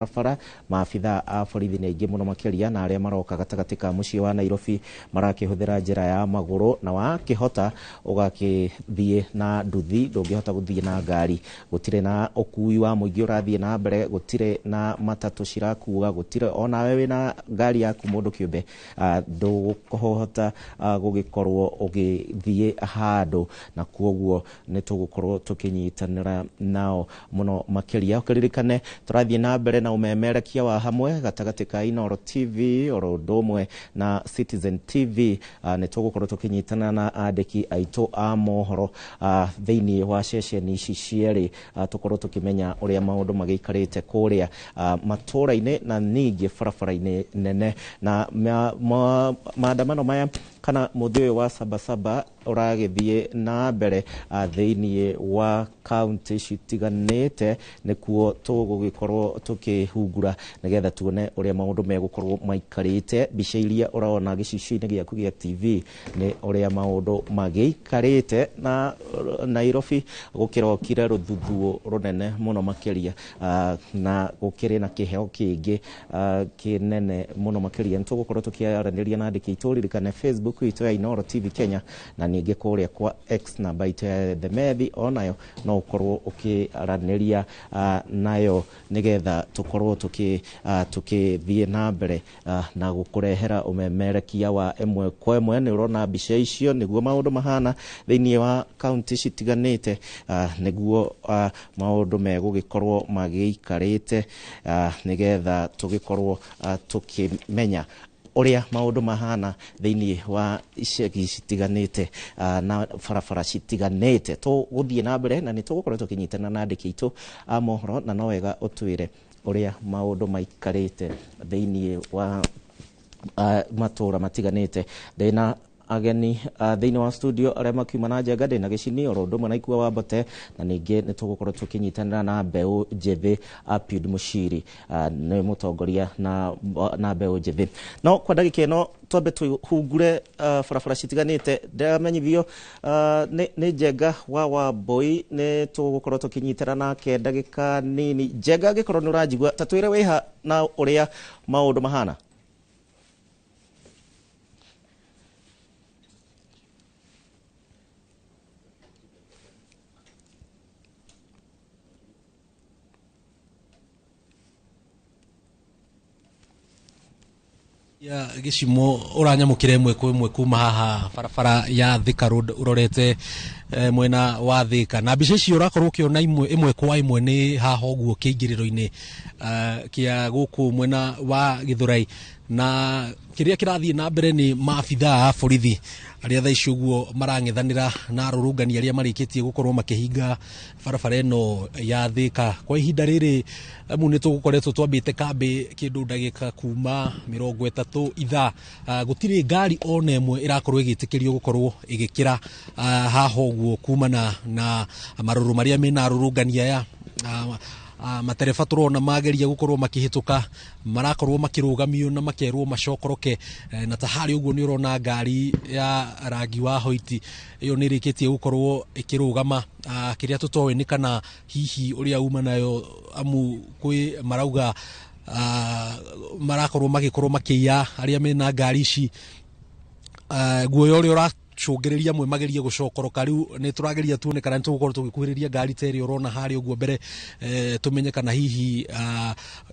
Barabara maabitha a borithi nĩ aingĩ mũno makĩria, na arĩa maroka gatagatĩ ka mũciĩ wa Nairobi marakĩhũthĩra njĩra ya magũrũ, na wakĩhota ũgakĩthiĩ na nduthi, ndũngĩhota gũthiĩ na ngari. Gũtirĩ na ũkui wa mũingĩ ũrathiĩ na mbere, gũtirĩ na matatũ cirakua, gũtirĩ onawe wĩna ngari yaku mũndũ kĩũmbe, ndũkũhota gũgĩkorwo ũgĩthiĩ handũ, na kuoguo nĩ tũgũkorwo tũkĩnyitanĩra nao mũno makĩria. Ũkĩririkane tũrathiĩ na mbere na ũmemerekia wa hamwe gatagatĩ ka Inooro TV oro ũndũ ũmwe na Citizen TV. Nĩ tũgũkorwo tũkĩnyitana na andĩki aitũ a mohoro thĩinĩ wa ceceni ici cierĩ, tũkorwo tũkĩmenya ũrĩa maũndũ magĩikarĩte kũrĩa matũra-inĩ na ningĩ barabara-inĩ nene. Na maandamano maya kana mũthĩ ũyũ wa Sabasaba ũragĩthiĩ na mbere thĩinĩ wa kaunti citiganĩte, nĩkuo tũgũgĩkorwo tũkĩhungura nĩgetha tuone ũrĩa maũndũ megũkorwo maikarĩte. Mbica iria ũrona gĩcicio-inĩ gĩaku gĩa TV nĩ ũrĩa maũndũ magĩikarĩte, na Nairobi gũkĩrokire rũthuthuũ rũnene mũno makĩria, na gũkĩrĩ na kĩheo kĩngĩ kĩnene mũno makĩria. Nĩ tũgũkorwo tũkĩaranĩria na andĩki aitũ, ririkane Facebook itũ ya Inooro TV Kenya, na ningĩ kũrĩa kwa X namba itũ ya The Methi onayo no ũkorwo ũkĩaranĩria nayo nĩgetha tũkorwo tũkĩthiĩ na mbere na gũkũrehera ũmemerekia wa ĩmwe kwa ĩmwe. Nĩ ũrona mbica icio nĩguo maũndũ mahana thĩinĩ wa kaunti citiganĩte, nĩguo maũndũ megũgĩkorwo magĩikarĩte, nĩgetha tũgĩkorwo tũkĩmenya ũrĩa maũndũ mahana thĩinĩ wa icagi citiganĩte na barabara citiganĩte. Tũgũthiĩ na mbere na nĩ tũgũkorwo tũkĩnyitana na andĩki aitũ a mohoro, na no wega ũtwĩre ũrĩa maũndũ maikarĩte thĩinĩ wa matũra matiganĩte. Ndĩna ageni thĩinĩ wa studio arĩa makiuma na Njenga, ndĩna Gĩcini oro ũndũ ũmwe na Ikua wa Mbote, na ningĩ nĩ tũgũkorwo tũkĩnyitanĩra na mbeũ njĩthĩ Apiud Mũciri, nĩ mũtongoria na mbeũ njĩthĩ. No kwa ndagĩka ĩno twambe tũhungure barabara citiganĩte. Ndamenyithio nĩ Njenga wa Wambui, nĩ tũgũkorwo tũkĩnyitana nake ndagĩka nini. Njenga, angĩkorwo nĩ ũranjigua, ta twĩre wĩha na ũrĩa maũndũ mahana. Ya Gĩcimo, ũranyamũkĩra ĩmwe kwa ĩmwe kuma haha barabara ya Thika Road ũrorete mwena wa Thika, na mbica icio ũrakorwo ũkĩona imwe ĩmwe kwa ĩmwe nĩ haha ũguo kĩingĩrĩro-inĩ kĩa gũkũ mwena wa Gĩthũrai, na kĩrĩa kĩrathiĩ na mbere nĩ maabithaa a borithi arĩa thaa ici ũguo marang'ethanĩra na arũrũngani arĩa marĩkĩtie gũkorwo makĩhinga barabara ĩno ya Thika kwa ihinda rĩrĩ. Amu nĩ tũgũkoretwo twambĩte kambĩ kĩndũ ndagĩka kuma 30 ithaa, gũtirĩ ngari ona ĩmwe ĩrakorwo ĩgĩtĩkĩrio gũkorwo ĩgĩkĩra haha ũguo kumana na marũrũ marĩa mena arũrũngani aya. Matereba tũrona mageria gũkorwo makĩhĩtũka marakorwo makĩrũgamio na makerwo macokoroke, na ta harĩa ũguo nĩ ũrona ngari ya rangi wa hoiti ĩyo nĩ ĩrĩkĩtie gũkorwo ĩkĩrũgama. Kĩrĩa tũtoĩ nĩ kana hihi ũrĩa uma nayo, amu kwĩ marauga marakorwo magĩkorwo makĩiya arĩa mena ngari ici, guoya ũrĩa ũracũngĩrĩria amwe magerie gũcokoroka. Rĩu nĩ tũrageria tuone kana nĩ tũgũkorwo tũgĩkuhĩrĩria ngari ta ĩrĩa ũrona harĩa ũguo mbere, tũmenye kana hihi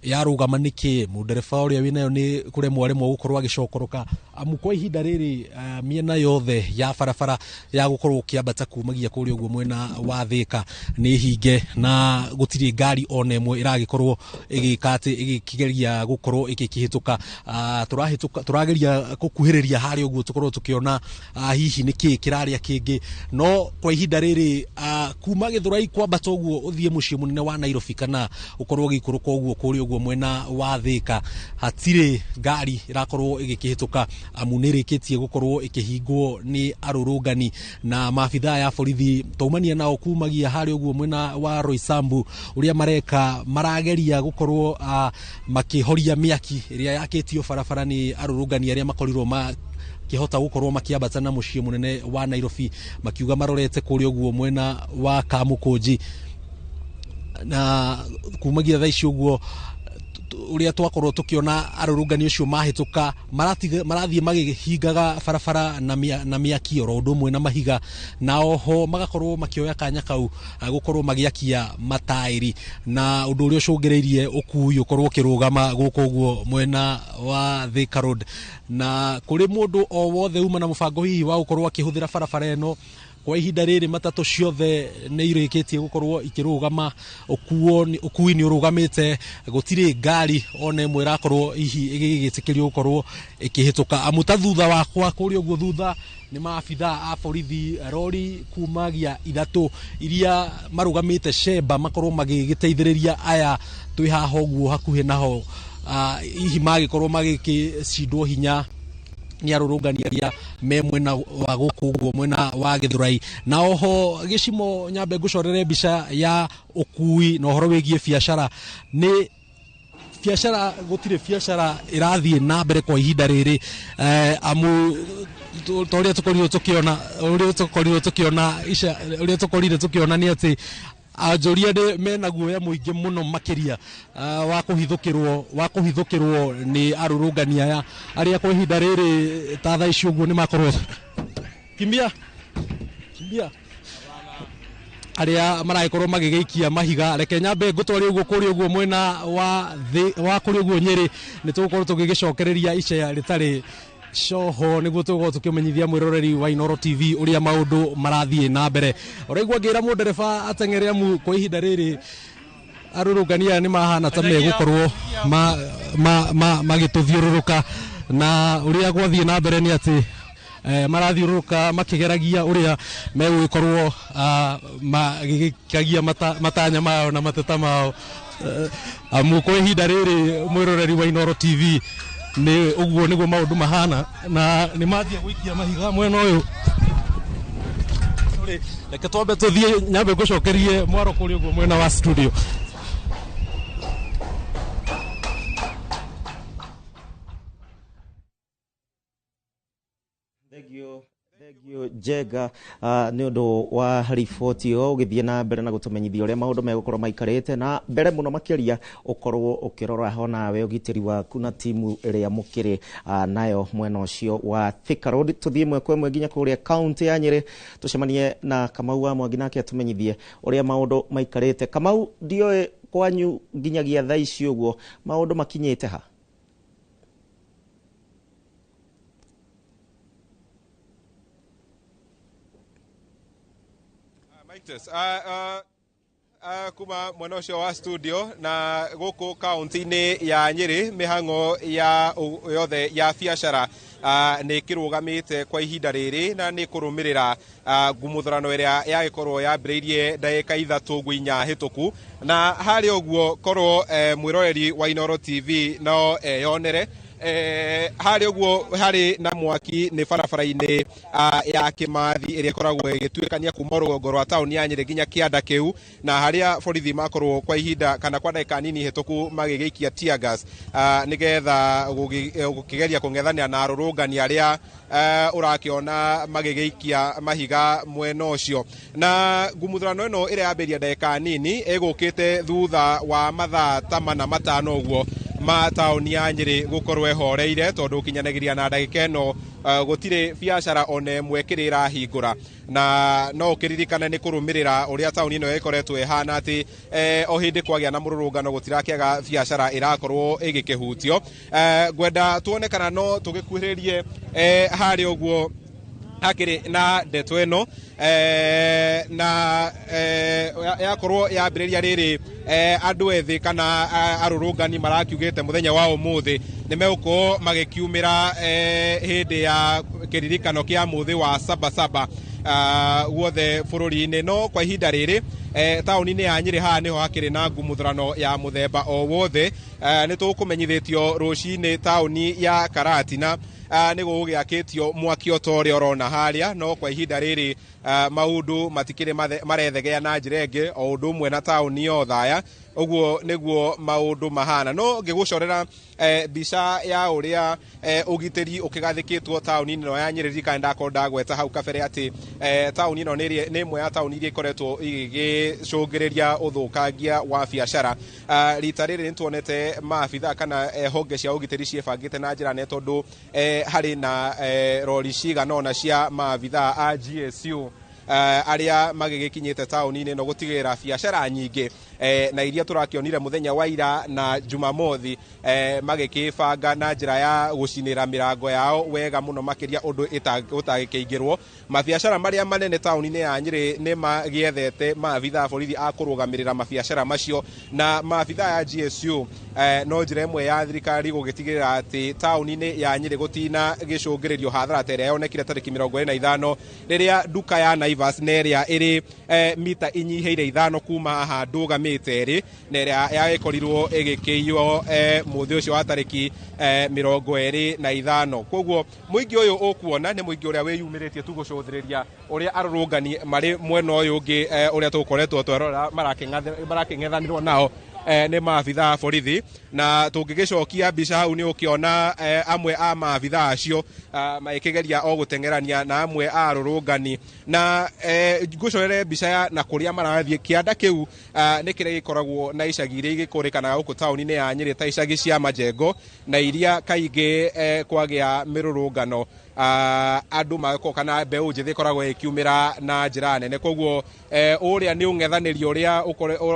yarũgama nĩkĩ, mũndereba ũrĩa wĩnayo nĩ kũremwo aremwo gũkorwo agĩcokoroka, amu kwa ihinda rĩrĩ mĩena yothe ya barabara ya gũkorwo ũkĩambata kumagia kũrĩa ũguo mwena wa Thika nĩ hinge, na gũtirĩ ngari ona ĩmwe ĩragĩkorwo ĩgĩka atĩ ĩgĩkĩgeria gũkorwo ĩgĩkĩhĩtũka. Tũrahĩtũka, tũrageria gũkuhĩrĩria harĩa ũguo tũkorwo tũkĩona hihi nĩ kĩĩ kĩrarĩa kĩngĩ, no kwa ihinda rĩrĩ kuma Gĩthũrai kwambata ũguo ũthiĩ mũciĩ mũnene wa Nairobi kana ũkorwo ũgĩikũrũka ũguo kũrĩa ũguo mwena wa Thika, hatirĩ ngari ĩrakorwo ĩgĩkĩhĩtũka, amu nĩ ĩrĩkĩtie gũkorwo ĩkĩhingwo nĩ arũrũngani na maabithaa ya borithi. Twaumania nao kumagia harĩa ũguo mwena wa Roysambu, ũrĩa mareka marageria gũkorwo makĩhoria mĩaki ĩrĩa yakĩtio barabara nĩ arũrũngani arĩa makorirwo kĩhota gũkorwo makĩambata na mũciĩ mũnene wa Nairobi, makiuga marorete kũrĩa ũguo mwena wa Kamũkũnji. Na kumagia thaa ici ũguo Ũrĩa twakorwo tũkĩona arũrũngani ũcio mahĩtũka marathiĩ magĩhingaga barabara na mĩaki oro ũndũ ũmwe na mahiga, na oho magakorwo makĩoya kanya kau gũkorwo magĩakia mataĩri, na ũndũ ũrĩa ũcũngĩrĩirie ũkui ũkorwo ũkĩrũgama gũkũ ũguo mwena wa Thika Road. Na kũrĩ mũndũ o wothe uma na mũbango hihi wa gũkorwo akĩhũthĩra barabara ĩno kwa ihinda rĩrĩ, matatũ ciothe nĩ irĩkĩtie gũkorwo ikĩrũgama, ũkui nĩ ũrũgamĩte, gũtirĩ ngari ona ĩmwe ĩrakorwo hihi ĩgĩgĩtĩkĩrio gũkorwo ĩkĩhĩtũka. Amu ta thutha wakwa kũrĩa ũguo thutha nĩ maabithaa a borithi, rori kumagia 3 iria marũgamĩte cemba makorwo magĩgĩteithĩrĩria aya twĩ haha ũguo hakuhĩ naho, hihi magĩkorwo magĩgĩcindwo hinya nĩ arũrũngani arĩa me mwena wa gũkũ ũguo mwena wa Gĩthũrai. Na oho gĩcimo nyambe ngũcorere mbica ya ũkui na ũhoro wĩgiĩ biacara. Nĩ biacara, gũtirĩ biacara ĩrathiĩ na mbere kwa ihinda rĩrĩ, amu ta ũrĩa tũkorirwo tũkĩona, ũrĩa tũkorirwo tũkĩona ica, ũrĩa tũkorire tũkĩona nĩ atĩ anjoria nĩ mena guoya mũingĩ mũno makĩria wa kũhithũkĩrwo nĩ arũrũngani aya arĩa kwa ihinda rĩrĩ ta thaa ici ũguo nĩ makorwo kimbia kimbia arĩa maragĩkorwo magĩgĩikia mahiga. Reke nyambe ngũtware ũguo kũrĩa ũguo mwena wa thĩ wa kũrĩa ũguo Nyĩrĩ, nĩ tũgũkorwo tũgĩgĩcokereria icea rĩtarĩ coho nĩguo tũgũkorwo tũkĩmenyithia mwĩroreri wa Inooro TV ũrĩa maũndũ marathiĩ na mbere. Ũraigua ngĩra mũndereba ateng'ere, amu kwa ihinda rĩrĩ arũrũngani aya nĩ mahana ta megũkorwo magĩtũthiũrũrũka. Na ũrĩa gwathiĩ na mbere nĩ atĩ marathiũrũrũka makĩgeragia ũrĩa megũgĩkorwo magĩgĩkagia matanya mao na mateta mao, amu kwa ihinda rĩrĩ, mwĩroreri wa Inooro TV, nĩ ũguo nĩguo maũndũ mahana, na nĩ manjia gũikia mahiga mwena ũyũ. Sorry, reke twambe tũthiĩ nyambe ngũcokerie mwaro kũrĩa ũguo mwena wa studio. Thank you. Thank you Njega nĩ ũndũ wa riboti ĩyo, ũgĩthiĩ na mbere na gũtũmenyithia ũrĩa maũndũ megũkorwo maikarĩte na mbere mũno makĩria, ũkorwo ũkĩrora ho nawe ũgitĩri waku na timu ĩrĩa mũkĩrĩ nayo mwena ũcio wa Thika Road. Tũthiĩ ĩmwe kwa ĩmwe nginya kũrĩa kaunti ya Nyĩrĩ, tũcemanie na Kamau wa Mwangi nake atũmenyithie ũrĩa maũndũ maikarĩte. Kamau, ndioĩ kwanyu nginyagia thaa ici ũguo maũndũ makinyĩte ha? Mic test. Kuma mwena ũcio wa studio na gũkũ kaunti-inĩ ya Nyĩrĩ, mĩhang'o ya yothe ya biacara nĩ kĩrũgamĩte kwa ihinda rĩrĩ, na nĩ kũrũmĩrĩra ngumuthurano ĩrĩa yagĩkorwo yambĩrĩirie ndagĩka 3 ũguo 4 hĩtũku. Na harĩa ũguo korwo mwĩroreri wa Inooro TV no eyonere harĩa ũguo harĩ na mwaki nĩ barabara-inĩ ya Kĩmathi ĩrĩa ĩkoragwo ĩgĩtuĩkania kuma rũgongo rwa taũni ya Nyĩrĩ nginya kĩanda kĩu, na harĩa borithi makorwo kwa ihinda kana kwa ndagĩka nini hĩtũku magĩgĩikia tear gas nĩgetha gũkĩgeria kũng'ethanĩra na arũrũngani arĩa ũrakĩona magĩgĩikia mahiga mwena ũcio. Na ngumuthurano ĩno ĩrĩa yambĩrĩria ndagĩka nini ĩgũkĩte thutha wa mathaa ta 4 5 ũguo ma taũni ya Nyĩrĩ gũkorwo ĩhoreire, tondũ kinyanagĩria na ndagĩka ĩno gũtirĩ biacara ona ĩmwe kĩrĩ ĩrahingũra. Na no ũkĩririkane nĩ kũrũmĩrĩra ũrĩa taũni ĩno ĩkoretwo ĩhana atĩ o hĩndĩ kwagĩa na mũrũrũngano gũtirakĩaga biacara ĩrakorwo ĩgĩkĩhutio. Ngwenda tuone kana no tũgĩkuhĩrĩrie harĩa ũguo hakĩrĩ na ndeto ĩno na yakorwo yambĩrĩria rĩrĩ, andũ ethĩ kana arũrũngani marakiugĩte mũthenya wa ũmũthĩ nĩ megũkorwo magĩkiumĩra hĩndĩ ya kĩririkano kĩa mũthĩ wa Sabasaba guothe bũrũri-inĩ. No kwa ihinda rĩrĩ taũni-inĩ ya Nyĩrĩ haha nĩho hakĩrĩ na ngumuthurano ya mũthemba o wothe. Nĩ tũkũmenyithĩtio rũcinĩ taũni ya Karatina nĩ gũgĩakĩtio mwaki o ta ũrĩa ũrona harĩa, no kwa ihinda rĩrĩ maũndũ matikĩrĩ marethegea na njĩra ĩngĩ, o ũndũ ũmwe na taũni ya Othaya. Ũguo nĩguo maũndũ mahana. No ngĩgũcorera mbica ya ũrĩa ũgitĩri ũkĩgathĩkĩtwo taũni-inĩ ĩno ya Nyĩrĩ, ririkana ndakorwo ndagweta hau kabere atĩ taũni ĩno nĩ ĩmwe ya taũni iria ikoretwo igĩgĩ Ũgĩcũngĩrĩria ũthũkangia wa biacara. Rita rĩrĩ nĩtuonete maabitha kana honge cia ũgitĩri ciĩbangĩte na njĩra nene, tondũ harĩ na rori cigana ũna cia maabitha a GSU arĩa magĩgĩkinyĩte taũni-inĩ ĩno gũtigĩrĩra biacara nyingĩ na iria tũrakĩonire mũthenya wa ira na Jumamothi magĩkĩbanga na njĩra ya gũcinĩra mĩrango yao wega mũno makĩria ũndũ ũtagĩkĩingĩrwo. Mabiacara marĩa manene taũni-inĩ ya Nyĩrĩ nĩ magĩethete maabitha a borithi a kũrũgamĩrĩra mabiacara macio na maabitha ya GSU, no njĩra ĩmwe ya thirikari gũgĩtigĩrĩra atĩ taũni-inĩ ya Nyĩrĩ gũtina gĩcũngĩrĩrio hathara ta ĩrĩa yonekire tarĩki 25, rĩrĩa nduka ya Naivas na ĩrĩa ĩrĩ mita inyihĩire 5 kuma haha ndũgamĩte ĩrĩ na ĩrĩa yagĩkorirwo ĩgĩkĩiywo mũthĩ ũcio wa tarĩki 25. Koguo mũingĩ ũyũ ũkuona nĩ mũingĩ ũrĩa wĩyumĩrĩtie tu gũcũthĩrĩria ũrĩa arũrũngani marĩ mwena ũyũ ũngĩ, ũrĩa tũgũkoretwo twerora marakĩng'ethanĩrwo nao nĩ maabitha a borithi. Na tũngĩgĩcokia mbica hau, nĩ ũkĩona amwe a maabitha acio magĩkĩgeria o gũteng'erania na amwe a arũrũngani. Na ngũcorere mbica ya na kũrĩa marathiĩ. Kĩanda kĩu nĩ kĩrĩa gĩkoragwo na icagi iria igĩkũrĩkanaga gũkũ taũni-inĩ ya Nyĩrĩ ta icagi cia Majengo, na iria kaingĩ kwagĩa mĩrũrũngano andũ magakorwo kana mbeũ njĩthĩ ĩkoragwo ĩkiumĩra na njĩra nene. Koguo ũrĩa nĩ ũng'ethanĩri ũrĩa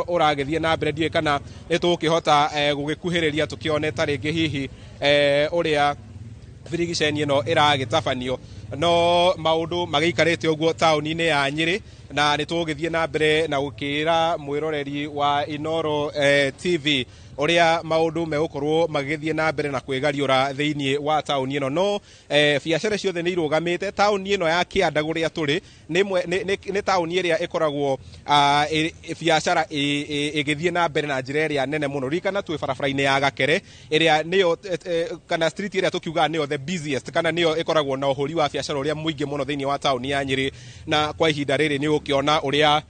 ũragĩthiĩ na mbere. Ndiũĩ kana nĩ tũgũkĩhota gũgĩkuhĩrĩria tũkĩone ta rĩngĩ hihi ũrĩa birigiceni ĩno ĩragĩtabanio, no maũndũ magĩikarĩte ũguo taũni-inĩ ya Nyĩrĩ, na nĩ tũgũgĩthiĩ na mbere na gũkĩra mwĩroreri wa Inoro TV ũrĩa maũndũ megũkorwo magĩthiĩ na mbere na kwĩgariũra thĩinĩ wa taũni ĩno. No biacara ciothe nĩ irũgamĩte. Taũni ĩno ya Kĩanda kũrĩa tũrĩ nĩ taũni ĩrĩa ĩkoragwo biacara ĩgĩthiĩ na mbere na njĩra ĩrĩa nene mũno. Ririkana twĩ barabara-inĩ ya Gakere, ĩrĩa nĩyo kana street ĩrĩa tũkiugaga nĩyo the busiest, kana nĩyo ĩkoragwo na ũhũri wa biacara ũrĩa mũingĩ mũno thĩinĩ wa taũni ya Nyĩrĩ. Na kwa ihinda rĩrĩ nĩ ũgũkĩona ũrĩa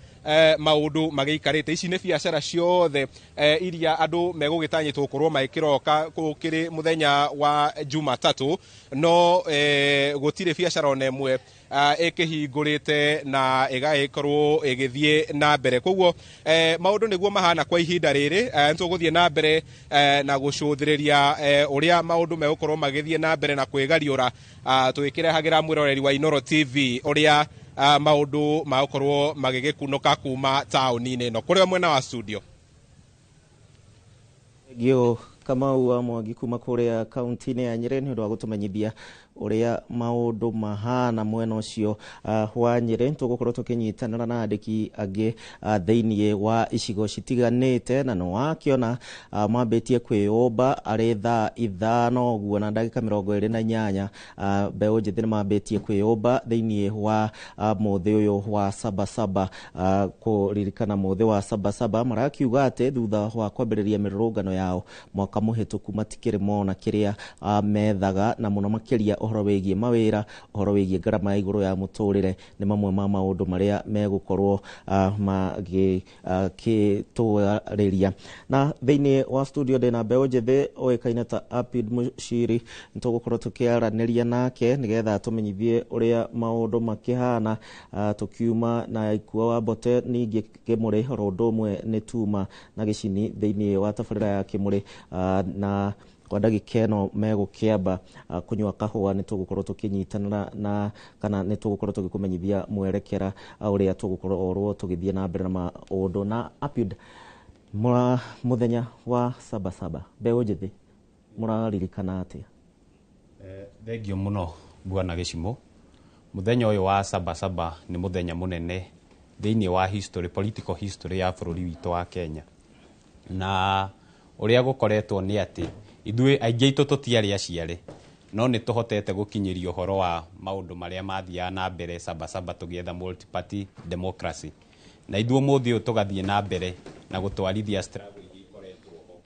maũndũ magĩikarĩte. Ici nĩ biacara ciothe iria andũ megũgĩtanyĩtwo gũkorwo magĩkĩroka gũkĩrĩ mũthenya wa Jumatatũ, no gũtirĩ biacara ona ĩmwe ĩkĩhingũrĩte na ĩgagĩkorwo ĩgĩthiĩ na mbere. Koguo maũndũ nĩguo mahana kwa ihinda rĩrĩ. Nĩ tũgũthiĩ na mbere na gũcũthĩrĩria ũrĩa maũndũ megũkorwo magĩthiĩ na mbere na kwĩgariũra, tũgĩkĩrehagĩra mwĩroreri wa Inoro TV ũrĩa maũndũ magũkorwo magĩgĩkunũka kuma taũni-inĩ ĩno. Kũrĩa mwena wa studio. Gio Kamau wa Mwangi kuma kũrĩa kaunti-inĩ ya Nyĩrĩ nĩ ũndũ wa gũtũmenyithia ũrĩa maũndũ mahana mwena ũcio wa Nyĩrĩ. Tũgũkorwo tũkĩnyitanĩra na andĩki angĩ thĩinĩ wa icigo citiganĩte, na nĩ wakĩona mambĩtie kwĩyũmba arĩ thaa 5 ũguo na ndagĩka 28. Mbeũ njĩthĩ nĩ mambĩtie kwĩyũmba thĩinĩ wa mũthĩ ũyũ wa Sabasaba, kũririkana mũthĩ wa Sabasaba. Marakiuga atĩ thutha wa kwambĩrĩria mĩrũrũngano yao mwaka mũhĩtũku, matikĩrĩ mona kĩrĩa methaga, na mũno makĩria ũhoro wĩgiĩ mawĩra, ũhoro wĩgiĩ ngarama ya igũrũ ya mũtũrĩre nĩ mamwe ma maũndũ marĩa megũkorwo magĩtwarĩria. Na thĩinĩ wa studio ndĩna mbeũ njĩthĩ ũĩkaine ta Apid Mushiri. Nĩtũgũkorwo tũkĩaranĩria nake nĩgetha tũmenyithie ũrĩa maũndũ makĩhana. Tũkiuma na Ikua wa Mbote, ningĩ Kĩmũrĩ oro ũndũ ũmwe nĩ tuma na gĩcini thĩinĩ wa tabarĩra ya Kĩmũrĩ, na kwa ndagĩka ĩno megũkĩamba kũnyua kahũa. Nĩ tũgũkorwo tũkĩnyitanĩra na kana nĩ tũgũkorwo tũgĩkũmenyithia mwerekera ũrĩa tũgũkorwo tũgĩthiĩ na mbere na maũndũ. Na Apid, mũthenya wa Sabasaba, mbeũ njĩthĩ mũraririkana atĩa? Thengio mũno, bwana Gĩcimo. Mũthenya ũyũ wa Sabasaba nĩ mũthenya mũnene thĩinĩ wa history, political history ya bũrũri witũ wa Kenya. Na ũrĩa gũkoretwo nĩ atĩ ithuĩ aingĩ aitũ tũtiarĩ aciare, no nĩ tũhotete gũkinyĩria ũhoro wa maũndũ marĩa mathiaga na mbere Sabasaba tũgĩetha multi-party democracy, na ithuĩ ũmũthĩ ũyũ tũgathiĩ na mbere na gũtwarithia struggle iria ikoretwo ho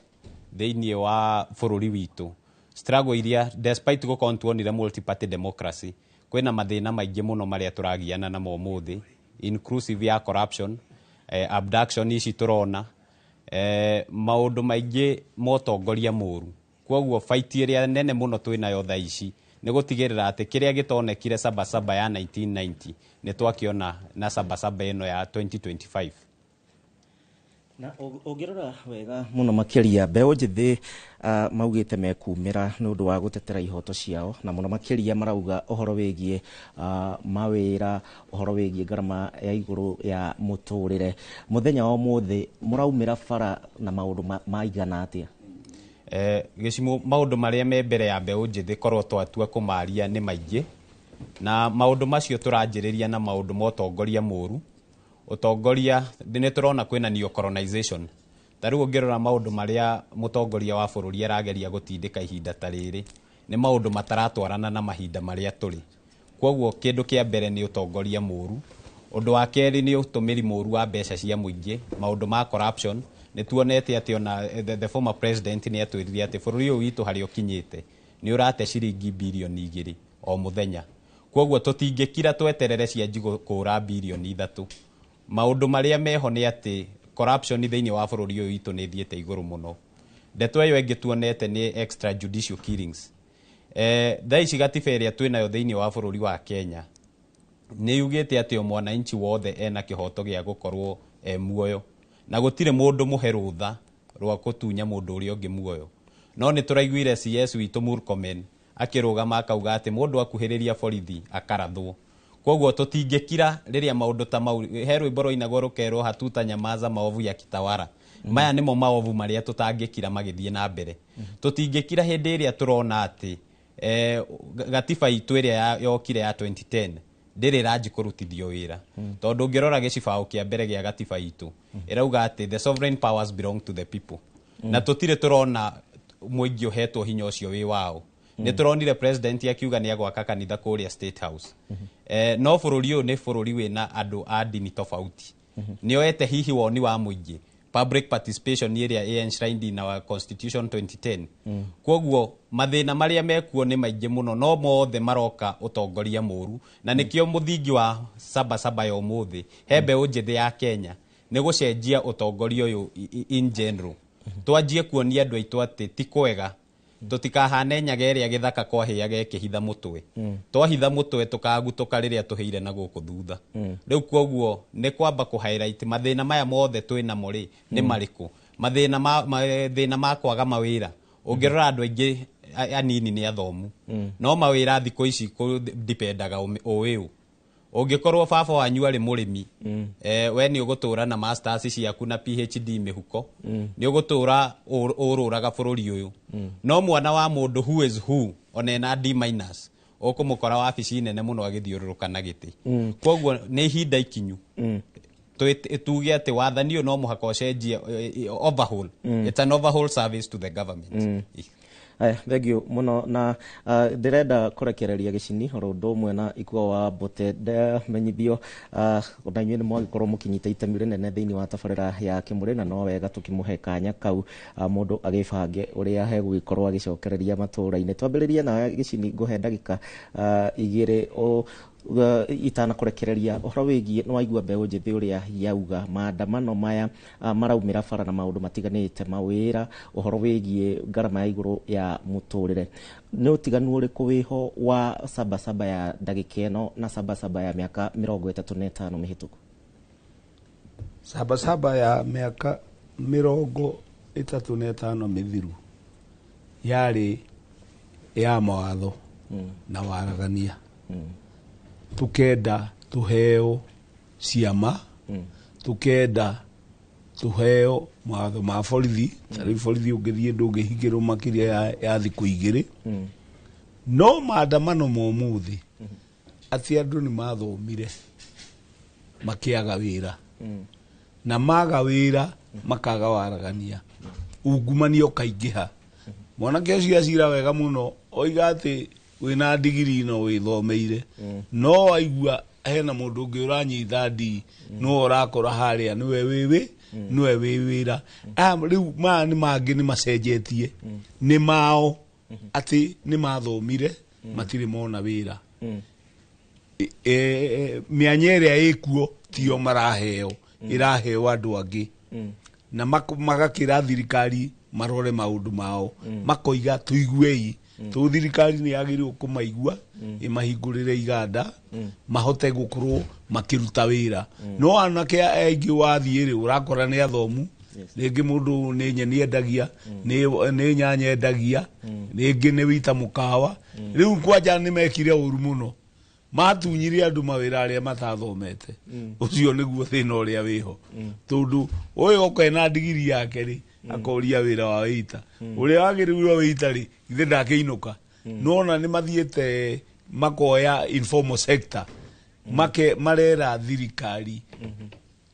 thĩinĩ wa bũrũri witũ, struggle iria despite gũkorwo nĩtuonire multi-party democracy, kwĩna mathĩna maingĩ mũno marĩa tũragiana namo ũmũthĩ, inclusive ya corruption, abduction ici tũrona, maũndũ maingĩ ma ũtongoria mũru. Koguo fight ĩrĩa nene mũno twĩnayo thaa ici nĩ gũtigĩrĩra atĩ kĩrĩa gĩtonekire Sabasaba ya 1990 nĩ twakĩona na Sabasaba ĩno ya 2025. Na ũngĩrora wega mũno makĩria mbeũ njĩthĩ maugĩte mekumĩra nĩ ũndũ wa gũtetera ihoto ciao, na mũno makĩria marauga ũhoro wĩgiĩ mawĩra, ũhoro wĩgiĩ ngarama ya igũrũ ya mũtũrĩre. Mũthenya wa ũmũthĩ mũraumĩra bara na maũndũ maigana atĩa? Gĩcimo, maũndũ marĩa me mbere ya mbeũ njĩthĩ korwo twatua kũmaria nĩ maingĩ, na maũndũ macio tũranjĩrĩria na maũndũ ma ũtongoria mũru. Ũtongoria nĩ tũrona kwĩna neo-colonization. Ta rĩu ũngĩrora maũndũ marĩa mũtongoria wa bũrũri arageria gũtindĩka ihinda ta rĩrĩ, nĩ maũndũ mataratwarana na mahinda marĩa tũrĩ. Kwoguo kĩndũ kĩa mbere nĩ ũtongoria mũru. Ũndũ wa kerĩ nĩ ũtũmĩri mũru wa mbeca cia mũingĩ, maũndũ ma corruption. Nĩ tuonete atĩ ona the former president nĩ atwĩrire atĩ bũrũri ũyũ witũ harĩa ũkinyĩte nĩ ũrate ciringi birioni 2 o mũthenya. Kwoguo tũtingĩkira tweterere cianji kũra birioni 3. Maũndũ marĩa meho nĩ atĩ corruption thĩinĩ wa bũrũri ũyũ witũ nĩ ĩthiĩte igũrũ mũno. Ndeto ĩyo ĩngĩ tuonete nĩ extrajudicial killings. Thaa ici gatiba ĩrĩa twĩnayo thĩinĩ wa bũrũri wa Kenya nĩ yugĩte atĩ o mwananchi wothe ena kĩhoto gĩa gũkorwo e muoyo, na gũtirĩ mũndũ mũhe rũtha rwa gũtunya mũndũ ũrĩa ũngĩ muoyo. No nĩ tũraiguire CS witũ Murkomen akĩrũgama akauga atĩ mũndũ akuhĩrĩria borithi akarathwo. Kwoguo tũtingĩkira rĩrĩa maũndũ ta mau, he rwĩmbo rwainagwo rũkerwo hatuta nyamaza maovu ya kitawara. Maya nĩmo maovu marĩa tũtangĩkira magĩthiĩ na mbere. Tũtingĩkira hĩndĩ ĩrĩa tũrona atĩ gatiba itũ ĩrĩa yokire ya 2010 ndĩrĩ ĩranji kũrutithio wĩra. Tondũ ũngĩrora gĩcibaũ kĩa mbere gĩa gatiba itũ ĩrauga atĩ the sovereign powers belong to the people. Na tũtirĩ tũrona mũingĩ ũhetwo hinya ũcio wĩ wao. Nĩ tũronire president akiuga nĩ agwaka kanitha kũrĩa State House. No bũrũri ũyũ nĩ bũrũri wĩna andũ a ndini tofauti. Nĩ oete hihi woni wa mũingĩ, public participation ĩrĩa ĩ enshrined in our constitution 2010. Kwoguo mathĩna marĩa mekuo nĩ maingĩ mũno, no mothe maroka ũtongoria mũru, na nĩkĩo mũthingi wa Sabasaba ya ũmũthĩ he mbeũ njĩthĩ ya Kenya nĩ gũcenjia ũtongoria ũyũ in general. Twanjie kuonia andũ aitũ atĩ ti kwega tũtikahane nyaga ĩrĩa gĩthaka kwahĩaga ĩkĩhitha mũtwe. Twahitha mũtwe tũkagutũka rĩrĩa tũhĩire na gũkũ thutha. Rĩu kwoguo nĩ kwamba kũ highlight mathĩna maya mothe twĩnamo rĩ nĩ marĩkũ. Mathĩna ma, mathĩna ma kwaga mawĩra. Ũngĩrora andũ aingĩ anini nĩ athomu, no mawĩra thikũ ici kũ-dependaga ũĩ. Ũngĩkorwo baba wanyu arĩ mũrĩmi, we nĩ ũgũtũra na masters ciaku na PhD mĩhuko, nĩ ũgũtũra ũrũraga bũrũri ũyũ. No mwana wa mũndũ who is who ona ena D minus ũkũmũkora wabici nene mũno agĩthiũrũrũka na gĩtĩ. Kwoguo nĩ ihinda ikinyu tuge atĩ wathani ũyũ no mũhaka ũcenjie, overhaul. It's an overhaul service to the government. Aya, thank you mũno na ndĩrenda kũrekereria gĩcini oro ũndũ ũmwe na Ikua wa Mbote. Ndamenyithio na inyuĩ nĩ mwagĩkorwo mũkĩnyita itemi rĩnene thĩinĩ wa tabarĩra ya Kĩmũrĩ, na no wega tũkĩmũhe kanya kau mũndũ agĩbange ũrĩa hegũgĩkorwo agĩcokereria matũũra-inĩ. Twambĩrĩrie nawe gĩcini, ngũhe ndagĩka 2 itanakũrekereria ũhoro wĩgiĩ nĩ waigua mbeũ njĩthĩ ũrĩa yauga maandamano maya maraumĩra bara na maũndũ matiganĩte, mawĩra, ũhoro wĩgiĩ ngarama ya igũrũ ya mũtũrĩre. Nĩ ũtiganu ũrĩkũ wĩho wa Sabasaba ya ndagĩka ĩno na Sabasaba ya mĩaka 35 mĩhĩtũku? Sabasaba ya mĩaka 35 mĩthiru yarĩ ya mawatho na waragania, tukenda tuheo ciama, tukenda tuheo mawatho ma borithi. Ta rĩu borithi ũngĩthiĩ ndũngĩhingĩrwo makĩria ya thikũ 2. No maandamano ma ũmũthĩ atĩ andũ nĩ mathomire makĩaga wĩra, na maga wĩra makaga waragania, ungumania ũkaingĩha. Mwanake ũcio acira wega mũno oiga atĩ wĩna ndigiri no wĩthomeire, no waigua hena mũndũ ũngĩ ũranyita ndii nĩwe ũrakora harĩa nĩwe wĩwĩ nĩwe wĩ wĩra. Rĩu maya nĩ mangĩ nĩ macenjetie, nĩ mao atĩ nĩ mathomire matirĩ mona wĩra. Mĩanya ĩrĩa ĩkuo tio maraheo, ĩraheo andũ angĩ, na magakĩra thirikari marore maũndũ mao, makoiga tũiguei tũ thirikari nĩ yagĩrĩirwo kũmaigua, ĩmahingũrĩre iganda mahote gũkorwo makĩruta wĩra. No anake aingĩ wathiĩ rĩ ũrakora nĩ athomu Rĩngĩ mũndũ nĩ nyeni endagia, nĩ nyanya endagia, rĩngĩ nĩ wita mũkawa. Rĩu kwanja nĩ mekire ũru mũno, matunyire andũ mawĩra arĩa matathomete. Ũcio nĩguo thĩna ũrĩa wĩho, tondũ ũyũ oka ena ndigiri yake rĩ, akoria wĩra wa wĩita. Ũrĩa wagĩrĩirwo wĩita rĩ, githĩ ndakĩinũka? Nona nĩ mathiĩte makoya informal sector, make marera thirikari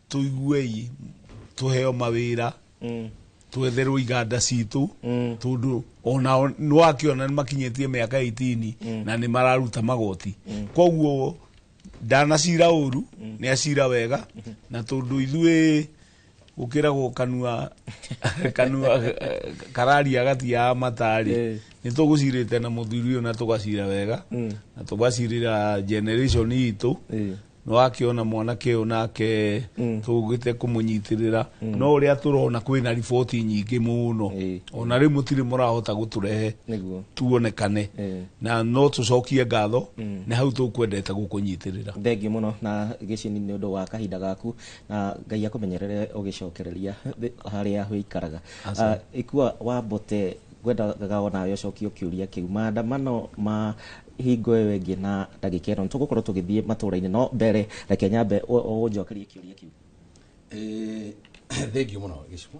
tũiguei, tũheo mawĩra, twetherwo iganda citũ, tondũ onao nĩwakĩona nĩ makinyĩtie mĩaka 18 na nĩ mararuta magoti. Koguo ndanacira ũru, nĩ acira wega, na tondũ ithuĩ gũkĩragwo kanua kanua kararia gatiaga matarĩ, nĩ tũgũcirĩte na mũthuri ũyũ na tũgacira wega na tũgacirĩra generation itũ. Nĩwakĩona mwanake ũyũ nake tũgĩte kũmũnyitĩrĩra, no ũrĩa tũrona kwĩna riboti nyingĩ mũno, ona rĩu mũtirĩ mũrahota gũtũrehe tuonekane, na no tũcokie ngatho nĩ hau tũkwendete gũkũnyitĩrĩra. Thengiũ mũno na Gĩcini nĩ ũndũ wa kahinda gaku, na Ngai akũmenyerere ũgĩcokereria harĩa wĩikaraga. Ikua wa Mbote, ngwendaga onawe ũcokie kĩũria kĩu. Maandamano ma hingo ĩyo ĩngĩ na ndagĩka ĩno nĩtũgũkorwo tũgĩthiĩ matũra-inĩ, no mbere reke nyambe ũnjokerie kĩũria kĩu. Thengiũ mũno Gĩcigo,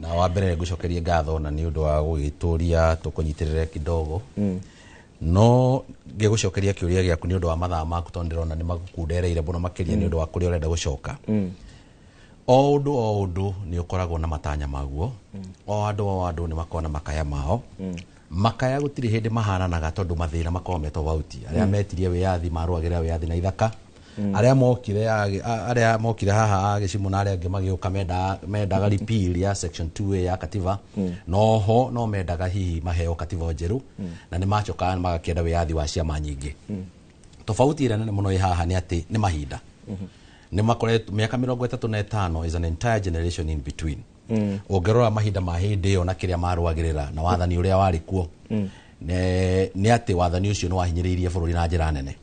na wa mbere ngũcokerie ngatho na nĩ ũndũ wa gũgĩtũria tũkũnyitĩrĩre kidogo. No ngĩgũcokeria kĩũria gĩaku nĩ ũndũ wa mathaa maku, tondũ ndĩrona nĩ magũkundereire mũno makĩria nĩ ũndũ wa kũrĩa ũrenda gũcoka. O ũndũ o ũndũ nĩ ũkoragwo na matanya maguo, o andũ o andũ nĩ makoragwo na makaya mao. Makaya gũtirĩ hĩndĩ mahananaga, tondũ mathĩna makoragwo me tofauti. Arĩa metirie wĩyathi marũagĩrĩra wĩyathi na ithaka, arĩa mokire haha a Gĩcimo na arĩa angĩ magĩũka mendaga repeal ya section 2A ya katiba, noho no mendaga hihi maheo katiba njerũ, na nĩ macokaga magakĩenda wĩyathi wa ciama nyingĩ. Tofauti ĩrĩa nene mũno ĩ haha nĩ atĩ nĩ mahinda nĩ makoretwo mĩaka 35 is an entire generation in between. Ũngĩrora mahinda ma hĩndĩ ĩyo na kĩrĩa marũagĩrĩra na wathani ũrĩa warĩ kuo, nĩ atĩ wathani ũcio nĩ wahinyĩrĩirie bũrũri na njĩra nene.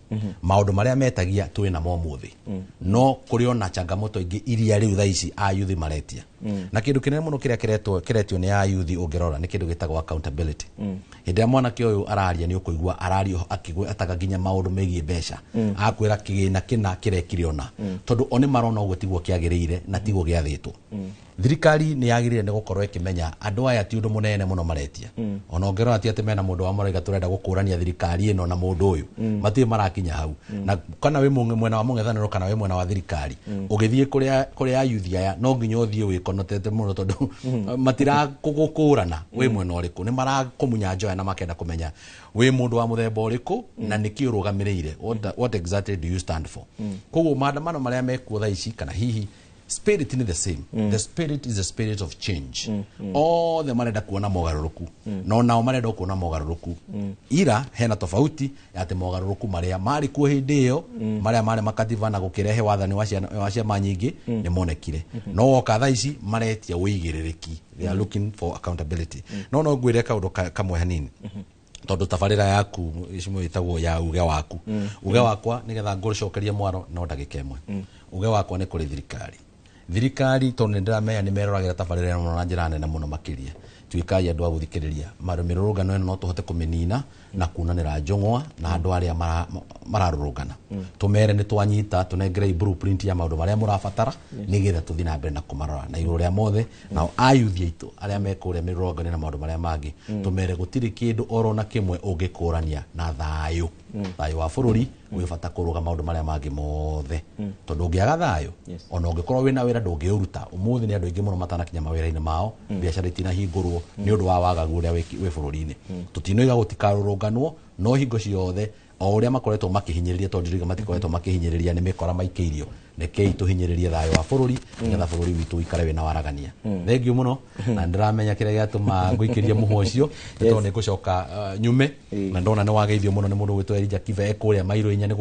Maũndũ marĩa metagia twĩ namo ũmũthĩ, no kũrĩ ona changamoto ingĩ iria rĩu thaa ici ayuthi maretia. Na kĩndũ kĩnene mũno kĩrĩa kĩretio nĩ ayuthi ũngĩrora nĩ kĩndũ gĩtagwo accountability. Hĩndĩ ĩrĩa mwanake ũyũ araria, nĩ ũkũigua araria akĩgwetaga nginya maũndũ megiĩ mbeca, akwĩra kĩgĩna kĩna kĩrekire ona, tondũ o nĩ marona ũguo tiguo kĩagĩrĩire na tiguo gĩathĩtwo. Thirikari nĩ yagĩrĩire nĩ gũkorwo ĩkĩmenya andũ aya ti ũndũ mũnene mũno maretia. Ona ũngĩrora ti atĩ mena mũndũ wa marauga tũrenda gũkũrania thirikari ĩno na mũndũ ũyũ, matirĩ marakinya hau. Na kana wĩ mwena wa mũng'ethanĩro kana wĩ mwena wa thirikari, ũgĩthiĩ kũrĩa ayuthi aya no nginya ũthiĩ wĩkonotete mũno, tondũ matirakũgũkũrana wĩ mwena ũrĩkũ, nĩ marakũmunya njoya na makenda kũmenya wĩ mũndũ wa mũthemba ũrĩkũ na nĩkĩ ũrũgamĩrĩire, what exactly do you stand for. Koguo maandamano marĩa mekuo thaa ici, kana hihi spirit ni the same, the spirit is the spirit of change. Othe marenda kuona mogarũrũku, no nao marenda kuona mogarũrũku, ira hena tofauti ya atĩ mogarũrũku marĩa marĩ kuo hĩndĩ ĩyo, marĩa marĩ makatiba na gũkĩrehe wathani wa ciama nyingĩ, nĩ monekire. No woka thaa ici maretia ũigĩrĩrĩki, they are looking for accountability. No ngwĩre kaũndũ kamwe hanini, tondũ tabarĩra yaku icimo ĩtagwo ya uge waku. Uge wakwa, nĩgetha ngũcokerie mwaro no ndagĩka ĩmwe, uge wakwa nĩ kũrĩ thirikari. Thirikari, tondũ nĩ ndĩramenya nĩ meroragĩra tabarĩra ĩno na njĩra nene mũno makĩria, tuĩkai andũ a gũthikĩrĩria. Mĩrũrũngano ĩno no tũhote kũmĩnina na kunanĩra njũng'wa na andũ arĩa mararũrũngana, tũmere nĩ twanyita, tũnengerei blueprint ya maũndũ marĩa mũrabatara nĩgetha tũthiĩ na mbere na kũmarora. Na igũrũ rĩa mothe, nao ayuthi aitũ arĩa me kũrĩa mĩrũrũngano na maũndũ marĩa mangĩ, tũmere gũtirĩ kĩndũ oro na kĩmwe ũngĩkũrania na thayũ. Thayũ wa bũrũri wĩ bata kũrũga maũndũ marĩa mangĩ mothe, tondũ ũngĩaga thayũ, ona ũngĩkorwo wĩna wĩra ndũngĩũruta. Ũmũthĩ nĩ andũ aingĩ mũno matanakinya mawĩra-inĩ mao, biacara itinahingũrwo nĩ ũndũ wa wagagu ũrĩa wĩ bũrũri-inĩ. Tũtinoiga gũtikarũrũnganwo, no hingo ciothe o ũrĩa makoretwo makĩhinyĩrĩria, tondũ ndiriga matikoretwo makĩhinyĩrĩria nĩ mĩkora maikĩirio, rekei tũhinyĩrĩrie thayũ wa bũrũri nĩgetha bũrũri witũ ũikare wĩna waragania. Thengiũ mũno, na ndĩramenya kĩrĩa gĩatũma ngũikĩrie mũhwa ũcio nĩ tondũ nĩ ngũcoka nyume na ndona nĩ wageithio mũno nĩ mũndũ gwĩtwo Elijah Kibe ekũrĩa mairo inya nĩ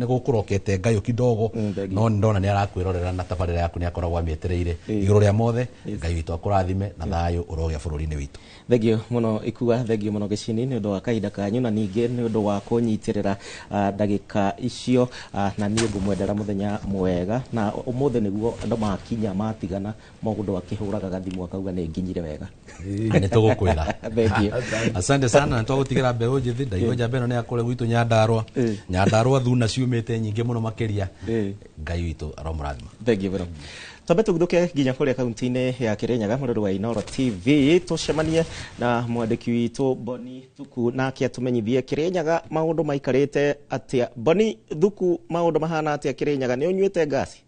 gũkũrokete ngayũ kidogo, no nĩ ndona nĩ arakwĩrorera na tabarĩra yaku nĩ akoragwo amĩetereire. Igũrũ rĩa mothe, Ngai witũ akũrathime na thayũ ũrogĩa bũrũri-inĩ witũ. Thengio mũno Ikua, thengio mũno Gĩcini nĩ ũndũ wa kahinda kanyu na ningĩ nĩ ũndũ wa kũnyitĩrĩra ndagĩka icio, na niĩ ngũmwendera mũthenya mwega. wega na ũmũthĩ nĩguo andũ makinya matigana mũndũ akĩhũraga gathimũ akauga nĩ nginyire wega. Nĩ tũgũkwĩra. Thengiũ. Asante sana, nĩ twagũtigĩra mbeũ njĩthĩ. Ndaigua njamba ĩno nĩ ya kũrĩa gwitũ Nyandarũa. Nyandarũa thuna ciumĩte nyingĩ mũno makĩria. Ngai witũ aromũrathima. Thengiũ mũno. Twambe tũguthũke nginya kũrĩa kaunti-inĩ ya Kirinyaga, mũrori wa Inooro TV, tũcemanie na mwandĩki witũ Boni Thuku, nake atũmenyithie Kirinyaga maũndũ maikarĩte atĩa. Boni Thuku, maũndũ mahana atĩa Kirinyaga? Nĩ ũnyuĩte ngasi?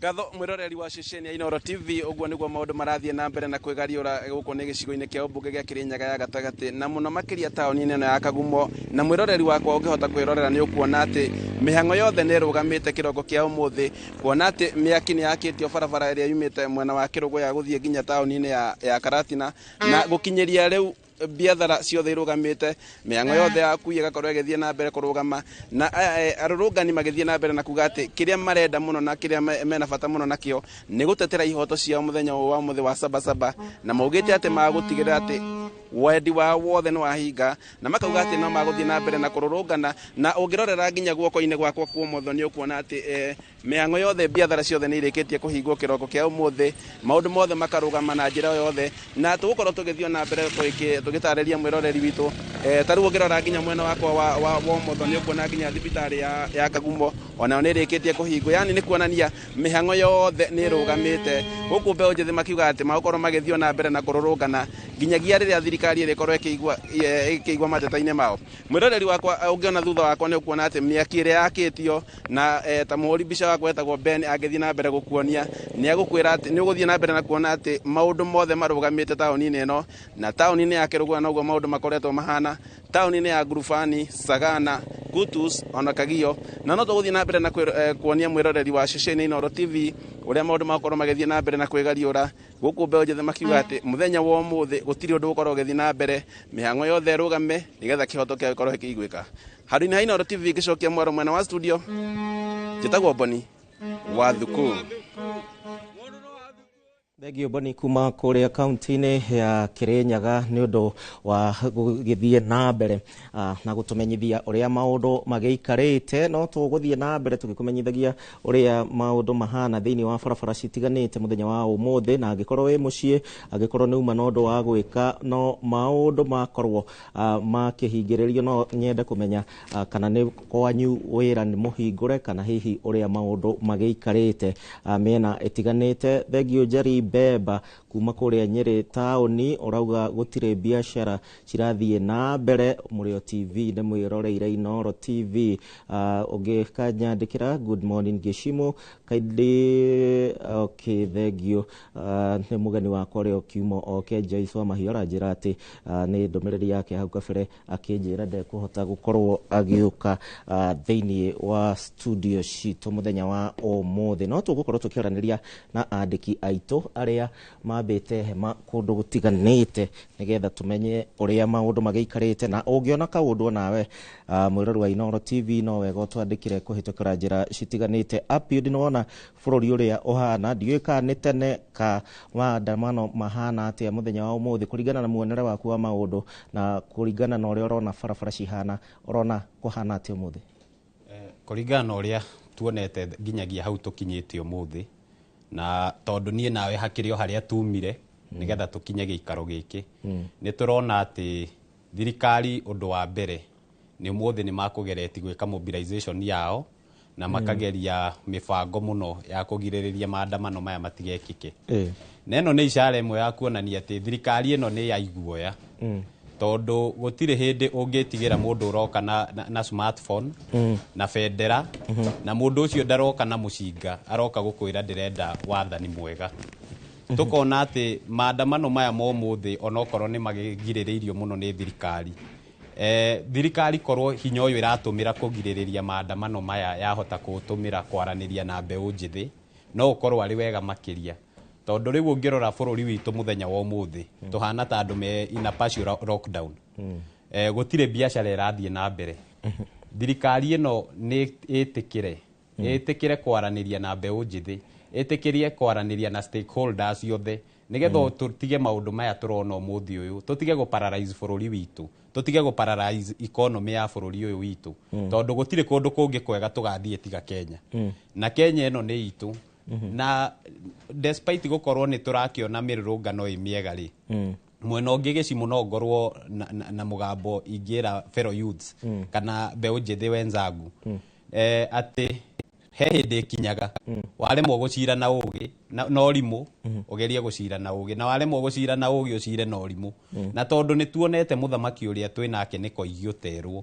Ngatho mwiroreri wa ceceni ya Inooro TV. Ũguo nĩguo maũndũ marathiĩ na mbere na kwĩgariũra gũkũ nĩ gĩcigo-inĩ kĩa ũmbunge gĩa Kĩrĩnyaga ya gatagatĩ, na mũno makĩria taũni-inĩ ĩno ya Kagumo. Na mwĩroreri wakwa, ũngĩhota kwĩrorera nĩ ũkuona atĩ mĩhang'o yothe nĩ ĩrũgamĩte kĩroko kĩa ũmũthĩ, kuona atĩ mĩaki nĩ yakĩtio barabara ĩrĩa yumĩte mwena wa Kĩrũgũya gũthiĩ nginya taũni-inĩ ya Karatina, na gũkinyĩria rĩu biathara ciothe irũgamĩte, mĩhang'o yothe ya akui ĩgakorwo ĩgĩthiĩ na mbere kũrũgama, na arũrũngani magĩthiĩ na mbere na kuga atĩ kĩrĩa marenda mũno na kĩrĩa mena bata mũno nakĩo nĩ gũtetera ihoto ciao mũthenya ũyũ wa ũmũthĩ wa Sabasaba, na maugĩte atĩ magũtigĩrĩra atĩ wendi wao wothe nĩ wahinga, na makauga atĩ no magũthiĩ na mbere na kũrũrũngana. Na ũngĩrorera nginya guoko-inĩ gwakwa kwa ũmotho nĩ ũkuona atĩ mĩhang'o yothe, biathara ciothe nĩ irĩkĩtie kũhingwo kĩroko kĩa ũmũthĩ, maũndũ mothe makarũgama na njĩra o yothe, na tũgũkorwo tũgĩthiĩ na mbere tũgĩtarĩria mwĩroreri witũ. Ta rĩu ũngĩrora nginya mwena wakwa wa ũmotho nĩ ũkuona nginya thibitarĩ ya Kagumo onayo nĩ ĩrĩkĩtie kũhingwo, yani nĩ kuonania mĩhang'o yothe nĩ ĩrũgamĩte gũkũ. Mbeũ njĩthĩ makiuga atĩ magũkorwo magĩthiĩ na mbere na kũrũrũngana nginyagia rĩrĩa thirikari ĩrĩkorwo ĩkĩigua mateta-inĩ mao. Mwĩroreri wakwa, ũngĩona thutha wakwa nĩ ũkuona atĩ mĩaki ĩrĩa yakĩtio na ta mũhũri mbica wakwa etagwo Ben angĩthiĩ na mbere gũkuonia, nĩ agũkwĩra atĩ nĩ ũgũthiĩ na mbere na kuona atĩ maũndũ mothe marũgamĩte taũni-inĩ ĩno, na taũni-inĩ ya Kĩrũgũya noguo maũndũ makoretwo mahana, taũni-inĩ ya Ngurubani, Sagana, Kutus ona Kagio. Na no tũgũthiĩ na mbere na kuonia mwĩroreri wa ceceni Inooro TV ũrĩa maũndũ makorwo magĩthiĩ na mbere na kwĩgariũra gũkũ. Mbeũ njĩthĩ makiuga atĩ mũthenya wa ũmũthĩ gũtirĩ ũndũ ũgũkorwo ũgĩthiĩ na mbere, mĩhang'o yothe ĩrũgame nĩgetha kĩhoto kĩao gĩkorwo gĩkĩiguĩka. Handũ-inĩ ha Inooro TV ngĩcokia mwaro mwena wa studio, njĩtagwo Boni wa Thuku. Thengio Boni kuma kũrĩa kaunti-inĩ ya Kirinyaga nĩ ũndũ wa gũgĩthiĩ na mbere na gũtũmenyithia ũrĩa maũndũ magĩikarĩte. No tũgũthiĩ na mbere tũgĩkũmenyithagia ũrĩa maũndũ mahana thĩinĩ wa barabara citiganĩte mũthenya wa ũmũthĩ, na angĩkorwo wĩ mũciĩ, angĩkorwo nĩ uma na ũndũ wa gwĩka, no maũndũ makorwo makĩhingĩrĩrio, no nyende kũmenya kana nĩ kwanyu wĩra nĩ mũhingũre kana hihi ũrĩa maũndũ magĩikarĩte mĩena ĩtiganĩte. Thengio Njeri Beba kuma kũrĩa Nyĩrĩ taũni, ũrauga gũtirĩ biacara cirathiĩ na mbere, Mũrĩo TV nĩ mwĩroreire Inooro TV. Ũngĩ kanyandĩkĩra, "Good morning Gĩcimo kaindĩ." Okay, thengio. Nĩ mũgeni wakwa ũrĩa ũkiuma oke, Joyce wa Mahiũ, aranjĩra atĩ nĩ ndũmĩrĩri yake hau kabere akĩnjĩra ndekũhota gũkorwo agĩũka thĩinĩ wa studio citũ mũthenya wa ũmũthĩ, no tũgũkorwo tũkĩaranĩria na andĩki aitũ arĩa mambĩte hema kũndũ gũtiganĩte nĩgetha tũmenye ũrĩa maũndũ magĩikarĩte. Na ũngĩona kaũndũ onawe, mwĩrori wa Inooro TV, no wega ũtwandĩkĩre kũhĩtũkĩra njĩra citiganĩte. Apiud, nĩwona bũrũri ũrĩa ũhana, ndiũĩ kana nĩ tene ka maandamano mahana atĩa mũthenya wa ũmũthĩ kũringana na muonere waku wa maũndũ na kũringana na ũrĩa ũrona barabara cihana, ũrona kũhana atĩa ũmũthĩ? Kũringana na ũrĩa tuonete nginyagia hau tũkinyĩte ũmũthĩ, na tondũ niĩ nawe hakĩrĩ o harĩa tumire nĩgetha tũkinye gĩikaro gĩkĩ, nĩ tũrona atĩ thirikari, ũndũ wa mbere nĩ ũmũthĩ nĩ makũgeretie gwĩka mobilization yao na makageria mĩbango mũno ya kũgirĩrĩria maandamano maya matigekĩke. Na ĩno nĩ ishara ĩmwe ya kuonania atĩ thirikari ĩno nĩ ya iguoya, tondũ gũtirĩ hĩndĩ ũngĩtigĩra mũndũ ũroka na smartphone na bendera, na mũndũ ũcio ndaroka na mũcinga, aroka gũkwĩra ndĩrenda wathani mwega. Tũkona atĩ maandamano maya ma ũmũthĩ, onokorwo nĩ magĩgirĩrĩirio mũno nĩ thirikari, thirikari korwo hinya ũyũ ĩratũmĩra kũgirĩrĩria maandamano maya yahota kũũtũmĩra kwaranĩria na mbeũ njĩthĩ, no ũkorwo arĩ wega makĩria, tondũ rĩu ũngĩrora bũrũri witũ mũthenya wa ũmũthĩ tũhana ta andũ me in a partial lockdown. Gũtirĩ biacara ĩrathiĩ na mbere. Thirikari ĩno nĩ ĩtĩkĩre kwaranĩria na mbeũ njĩthĩ, Ĩtĩkĩrie kwaranĩria na stakeholders yothe nĩgetha tũtige maũndũ maya tũrona ũmũthĩ ũyũ, tũtige gũ paralyze bũrũri witũ, tũtige gũ paralyze economy ya bũrũri ũyũ witũ, tondũ gũtirĩ kũndũ kũngĩ kwega tũgathiĩ tiga Kenya. Na Kenya ĩno nĩ itũ, na despite gũkorwo nĩ tũrakĩona mĩrũrũngano ĩ mĩega rĩ, mwena ũngĩ gĩcimo no ngorwo na mũgambo ingĩra fellow youths kana mbeũ njĩthĩ wenzangu atĩ he hĩndĩ ĩkinyaga waremwo gũcira na ũgĩ na ũrimũ, ũgerie gũcira na ũgĩ, na waremwo gũcira na ũgĩ, ũcire na ũrimũ. Na tondũ nĩ tuonete mũthamaki ũrĩa twĩ nake nĩ koigi ũterwo,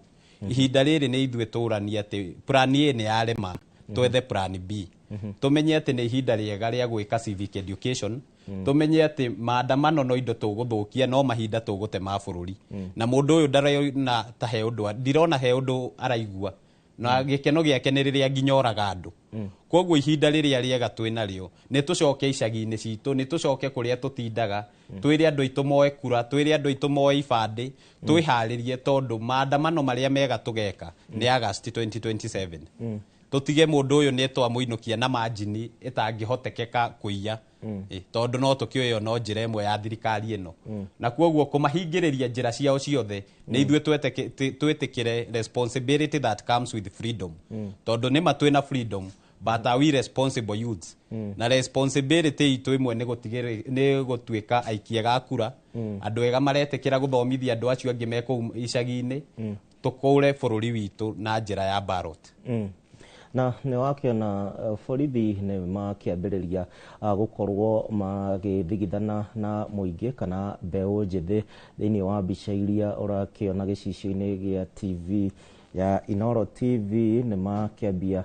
ihinda rĩrĩ nĩ ithuĩ tũranie atĩ plan A nĩ yarema, twethe plan B. Tũmenye atĩ nĩ ihinda rĩega rĩa gwĩka civic education. Tũmenye atĩ maandamano no indo tũgũthũkia, no mahinda tũgũte ma bũrũri. Na mũndũ ũyũ ndarona ta he ũndũ, ndirona he ũndũ araigua, na gĩkeno gĩake nĩ rĩrĩa nginya oraga andũ. Koguo ihinda rĩrĩa rĩega twĩ narĩo nĩ tũcoke icagi-inĩ citũ, nĩ tũcoke kũrĩa tũtindaga, twĩre andũ aitũ moe kura, twĩre andũ aitũ moe ibandĩ, twĩharĩrie, tondũ maandamano marĩa mega tũgeka nĩ August 2027. Tũtige mũndũ ũyũ nĩ twamũinũkia na margin ĩtangĩhotekeka kũiya. Tondũ no tũkĩũĩ no njĩra ĩmwe ya thirikari ĩno, na koguo kũmahingĩrĩria njĩra ciao ciothe nĩ ithuĩ twĩtĩkĩre responsibility that comes with freedom, tondũ nĩma twĩna freedom, but are we responsible youths? Na responsibility itũ ĩmwe nĩ gũtigĩrĩ nĩ gũtuĩka aikia a kura, andũ ega maretĩkĩra gũthomithia andũ acio angĩ me kũu icagi-inĩ, tũkũre bũrũri witũ na njĩra ya ballot. Na nĩ wakĩona borithi nĩ makĩambĩrĩria gũkorwo magĩthigithana na mũingĩ kana mbeũ njĩthĩ thĩinĩ wa mbica iria ũrakĩona gĩcicio-inĩ gĩa TV ya Inoro TV. Nĩ makĩambia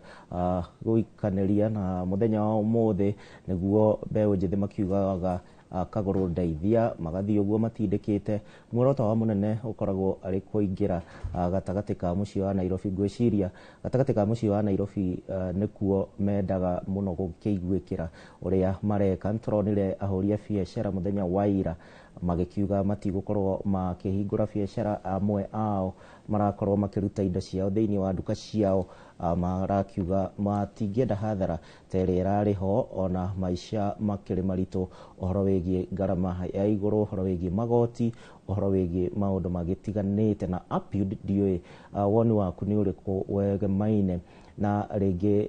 gũikanĩria na mũthenya wa ũmũthĩ nĩguo mbeũ njĩthĩ makiugaga kagũrũ ndeithia, magathiĩ ũguo matindĩkĩte. Muoroto wa mũnene ũkoragwo arĩ kũingĩra gatagatĩ ka mũciĩ wa Nairobi. Ngwĩciria gatagatĩ ka mũciĩ wa Nairobi nĩkuo mendaga mũno gũkĩiguĩkĩra ũrĩa mareka. Nĩtũronire ahũri a biacara mũthenya wa ira magĩkiuga matigũkorwo makĩhingũra biacara. Amwe ao marakorwo makĩruta indo ciao thĩinĩ wa nduka ciao, marakiuga matingĩenda hathara ta ĩrĩa ĩrarĩ ho, ona maica makĩrĩ maritũ, ũhoro wĩgiĩ ngarama ya igũrũ, ũhoro wĩgiĩ magoti, ũhoro wĩgiĩ maũndũ magĩtiganĩte. Na APUD ndiũĩ woni waku nĩ ũrĩkũ wegemaine na rĩngĩ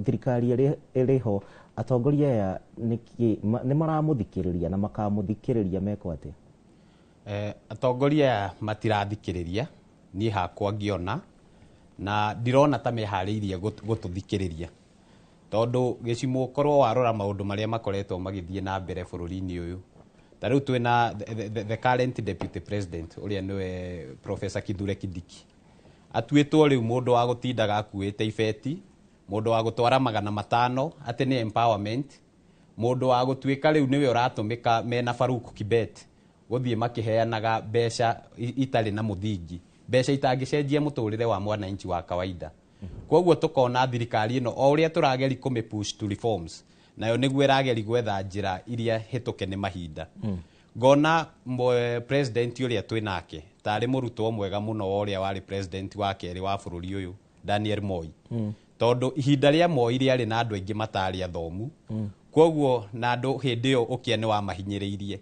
thirikari ĩrĩa ĩrĩ ho, atongoria aya nĩkĩ nĩ maramũthikĩrĩria na makamũthikĩrĩria mekwo atĩa? Atongoria aya matirathikĩrĩria. Niĩ hakwa ngĩona na ndirona ta meharĩirie gũtũthikĩrĩria, tondũ gĩcimo korwo warora maũndũ marĩa makoretwo magĩthiĩ na mbere bũrũri-inĩ ũyũ, ta rĩu twĩna the current deputy president ũrĩa nĩwe Professor Kithure Kindiki, atuĩtwo rĩu mũndũ wa gũtindaga akuĩte ibeti, mũndũ wa gũtwara 500 atĩ nĩ empowerment, mũndũ wa gũtuĩka rĩu nĩwe ũratũmĩka mena Farouk Kibet gũthiĩ makĩheanaga mbeca itarĩ na mũthingi, mbeca itangĩcenjia mũtũrĩre wa mwananchi wa kawaida. Koguo tũkona thirikari ĩno, o ũrĩa tũrageri kũmĩ push to reforms, nayo nĩguo ĩrageri gwetha njĩra iria hĩtũke nĩ mahinda. Ngona president ũrĩa twĩ nake tarĩ mũrutwo mwega mũno wa ũrĩa warĩ president wa kerĩ wa bũrũri ũyũ, Daniel Moi, tondũ ihinda rĩa Moi rĩarĩ na andũ aingĩ matarĩ athomu. Koguo na andũ hĩndĩ ĩyo ũkĩa nĩ wamahinyĩrĩirie.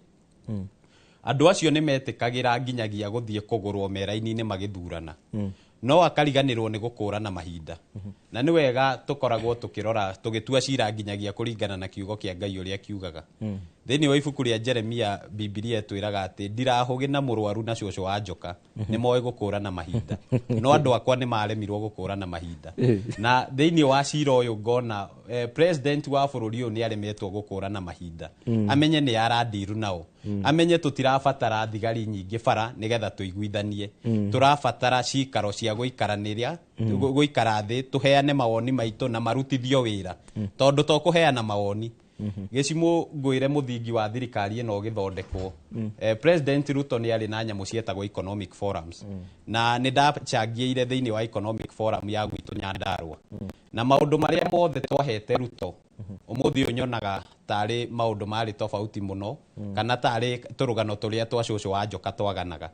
Andũ acio nĩ metĩkagĩra nginyagia gũthiĩ kũgũrwo meraini-inĩ magĩthurana, no akariganĩrwo nĩ gũkũrana mahinda. Na nĩ wega tũkoragwo tũkĩrora tũgĩtua cira nginyagia kũringana na kiugo kĩa Ngai ũrĩa kiugaga. Thĩinĩ wa ibuku rĩa Jeremia, Bibilia ĩtwĩraga atĩ ndirahũgĩ na mũrwaru na cũcũ wa njoka nĩ moĩ gũkũrana mahinda, no andũ akwa nĩ maremirwo gũkũrana mahinda. Na thĩinĩ wa cira ũyũ ngona president wa bũrũri ũyũ nĩ aremetwo gũkũrana mahinda, amenye nĩ arandiru nao, amenye tũtirabatara thigari nyingĩ bara nĩgetha tũiguithanie. Tũrabatara cikaro cia gũikaranĩria, gũikara thĩ tũheane mawoni maitũ na marutithio wĩra, tondũ to kũheana mawoni. Gĩcimũ ngwĩre mũthingi wa thirikari ĩno ũgĩthondekwo, President Ruto nĩ arĩ na nyamũ cietagwo economic forums, na nĩ ndacangĩire thĩinĩ wa economic forum ya gwitũ Nyandarua, na maũndũ marĩa mothe twahete Ruto. Umuthi ũyũ nyonaga tarĩ maũndũ marĩ tofauti mũno, kana tarĩ tũrũgano tũrĩa twa cũcũ wa njoka twaganaga,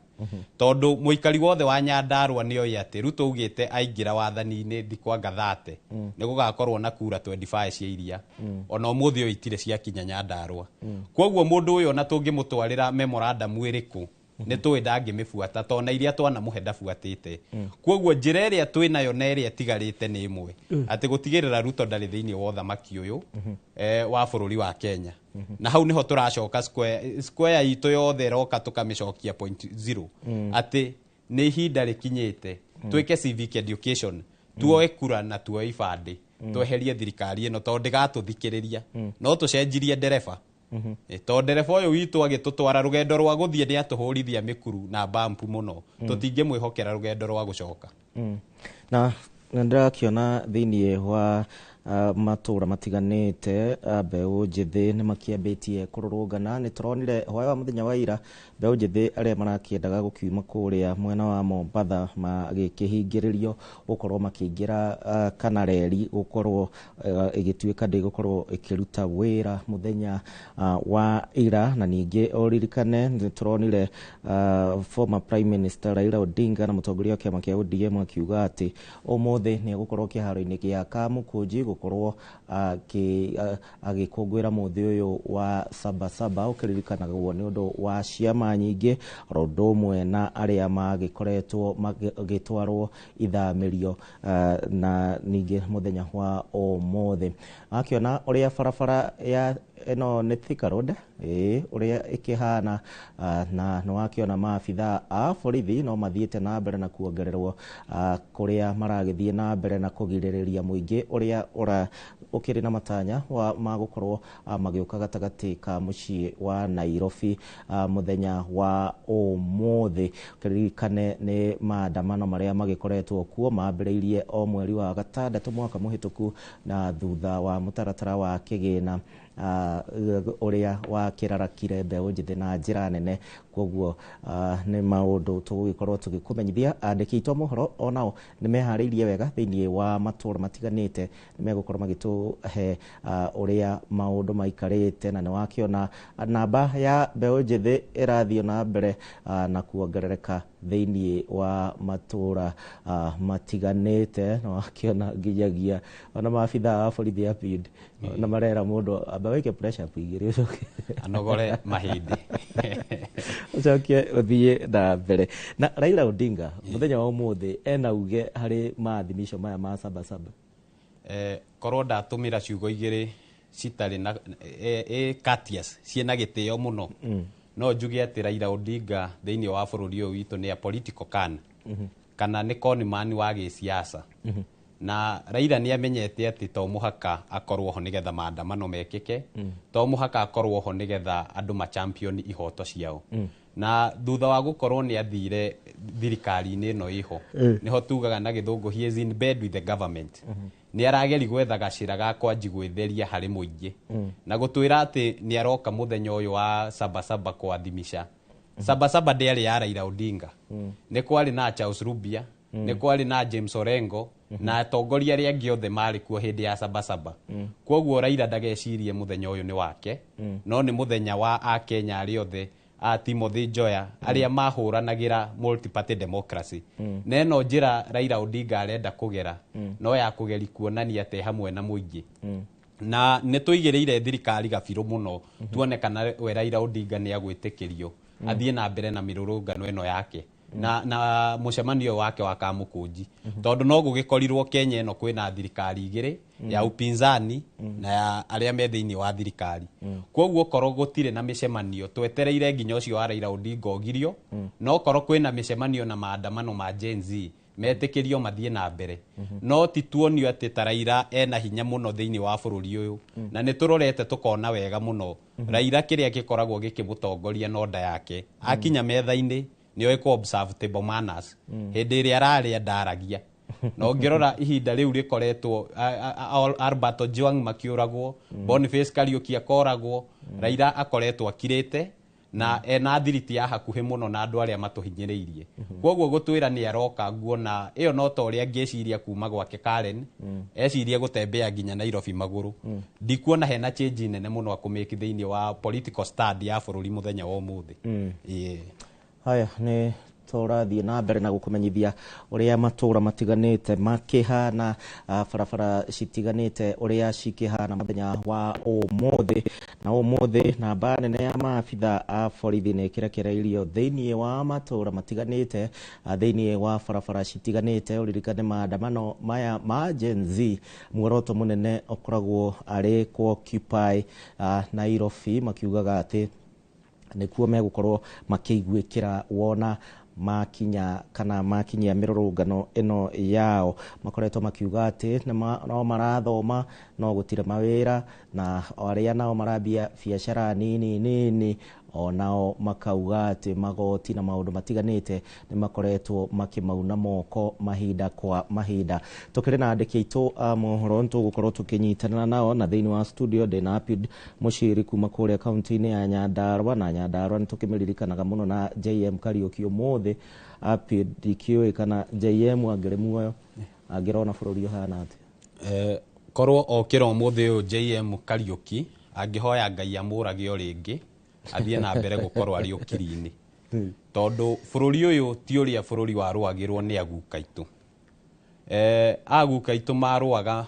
tondũ mũikari wothe wa Nyandarua nĩ oĩ atĩ Ruto augĩte aingĩra wathani-inĩ thikũ anga 30 nĩ gũgakorwo na kura 25 cia iria. Ona ũmũthĩ ũyũ itirĩ ciakinya Nyandarua. Koguo mũndũ ũyũ ona tũngĩmũtwarĩra memorandum ĩrĩkũ, nĩ tũĩ ndangĩmĩbuata, tondũ na iria twanamũhe ndabuatĩte. Koguo njĩra ĩrĩa twĩnayo na ĩrĩa ĩtigarĩte nĩ ĩmwe, atĩ gũtigĩrĩra Ruto ndarĩ thĩinĩ wa ũthamaki ũyũ wa bũrũri wa Kenya. Na hau nĩho tũracoka square itũ yothe ĩroka tũkamĩcokia point zero, atĩ nĩ ihinda rĩkinyĩte twĩke civic education, tuoe kura na tuoe ibandĩ, tweherie thirikari ĩno, tondũ ndĩgatũthikĩrĩria. No tũcenjirie ndereba. Tondũ ndereba ũyũ witũ agĩtũtwara rũgendo rwa gũthiĩ nĩ atũhũrithia mĩkuru na bampu mũno, tũtingĩmwĩhokera rũgendo rwa gũcoka. Na ndĩrakĩona thĩinĩ wa matũra matiganĩte, mbeũ njĩthĩ nĩ makĩambĩtie kũrũrũngana. Nĩ tũronire hwaĩ wa mũthenya wa ira mbeũ njĩthĩ arĩa marakĩendaga gũkiuma kũrĩa mwena wa Mombatha magĩkĩhingĩrĩrio gũkorwo makĩingĩra, kana reri gũkorwo ĩgĩtuĩka ndĩgũkorwo ĩkĩruta wĩra mũthenya wa ira. Na ningĩ ũririkane nĩ tũronire former Prime Minister Raila Odinga na mũtongoria wa kĩama kĩa ODM akiuga atĩ ũmũthĩ nĩ egũkorwo kĩharo-inĩ gĩa Kamũkũnji gũkorwo agĩkũngũĩra mũthĩ ũyũ wa Sabasaba, ũkĩririkanagwo nĩ ũndũ wa ciama nyingĩ oro ũndũ ũmwe na arĩa magĩkoretwo magĩtwarwo ithamĩrio. Na ningĩ mũthenya wa ũmũthĩ akĩona ũrĩa barabara ya ĩno nĩ Thika Road ũrĩa ĩkĩhana, na nĩ wakĩona maabitha a borithi no mathiĩte na mbere na kuongererwo, kũrĩa maragĩthiĩ na mbere na kũgirĩrĩria mũingĩ ũrĩa ũkĩrĩ na matanya wa magũkorwo magĩũka gatagatĩ ka mũciĩ wa Nairobi mũthenya wa ũmũthĩ. Kĩririkane nĩ maandamano marĩa magĩkoretwo kuo mambĩrĩirie o mweri wa gatandatũ mwaka mũhĩtũku, na thutha wa mũtaratara wa kĩgĩna ũrĩa wakĩrarakire mbeũ njĩthĩ na njĩra nene. Koguo nĩ maũndũ tũgũgĩkorwo tũgĩkũmenyithia. Andĩki aitũ a mohoro onao nĩ meharĩirie wega thĩinĩ wa matũra matiganĩte, nĩ megũkorwo magĩtũhe ũrĩa maũndũ maikarĩte. Na nĩ wakĩona namba ya mbeũ njĩthĩ ĩrathiĩ na mbere na kuongerereka thĩinĩ wa matũra matiganĩte. Na wakĩona nginyagia ona maabitha a borithi a PID na marera mũndũ amba wĩke press up igĩrĩ ũcoke anogore mahĩndĩ, ũcoke ũthiĩ na mbere. Na Raila Odinga mũthenya wa ũmũthĩ ena uge harĩ maadhimisho maya ma Sabasaba. Korwo ndatũmĩra ciugo igĩrĩ citarĩ na courteous, ciĩna gĩtĩo mũno, no njuge atĩ Raila Odinga thĩinĩ wa bũrũri ũyũ witũ nĩ a political can, kana nĩ conman wa gĩsiasa. Na Raila nĩ amenyete atĩ to mũhaka akorwo ho nĩgetha maandamano mekĩke, to mũhaka akorwo ho nĩgetha andũ ma champion ihoto ciao. Na thutha wa gũkorwo nĩ athire thirikari-inĩ ĩno ĩho, nĩho tugaga na gĩthũngũ he is in bed with the government, nĩ arageri gwetha gacĩra ga kwanji gwĩtheria harĩ mũingĩ na gũtwĩra atĩ nĩ aroka mũthenya ũyũ wa Sabasaba kũadhimisha. Sabasaba ndĩarĩ ya Raila Odinga, nĩ kwarĩ na Charles Rubia, nĩ kwarĩ na James Orengo na atongoria arĩa angĩ othe marĩ kuo hĩndĩ ya Sabasaba. Koguo Raila ndagecirie mũthenya ũyũ nĩ wake, no nĩ mũthenya wa akenya arĩa othe a Timothy Njoya arĩa mahũranagĩra multi-party democracy. Na ĩno njĩra Raila Odinga arenda kũgera no ya kũgeri kuonania atĩ hamwe na mũingĩ. Na nĩ tũigĩrĩire thirikari gabirũ mũno tuone kana we Raila Odinga nĩ agwĩtĩkĩrio athiĩ na mbere na mĩrũrũngano ĩno yake na mũcemanio wake wa Kamũkũnji, tondũ no gũgĩkorirwo Kenya ĩno kwĩna thirikari igĩrĩ, ya upinzani na ya arĩa me thĩinĩ wa thirikari. Koguo korwo gũtirĩ na mĩcemanio, twetereire nginya ũcio wa Raila Odinga ũgirio, no korwo kwĩna mĩcemanio na maandamano ma Gen Z metĩkĩrio mathiĩ na mbere. No ti tuonio atĩ ta Raila ena hinya mũno thĩinĩ wa bũrũri ũyũ. Na nĩ tũrorete tũkona wega mũno Raila kĩrĩa gĩkoragwo gĩkĩmũtongoria no nda yake. Akinya metha-inĩ nĩ oĩ kũ observe table manners, hĩndĩ ĩrĩa ararĩa ndaragia. Na ũngĩrora ihinda rĩu rĩkoretwo Albert Ojwang makĩũragwo, Boniface Kariuki akoragwo, Raila akoretwo akirĩte. Na ena thiriti ya hakuhĩ mũno na andũ arĩa matũhinyĩrĩirie. Koguo gũtwĩra nĩ aroka, nguona ĩyo no ta ũrĩa ngĩciria kuma gwake Karen ecirie gũtembea nginya Nairobi magũrũ. Ndikuona hena change nene mũno akũmĩki thĩinĩ wa political stand ya bũrũri mũthenya wa ũmũthĩ. Ĩĩ. Haya, nĩ tũrathiĩ na mbere na gũkũmenyithia ũrĩa matũra matiganĩte makĩhana, barabara citiganĩte ũrĩa cikĩhana mũthenya wa ũmũthĩ. Na ũmũthĩ namba nene ya maabitha a borithi nĩ ĩkĩrekereirio thĩinĩ wa matũra matiganĩte, thĩinĩ wa barabara citiganĩte. Ũririkane maandamano maya ma Gen Z, muoroto mũnene ũkoragwo arĩ kũ occupy Nairobi, makiugaga atĩ nĩkuo megũkorwo makĩiguĩkĩra wona makinya kana makinyia mĩrũrũngano ĩno yao. Makoretwo makiuga atĩ no marathoma no gũtirĩ mawĩra, na arĩa nao marambia biacara nini nini onao makauga atĩ magoti na maũndũ matiganĩte nĩ makoretwo makĩmauna moko mahinda kwa mahinda. Tũkĩrĩ na andĩki aitũ a mohoro, nĩtũgũkorwo tũkĩnyitanĩra nao, na thĩinĩ wa studio ndĩna Apid Mũciri kuma kũrĩa kaunti-inĩ ya Nyandarua, na Nyandarua nĩtũkĩmĩririkanaga mũno na JM Kariũki. Ũmũthĩ Apid, ndikĩũĩ kana JM angĩrĩ muoyo angĩrona bũrũri ũhana atĩa? Korwo okĩra ũmũthĩ ũyũ JM Kariũki angĩhoya Ngai amũrage o rĩngĩ athiĩ na mbere gũkorwo arĩ ũkiri-inĩ, tondũ bũrũri ũyũ ti ũrĩa bũrũri warũagĩrwo nĩ aguka aitũ. Aguka aitũ marũaga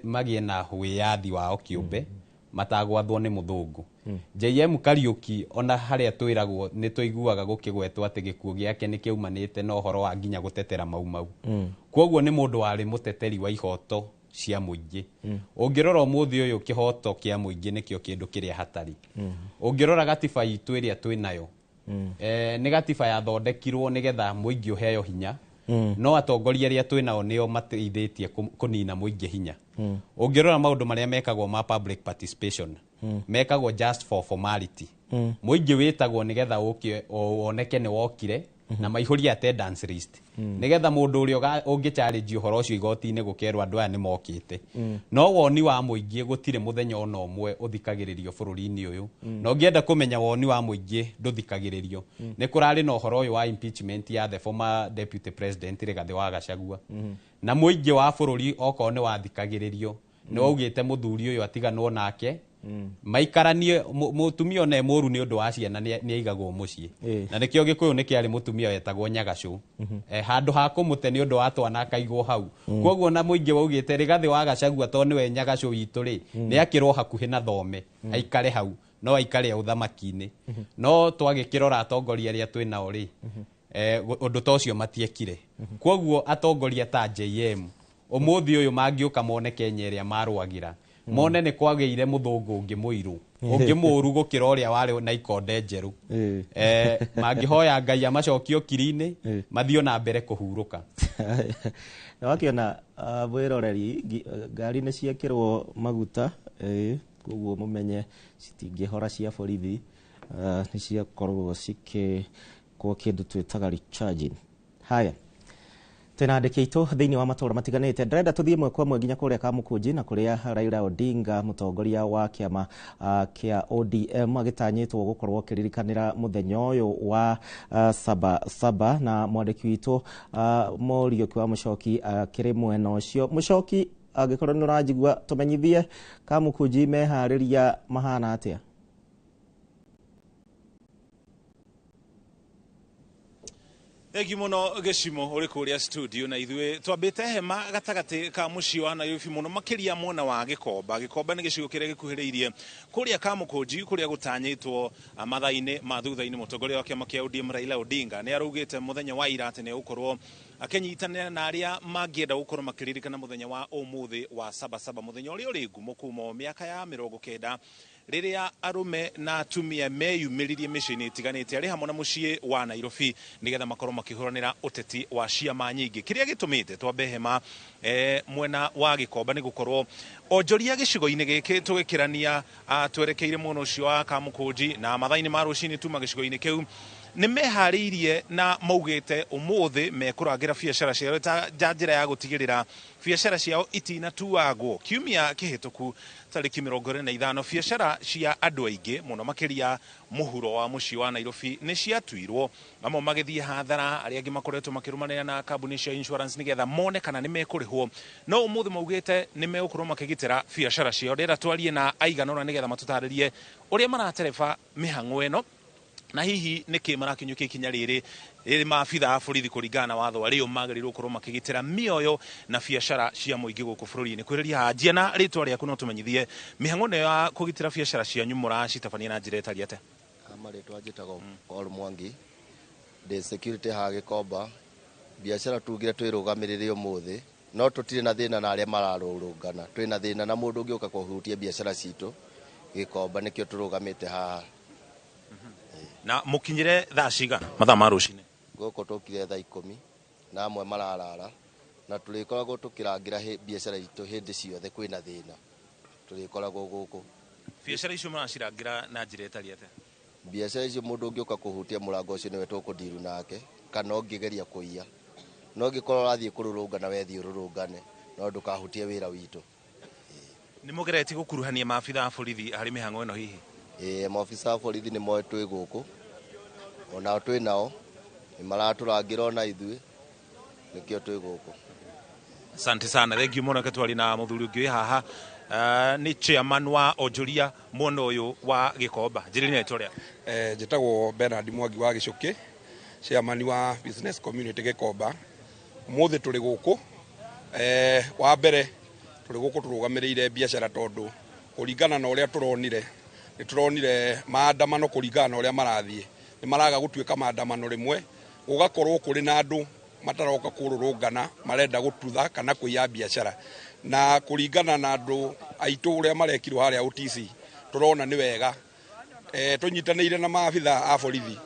magĩe na wĩyathi wao kĩũmbe matagwathwo nĩ mũthũngũ. JM Kariũki ona harĩa twĩragwo nĩ tũiguaga gũkĩgwetwo atĩ gĩkuũ gĩake nĩ kĩaumanĩte na ũhoro wa nginya gũtetera Mau Mau. Koguo nĩ mũndũ warĩ mũteteri wa ihoto cia mũingĩ. Ũngĩrora ũmũthĩ ũyũ kĩhoto kĩa mũingĩ nĩkĩo kĩndũ kĩrĩa hatarĩ. Ũngĩrora gatiba itũ ĩrĩa twĩnayo, nĩ gatiba yathondekirwo nĩgetha mũingĩ ũheo hinya, no atongoria arĩa twĩnao nĩo mateithĩtie kũnina mũingĩ hinya. Ũngĩrora maũndũ marĩa mekagwo ma public participation, mekagwo just for formality. Mũingĩ wĩtagwo nĩgetha ũke woneke nĩ wokire na maihũrie attendance list, nĩgetha mũndũ ũrĩa ũngĩ challenge ũhoro ũcio igoti-inĩ gũkerwo andũ aya nĩ mokĩte. No woni wa mũingĩ gũtirĩ mũthenya ona ũmwe ũthikagĩrĩrio bũrũri-inĩ ũyũ. Na ũngĩenda kũmenya woni wa mũingĩ ndũthikagĩrĩrio, nĩ kũrarĩ na ũhoro ũyũ wa impeachment ya the former deputy president Rigathĩ wa Gachagua, na mũingĩ wa bũrũri okorwo nĩ wathikagĩrĩrio nĩ waugĩte mũthuri ũyũ atiganwo nake, maikaranie. Mũtumia ona e mũru nĩ ũndũ wa ciana nĩ aigagwo mũciĩ. Na nĩkĩo Gĩkũyũ nĩ kĩarĩ mũtumia wetagwo Nyagacũ, handũ ha kũmũte nĩ ũndũ wa twana akaigwo hau. Koguo na mũingĩ waugĩte Rigathĩ wa Gachagua tondũ nĩwe Nyagacũ witũ rĩ, nĩ akĩrwo hakuhĩ na thome aikare hau, no aikare ũthamaki-inĩ. No twagĩkĩrora atongoria arĩa twĩ nao rĩ, ũndũ ta ũcio matiekire. Koguo atongoria ta JM ũmũthĩ ũyũ mangĩũka mone Kenya ĩrĩa marũagĩra, mone nĩ kwagĩire mũthũngũ ũngĩ mũirũ ũngĩ mũru gũkĩra ũrĩa warĩ na ikonde njerũ, mangĩhoya Ngai amacokie ũkiri-inĩ, mathiĩ na mbere kũhurũka. Na wakĩona mwĩroreri, ngari nĩ ciekĩrwo maguta, koguo mũmenye citingĩhora cia borithi, nĩ ciakorwo cikĩkwo kĩndũ twĩtaga recharging. Haya, twĩna andĩki aitũ thĩinĩ wa matũra matiganĩte. Ndĩrenda tũthiĩ ĩmwe kwa ĩmwe nginya kũrĩa Kamũkũnji, na kũrĩa Raila Odinga, mũtongoria wa kĩama kĩa ODM, agĩtanyĩtwo gũkorwo akĩririkanĩra mũthenya ũyũ wa Saba Saba, na mwandĩki witũ Mũriũki wa Mũcoki akĩrĩ mwena ũcio. Mũcoki, angĩkorwo nĩ ũranjigua, tũmenyithie Kamũkũnji meharĩria mahana atĩa? Thengi muno Gĩcimo ũrĩ kũrĩa studio, na ithuĩ twambĩte hema gatagatĩ ka mũciĩ wa Nairobi, mũno makĩria mwena wa Gĩkomba. Gĩkomba nĩ gĩcigo kĩrĩa gĩkuhĩrĩirie kũrĩa Kamũkũnji, kũrĩa gũtanyĩtwo mathaa-inĩ ma thutha-inĩ mũtongoria wa kĩama kĩa ODM Raila Odinga nĩ araugĩte mũthenya wa ira atĩ nĩ egũkorwo akĩnyitanĩra na arĩa mangĩenda gũkorwo makĩririkana mũthenya wa ũmũthĩ wa Saba Saba, mũthenya ũrĩa ũrĩ ngumo kuma o mĩaka ya 90 rĩrĩa arũme na atumia meyumĩririe mĩciĩ-inĩ ĩtiganĩte arĩ hamwe na mũciĩ wa Nairobi nĩgetha makorwo makĩhũranĩra ũteti wa ciama nyingĩ. Kĩrĩa gĩtũmĩte twambe hema mwena wa Gĩkomba nĩ gũkorwo onjoria gĩcigo-inĩ gĩkĩ tũgĩkĩrania twerekeire mwena ũcio wa Kamũkũnji na mathaa-inĩ ma rũcinĩ tuma gĩcigo-inĩ kĩu. Nĩ meharĩirie na maugĩte ũmũthĩ mekũrangĩra biacara ciao ta njĩra ya gũtigĩrĩra biacara ciao itinatuagwo. Kiumia kĩhĩtũku tarĩki 25 biacara cia andũ aingĩ mũno makĩria mũhuro wa mũciĩ wa Nairobi nĩ ciatuirwo, amwe magĩthiĩ hathara, arĩa angĩ makoretwo makĩrũmanĩra na kambuni cia insurance nĩgetha mone kana nĩ mekũrĩhwo, no ũmũthĩ maugĩte nĩ megũkorwo makĩgitĩra biacara ciao. Ndĩrenda twarie na aigana ũna nĩgetha matũtarĩrie ũrĩa maratereba mĩhang'o ĩno na hihi nĩkĩ marakinyũkia ikinya rĩrĩ rĩrĩ maabitha a borithi kũringana na watho arĩo magĩrĩirwo gũkorwo makĩgitĩra mĩoyo na biacara cia mũingĩ gũkũ bũrũri-inĩ. Kwĩrĩria hanjia na rĩtwa rĩaku no tũmenyithie mĩhang'o ĩno ya kũgitĩra biacara cianyu mũracitabania na njĩra ĩtariĩ atĩa? Marĩtwa njĩtagwo Paul Mwangi, ndĩ security haha Gĩkomba. Biacara tugire twĩrũgamĩrĩre ũmũthĩ, no tũtirĩ na thĩna na arĩa mararũrũngana, twĩna thĩna na mũndũ ũngĩũka kũhutia biacara citũ Gĩkomba, nĩkĩo tũrũgamĩte haha. Na mũkinyire thaa cigana mathaa ma rũcinĩ? Gũkũ tũkire thaa 10 na amwe mararara, na tũrĩkoragwo tũkĩrangĩra biacara itũ hĩndĩ ciothe kwĩna thĩna, tũrĩkoragwo gũkũ. Biacara icio mũracirangĩra na njĩra ĩtariĩ atĩa? Biacara icio mũndũ ũngĩũka kũhutia mũrango ũcio nĩwe tũkũndiru nake, kana ũngĩgeria kũiya, no ũngĩkorwo ũrathiĩ kũrũrũngana wethiĩ ũrũrũngane, no ndũkahutie wĩra witũ. Nĩ mũgeretie gũkuruhania maabitha a borithi harĩ mĩhang'o ĩno hihi? Ĩĩ, maabitha a borithi nĩ moĩ twĩ gũkũ, onao twĩ nao, nĩ maratũrangĩra ona ithuĩ, nĩkĩo twĩ gũkũ. Asante sana, thank you mũno. Twari na mũthuri ũngĩ wĩ haha, nĩ chairman wa onjoria mwena ũyũ wa Gĩkomba. Njĩrĩria rĩtwa rĩaku. Njĩtagwo Bernard Mwangi wa Gĩcũkĩ, chairman wa business community Gĩkomba. Ũmũthĩ tũrĩ gũkũ, wa mbere tũrĩ gũkũ tũrũgamĩrĩire biacara tondũ kũringana na ũrĩa tũronire, nĩ tũronire maandamano kũringana na ũrĩa marathiĩ, nĩ maraga gũtuĩka maandamano rĩmwe, gũgakorwo kũrĩ na andũ mataroka kũrũrũngana marenda gũtutha kana kũiya biacara, na kũringana na andũ aitũ ũrĩa marekirwo harĩa OTC, tũrona nĩ wega tũnyitanĩire na maabitha a borithi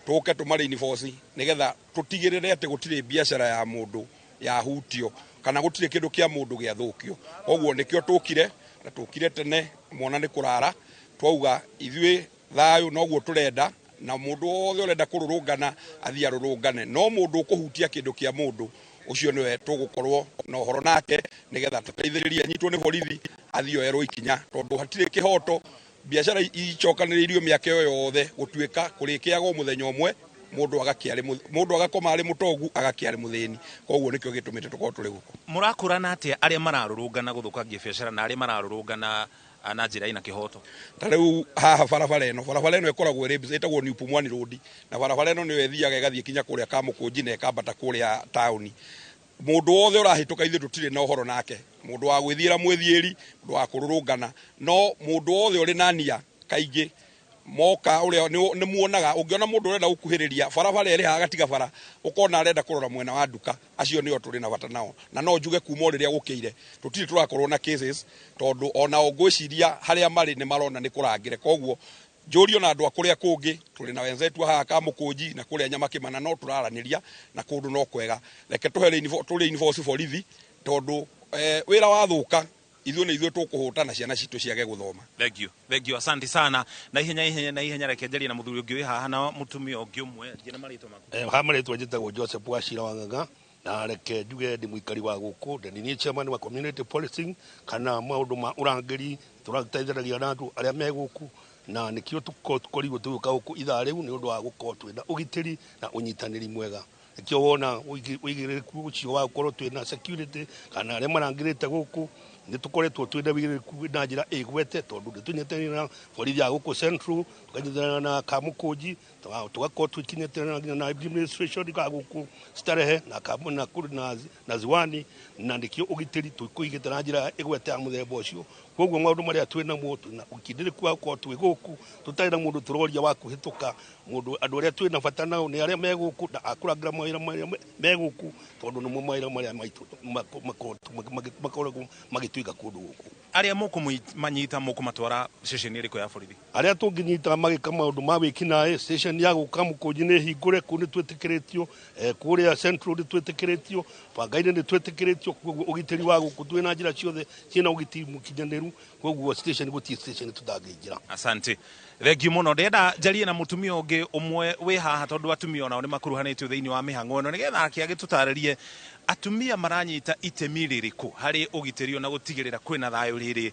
tũke tũmareinforce nĩgetha tũtigĩrĩre atĩ gũtirĩ biacara ya mũndũ yahutio kana gũtirĩ kĩndũ kĩa mũndũ gĩathũkio. Koguo nĩkĩo tũkire, na tũkire tene mwana nĩ kũrara, twauga ithuĩ thayũ noguo tũrenda, na mũndũ wothe ũrenda kũrũrũngana athiĩ arũrũngane, no mũndũ ũkũhutia kĩndũ kĩa mũndũ ũcio nĩwe tũgũkorwo na ũhoro nake nĩgetha tũteithĩrĩrie anyitwo nĩ borithi athiĩ oyerwo ikinya, tondũ hatirĩ kĩhoto biacara icokanĩrĩirio mĩaka ĩyo yothe gũtuĩka kũrĩkĩagwo mũthenya ũmwe, mũndũ agakoma arĩ mũtongu agakĩa arĩ mũthĩni. Koguo nĩkĩo gĩtũmĩte tũkorwo tũrĩ gũkũ. Mũrakũrana atĩa arĩa mararũrũngana gũthũkangia biacara na arĩa mararũrũngana na njĩra ĩna kĩhoto? Ta rĩu haha barabara ĩno ĩkoragwo ĩrĩ ĩtagwo New Pumwani Road, na barabara ĩno nĩyo ĩthiaga ĩgathiĩ kinya kũrĩa Kamũkũnji na ĩkambata kũrĩa taũni. Mũndũ wothe ũrahĩtũka ithuĩ tũtirĩ na ũhoro nake, mũndũ wa gwĩthiĩra mwĩthiĩri, mũndũ wa kũrũrũngana, no mũndũ wothe ũrĩ na nia kaingĩ moka ũrĩa nĩ muonaga, ũngĩona mũndũ ũrenda gũkuhĩrĩria barabara ĩrĩ haha gatiga bara, ũkona arenda kũrora mwena wa nduka, acio nĩo tũrĩ na bata nao. Na no njuge kuma o rĩrĩa gũkĩire tũtirĩ tũrakorwo na cases, tondũ onao ngwĩciria harĩa marĩ nĩ marona nĩ kũrangĩre. Koguo njũrio na andũ a kũrĩa kũngĩ, tũrĩ na wenzetu haha Kamũkũnji na kũrĩa Nyamakĩmana, no tũraranĩria na kũndũ no kwega. Reke tũhe borithi tondũ wĩra wathũka ithuĩ nĩ ithuĩ tũkũhũta na ciana citũ ciage gũthoma. Thank you, thank you, asante sana. Na ihenya reke njarie na mũthuri ũngĩ wĩ haha na mũtumia ũngĩ ũmwe. Njĩra marĩtwa maku. Ha marĩtwa njĩtagwo Joseph Wachira wa Ng'ang'a, na reke njuge ndĩ mũikari wa gũkũ, ndĩ niĩ chairman wa community policing kana maũndũ ma ũrangĩri, tũrateithanagia na andũ arĩa me gũkũ, na nĩkĩo tũkorirwo tũgĩũka gũkũ ithaa rĩu nĩ ũndũ wa gũkorwo twĩna ũgitĩri na ũnyitanĩri mwega. Nĩkĩo wona ũigĩrĩrĩku ũcio wa gũkorwo twĩna security kana arĩa marangĩrĩte gũkũ, nĩ tũkoretwo twĩna ũigĩrĩrĩku na njĩra ĩgwete, tondũ nĩ tũnyitanĩire na borithi ya gũkũ Central, tũkanyitanĩra na Kamũkũnji, tũgakorwo tũkinyitanĩra na administration ya gũkũ Starehe na Ziwani, na nĩkĩo ũgitĩri tũkũigĩte na njĩra ĩgwete ya mũthemba ũcio. Koguo maũndũ marĩa twĩ namo, twĩna ũkindĩrĩku wa gũkorwo twĩ gũkũ, tũtarĩ na mũndũ tũroria wa kũhĩtũka, mũndũ andũ arĩa twĩ na bata nao nĩ arĩa me gũkũ na akũrangĩra mawĩra marĩa me gũkũ, tondũ nĩmo mawĩra marĩa maitũ makoragwo magĩtuĩka kũndũ gũkũ. Arĩa mũkũmanyita mũkũmatwara ceceni ĩrĩkũ ya borithi? Arĩa tũngĩnyita magĩka maũndũ ma wĩkinaĩ, station ya gũka Mũkũnji nĩ hingũre, kũu nĩ twĩtĩkĩrĩtio, kũrĩa Central nĩ twĩtĩkĩrĩtio, Bangainĩ nĩ twĩtĩkĩrĩtio. Koguo ũgitĩri wa gũkũ twĩna njĩra ciothe ciĩna ũgitĩri mũkinyanĩru, koguo station gũtirĩ station tũtangĩingĩra. Asante, thengiũ mũno. Ndĩrenda njarie na mũtumia ũngĩ ũmwe wĩ haha, tondũ atumia onao nĩ makuruhanĩtio thĩinĩ wa mĩhang'o ĩno, nĩgetha ake agĩtũtarĩrie atumia maranyita itemi rĩrĩkũ harĩ ũgitĩri na gũtigĩrĩra kwĩna thayũ. Rĩrĩ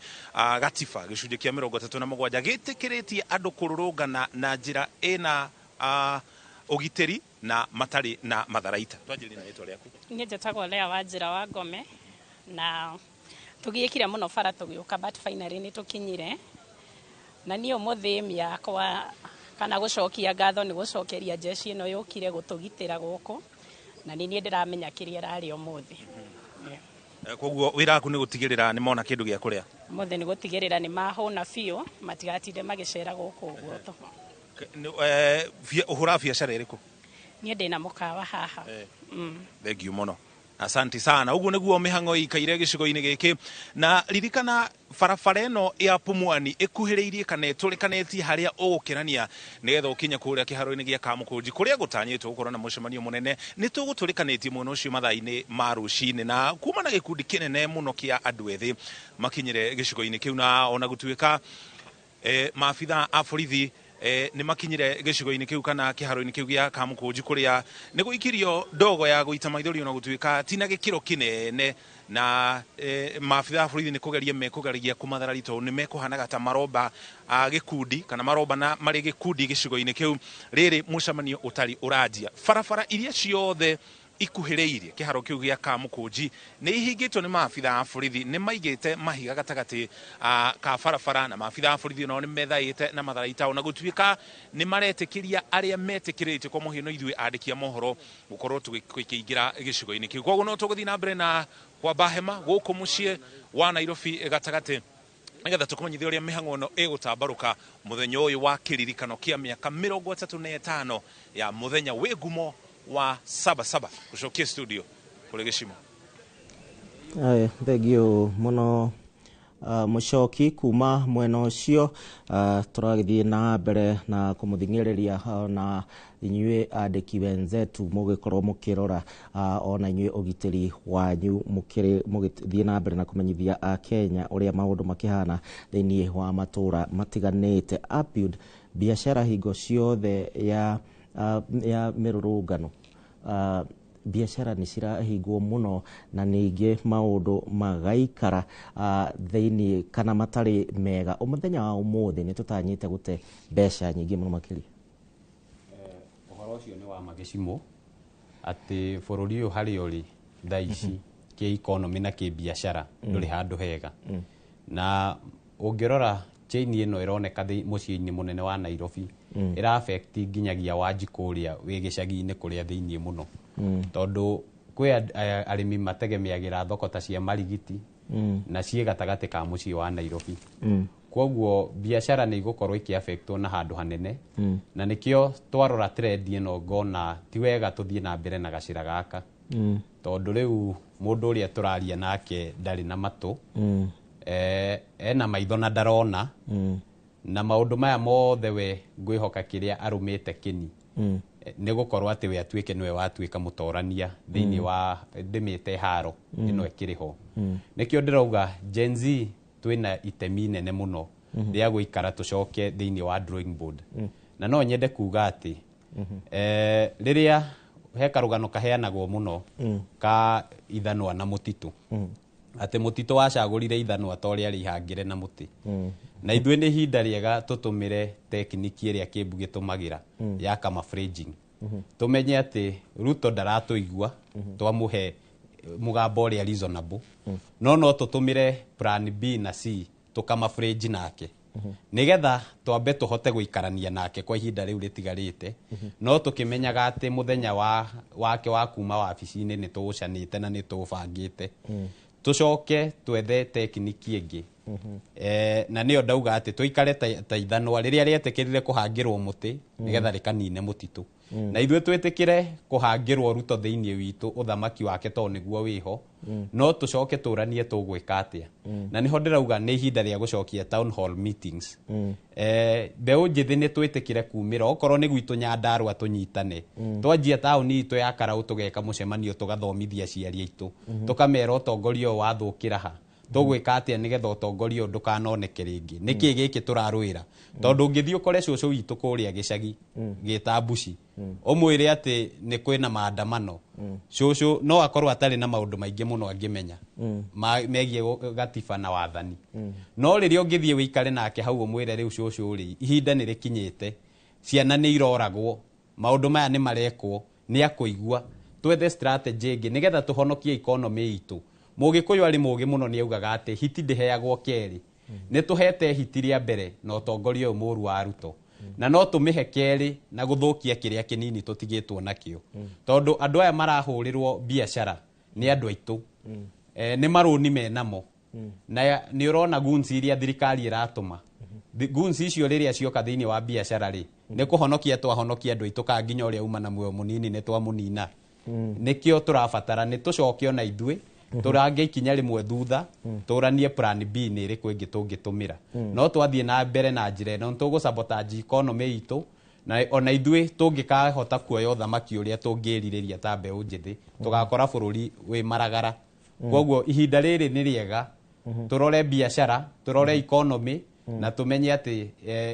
gatiba gĩcunjĩ kĩa 37 gĩtĩkĩrĩtie andũ kũrũrũngana na njĩra ĩna ũgitĩri na matarĩ na matharaita. Twanjĩrĩrie na rĩtwa rĩaku. Niĩ njĩtagwo Lea wa Njĩra wa Ngome, na tũgiĩkire mũno bara tũgĩũka, but finally nĩ tũkinyire. Na niĩ ũmũthĩ aim yakwa kana gũcokia ngatho nĩ gũcokeria jeshi ĩno yũkire gũtũgitĩra gũkũ, na nĩ niĩ ndĩramenya kĩrĩa ĩrarĩa ũmũthĩ. Koguo wĩra waku nĩ gũtigĩrĩra nĩ mona kĩndũ gĩa kũrĩa? Ũmũthĩ nĩ gũtigĩrĩra nĩ mahũna biũ, matigatinde magĩcera gũkũ ũguo thoko. Ũhũraga biacara ĩrĩkũ? Niĩ ndĩna mũkawa haha. Thengiũ mũno, asanti sana. Ũguo nĩguo mĩhang'o ĩikaire gĩcigo-inĩ gĩkĩ, na ririkana barabara ĩno ya Pumwani ĩkuhĩrĩirie kana ĩtũrĩkanĩtie harĩa ũgũkĩrania nĩgetha ũkinye kũrĩa kĩharo-inĩ gĩa Kamũkũnji, kũrĩa gũtanyĩtwo gũkorwo na mũcemanio mũnene. Nĩ tũgũtũrĩkanĩtie mwena ũcio mathaa-inĩ ma rũcinĩ, na kuma na gĩkundi kĩnene mũno kĩa andũ ethĩ makinyire gĩcigo-inĩ kĩu, na ona gũtuĩka maabitha a borithi nĩ makinyire gĩcigo-inĩ kĩu kana kĩharo-inĩ kĩu gĩa Kamũkũnji, kũrĩa nĩ gũikirio ndogo ya gũita maithori, ona gũtuĩka ti na gĩkĩro kĩnene, na maabitha a borithi nĩ kũgeria mekũgeria kũmatharari, tondũ nĩ mekũhanaga ta maromba gĩkundi kana maromba na marĩ gĩkundi gĩcigo-inĩ kĩu. Rĩrĩ mũcemanio ũtarĩ ũranjia, barabara iria ciothe ikuhĩrĩirie kĩharo kĩu gĩa Kamũkũnji nĩ ihingĩtwo nĩ maabitha a borithi. Nĩ maigĩte mahiga gatagatĩ ka barabara, na maabitha a borithi onao nĩ methaĩte na matharaita, ona gũtuĩka nĩ maretĩkĩria arĩa metĩkĩrĩtio, kwa mũhiano ithuĩ andĩki a mohoro, gũkorwo tũgĩkĩingĩra gĩcigo-inĩ kĩu. Koguo no tũgũthiĩ na mbere na kwamba hema gũkũ mũciĩ wa Nairobi gatagatĩ, nĩgetha tũkũmenyithia ũrĩa mĩhang'o ĩno ĩgũtambarũka mũthenya ũyũ wa kĩririkano kĩa mĩaka 35 ya mũthenya wĩ ngumo wa Sabasaba. Gũcokia studio kũrĩ Gĩcimo. Thengiũ mũno, mũcoki kuma mwena ũcio. Tũragĩthiĩ na mbere na kũmũthing'ĩrĩria na inyuĩ andĩki wenzetu mũgĩkorwo mũkĩrora ona inyuĩ ũgitĩri wanyu, mũgĩthiĩ na mbere na kũmenyithia Akenya ũrĩa maũndũ makĩhana thĩinĩ wa matũra matiganĩte. Apiud, biacara hingo ciothe ya mĩrũrũngano, biacara nĩ cirahingwo mũno, na ningĩ maũndũ magaikara thĩinĩ kana matarĩ mega. Mũthenya wa ũmũthĩ nĩ tũtanyĩte gũte mbeca nyingĩ mũno makĩria. Ũhoro ũcio nĩ wa magĩcimo atĩ bũrũri ũyũ harĩa ũrĩ thaa ici kĩ economy na kĩ biacara ndũrĩ handũ hega, na ũngĩrora chain ĩno ĩroneka mũciĩ-inĩ mũnene wa Nairobi ĩra affect nginyagia Wanjikũ ũrĩa wĩ gĩcagi-inĩ kũrĩa thĩiniĩ mũno, tondũ kwĩ arĩmi mategemeagĩra thoko ta cia Marigiti na ciĩ gatagatĩ ka mũciĩ wa Nairobi. Koguo biacara nĩ igũkorwo ikĩaffectwo na handũ hanene, na nĩkĩo twarora trend ĩno ngona ti wega tũthiĩ na mbere na gacĩra gaka, tondũ rĩu mũndũ ũrĩa tũraria nake ndarĩ na matũ, ena maitho na ndarona, na maũndũ maya mothe we ngwĩhoka kĩrĩa arũmĩte kĩni nĩ gũkorwo atĩ we atuĩke nĩwe watuĩka mũtorania thĩinĩ wa ndĩmĩte haro ĩno ĩkĩrĩ ho. Nĩkĩo ndĩrauga Gen Z twĩna itemi nene mũno rĩa gũikara tũcoke thĩinĩ wa drawing board. Na no nyende kuga atĩ rĩrĩa he karũgano kaheanagwo mũno ka ithanwa na mũtitũ, atĩ mũtitũ wacagũrire ithanwa ta ũrĩa rĩhangĩre na mũtĩ, na ithuĩ nĩ ihinda rĩega tũtũmĩre tekiniki ĩrĩa Kĩmbu gĩtũmagĩra ya camouflaging, tũmenye atĩ Ruto ndaratũigua twamũhe mũgambo ũrĩa reasonable, no tũtũmĩre plan B na C tũkamafrage nake, nigetha twambe tũhote gũikarania nake kwa ihinda rĩu rĩtigarĩte, no tũkĩmenyaga atĩ mũthenya wa wake wa kuma wabici-inĩ nĩ tũũcanĩte na nĩ tũũbangĩte, tũcoke twethe tekiniki ĩngĩ. Na nĩyo ndauga atĩ tũikare ta ithanwa rĩrĩa rĩetĩkĩrire kũhangĩrwo mũtĩ nĩgetha rĩkanine mũtitũ. Na ithuĩ twĩtĩkĩre kũhangĩrwo Ruto thĩinĩ witũ ũthamaki wake tondũ nĩguo wĩho, no tũcoke tũranie tũgwĩka atĩa. Na nĩho ndĩrauga nĩ ihinda rĩa gũcokia town hall meetings. Mbeũ njĩthĩ nĩ twĩtĩkĩre kumĩra okorwo nĩ gwitũ Nyandarũa tũnyitane. Twanjia taũni itũ ya Karau tũgeka mũcemanio tũgathomithia aciari aitũ, tũkamera ũtongoria ũyũ wathũkĩra ha, tũgwĩka atĩa nĩgetha ũtongoria ũyũ ndũkanoneke rĩngĩ, nĩkĩ gĩkĩ tũrarũĩra. Tondũ ũngĩthiĩ ũkore cũcũ witũ kũrĩa gĩcagi gĩta Mbuci, ũmwĩre atĩ nĩ kwĩna maandamano, cũcũ no akorwo atarĩ na maũndũ maingĩ mũno angĩmenya megiĩ gatiba na wathani. No rĩrĩa ũngĩthiĩ wĩikare nake hau ũmwĩre rĩu cũcũ rĩ, ihinda nĩ rĩkinyĩte, ciana nĩ iroragwo, maũndũ maya nĩ marekwo, nĩ akũigua. Twethe strategy ĩngĩ nĩgetha tũhonokie economy itũ. Mũgĩkũyũ arĩ mũgĩ mũno nĩ augaga atĩ hiti ndĩheagwo kerĩ. Nĩ tũhete hiti rĩa mbere na ũtongoria ũyũ mũru wa Ruto, na no tũmĩhe kerĩ na gũthũkia kĩrĩa kĩnini tũtigĩtwo nakĩo. Tondũ andũ aya marahũrĩrwo biacara nĩ andũ aitũ, nĩ marũni menamo, na nĩ ũrona guns iria thirikari ĩratũma. Guns icio rĩrĩa cioka thĩinĩ wa biacara rĩ, nĩ kũhonokia twahonokia andũ aitũ kana nginya ũrĩa uma na muoyo mũnini nĩ twamũnina. Nĩkĩo tũrabatara nĩ tũcoke ona ithuĩ tũrange ikinya rĩmwe thutha, tũranie plan B nĩ ĩrĩkũ ĩngĩ tũngĩtũmĩra. No twathiĩ na mbere na njĩra ĩno nĩ tũgũsabotage economy itũ, na ona ithuĩ tũngĩkahota kuoya ũthamaki ũrĩa tũngĩrirĩria ta mbeũ njĩthĩ, tũgakora bũrũri wĩ maragara. Koguo ihinda rĩrĩ nĩ rĩega tũrore biacara, tũrore economy, na tũmenye atĩ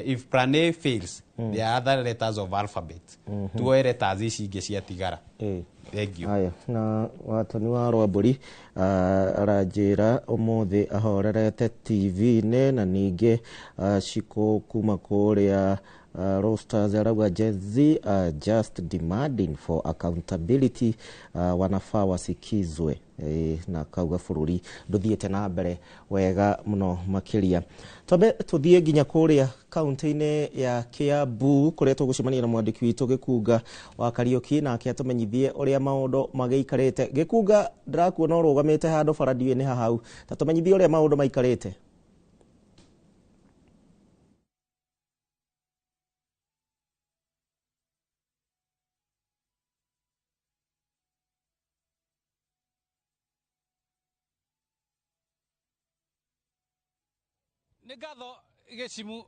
if plan A fails, there are other letters of alphabet. Tuoe letters ici ingĩ ciatigara. Thank you. Haya, na Watoni wa Rwambũri aranjĩra ũmũthĩ ahorerete TV-inĩ, na ningĩ Shiko kuma kũrĩa Roasters arauga Gen Z are just demanding for accountability, wanafaa wasikizwe. Na kauga bũrũri ndũthiĩte na mbere wega mũno makĩria. Twambe tũthiĩ nginya kũrĩa kaunti-inĩ ya Kiambu kũrĩa tũgũcemania na mwandĩki witũ Gĩkunga wa Kariũki, nake atũmenyithie ũrĩa maũndũ magĩikarĩte. Gĩkunga, ndĩrakuona ũrũgamĩte handũ bara ndiũĩ nĩ hahau, ta tũmenyithie ũrĩa maũndũ maikarĩte. Nĩ ngatho Gĩcimu,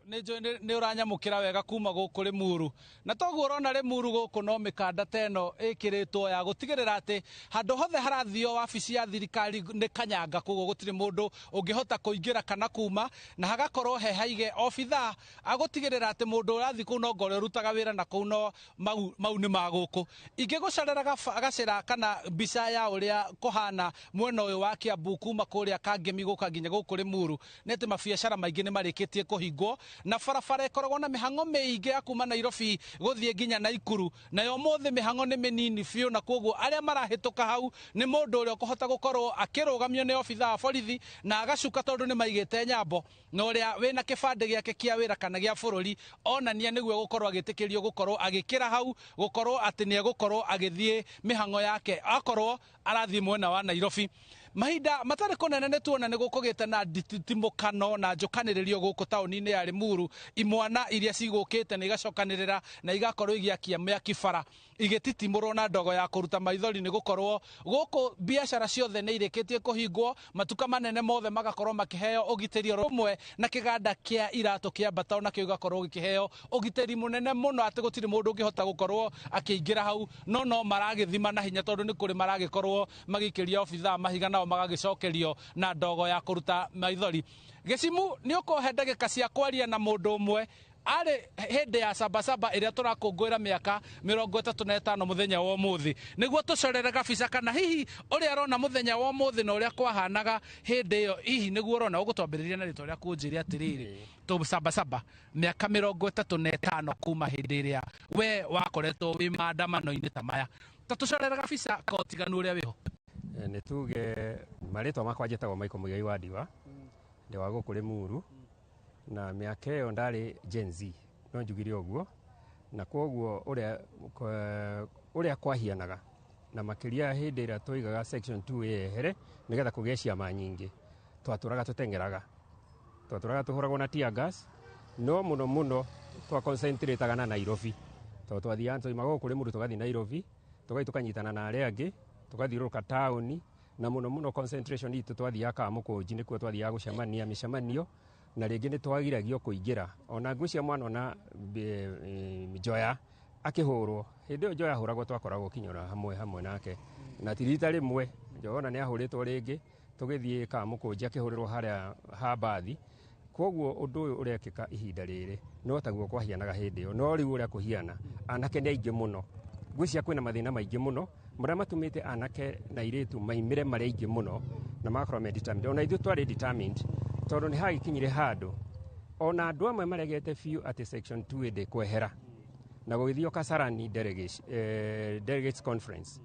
nĩ ũranyamũkĩra wega kuma gũkũ Rĩmuru, na toguo ũrona Rĩmuru gũkũ no mĩkanda ta ĩno ĩkĩrĩtwo ya gũtigĩrĩra atĩ handũ hothe harathio wabici ya thirikari nĩ kanyanga, koguo gũtirĩ mũndũ ũngĩhota kũingĩra kana kuma, na hagakorwo he haige obithaa agũtigĩrĩra atĩ mũndũ ũrathiĩ kũu no ngorĩa ũrutaga wĩra na kũu no mau nĩ ma gũkũ. Ingĩgũcorera gacĩra kana mbica ya ũrĩa kũhana mwena ũyũ wa Kiambu kuma kũrĩa Kangemi gũka nginya gũkũ Rĩmuru, nĩ atĩ mabiacara maingĩ nĩ marĩkĩtie kũhingwo, na barabara ĩkoragwo na mĩhang'o mĩingĩ ya kuma Nairobi gũthiĩ nginya Naikuru, nayo ũmũthĩ mĩhang'o nĩ mĩnini biũ, na koguo arĩa marahĩtũka hau nĩ mũndũ ũrĩa ũkũhota gũkorwo akĩrũgamio nĩ obithaa wa borithi na agacuka tondũ nĩ maigĩte nyambo, na ũrĩa wĩna kĩbandĩ gĩake kĩa wĩra kana gĩa bũrũri onania nĩguo gũkorwo agĩtĩkĩrio gũkorwo agĩkĩra hau, gũkorwo atĩ nĩ egũkorwo agĩthiĩ mĩhang'o yake akorwo arathiĩ mwena wa Nairobi. Mahinda matarĩ kũnene nĩ tuona nĩ gũkũgĩte na nditimũkano na njũkanĩrĩrio gũkũ taũni-inĩ ya Rĩmuru, imwana iria cigũkĩte nĩ igacokanĩrĩra na igakorwo igĩakia mĩaki bara igĩtitimũrwo na ndogo ya kũruta maithori, nĩ gũkorwo gũkũ biacara ciothe nĩ irĩkĩtie kũhingwo, matuka manene mothe magakorwo makĩheo ũgitĩri oro ũmwe, na kĩganda kĩa iratũ kĩa Bata onakĩo gĩgakorwo gĩkĩheo ũgitĩri mũnene mũno atĩ gũtirĩ mũndũ ũngĩhota gũkorwo akĩingĩra hau, no maragĩthima na hinya tondũ nĩ kũrĩ maragĩkorwo magĩikĩria obithaa mahiga nao magagĩcokerio na ndogo ya kũruta maithori. Gĩcimu, nĩ ũkũhe ndagĩka cia kwaria na mũndũ ũmwe arĩ hĩndĩ ya Sabasaba ĩrĩa tũrakũngũĩra mĩaka 35 mũthenya wa ũmũthĩ, nĩguo tũcorere gabica kana hihi ũrĩa arona mũthenya wa ũmũthĩ na ũrĩa kwahanaga hĩndĩ ĩyo, hihi nĩguo ũrona. Ũgũtwambĩrĩria na rĩtwa rĩaku ũnjĩre atĩrĩrĩ, tũ Sabasaba mĩaka 35 kuma hĩndĩ ĩrĩa we wakoretwo wĩ maandamano-inĩ ta maya, ta tũcorere gabica ka ũtiganu ũrĩa wĩho. Nĩ tuge marĩtwa makwa njĩtagwo Michael Muigai wa Ndiwa, ndĩ wa gũkũ Rĩmuru, na mĩaka ĩyo ndarĩ Gen Z, no njugire ũguo, na kwoguo ũrĩa kwahianaga na makĩria hĩndĩ ĩrĩa twoigaga section 2 yehere nĩgetha kũgĩe ciama nyingĩ, Twatũraga tũteng'eraga, twatũraga tũhũragwo na tear gas, no mũno mũno twa concentrataga na Nairobi, tondũ twathiaga twaima gũkũ Rĩmuru tũgathiĩ Nairobi, tũgathiĩ tũkanyitana na arĩa angĩ, tũgathiũrũrũka taũni, na mũno mũno concentration itũ twathiaga Kamũkũnji, nĩkuo twathiaga gũcemania mĩcemanio, na rĩngĩ nĩ twagiragio kũingĩra. Ona ngwĩciria mwanona Njoya akĩhũrwo, hĩndĩ ĩyo Njoya ahũragwo twakoragwo kinyora hamwe hamwe nake, na ti rita rĩmwe. Njoya ona nĩ ahũrĩtwo rĩngĩ tũgĩthiĩ Kamũkũnji, akĩhũrĩrwo harĩa ha mbathi. Koguo ũndũ ũyũ ũrekĩka ihinda rĩrĩ no taguo kwahianaga hĩndĩ ĩyo, no rĩu ũrĩa kũhiana anake nĩ aingĩ mũno. Ngwĩciria kwĩna mathĩna maingĩ mũno marĩa matũmĩte anake na airĩtu maimĩre marĩ aingĩ mũno na magakorwo me determined. Ona ithuĩ twarĩ determined, tondũ nĩ hagĩkinyire handũ ona andũ amwe maregete biũ atĩ section 2 ndĩkwehera, na gũgĩthio Kasarani delegates conference,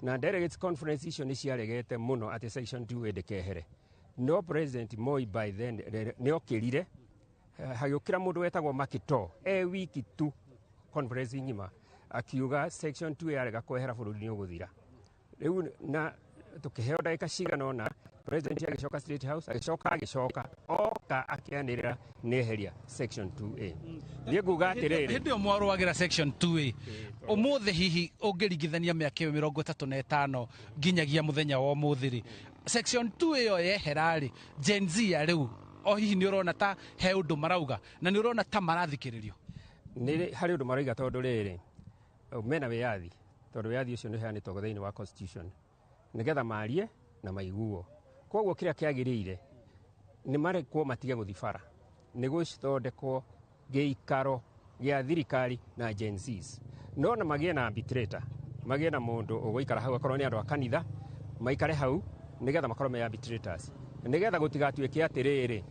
na delegates conference icio nĩ ciaregete mũno atĩ section 2 ndĩkehere, no President Moi by then nĩ okĩrire, hagĩũkĩra mũndũ wetagwo Makito e wiki tu conference ng'ima, akiuga section 2 yarega kwehera bũrũri nĩ ũgũthira. Rĩu na tũkĩheo ndagĩka cigana ũna, president agĩcoka State House, agĩcoka oka akĩanĩrĩra nĩ eheria section 2A. Niĩ nguga atĩrĩrĩ, Hĩndĩ ĩyo mwarũagĩra section 2A, ũmũthĩ hihi ũngĩringithania mĩaka ĩyo 35 nginyagia mũthenya wa ũmũthĩ rĩ, section 2 ĩyo yehera rĩ, Gen Z ya rĩu o hihi nĩ ũrona ta he ũndũ marauga, na nĩ ũrona ta marathikĩrĩrio? Nĩ harĩ ũndũ marauga, tondũ rĩrĩ mena wĩyathi, tondũ wĩyathi ũcio nĩ ũheanĩtwo thĩinĩ wa constitution nĩgetha marie na maiguo. Koguo kĩrĩa kĩagĩrĩire nĩ marekwo matige gũthiĩ bara, nĩ gũthondekwo gĩikaro gĩa thirikari na Gen Zs, no na magĩe na arbitrator, magĩe na mũndũ ũgũikara hau, akorwo nĩ andũ a kanitha maikare hau nĩgetha makorwo me arbitrators, nĩgetha gũtigatuĩke atĩrĩrĩ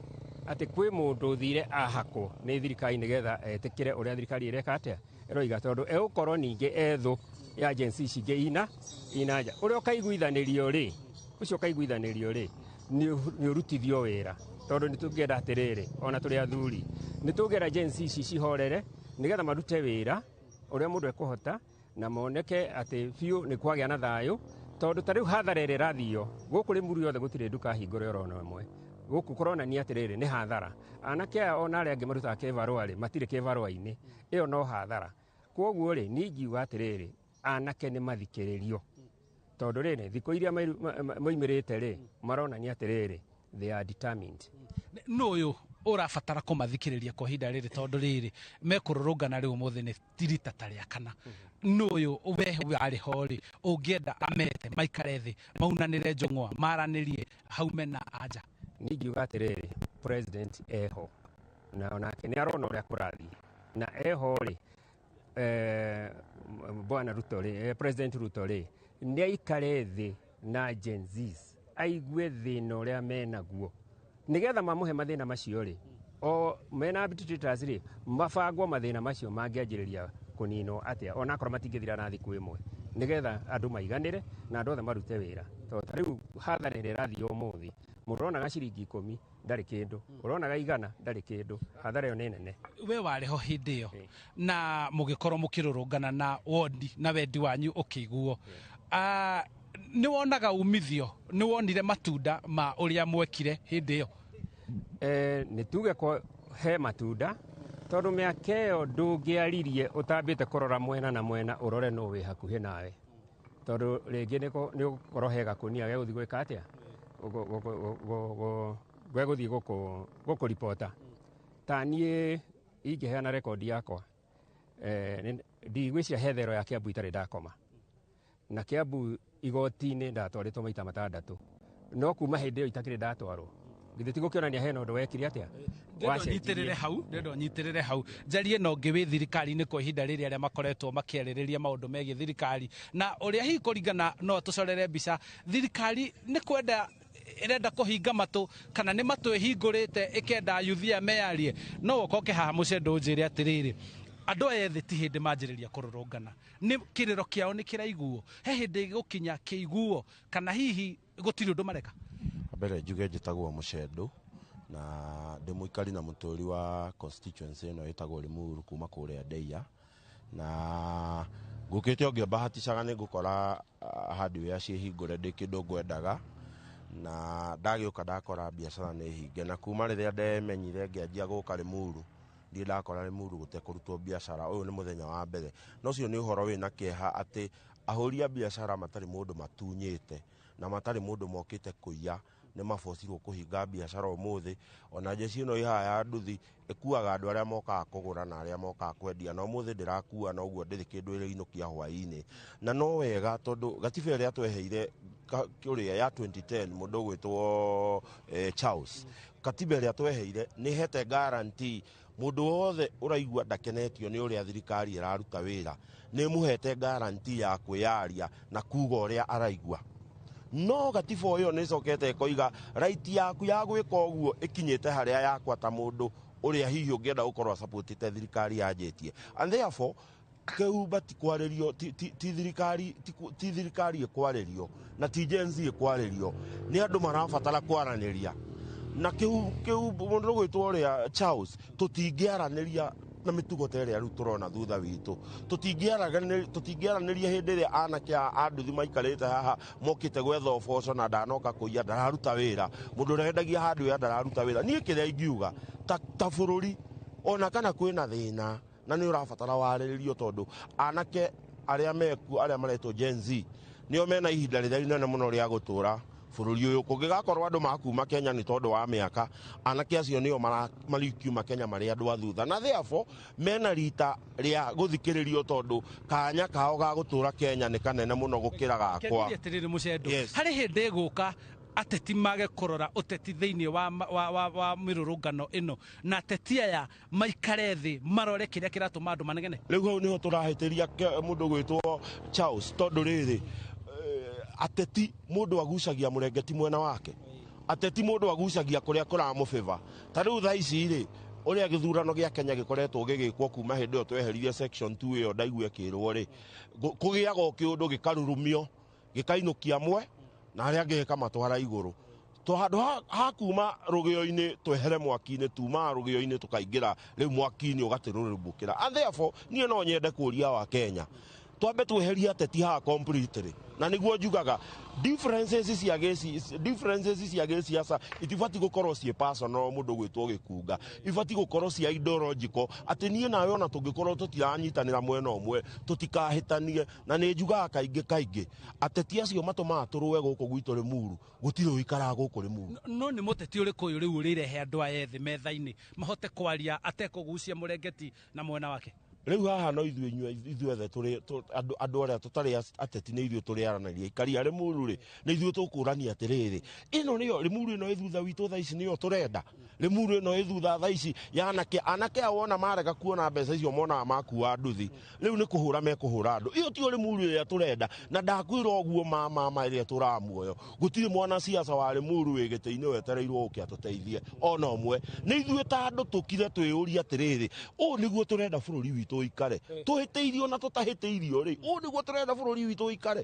atĩ kwĩ mũndũ ũthire ahakwo nĩ thirikari nĩgetha etĩkĩre ũrĩa thirikari ĩreka atĩa ĩroiga, tondũ egũkorwo ningĩ ethũ ya Gen Z cingĩ ina nja. Ũrĩa ũkaiguithanĩrio rĩ, ũcio ũkaiguithanĩrio rĩ, nĩ ũrutithio wĩra, tondũ nĩ tũngĩenda atĩrĩrĩ, ona tũrĩ athuri nĩ tũngĩenda Gen Z ici cihorere nĩgetha marute wĩra ũrĩa mũndũ ekũhota na moneke atĩ biũ nĩ kwagĩa na thayũ, tondũ ta rĩu hathara ĩrĩa ĩrathio gũkũ Rĩmuru yothe gũtirĩ nduka hingũre orona ĩmwe. Gũkũ kũronania atĩrĩrĩ nĩ hathara. Anake aya ona arĩa angĩ marutaga kĩbarũa rĩ, matirĩ kĩbarũa-inĩ, ĩyo no hathara. Koguo rĩ, niĩ ingiuga atĩrĩrĩ, anake nĩ mathikĩrĩrio, tondũ rĩrĩ thikũ iria moimĩrĩte rĩ, maronania atĩrĩrĩ they are determined. Nũ ũyũ ũrabatara kũmathikĩrĩria kwa ihinda rĩrĩ, tondũ rĩrĩ mekũrũrũngana rĩu ũmũthĩ nĩ rita ta rĩa kana? Nũ ũyũ we warĩ ho rĩ, ũngĩenda amete maikare thĩ maunanĩre njũng'wa maranĩrie haume na anja? Niĩ ingiuga atĩrĩrĩ, president eho na onake nĩ arona ũrĩa kũrathiĩ, na eho rĩ, bwana Ruto rĩ, President Ruto rĩ, nĩ aikare thĩ na Gen Zs aigue thĩna ũrĩa menaguo, nĩgetha mamũhe mathĩna macio rĩ, o mena arbitrators rĩ, mabangwo mathĩna macio mangĩanjĩrĩria kũninwo atĩa, onakorwo matingĩthira na thikũ ĩmwe, nĩgetha andũ maiganĩre na andũ othe marute wĩra. Tondũ ta rĩu hathara ĩrĩa ĩrathiĩ ũmũthĩ, mũndũ ũronaga ciringi 10 ndarĩ kĩndũ, ũronaga 100 ndarĩ kĩndũ, hathara ĩyo nĩ nene. We warĩ ho hĩndĩ ĩyo na mũgĩkorwo mũkĩrũrũngana na wondi na wendi wanyu ũkĩiguo, nĩ wonaga umithio, nĩ wonire matunda ma ũrĩa mwekire hĩndĩ ĩyo? Nĩ tuge he matunda, tondũ mĩaka ĩyo ndũngĩaririe ũtambĩte kũrora mwena na mwena ũrore nũ wĩ hakuhĩ nawe, tondũ rĩngĩ nĩ ũgũkorwo he gakũnia gegũthiĩ gwĩka atĩa, gegũthiĩ gũkũribota. Ta niĩ ingĩheana rekondi yakwa, ndigwĩciria he thero ya Kiambu itarĩ ndakoma, na Kiambu igoti-inĩ ndatwarĩtwo maita 6, no kuma hĩndĩ ĩyo itakĩrĩ ndatwarwo. Githĩ ti gũkĩonania hena ũndũ wekire atĩa? Ndĩrenda ũnyitĩrĩre hau njarie na ũngĩ wĩ thirikari-inĩ kwa ihinda rĩrĩ, arĩa makoretwo makĩarĩrĩria maũndũ megiĩ thirikari na ũrĩa hihi kũringana, no tũcorere mbica thirikari nĩ kwenda ĩrenda kũhinga matũ kana nĩ matũ ĩhingũrĩte ĩkenda yuthi aya meyarie. No ũkoke haha mũcendo ũnjĩre atĩrĩrĩ, andũ aya ethĩ ti hĩndĩ manjĩrĩria kũrũrũngana, nĩ kĩrĩro kĩao nĩ kĩraiguo, he hĩndĩ gũkinya kĩiguo kana hihi gũtirĩ ũndũ mareka? Mbere njuge njĩtagwo Mũcendo na ndĩ mũikari na mũtũri wa constituency ĩno ĩtagwo Limuru kuma kũrĩa Ndeia, na ngũkĩte o ngĩbahaticaga nĩ ngũkora hardware ciĩhingũre ndĩ kĩndũ ngwendaga, Na ndagĩũka ndakora biacara nĩ hinge, na kuma rĩrĩa ndemenyire ngĩanjia gũka Limuru, ndirĩ ndakora Limuru gũtekũrutwo biacara. Ũyũ nĩ mũthenya wa mbere, na ũcio nĩ ũhoro wĩna kĩeha atĩ ahũri a biacara matarĩ mũndũ matunyĩte na matarĩ mũndũ mokĩte kũiya nĩ mabocirwo kũhinga biacara ũmũthĩ. Ona njeci ĩno ĩ haha ya nduthi ĩkuaga andũ arĩa mokaga kũgũra na arĩa mokaga kwendia, na ũmũthĩ ndĩrakua, na ũguo ndĩrĩ kĩndũ ĩrĩinũkia hwaĩ-inĩ. Na no wega tondũ gatiba ĩrĩa tweheire kũrĩa ya 2010, mũndũ ũgwĩtwo Charles, katiba ĩrĩa tweheire nĩ hete guarantee mũndũ wothe ũraigua ndakenetio nĩ ũrĩa thirikari ĩraruta wĩra, nĩ ĩmũhete guarantee ya kwĩyaria na kuga ũrĩa araigua. No gatiba ĩyo nĩ ĩcokete ĩkoiga right yaku ya gwĩka ũguo ĩkinyĩte harĩa yakwa ta mũndũ ũrĩa hihi ũngĩenda gũkorwo acapotĩte thirikari yanjĩtie, and therefore kĩumba ti kwarĩrio, ti thirikari, ti thirikari ĩkwarĩrio na ti Gen Z ĩkwarĩrio, nĩ andũ marabatara kwaranĩria. Na kĩu mũndũ ũgwĩtwo ũrĩa Charles, tũtingĩaranĩria na mĩtugo ta ĩrĩa rĩu tũrona thutha witũ. Tũtingĩaranĩria hĩndĩ ĩrĩa anake a nduthi maikarĩte haha mokĩte gwetha ũboco na ndanoka kũiya, ndararuta wĩra, mũndũ ũrĩa wendagia handũ ya ndararuta wĩra. Niĩ kĩrĩa ingiuga ta bũrũri, ona kana kwĩna thĩna na nĩ ũrabatara warĩrĩrio, tondũ anake arĩa mekuo arĩa maretwo Gen Z nĩo mena ihinda rĩrĩa inene mũno rĩa gũtũra bũrũri ũyũ. Kũngĩgakorwo andũ makuma Kenya nĩ tondũ wa mĩaka, anake acio nĩo marikiuma Kenya marĩ andũ a thutha, na therefore mena rita rĩa gũthikĩrĩrio tondũ kanya kao ga gũtũra Kenya nĩ kanene mũno gũkĩra gakwa. Atĩrĩrĩ Mũcendo, harĩ hĩndĩ ĩgũka ateti mage kũrora ũteti thĩinĩ wa mĩrũrũngano ĩno, na ateti aya maikare thĩ marore kĩrĩa kĩratũma andũ manegene? Rĩu hau nĩho tũrahĩtĩria mũndũ ũgwĩtwo Charles, tondũ rĩrĩ ateti mũndũ agucagia mũrengeti mwena wake, ateti mũndũ agucagia kũrĩa kũramũbĩba. Ta rĩu thaa ici rĩ, ũrĩa gĩthurano gĩa Kenya gĩkoretwo gĩgĩkwo kuma hĩndĩ ĩyo tweheririe section 2 ĩyo ndaigua ĩkĩrwo rĩ, kũgĩaga o kĩũndũ gĩkarurumio gĩkainũkia amwe na arĩa angĩ gĩkamatwara igũrũ. To handũ ha kuma rũgĩo-inĩ twehere mwaki-inĩ, tumaga rũgĩo-inĩ tũkaingĩra rĩu mwaki-inĩ ũgatĩrũrũmbũkĩra. And therefore niĩ no nyende kũria wa Kenya twambe tweherie ateti haha completely, na nĩguo njugaga differences cia gĩciaca itibatiĩ gũkorwo ciĩ personal mũndũ gwĩtwo gĩkunga, ibatiĩ gũkorwo cia ideological, atĩ niĩ nawe ona tũngĩkorwo tũtiranyitanĩra mwena ũmwe tũtikahĩtanie. Na nĩ njugaga kaingĩ kaingĩ ateti acio matũmaga tũrũe gũkũ gwitũ Limuru, gũtirĩ ũikaraga gũkũ Limuru. No nĩ mũteti ũrĩkũ ũyũ rĩu ũrĩrehe andũ aya ethĩ metha-inĩ mahote kwaria atekũgucia mũrengeti na mwena wake? Rĩu haha no ithuĩ othe tũrĩ andũ arĩa tũtarĩ ateti nĩ ithuĩ tũrĩaranĩria. Aikari a Limuru rĩ, nĩ ithuĩ tũkũrania atĩrĩrĩ, ĩno nĩyo Limuru ĩno ĩ thutha witũ thaa ici nĩyo tũrenda. Limuru ĩno ĩ thutha thaa ici ya anake, anake ao ona marega kuona mbeca icio monaga makua nduthi, rĩu nĩ kũhũra mekũhũra andũ. Ĩyo tiyo Limuru ĩrĩa tũrenda, na ndakwĩra ũguo mama ĩrĩa tũramuoyo, gũtirĩ mwanasiasa wa Limuru wĩ gĩtĩ-inĩ wetereirwo ũke atũteithie ona ũmwe. Nĩ ithuĩ ta andũ tũkire twĩyũrie atĩrĩrĩ, ũũ nĩguo tũrenda bũrũri witũ ũikare, tũhĩtĩirio na tũtahĩtĩirio rĩ, ũũ nĩguo tũrenda bũrũri witũ ũikare.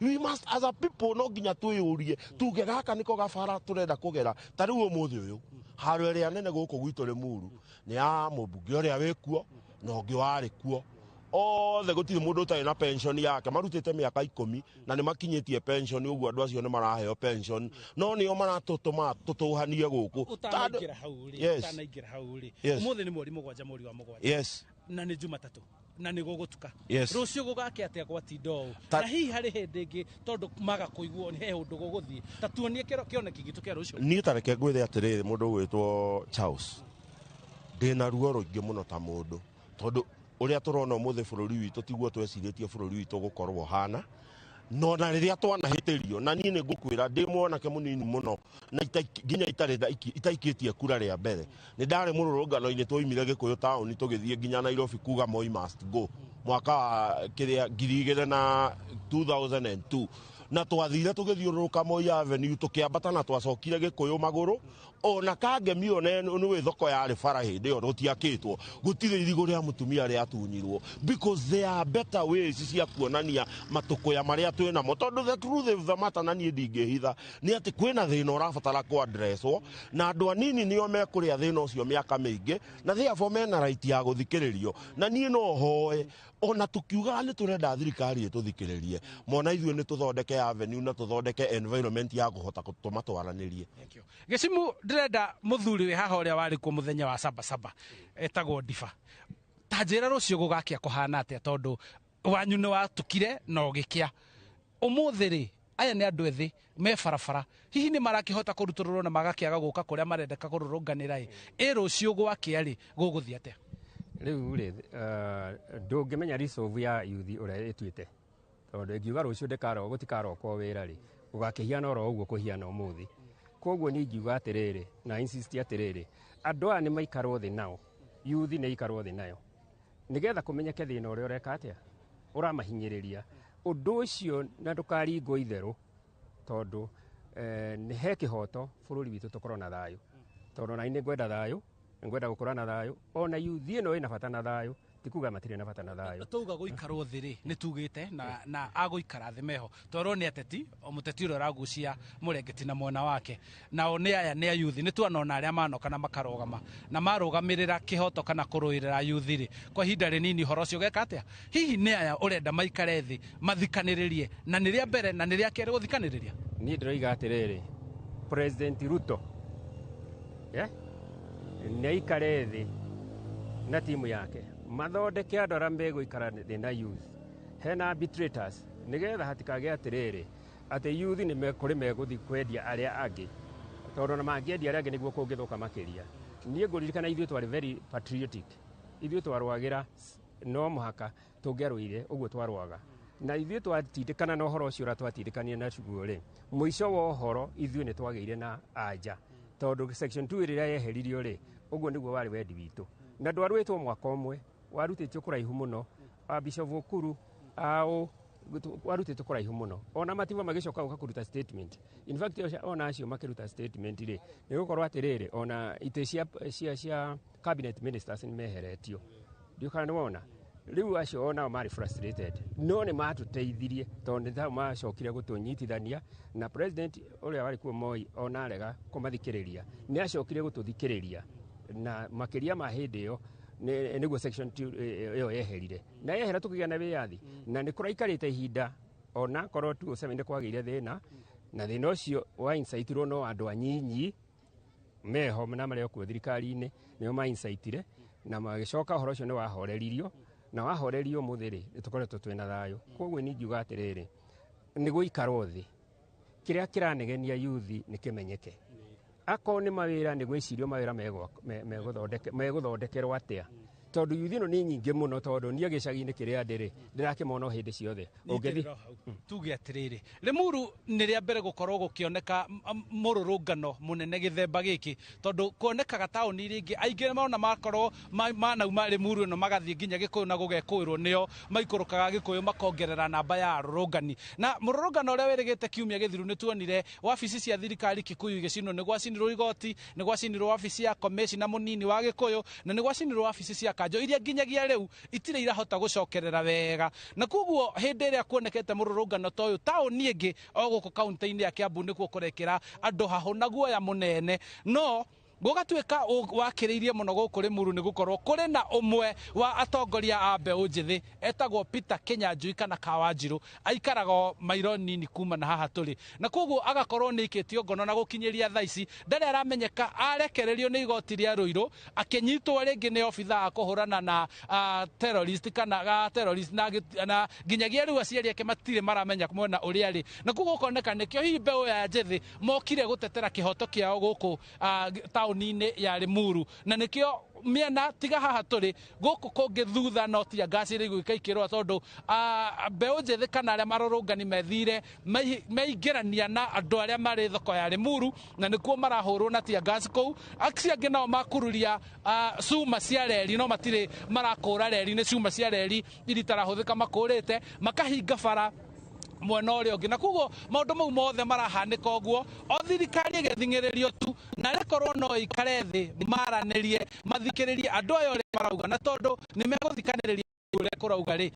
We must as a people no nginya twĩyũrie tuge gaka nĩko gabara tũrenda kũgera. Ta rĩu ũmũthĩ ũyũ haro ĩrĩa nene gũkũ gwitũ Limuru nĩ ya mũmbunge ũrĩa wĩkuo na ũngĩ warĩ kuo, othe gũtirĩ mũndũ ũtarĩ na pension yake, marutĩte mĩaka 10 na nĩ makinyĩtie pension, ũguo andũ acio nĩ maraheo pension, no nĩo maratũtũma tũtũhanie gũkũ. Ũtanaingĩra hau rĩ, ũtanaingĩra hau rĩ, ũmũthĩ nĩ mweri 7 mweri wa 7, yes, na nĩ Jumatatũ na nĩ gũgũtuka, rũciũ gũgake atĩa gwatinda ũũ? Na hihi harĩ hĩndĩ ĩngĩ tondũ maga kũiguo he ũndũ gũgũthiĩ, ta tuonie kĩoneki gitũ kĩa rũciũ. Niĩ ta reke ngwĩre atĩrĩrĩ, mũndũ ũgwĩtwo Charles, ndĩna ruo rũingĩ mũno ta mũndũ, tondũ ũrĩa tũrona ũmũthĩ bũrũri witũ tiguo twecirĩtie bũrũri witũ gũkorwo ũhana. No na rĩrĩa twanahĩtĩrio, na niĩ nĩ ngũkwĩra ndĩ mwanake mũnini mũno na nginya itaikĩtie kura rĩa mbere, nĩ ndarĩ mũrũrũngano-inĩ twoimire Gĩkũyũ taũni tũgĩthiĩ nginya Nairobi kuga Moi must go mwaka wa kĩrĩa 2002, na twathire tũgĩthiũrũrũka Moi Avenue tũkĩambata na twacokire Gĩkũyũ magũrũ Ona Kangemi one nĩ thoko yarĩ bara hĩndĩ ĩyo gũtiakĩtwo, gũtirĩ irigũ rĩa mũtumia rĩatunyirwo, because there are better ways cia kuonania matũkũya marĩa twĩ namo. Tondũ the truth of the matter, na niĩ ndingĩhitha, nĩ atĩ kwĩna thĩna ũrabatara kũ-addresswo, na andũ anini nĩo mekũrĩa thĩna ũcio mĩaka mĩingĩ, na therefore mena right ya gũthikĩrĩrio. Na niĩ no hoe, ona tukiugaga nĩ tũrenda thirikari ĩtũthikĩrĩrie, mona ithuĩ nĩ tũthondeke avenue na tũthondeke environment ya kũhota gũtũma twaranĩrie. Gĩcimu, ndĩrenda mũthuri wĩ haha ũrĩa warĩ kuo mũthenya wa Sabasaba, etagwo Ndiba. Ta njĩra rũciũ gũgakĩa kũhana atĩa, tondũ wanyu nĩ watukire na ũgĩkĩa. Ũmũthĩ rĩ, aya nĩ andũ ethĩ me barabara, hihi nĩ marakĩhota kũrutũrũrwo na magakĩaga gũka kũrĩa marendeka kũrũrũnganĩra? Ĩ rũciũ gwakĩa rĩ, gũgũthiĩ atĩa? Rĩu rĩ, ndũngĩmenya resolve ya yuthi ũrĩa ĩtuĩte, tondũ ĩngiuga rũciũ gũtikarokwo wĩra rĩ, gũgakĩhiana oro ũguo kũhiana ũmũthĩ. Koguo niĩ ingiuga atĩrĩrĩ, na insist atĩrĩrĩ, andũ aya nĩ maikarwo thĩ nao, yuthi nĩ ikarwo thĩ nayo, nĩgetha kũmenyeke thĩna ũrĩa ũreka atĩa ũramahinyĩrĩria ũndũ ũcio, na ndũkaringwo itherũ, tondũ nĩ he kĩhoto bũrũri witũ tũkorwo na thayũ, tondũ ona niĩ ngwenda thayũ, ngwenda gũkũra na thayũ, ona yuthi ĩno ĩna bata na thayũ, ti kuga matirĩ na bata na thayũ. Tauga gũikarwo thĩ rĩ, nĩ tugĩte na agũikara thĩ meho twerwo nĩ ateti, o mũteti ũrĩa ũragucia mũrengeti na mwena wake, nao nĩ aya nĩ ayuthi. Nĩ tuonona arĩa manoka na makarũgama na marũgamĩrĩra kĩhoto kana kũrũĩrĩra yuthi rĩ, kwa ihinda rĩnini ũhoro ũcio ũgeka atĩa? Hihi nĩ aya ũrenda maikare thĩ mathikanĩrĩrie, na nĩ rĩa mbere na nĩ rĩa kerĩ gũthikanĩrĩria? Niĩ ndĩroiga atĩrĩrĩ, President Ruto, yeah? Nĩ aikare thĩ na timu yake, mathondeke andũ arĩa megũikara thĩ na youth, hena arbitrators, nĩgetha hatikagĩe atĩrĩrĩ atĩ youth nĩ kũrĩ megũthiĩ kwendia arĩa angĩ, tondũ ona mangĩendia arĩa angĩ nĩguo kũngĩthũka makĩria. Niĩ ngũririkana ithuĩ twarĩ very patriotic, ithuĩ twarũagĩra, no mũhaka tũngĩarũire ũguo twarũaga, na ithuĩ twatindĩkana na ũhoro ũcio ũrĩa twatindĩkanire naguo rĩ, mũico wa ũhoro ithuĩ nĩ twagĩire na anja, tondũ section 2 rĩrĩa yeheririo rĩ, ũguo nĩguo warĩ wendi witũ, na ndwarũĩtwo mwaka ũmwe, warutĩtio kũraihu mũno, a Bishop Okuru ao warutĩtwo kũraihu mũno, ona mativa magĩcoka gũka kũruta statement. In fact, ona acio makĩruta statement rĩ, nĩ gũkorwo atĩrĩrĩ, ona itĩ cia cabinet ministers nĩ meheretio, ndiũ kana nĩ wona. Rĩu acio onao marĩ frustrated, no nĩ matũteithirie, tondũ nĩ tao macokire gũtũnyitithania na president ũrĩa warĩ kuo Moi. Ona arega kũmathikĩrĩria, nĩ acokire gũtũthikĩrĩria, na makĩria ma hĩndĩ ĩyo nĩguo section 2 ĩyo yeherire, na yehera tũkĩgĩa na wĩyathi. Na nĩ kũraikarĩte ihinda, ona korwo 2007 nĩ kwagĩire thĩna, na thĩna ũcio wa incite-irwo no andũ anyinyi meho na marĩa kuo thirikari-inĩ nĩo ma incite-ire, na magĩcoka ũhoro ũcio nĩ wahoreririo, na wahorerio ũmũthĩ rĩ, nĩ tũkoretwo twĩna thayũ. Koguo niĩ ingiuga atĩrĩrĩ, nĩ gũikarwo thĩ, kĩrĩa kĩranegenia yuthi nĩ kĩmenyeke. Akorwo nĩ mawĩra, nĩ gwĩcirio mawĩra megũthondekerwo atĩa, tondũ yuthi ĩno nĩ nyingĩ mũno, tondũ niĩ gĩcagi-inĩ kĩrĩa ndĩrĩ ndĩrakĩmona o hĩndĩ ciothe ũngĩthiĩ. Tuge atĩrĩrĩ, Limuru nĩ rĩa mbere gũkorwo gũkĩoneka mũrũrũngano mũnene gĩthemba gĩkĩ, tondũ kuonekaga taũni iria ingĩ aingĩ mona makorwo manauma Limuru ĩno magathiĩ nginya Gĩkũyũ na gũgekũĩrwo, nĩo maikũrũkaga Gĩkũyũ makongerera namba ya arũrũngani. Na mũrũrũngano ũrĩa wĩrĩgĩte kiumia gĩthiru, nĩ tuonire wabici cia thirikari Kikuyu igĩcinwo, nĩ gwacinirwo igoti, nĩ gwacinirwo wabici ya commissioner mũnini wa Gĩkũyũ, na nĩ gwacinirwo wabici cia kanjo iria nginyagia rĩu itirĩ irahota gũcokerera wega. Na koguo hĩndĩ ĩrĩa kuonekete mũrũrũngano ta ũyũ taũni ĩngĩ o gũkũ kaunti-inĩ ya Kiambu, nĩkuo kũrekĩra andũ hahũ na guoya mũnene, no gũgatuĩka wakĩrĩirie mũno gũkũ Limuru, nĩ gũkorwo kũrĩ na ũmwe wa atongoria a mbeũ njĩthĩ etagwo Peter Kinyanjui kana Kawanjirũ, aikaraga o mairo nini kuma na haha tũrĩ, na koguo agakorwo nĩ aikĩtio ngono, na gũkinyĩria thaa ici ndarĩ aramenyeka. Arekererio nĩ igoti rĩa Ruiru, akĩnyitwo rĩngĩ nĩ obitha a kũhũrana na terrorist kana terrorist, na nginyagia rĩu aciari ake matirĩ maramenya mwena ũrĩa arĩ. Na koguo gũkoneka nĩkĩo hihi mbeũ ya njĩthĩ mokire gũtetera kĩhoto kĩao gũkũ taũni-inĩ ya Limuru, na nĩkĩo mĩena tiga haha tũrĩ gũkũ kũngĩ thutha no tia ngasi rĩu ikaikĩrwo, tondũ mbeũ njĩthĩ kana arĩa marũrũngani methire meingĩrania na andũ arĩa marĩ thoko ya Limuru, na nĩkuo marahũrwo na tear gas kũu. Acio angĩ nao makururia cuma cia reri, no matirĩ marakũra reri, nĩ cuma cia reri iria itarahũthĩka makũrĩte, makahinga bara. Mwena ũrĩa ũngĩ. Na koguo maũndũ mau mothe marahanĩka ũguo o thirikari ĩgĩthing'ĩrĩrio tu, na rĩkorwo no ikare thĩ maranĩrie, mathikĩrĩrie andũ aya ũrĩa marauga, na tondũ nĩ megũthikanĩrĩria ũrĩa kũrauga rĩ,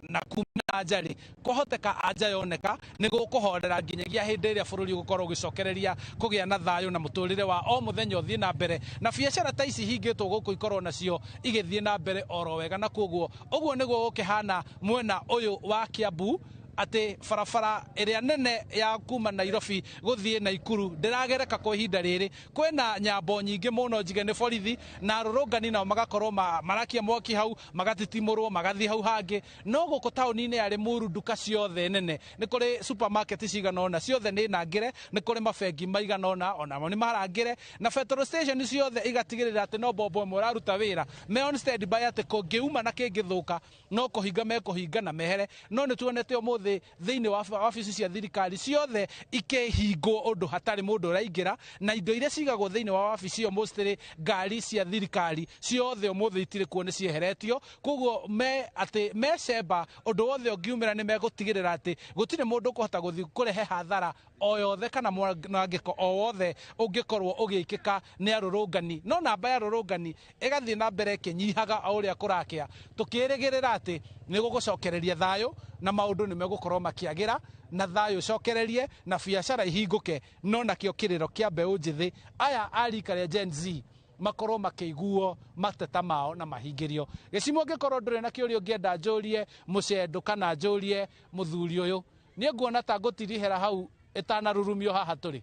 na kuma anja rĩ, kwahoteka anja yoneka nĩ gũkũhorera nginyagia hĩndĩ ĩrĩa bũrũri ũgũkorwo ũgĩcokereria kũgĩa na thayũ na mũtũrĩre wa o mũthenya ũthiĩ na mbere, na biacara ta ici hingĩtwo gũkũ ikorwo nacio igĩthiĩ na mbere oro wega. Na koguo ũguo nĩguo gũkĩhana mwena ũyũ wa Kiambu, atĩ barabara ĩrĩa nene ya kuma Nairobi gũthiĩ Naikuru ndĩragereka kwa ihinda rĩrĩ. Kwĩna nyambo nyingĩ mũno njige nĩ borithi, na arũrũngani nao magakorwo marakia mwaki hau, magatitimũrwo magathiĩ hau hangĩ. No gũkũ taũni-inĩ ya Limuru, nduka ciothe nene, nĩ kũrĩ supermarket cigana ũna, ciothe nĩ nangĩre, nĩ kũrĩ mabengi maigana ũna onamo nĩ marangĩre, na petrol station ciothe igatigĩrĩra atĩ no mbombo ĩmwe ĩraruta wĩra, me on standby atĩ kũngĩuma na kĩngĩthũka no kũhinga mekũhinga na mehere. No nĩ tuonete ũmũthĩ thĩinĩ wa wabici cia thirikari ciothe ikĩhingwo ũndũ hatarĩ mũndũ ũraingĩra, na indo iria cigagwo thĩinĩ wa wabici ĩyo, mostly ngari cia thirikari ciothe, ũmũthĩ itirĩ kuo, nĩ cieheretio. Koguo me atĩ mecemba ũndũ wothe ũngiumĩra, nĩ megũtigĩrĩra atĩ gũtirĩ mũndũ ũkũhota gũthiĩ kũrehe hathara o yothe kana mwanangĩko o wothe ũngĩkorwo ũgĩkĩka nĩ arũrũngani. No namba ya arũrũngani ĩgathiĩ na mbere ĩkĩnyihaga o ũrĩa kũrakĩa, tũkĩrĩgĩrĩra atĩ nĩ gũgũcokereria thayũ na maũndũ nĩ megũkorwo makĩagĩra na thayũ ũcokererie na biacara ihingũke. No nakĩo kĩrĩro kĩa mbeũ njĩthĩ aya a rika rĩa Gen Z makorwo makĩiguo mateta mao na mahingĩrio. Gĩcimo, ũngĩkorwo ndũrĩ na kĩũria ũngĩenda njũrie mũcendo kana njũrie mũthuri ũyũ, niĩ nguona ta ngũtirihĩra hau ĩtanarurumio haha tũrĩ.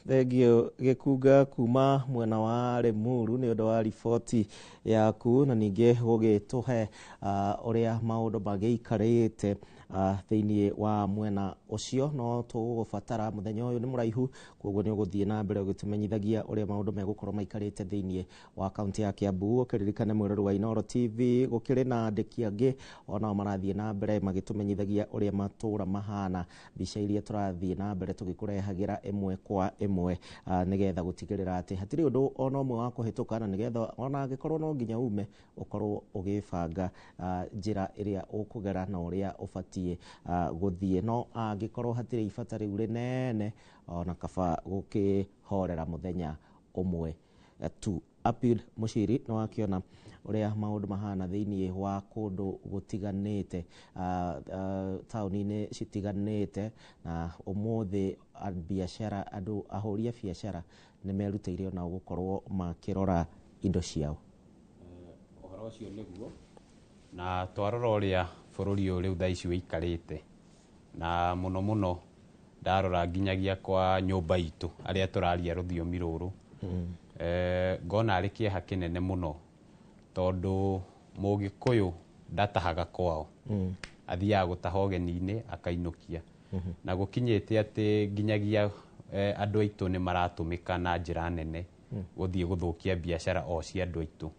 Thengio Gĩkunga kuma mwena wa Limuru nĩ ũndũ wa riboti yaku, na ningĩ gũgĩtũhe ũrĩa maũndũ magĩikarĩte thĩinĩ wa mwena ũcio. No tũgũbatara, mũthenya ũyũ nĩ mũraihu, koguo nĩ ũgũthiĩ na mbere ũgĩtũmenyithagia ũrĩa maũndũ megũkorwo maikarĩte thĩinĩ wa kaunti ya Kiambu. Ũkĩririkane, mwĩrori wa Inooro TV, gũkĩrĩ na andĩki angĩ onao marathiĩ na mbere magĩtũmenyithagia ũrĩa matũra mahana, mbica iria tũrathiĩ na mbere tũgĩkũrehagĩra ĩmwe kwa ĩmwe, nĩgetha gũtigĩrĩra atĩ hatirĩ ũndũ ona ũmwe wa kũhĩtũka, na nĩgetha ona angĩkorwo no nginya ume, ũkorwo ũgĩbanga njĩra ĩrĩa ũkũgera na ũrĩa ũbatiĩ gũthiĩ. No angĩkorwo hatirĩ ibata rĩu rĩnene, ona kaba gũkĩhorera mũthenya ũmwe tu. Apil Muciri, nĩ wakĩona ũrĩa maũndũ mahana thĩinĩ wa kũndũ gũtiganĩte, taũni-inĩ citiganĩte, na ũmũthĩ biacara, andũ ahũri a biacara nĩ merutĩire onao gũkorwo makĩrora indo ciao. Ũhoro ũcio nĩguo, na twarora ũrĩa bũrũri ũyũ rĩu thaa ici ũikarĩte, na mũno mũno ndarora nginyagia kwa nyũmba itũ arĩa tũraria rũthiomi rũrũ, ngona arĩ kĩeha kĩnene mũno, tondũ Mũgĩkũyũ ndatahaga kwao, athiaga gũtaha ũgeni-inĩ akainũkia, na gũkinyĩte atĩ nginyagia andũ aitũ nĩ maratũmĩka na njĩra nene gũthiĩ gũthũkia biacara o cia andũ aitũ.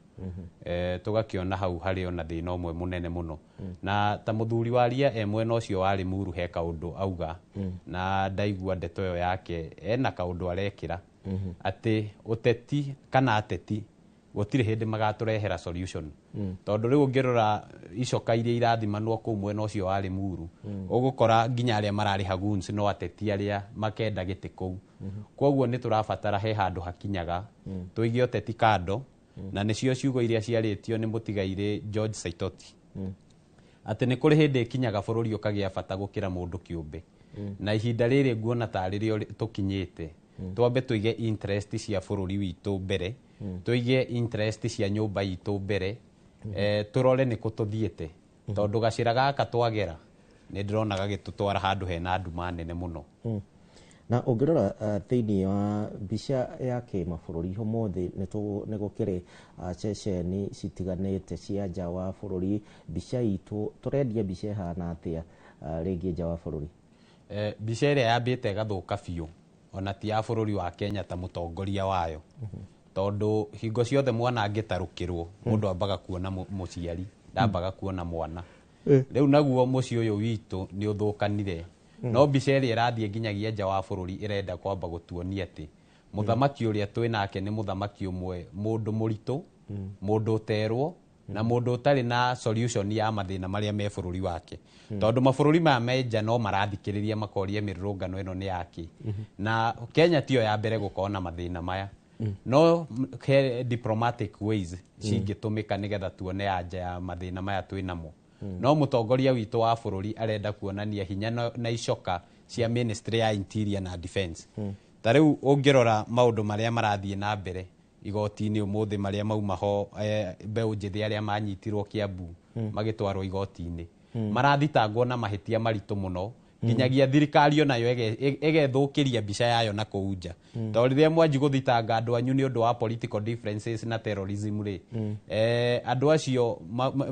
Tũgakĩona hau harĩ ona thĩna ũmwe mũnene mũno. Na ta mũthuri wa ria e mwena ũcio wa Limuru, he kaũndũ auga, na ndaigua ndeto ĩyo yake ena kaũndũ arekĩra atĩ ũteti kana ateti gũtirĩ hĩndĩ magatũrehera solution, tondũ rĩu ũngĩrora icoka iria irathimanwo kũu mwena ũcio wa Limuru, ũgũkora nginya arĩa mararĩha goons no ateti arĩa makenda gĩtĩ kũu. Koguo nĩ tũrabatara he handũ hakinyaga tũige ũteti kando, na nĩcio ciugo iria ciarĩtio nĩ mũtigairĩ George Saitoti, atĩ nĩ kũrĩ hĩndĩ ĩkinyaga bũrũri ũkagĩa bata gũkĩra mũndũ kĩũmbe, na ihinda rĩrĩ nguona tarĩ rĩo tũkinyĩte, twambe tũige interest cia bũrũri witũ mbere, tũige interest cia nyũmba itũ mbere, tũrore nĩkũ tũthiĩte, tondũ gacĩra gaka twagera nĩ ndĩrona gagĩtũtwara handũ hena nduma nene mũno. Na ũngĩrora thĩinĩ wa mbica ya kĩmabũrũri ũmũthĩ, nĩ gũkĩrĩ ceceni citiganĩte cia nja wa bũrũri, mbica itũ tũrendia mbica ĩhana atĩa rĩngĩ nja wa bũrũri? Mbica ĩrĩa yambĩte ĩgathũka biũ ona ti ya bũrũri wa Kenya ta mũtongoria wayo, tondũ hingo ciothe mwana angĩtarũkĩrwo, mũndũ ambaga kuona mũciari, ndambaga kuona mwana. Rĩu naguo mũciĩ ũyũ witũ nĩ ũthũkanire. No mbica ĩrĩa ĩrathiĩ nginyagia nja wa bũrũri ĩrenda kwamba gũtuonia atĩ mũthamaki ũrĩa twĩ nake nĩ mũthamaki ũmwe, mũndũ mũritũ, mũndũ ũterwo. Na mũndũ ũtarĩ na solution ya mathĩna marĩa me bũrũri wake, tondũ mabũrũri maya me nja no marathikĩrĩria makoria mĩrũrũngano ĩno nĩ yake. Na Kenya tiyo ya mbere gũkorwo na mathĩna maya, no he diplomatic ways cingĩtũmĩka nĩgetha tuone anja ya mathĩna maya twĩ namo. No mũtongoria witũ wa bũrũri arenda kuonania hinya na icoka cia ministry ya interior na defense. Ta rĩu ũngĩrora maũndũ marĩa marathiĩ na mbere igoti-inĩ ũmũthĩ, marĩa mauma ho, mbeũ njĩthĩ arĩa manyitirwo Kiambu magĩtwarwo igoti-inĩ, marathitangwo na mahĩtia maritũ mũno, nginyagia thirikari onayo ĩgethũkĩria mbica yayo na kũu nja, tondũ rĩrĩa mwanji gũthitanga andũ anyu nĩ ũndũ wa political differences na terrorism rĩ, andũ acio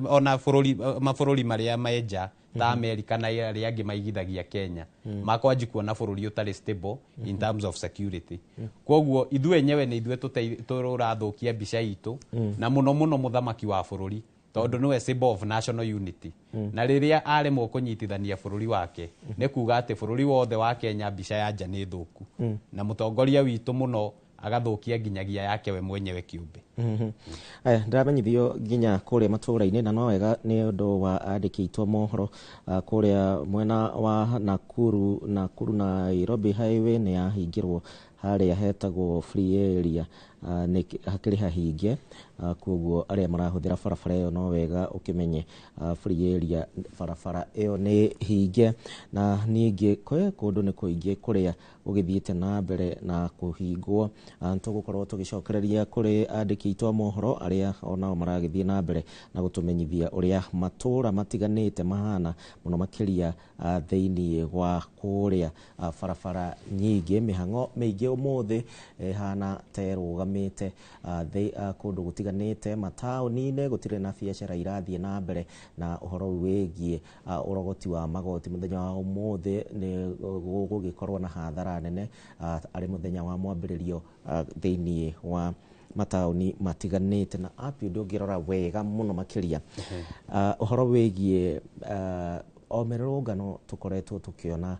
ona bũrũri, mabũrũri marĩa me nja ta America na arĩa angĩ maigithagia Kenya, makwanji kuona bũrũri ũtarĩ stable in terms of security. Koguo ithuĩ enyewe nĩ ithuĩ tũrathũkia mbica itũ, na mũno mũno mũthamaki wa bũrũri, tondũ nĩwe symbol of national unity, na rĩrĩa aremwo kũnyitithania bũrũri wake, nĩ kuga atĩ bũrũri wothe wa Kenya mbica ya nja nĩ thũku, na mũtongoria witũ mũno agathũkia nginyagia yake we mwenyewe kĩũmbe. Aya, ndĩramenyithio nginya kũrĩa matũũra-inĩ, na no wega nĩ ũndũ wa andĩki aitũ a mohoro, kũrĩa mwena wa Nakuru, Nakuru Nairobi highway nĩ yahingĩrwo harĩa hetagwo free area, nĩ hakĩrĩ hahinge, koguo arĩa marahũthĩra barabara ĩyo no wega ũkĩmenye, free area barabara ĩyo nĩ hinge. Na ningĩ kwĩ kũndũ nĩ kũingĩ kũrĩa gũgĩthiĩte na mbere na kũhingwo. Nĩtũgũkorwo tũgĩcokereria kũrĩ andĩki aitũ a mohoro arĩa onao maragĩthiĩ na mbere na gũtũmenyithia ũrĩa matũũra matiganĩte mahana, mũno makĩria thĩinĩ wa kũrĩa barabara nyingĩ. Mĩhang'o mĩingĩ ũmũthĩ ĩhana ta ĩrũgamĩte kũndũ gũtiganĩte mataũni-inĩ, gũtirĩ na biacara irathiĩ na mbere. Na ũhoro wĩgiĩ ũrogoti wa magoti mũthenya wa ũmũthĩ nĩ gũgũgĩkorwo na hathara nene, arĩ mũthenya wa mwambĩrĩrio thĩinĩ wa mataũni matiganĩte. Na app ndũngĩrora wega mũno makĩria, ũhoro wĩgiĩ o mĩrũrũngano tũkoretwo tũkĩona,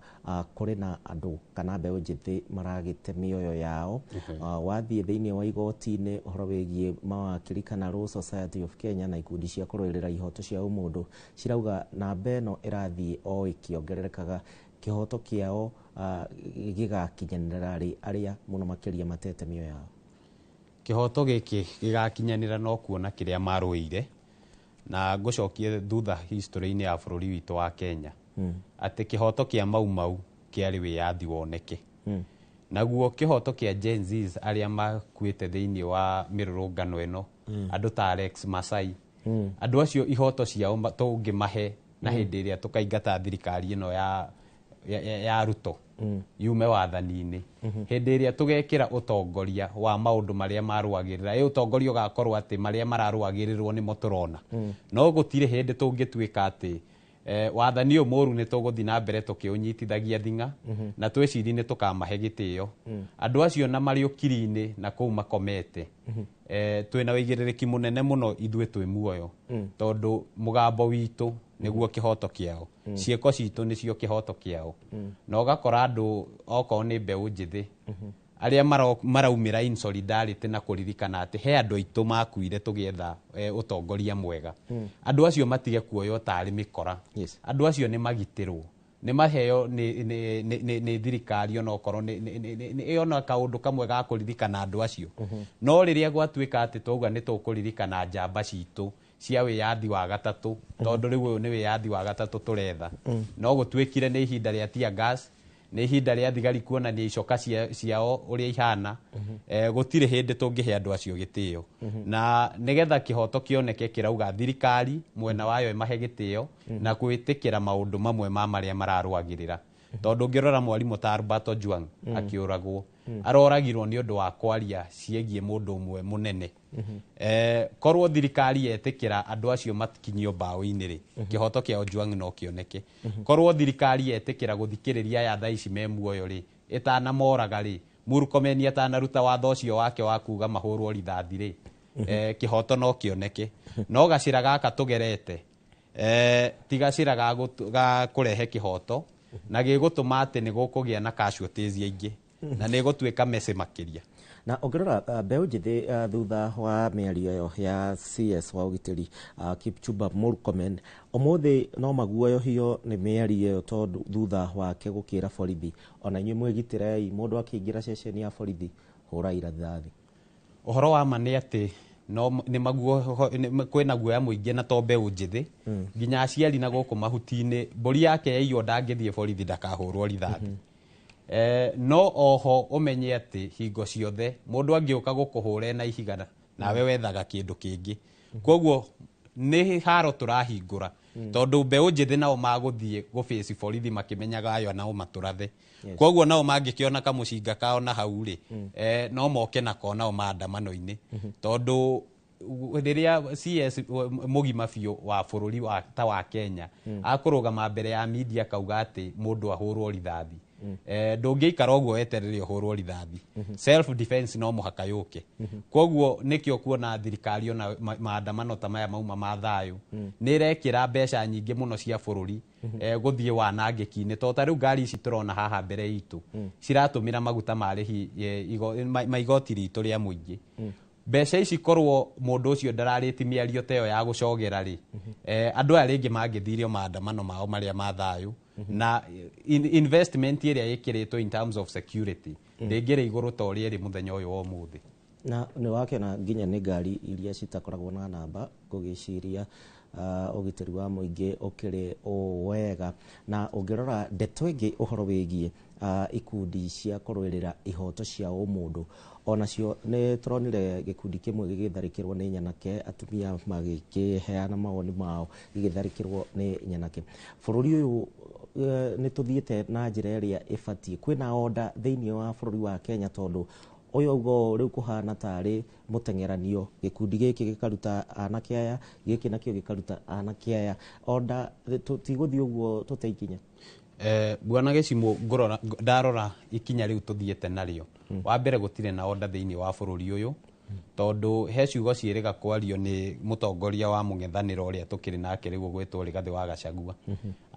kũrĩ na andũ kana mbeũ njĩthĩ maragĩte mĩoyo yao. Wathiĩ thĩinĩ wa igoti-inĩ, ũhoro wĩgiĩ mawakiri kana Law Society of Kenya na ikundi cia kũrũĩrĩra ihoto cia ũmũndũ cirauga namba ĩno ĩrathiĩ o ĩkĩongererekaga. Kĩhoto kĩao gĩgakinyanĩra rĩ, arĩa mũno makĩria matete mĩoyo yao? Kĩhoto gĩkĩ gĩgakinyanĩra no kuona kĩrĩa marũĩire, na ngũcokie thutha history-inĩ ya bũrũri witũ wa Kenya, atĩ kĩhoto kĩa Mau Mau kĩarĩ wĩyathi woneke. Naguo kĩhoto kĩa Gen Zs arĩa makuĩte thĩinĩ wa mĩrũrũngano ĩno, andũ ta Alex Masai, andũ acio ihoto ciao tũngĩmahe na hĩndĩ ĩrĩa tũkaingata thirikari ĩno ya Ruto yume wathani-inĩ, hĩndĩ ĩrĩa tũgekĩra ũtongoria wa maũndũ marĩa marũagĩrĩra, ĩ ũtongoria ũgakorwo atĩ marĩa mararũagĩrĩrwo nĩmo tũrona. No gũtirĩ hĩndĩ tũngĩtuĩka atĩ wathani ũyũ mũru nĩ tũgũthiĩ na mbere tũkĩũnyitithagia thing'a na twĩcirie nĩ tũkamahe gĩtĩo. Andũ acio na marĩ ũkiri-inĩ na kũu makomete, twĩna ũigĩrĩrĩki mũnene mũno ithuĩ twĩ muoyo, tondũ mũgambo witũ nĩguo kĩhoto kĩao, ciĩko citũ nĩcio kĩhoto kĩao. Na ũgakora andũ okorwo nĩ mbeũ njĩthĩ arĩa maraumĩra in solidarity na kũririkana atĩ he andũ aitũ makuire tũgĩetha ũtongoria mwega, andũ acio matige kuoywo tarĩ mĩkora. Andũ acio nĩ magitĩrwo, nĩ maheo nĩ thirikari onokorwo nĩ ona kaũndũ kamwe ga kũririkana andũ acio. No rĩrĩa gwatuĩka atĩ twauga nĩ tũkũririkana njamba citũ cia wĩyathi wa gatatũ, tondũ rĩu ũyũ nĩ wĩyathi wa gatatũ tũretha, no gũtuĩkire nĩ ihinda rĩa tear gas, nĩ ihinda rĩa thigari kuonania icoka ciao ũrĩa ihana, gũtirĩ hĩndĩ tũngĩhe andũ acio gĩtĩo. Na nĩgetha kĩhoto kĩoneke, kĩrauga thirikari mwena wayo ĩmahe gĩtĩo na gwĩtĩkĩra maũndũ mamwe ma marĩa mararũagĩrĩra, tondũ ũngĩrora mwarimũ ta Albert Ojwang akĩũragwo, aroragirwo nĩ ũndũ wa kwaria ciĩgiĩ mũndũ ũmwe mũnene. Korwo thirikari yetĩkĩra andũ acio matikinyio mbaũ-inĩ rĩ, kĩhoto kĩa Ojwang no kĩoneke. Korwo thirikari yetĩkĩra gũthikĩrĩria aya thaa ici me muoyo rĩ, ĩtanamoraga rĩ, Murkomen atanaruta watho ũcio wake wa kuga mahũrwo rithathi rĩ, kĩhoto no kĩoneke. No gacĩra gaka tũgerete, ti gacĩra ga kũrehe kĩhoto, na gĩgũtũma atĩ nĩ gũkũgĩa na casualties aingĩ na nĩ gũtuĩka messy makĩria. Na ũngĩrora mbeũ njĩthĩ, thutha wa mĩario ĩyo ya CS wa ũgitĩri, Kipchumba Murkomen, ũmũthĩ no maguoyohio nĩ mĩario ĩyo, tondũ thutha wake gũkĩra borithi, ona inyuĩ mwĩgitĩrei, mũndũ akĩingĩra ceceni ya borithi hũrai rithathi. Ũhoro wa ma nĩ atĩ no nĩ maguo kwĩna guoya mũingĩ, na to mbeũ njĩthĩ, nginya aciari na gũkũ mahuti-inĩ, mbũri yake yaiywo ndangĩthiĩ borithi ndakahũrwo rithathi. No oho ũmenye atĩ hingo ciothe mũndũ angĩũka gũkũhũra na ihiga, nawe wethaga kĩndũ kĩngĩ. Koguo nĩ haro tũrahingũra, tondũ mbeũ njĩthĩ nao magũthiĩ gũbĩci borithi makĩmenyaga ayo nao matũrathe. Koguo nao mangĩkĩona kamũcinga kao na hau rĩ, no moke nako nao maandamano-inĩ, tondũ rĩrĩa CS mũgima biũ wa bũrũri wa, ta wa Kenya akũrũgama mbere ya media kauga atĩ mũndũ ahũrwo rithathi, ndũngĩikara ũguo weterere ũhũrwo rithathi. Self defense no mũhaka yũke. Koguo nĩkĩo kuona thirikari ona maandamano ta maya mauma ma thayũ nĩ ĩrekĩra mbeca nyingĩ mũno cia bũrũri gũthiĩ wanangĩki-inĩ, to ta rĩu ngari ici tũrona haha mbere itũ ciratũmĩra maguta marĩhi ma igoti ritũ rĩa mũingĩ. Mbeca ici, korwo mũndũ ũcio ndararĩti mĩario ta ĩyo ya gũcogera rĩ, andũ aya rĩngĩ mangĩthirio maandamano mao marĩa ma thayũ, na investment ĩrĩa ĩkĩrĩtwo in terms of security ndĩngĩrĩ igũrũ ta ũrĩa ĩrĩ mũthenya ũyũ wa ũmũthĩ. Na nĩ wakĩona nginya nĩ ngari iria citakoragwo na namba, ngũgĩciria ũgitĩri wa mũingĩ ũkĩrĩ o wega. Na ũngĩrora ndeto ĩngĩ, ũhoro wĩgiĩ ikundi cia kũrũĩrĩra ihoto cia ũmũndũ, onacio nĩ tũronire gĩkundi kĩmwe gĩgĩtharĩkĩrwo nĩ nyanake, atumia magĩkĩheana mawoni mao gĩgĩtharĩkĩrwo nĩ nyanake. Bũrũri ũyũ nĩ tũthiĩte na njĩra ĩrĩa ĩbatiĩ? Kwĩna order thĩinĩ wa bũrũri wa Kenya? Tondũ ũyũ ũguo rĩu kũhana tarĩ mũteng'eranio, gĩkundi gĩkĩ gĩkaruta anake aya, gĩkĩ nakĩo gĩkaruta anake aya, order tigũthiĩ ũguo tũteikinya. Bwana Gĩcimũ, ngũrora ndarora ikinya rĩu tũthiĩte narĩo, wa mbere gũtirĩ na order thĩinĩ wa bũrũri ũyũ, tondũ he ciugo ciĩrĩga kwario nĩ mũtongoria wa mũng'ethanĩro ũrĩa tũkĩrĩ nake rĩu ũgwĩtwo Rigathĩ wa Gachagua.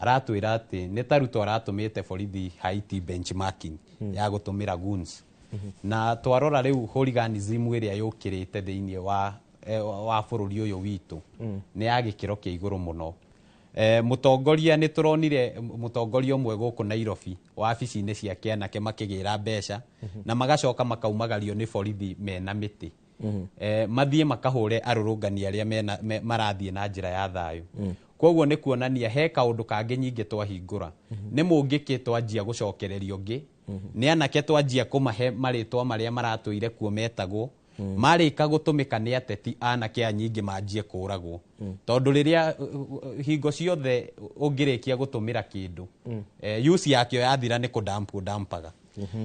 Aratwĩra atĩ nĩ ta Ruto aratũmĩte borithi Haiti benchmarking ya gũtũmĩra goons. Na twarora rĩu hooliganism ĩrĩa yũkĩrĩte thĩinĩ wa bũrũri ũyũ witũ nĩ ya gĩkĩro kĩa igũrũ mũno. Mũtongoria, nĩ tũronire mũtongoria ũmwe gũkũ Nairobi wabici-inĩ ciake anake makĩgĩra mbeca na magacoka makaumagario nĩ borithi mena mĩtĩ, mathiĩ makahũre arũrũngani arĩa marathiĩ na njĩra ya thayũ. Koguo nĩ kuonania he kaũndũ kangĩ nyingĩ twahingũra, nĩ mũngĩkĩ twanjia gũcokereria ũngĩ, nĩ anake twanjia kũmahe marĩtwa marĩa maratũire kuo metagwo marĩka gũtũmĩka nĩ ateti, anake aya nyingĩ manjie kũragwo, tondũ rĩrĩa hingo ciothe ũngĩrĩkia gũtũmĩra kĩndũ, use yakĩo yathira nĩ kũdamp ũdampaga.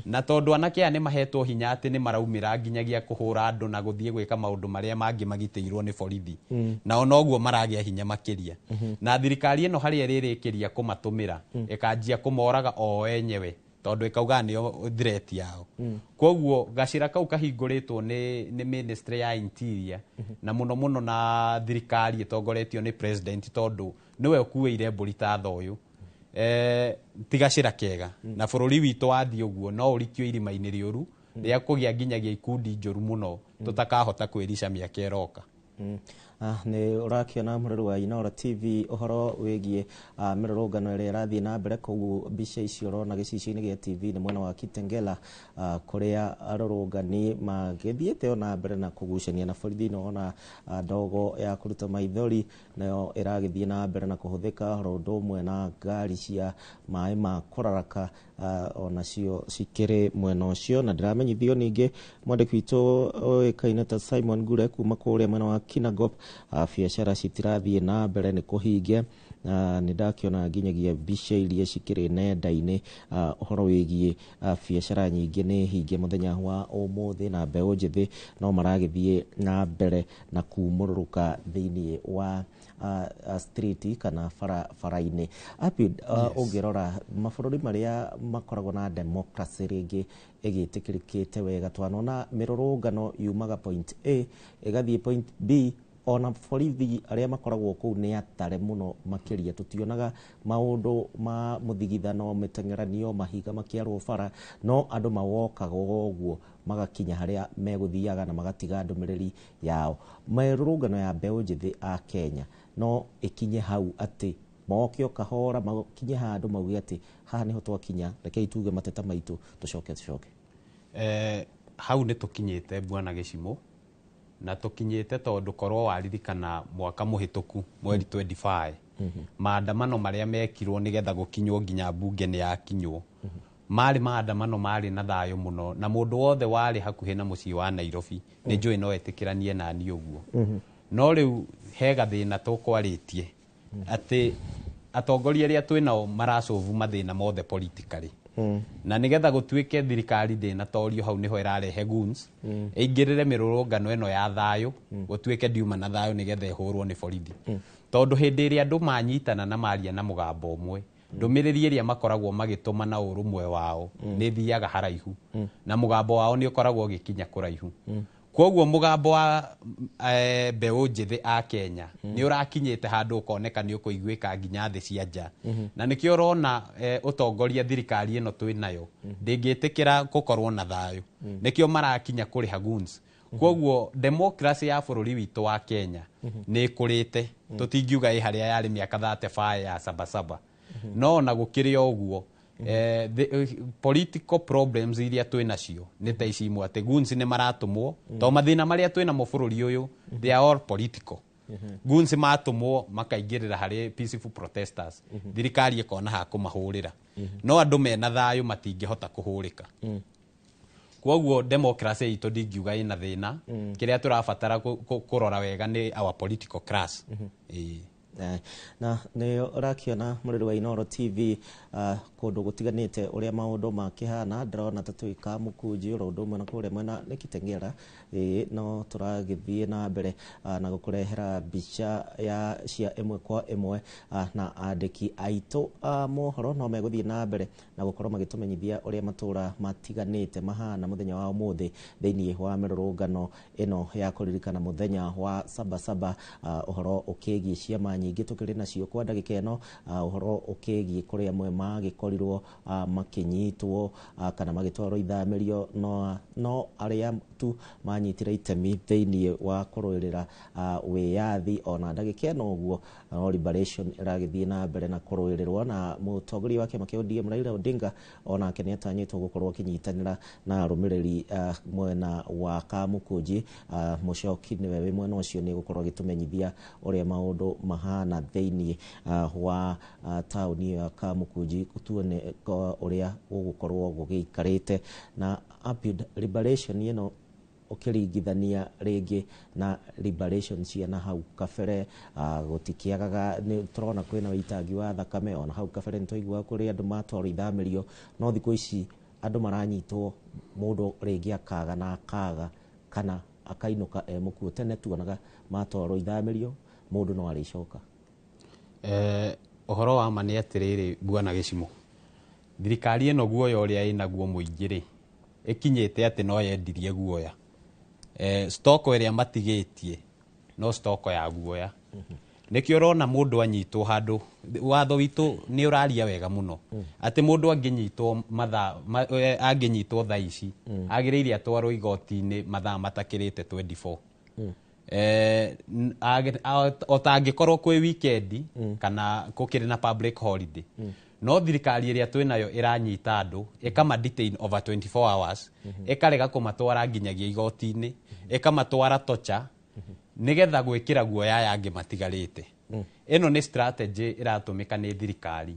Na tondũ anake aya nĩ mahetwo hinya atĩ nĩ maraumĩra nginyagia kũhũra andũ na gũthiĩ gwĩka maũndũ marĩa mangĩ magitĩirwo nĩ borithi, nao noguo maragĩa hinya makĩria. Na thirikari ĩno harĩa ĩrĩrĩkĩria kũmatũmĩra ĩkanjia kũmoraga o enyewe, tondũ ĩkauga nĩo threat yao. Koguo gacĩra kau kahingũrĩtwo nĩ ministry ya interior na mũno mũno na thirikari ĩtongoretio nĩ president, tondũ nĩwe ũkuĩire mbũri ta thoyũ, ti gacĩra kega. Na bũrũri witũ wathiĩ ũguo no ũrikio irima-inĩ rĩũru rĩa kũgĩa nginyagia ikundi njũru mũno tũtakahota kwĩrica mĩaka ĩroka. Nĩ ũrakĩona mũrĩru wa Inooro TV ũhoro wĩgiĩ mĩrũrũngano ĩrĩa ĩrathiĩ na mbere kũu. Mbica icio ũrona gĩcicio-inĩ gĩa TV nĩ mwena wa Kitengela, kũrĩa arũrũngani magĩthiĩte ona mbere na kũgucania na borithi. Na ndogo ya kũruta maithori nayo ĩragĩthiĩ na mbere na kũhũthĩka, oro ũndũ ũmwe na ngari cia maĩ ma kũraraka, onacio cikĩrĩ mwena ũcio. Na ndĩramenyithio ningĩ mwandĩki witũ ũĩkaine ta Simon Ngure kuma kũrĩa mwena wa Kinangop, biacara citirathiĩ na mbere nĩ kũhingia. Nĩ ndakĩona nginyagia mbica iria cikĩrĩ nenda-inĩ, ũhoro wĩgiĩ biacara nyingĩ nĩ hingie mũthenya wa ũmũthĩ, na mbeũ njĩthĩ no maragĩthiĩ na mbere na kumũrũrũka thĩinĩ wa street kana barabara-inĩ. Apid, ũngĩrora mabũrũri marĩa makoragwo na democracy rĩngĩ ĩgĩtĩkĩrĩkĩte wega, twanona mĩrũrũngano yumaga point A ĩgathiĩ point B. Ona borithi arĩa makoragwo kũu nĩ atare mũno makĩria, tũtionaga maũndũ ma mũthigithano, mĩteng'eranio, mahiga makĩarwo bara, no andũ mawokaga ũguo magakinya harĩa megũthiaga na magatiga ndũmĩrĩri yao. Mĩrũrũngano ya mbeũ njĩthĩ a Kenya no ĩkinye hau atĩ moke o kahora makinye handũ mauge atĩ haha nĩho twakinya, rekei tuge mateta maitũ, tũcoke tũcoke. Hau nĩ tũkinyĩte, bwana Gĩcimũ, na tũkinyĩte tondũ korwo waririkana mwaka mũhĩtũku mweri 25, maandamano marĩa mekirwo nĩgetha gũkinywo nginya mbunge nĩ yakinywo, marĩ maandamano marĩ na thayũ mũno, na mũndũ wothe warĩ hakuhĩ na mũciĩ wa Nairobi nĩ njũĩ no etĩkĩranie nani ũguo. No rĩu he gathĩna tũkwarĩtie atĩ atongoria arĩa twĩnao maracovu mathĩna mothe politically, na nigetha gũtuĩke thirikari ndĩnatorio, hau nĩho ĩrarehe goons ĩingĩrĩre mĩrũrũngano ĩno ya thayũ, gũtuĩke ndiuma na thayũ nĩgetha ĩhũrwo nĩ borithi. Tondũ hĩndĩ ĩrĩa andũ manyitana na maria na mũgambo ũmwe, ndũmĩrĩri ĩrĩa makoragwo magĩtũma na ũrũmwe wao nĩ ĩthiaga haraihu, na mũgambo wao nĩ ũkoragwo ũgĩkinya kũraihu. Koguo mũgambo wa mbeũ njĩthĩ a Kenya nĩ ũrakinyĩte handũ ũkoneka nĩ ũkũiguĩka nginya thĩ cia nja. Na nĩkĩo ũrona ũtongoria thirikari ĩno twĩ nayo ndĩngĩtĩkĩra gũkorwo na thayũ, nĩkĩo marakinya kũrĩha goons. Koguo democracy ya bũrũri witũ wa Kenya nĩ ĩkũrĩte, tũtingiuga ĩ harĩa yarĩ mĩaka 35 ya sabasaba. No ona gũkĩrĩ o ũguo, political problems iria twĩ nacio nĩ ta ici imwe, atĩ goons nĩ maratũmwo, to mathĩna marĩa twĩ namo bũrũri ũyũ, they are all political. Goons matũmwo makaingĩrĩra harĩ peaceful protesters, thirikari ĩkona ha kũmahũrĩra, no andũ mena thayũ matingĩhota kũhũrĩka. Koguo democracy itũ ndingiuga ĩna thĩna. Kĩrĩa tũrabatara kũrora wega nĩ our political class. Ĩĩ. Na nĩ ũrakĩona mũrĩri wa Inooro TV kũndũ gũtiganĩte ũrĩa maũndũ makĩhana. Ndĩrona ta twĩ Kamũkunji oro ũndũ ũmwe na kũrĩa mwena nĩ Kitengela. Ĩĩ, no tũragĩthiĩ na mbere na gũkũrehera mbica ya cia ĩmwe kwa ĩmwe, na andĩki aitũ a mohoro no megũthiĩ na mbere na gũkorwo magĩtũmenyithia ũrĩa matũra matiganĩte mahana mũthenya wa ũmũthĩ thĩinĩ wa mĩrũrũngano ĩno ya kũririkana mũthenya wa Sabasaba. Ũhoro ũkĩgiĩ ciama nyingĩ tũkĩrĩ nacio kwa ndagĩka ĩno, ũhoro ũkĩgiĩ kũrĩa amwe magĩkorirwo makĩnyitwo kana magĩtwarwo ithamĩrio, no arĩa tu manyitire itemi thĩinĩ wa kũrũĩrĩra wĩyathi. Ona ndagĩka ĩno ũguo no liberation ĩragĩthiĩ na mbere na kũrũĩrĩrwo, na mũtongoria wa kĩama kĩa ODM Raila Odinga onake nĩ atanyĩtwo gũkorwo akĩnyitanĩra na arũmĩrĩri mwena wa Kamũkũnji. Mũcoki nĩwe wĩ mwena ũcio, nĩ gũkorwo agĩtũmenyithia ũrĩa maũndũ mahana thĩinĩ wa taũni ya Kamũkũnji, tuone ũrĩa gũgũkorwo gũgĩikarĩte na liberation ĩno ũkĩringithania rĩngĩ na liberation cia na hau kabere. Gũtikĩagaga, nĩ tũrona kwĩna ũitangi wa thakame. Ona hau kabere nĩ twaiguaga kũrĩ andũ matwarwo ithamĩrio, no thikũ ici andũ maranyitwo, mũndũ rĩngĩ akaga na akaga kana akainũka e mũkuũ. Tene tuonaga matwarwo ithamĩrio mũndũ no arĩcoka. Ũhoro wa ma nĩ atĩrĩrĩ, bwana Gĩcimo, thirikari ĩno guoya ũrĩa ĩnaguo mũingĩ rĩ, ĩkinyĩte atĩ no yendirie guoya. Stoko ĩrĩa matigĩtie no stoko ya guoya. Nĩkĩo ũrona mũndũ anyitwo handũ, watho witũ nĩ ũraria wega mũno atĩ mũndũ angĩnyitwo mathaa angĩnyitwo thaa ici, agĩrĩire atwarwo igoti-inĩ mathaa matakĩrĩte 24, o ta angĩkorwo kwĩ weekend kana gũkĩrĩ na public holiday. No thirikari ĩrĩa twĩnayo ĩranyita andũ ĩkama detain over 24 hours, ĩkarega kũmatwara nginyagia igoti-inĩ, ĩkamatwara torture nĩgetha gwĩkĩra guoya aya angĩ matigarĩte. Ĩno nĩ strategy ĩratũmĩka nĩ thirikari,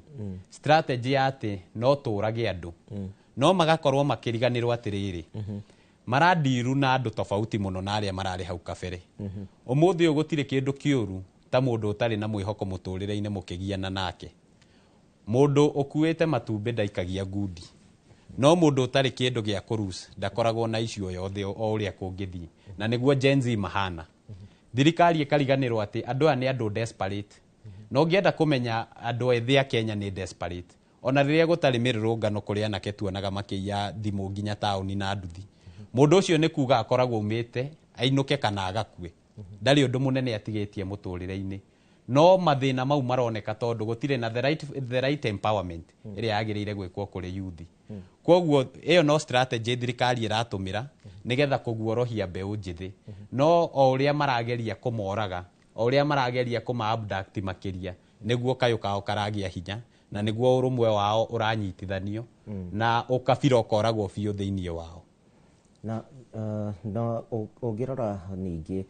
strategy ya atĩ no tũrage andũ, no magakorwo makĩriganĩrwo atĩrĩrĩ, marandiru na andũ tofauti mũno na arĩa mararĩ hau kabere. Ũmũthĩ ũyũ gũtirĩ kĩndũ kĩũru ta mũndũ ũtarĩ na mwĩhoko mũtũrĩre-inĩ mũkĩgiana nake. Mũndũ ũkuĩte matumbĩ ndaikagia ngundi, no mũndũ ũtarĩ kĩndũ gĩa kũrus ndakoragwo na issue yothe o ũrĩa kũngĩthiĩ, na nĩguo Gen Z mahana. Thirikari ĩkariganĩrwo atĩ andũ aya nĩ andũ desperate. Na ũngĩenda kũmenya andũ ethĩ a Kenya nĩ desperate, ona rĩrĩa gũtarĩ mĩrũrũngano, kũrĩ anake tuonaga makĩiya thimũ nginya taũni na nduthi. Mũndũ ũcio nĩ kuga akoragwo umĩte ainũke kana agakue. Ndarĩ ũndũ mũnene atigĩtie mũtũrĩre-inĩ, no mathĩna mau maroneka tondũ gũtirĩ na the right empowerment ĩrĩa yagĩrĩire gwĩkwo kũrĩ youth. Koguo ĩyo no strategy thirikari ĩratũmĩra nĩgetha kũguorohia mbeũ njĩthĩ, no o ũrĩa marageria kũmoraga, o ũrĩa marageria kũma abduct makĩria, nĩguo kayũ kao karagĩa hinya na nĩguo ũrũmwe wao ũranyitithanio na ũkabira ũkoragwo biũ thĩinĩ wao. Na na ũngĩrora ningĩ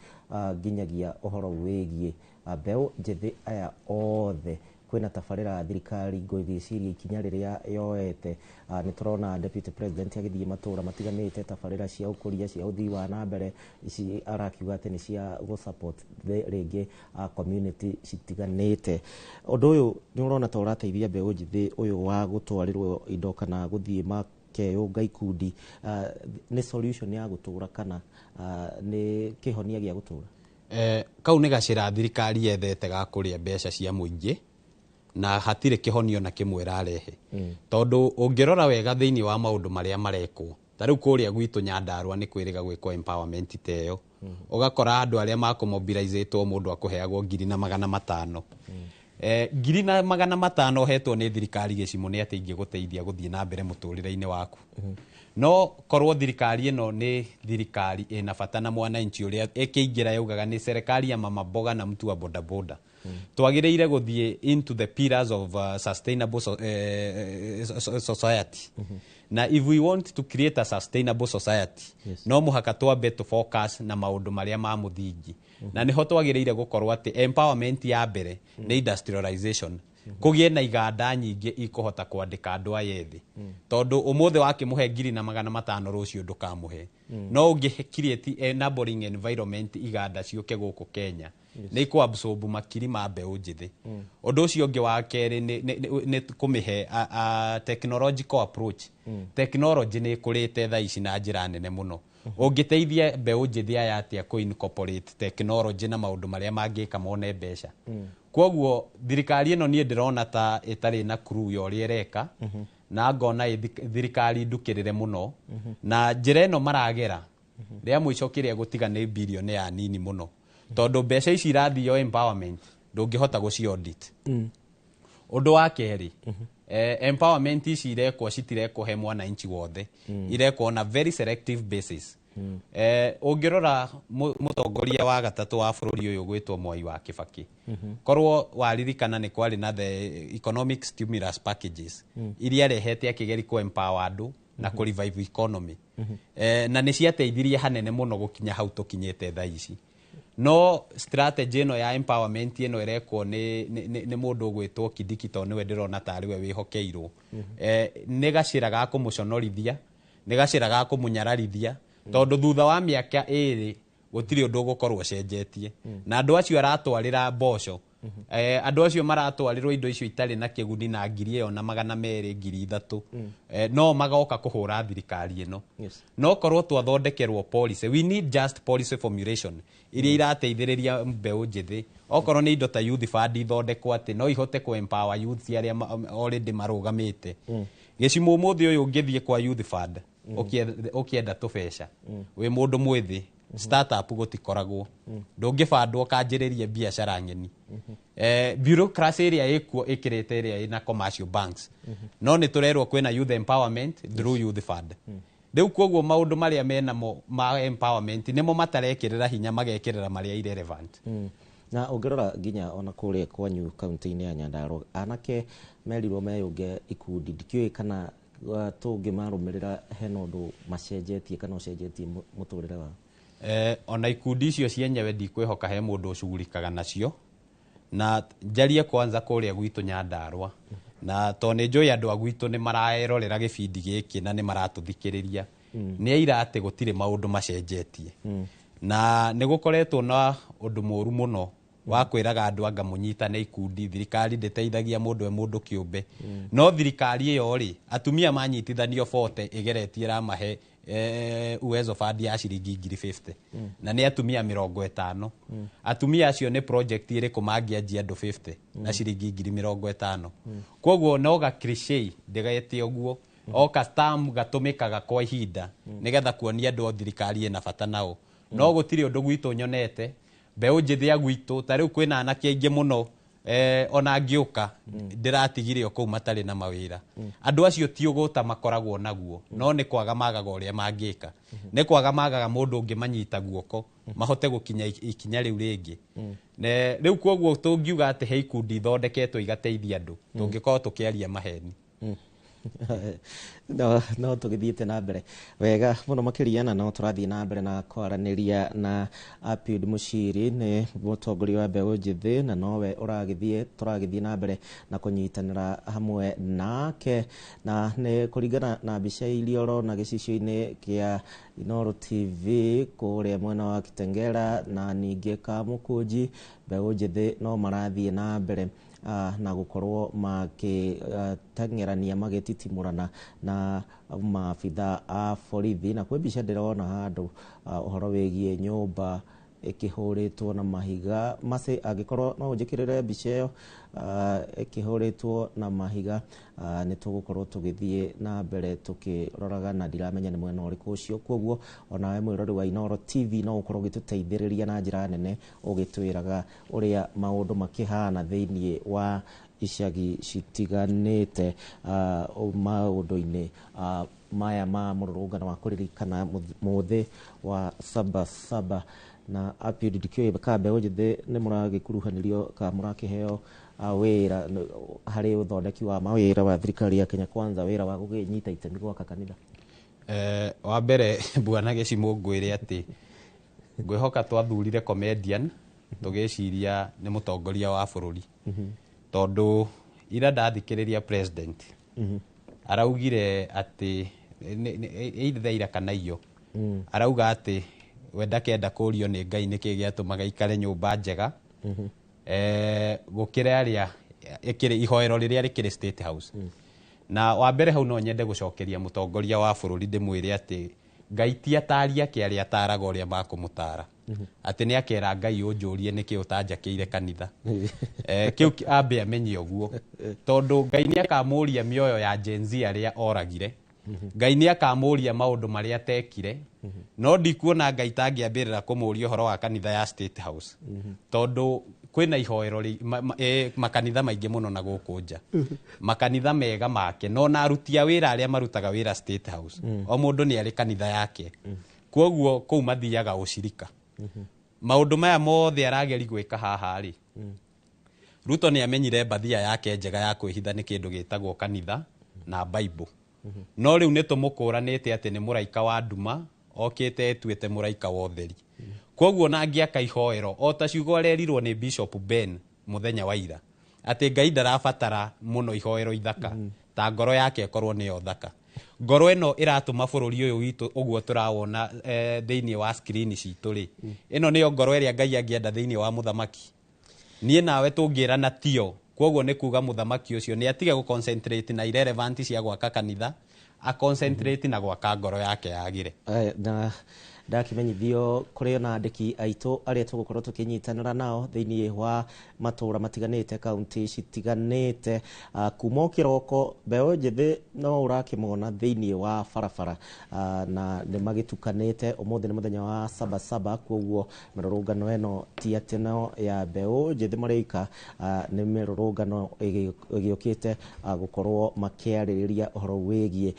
nginyagia ũhoro wĩgiĩ mbeũ njĩthĩ aya othe, kwĩna tabarĩra ya thirikari, ngwĩciria ikinya rĩrĩa yoete, nĩ tũrona Deputy President agĩthiĩ matũra matiganĩte, tabarĩra cia ũkũria cia ũthii wa na mbere ici arakiuga atĩ nĩ cia gũ support rĩngĩ community citiganĩte. Ũndũ ũyũ nĩ ũrona ta ũrateithia mbeũ njĩthĩ ũyũ wa gũtwarĩrwo indo kana gũthiĩ makeyũnga ikundi, nĩ solution ya gũtũra kana nĩ kĩhonia gĩa gũtũra? Kau nĩ gacĩra thirikari yethete ga kũrĩa mbeca cia mũingĩ, na hatirĩ kĩhonio na kĩmwe ĩrarehe, tondũ ũngĩrora wega thĩinĩ wa maũndũ marĩa marekwo ta rĩu kũrĩa gwitũ Nyandarua nĩ kwĩrĩga gwĩkwo empowerment ta ĩyo. Ũgakora andũ arĩa makũmobilizĩtwo, mũndũ akũheagwo 1,500. 1,500 ũhetwo nĩ thirikari gĩcimo nĩ atĩ ingĩgũteithia gũthiĩ na mbere mũtũrĩre-inĩ waku? No korwo thirikari ĩno nĩ thirikari ĩna bata na mwananchi ũrĩa ĩkĩingĩra yaugaga nĩ serikali ya mama mboga na mtu wa bodaboda, twagĩrĩire gũthiĩ into the pillars of sustainable society. Na if we want to create a sustainable society, no mũhaka twambe tũ focus na maũndũ marĩa ma mũthingi, na nĩho twagĩrĩire gũkorwo atĩ empowerment ya mbere nĩ industrialization, kũgĩe na iganda nyingĩ ikũhota kwandĩka andũ aya ethĩ, tondũ ũmũthĩ wakĩmũhe 1,500, rũciũ ndũkamũhe. No ũngĩ create enabling environment, iganda ciũke gũkũ Kenya, nĩ ikũ absorb makiri ma mbeũ njĩthĩ. Ũndũ ũcio ũngĩ wa kerĩ nĩ kũmĩhe a technological approach. Technology nĩ ĩkũrĩte thaa ici na njĩra nene mũno. Ũngĩteithia mbeũ njĩthĩ aya atĩa kũ incorporate technology na maũndũ marĩa mangĩka mone mbeca? Koguo thirikari ĩno niĩ ndĩrona ta ĩtarĩ na clue ya ũrĩa ĩreka, na ngona ĩ thirikari ndukĩrĩre mũno na njĩra ĩno maragera. Rĩa mũico kĩrĩa gũtiga nĩ bilioni ya nini mũno, tondũ mbeca ici irathio empowerment ndũngĩhota gũci audit. Ũndũ wa kerĩ, empowerment ici irekwo citirekwo he mwananchi wothe, irekwo on a very selective basis. Ũngĩrora mũtongoria wa gatatũ wa bũrũri ũyũ gwĩtwo Mwai wa Kĩbakĩ, korwo waririkana nĩ kwarĩ na the economic stimulus packages iria arehete akĩgeria kũ empower andũ na kũ revive economy, na nĩ ciateithirie hanene mũno gũkinya hau tũkinyĩte thaa ici. No strategy ĩno ya empowerment ĩno ĩrekwo nĩ mũndũ ũgwĩtwo Kindiki, tondũ nĩwe ndĩrona tarĩ we wĩhokeirwo, nĩ gacĩra ga kũmũconorithia, nĩ gacĩra ga kũmũnyararithia, tondũ thutha wa mĩaka 2 gũtirĩ ũndũ ũgũkorwo ũcenjetie. Na andũ acio aratwarĩra mboco, andũ acio maratwarĩrwo indo icio itarĩ na kĩguni na 1,200, 3,000, no magoka kũhũra thirikari ĩno. No korwo twathondekerwo policy, we need just policy formulation iria irateithĩrĩria mbeũ njĩthĩ. Okorwo nĩ indo ta youth fund ithondekwo atĩ no ihote kũ empower youth arĩa already marũgamĩte gĩcimo. Ũmũthĩ ũyũ ũngĩthiĩ kwa youth fund ũkĩenda tũbeca wĩ mũndũ mwĩthĩ, startup gũtikoragwo, ndũngĩbandwo kanjĩrĩrie biacara ng'eni. Bureaucracy ĩrĩa ĩkuo ĩkĩrĩte ĩrĩa ĩna commercial banks, no nĩ tũrerwo kwĩna youth empowerment through youth fund. Rĩu koguo maũndũ marĩa menamo ma empowerment nĩmo matarekĩrĩra hinya, magekĩrĩra marĩa irrelevant. Na ũngĩrora nginya ona kũrĩa kwanyu kaunti-inĩ ya Nyandarua, anake merirwo meyũnge ikundi, ndikĩũĩ kana tũngĩmarũmĩrĩra hena ũndũ macenjetie kana ũcenjetie mũtũrĩre wao. Ona ikundi icio cienyewe ndikwĩhoka he mũndũ ũcugurikaga nacio. Na njarie kwanza kũrĩa gwitũ Nyandarua, na to nĩ njũĩ andũ a gwitũ nĩ marerorera gĩbindi gĩkĩ na nĩ maratũthikĩrĩria, nĩ aira atĩ gũtirĩ maũndũ macenjetie. Na nĩ gũkoretwo na ũndũ mũru mũno wa kwĩraga andũ anga mũnyitane ikundi, thirikari ndĩteithagia mũndũ e mũndũ kĩũmbe. No thirikari ĩyo rĩ, atumia manyitithanio bote ĩgeretie ĩramahe Uwezo Fund ya ciringi 50,000, na nĩ atumia 50. Atumia acio nĩ project ĩrĩkũ mangĩanjia andũ 50 na ciringi 50,000? Koguo no ga cliché ndĩgete ũguo, o ka term gatũmĩkaga kwa ihinda nĩgetha kuonia andũ o thirikari ĩna bata nao, no gũtirĩ ũndũ gwitũ nyonete. Mbeũ njĩthĩ ya gwitũ ta rĩu kwĩna anake aingĩ mũno, ona ngĩũka ndĩratigire o kũu matarĩ na mawĩra. Andũ acio ti ũgũta makoragwo naguo, no nĩ kwaga magaga ũrĩa mangĩka, nĩ kwaga magaga mũndũ ũngĩmanyita guoko mahote gũkinya ikinya rĩu rĩngĩ. Rĩu koguo tũngiuga atĩ he ikundi ithondeketwo igateithia andũ, tũngĩkorwo tũkĩaria maheni. No tũgĩthiĩte na mbere wega mũno makĩria, na no tũrathiĩ na mbere na kwaranĩria na Apiud Muchiri, nĩ mũtongoria wa mbeũ njĩthĩ, na nowe ũragĩthiĩ tũragĩthiĩ na mbere na kũnyitanĩra hamwe nake. Na nĩ kũringana na mbica iria ũrona gĩcicio-inĩ kĩa Inooro TV kũrĩa mwena wa Kitengela na ningĩ Kamukunji, mbeũ njĩthĩ no marathiĩ na mbere na gũkorwo magĩteng'erania magĩtitimũrana na maabitha a borithi. Na kwĩ mbica ndĩrona handũ ũhoro wĩgiĩ nyũmba ĩkĩhũrĩtwo na mahiga. Maci, angĩkorwo no ũnjĩkĩrĩre mbica ĩyo ĩkĩhũrĩtwo na mahiga, nĩ tũgũkorwo tũgĩthiĩ na mbere tũkĩroraga, na ndiramenya nĩ mwena ũrĩkũ ũcio. Koguo onawe mwĩrori wa Inooro TV no ũkorwo ũgĩtũteithĩrĩria na njĩra nene ũgĩtwĩraga ũrĩa maũndũ makĩhana thĩinĩ wa icagi citiganĩte, maũndũ-inĩ maya ma mũrũrũngano wa kũririkana mũthĩ wa Saba Saba. Na Apiud, ndikĩũĩ ka mbeũ njĩthĩ nĩ mũragĩkuruhanĩrio ka mũrakĩheo wĩra harĩ ũthondeki wa mawĩra wa thirikari ya Kenya Kwanza, wĩra wa gũkĩnyita itemi gwaka kanitha? Wa mbere, bwana Gĩcimũ, ngwĩre atĩ ngwĩhoka twathurire comedian tũgĩciria nĩ mũtongoria wa bũrũri, tondũ ira ndathikĩrĩria president araugire atĩ either ira kana iyo, arauga atĩ we ndakenda kũrio nĩ Ngai nĩkĩ gĩatũmaga ikare nyũmba njega gũkĩra arĩa ĩkĩrĩ ihoero rĩrĩa rĩkĩrĩ State House. Na wa mbere hau no nyende gũcokeria mũtongoria wa bũrũri ndĩmwĩre atĩ Ngai ti atari ake arĩa ataraga ũrĩa makũmũtara, atĩ nĩ akera Ngai ũnjũrie nĩkĩ ũtanjakĩire kanitha. Kĩu ambe amenye ũguo, tondũ Ngai nĩ akamũria mĩoyo ya Gen Z arĩa oragire, Ngai nĩ akamũria maũndũ marĩa atekire. No ndikuona Ngai tangĩambĩrĩra kũmũria ũhoro wa kanitha ya State House, tondũ kwĩna ihoero makanitha maingĩ mũno na gũkũ nja, makanitha mega make, no na aruti a wĩra arĩa marutaga wĩra State House, o mũndũ nĩ arĩ kanitha yake, koguo kũu mathiaga ũcirika. Maũndũ maya mothe arageri gwĩka haha rĩ, Ruto nĩ amenyire mbathia yake njega ya kwĩhitha nĩ kĩndũ gĩtagwo kanitha na Bible. No rĩu nĩ tũmũkũranĩte atĩ nĩ mũraika wa nduma okĩte etuĩte mũraika wa ũtheri. Koguo na angĩaka ihoero o ta ciugo arerirwo nĩ Bishop Ben mũthenya wa ira, atĩ Ngai ndarabatara mũno ihoero ithaka, ta ngoro yake ĩkorwo nĩyo thaka. Ngoro ĩno ĩratũma bũrũri ũyũ witũ ũguo tũrawona thĩinĩ wa screen citũ rĩ, ĩno nĩyo ngoro ĩrĩa Ngai angĩenda thĩinĩ wa mũthamaki. Niĩ nawe tũngĩrana tio, koguo nĩ kuga mũthamaki ũcio nĩ atige gũ concentrate na irrelevant cia gwaka kanitha, a concentrate na gwaka ngoro yake yagĩre. Na ndakimenyithio kũrĩ na andĩki aitũ arĩa tũgũkorwo tũkĩnyitanĩra nao thĩinĩ wa matũra matiganĩte, kaunti citiganĩte, kuma o kĩroko mbeũ njĩthĩ no ũrakĩmona thĩinĩ wa barabara, na nĩ magĩtukanĩte. Ũmũthĩ nĩ mũthenya wa Saba Saba, koguo mĩrũrũngano ĩno ti atĩ no ya mbeũ njĩthĩ marĩika, nĩ mĩrũrũngano ĩgĩũkĩte gũkorwo makĩarĩrĩria ũhoro wĩgiĩ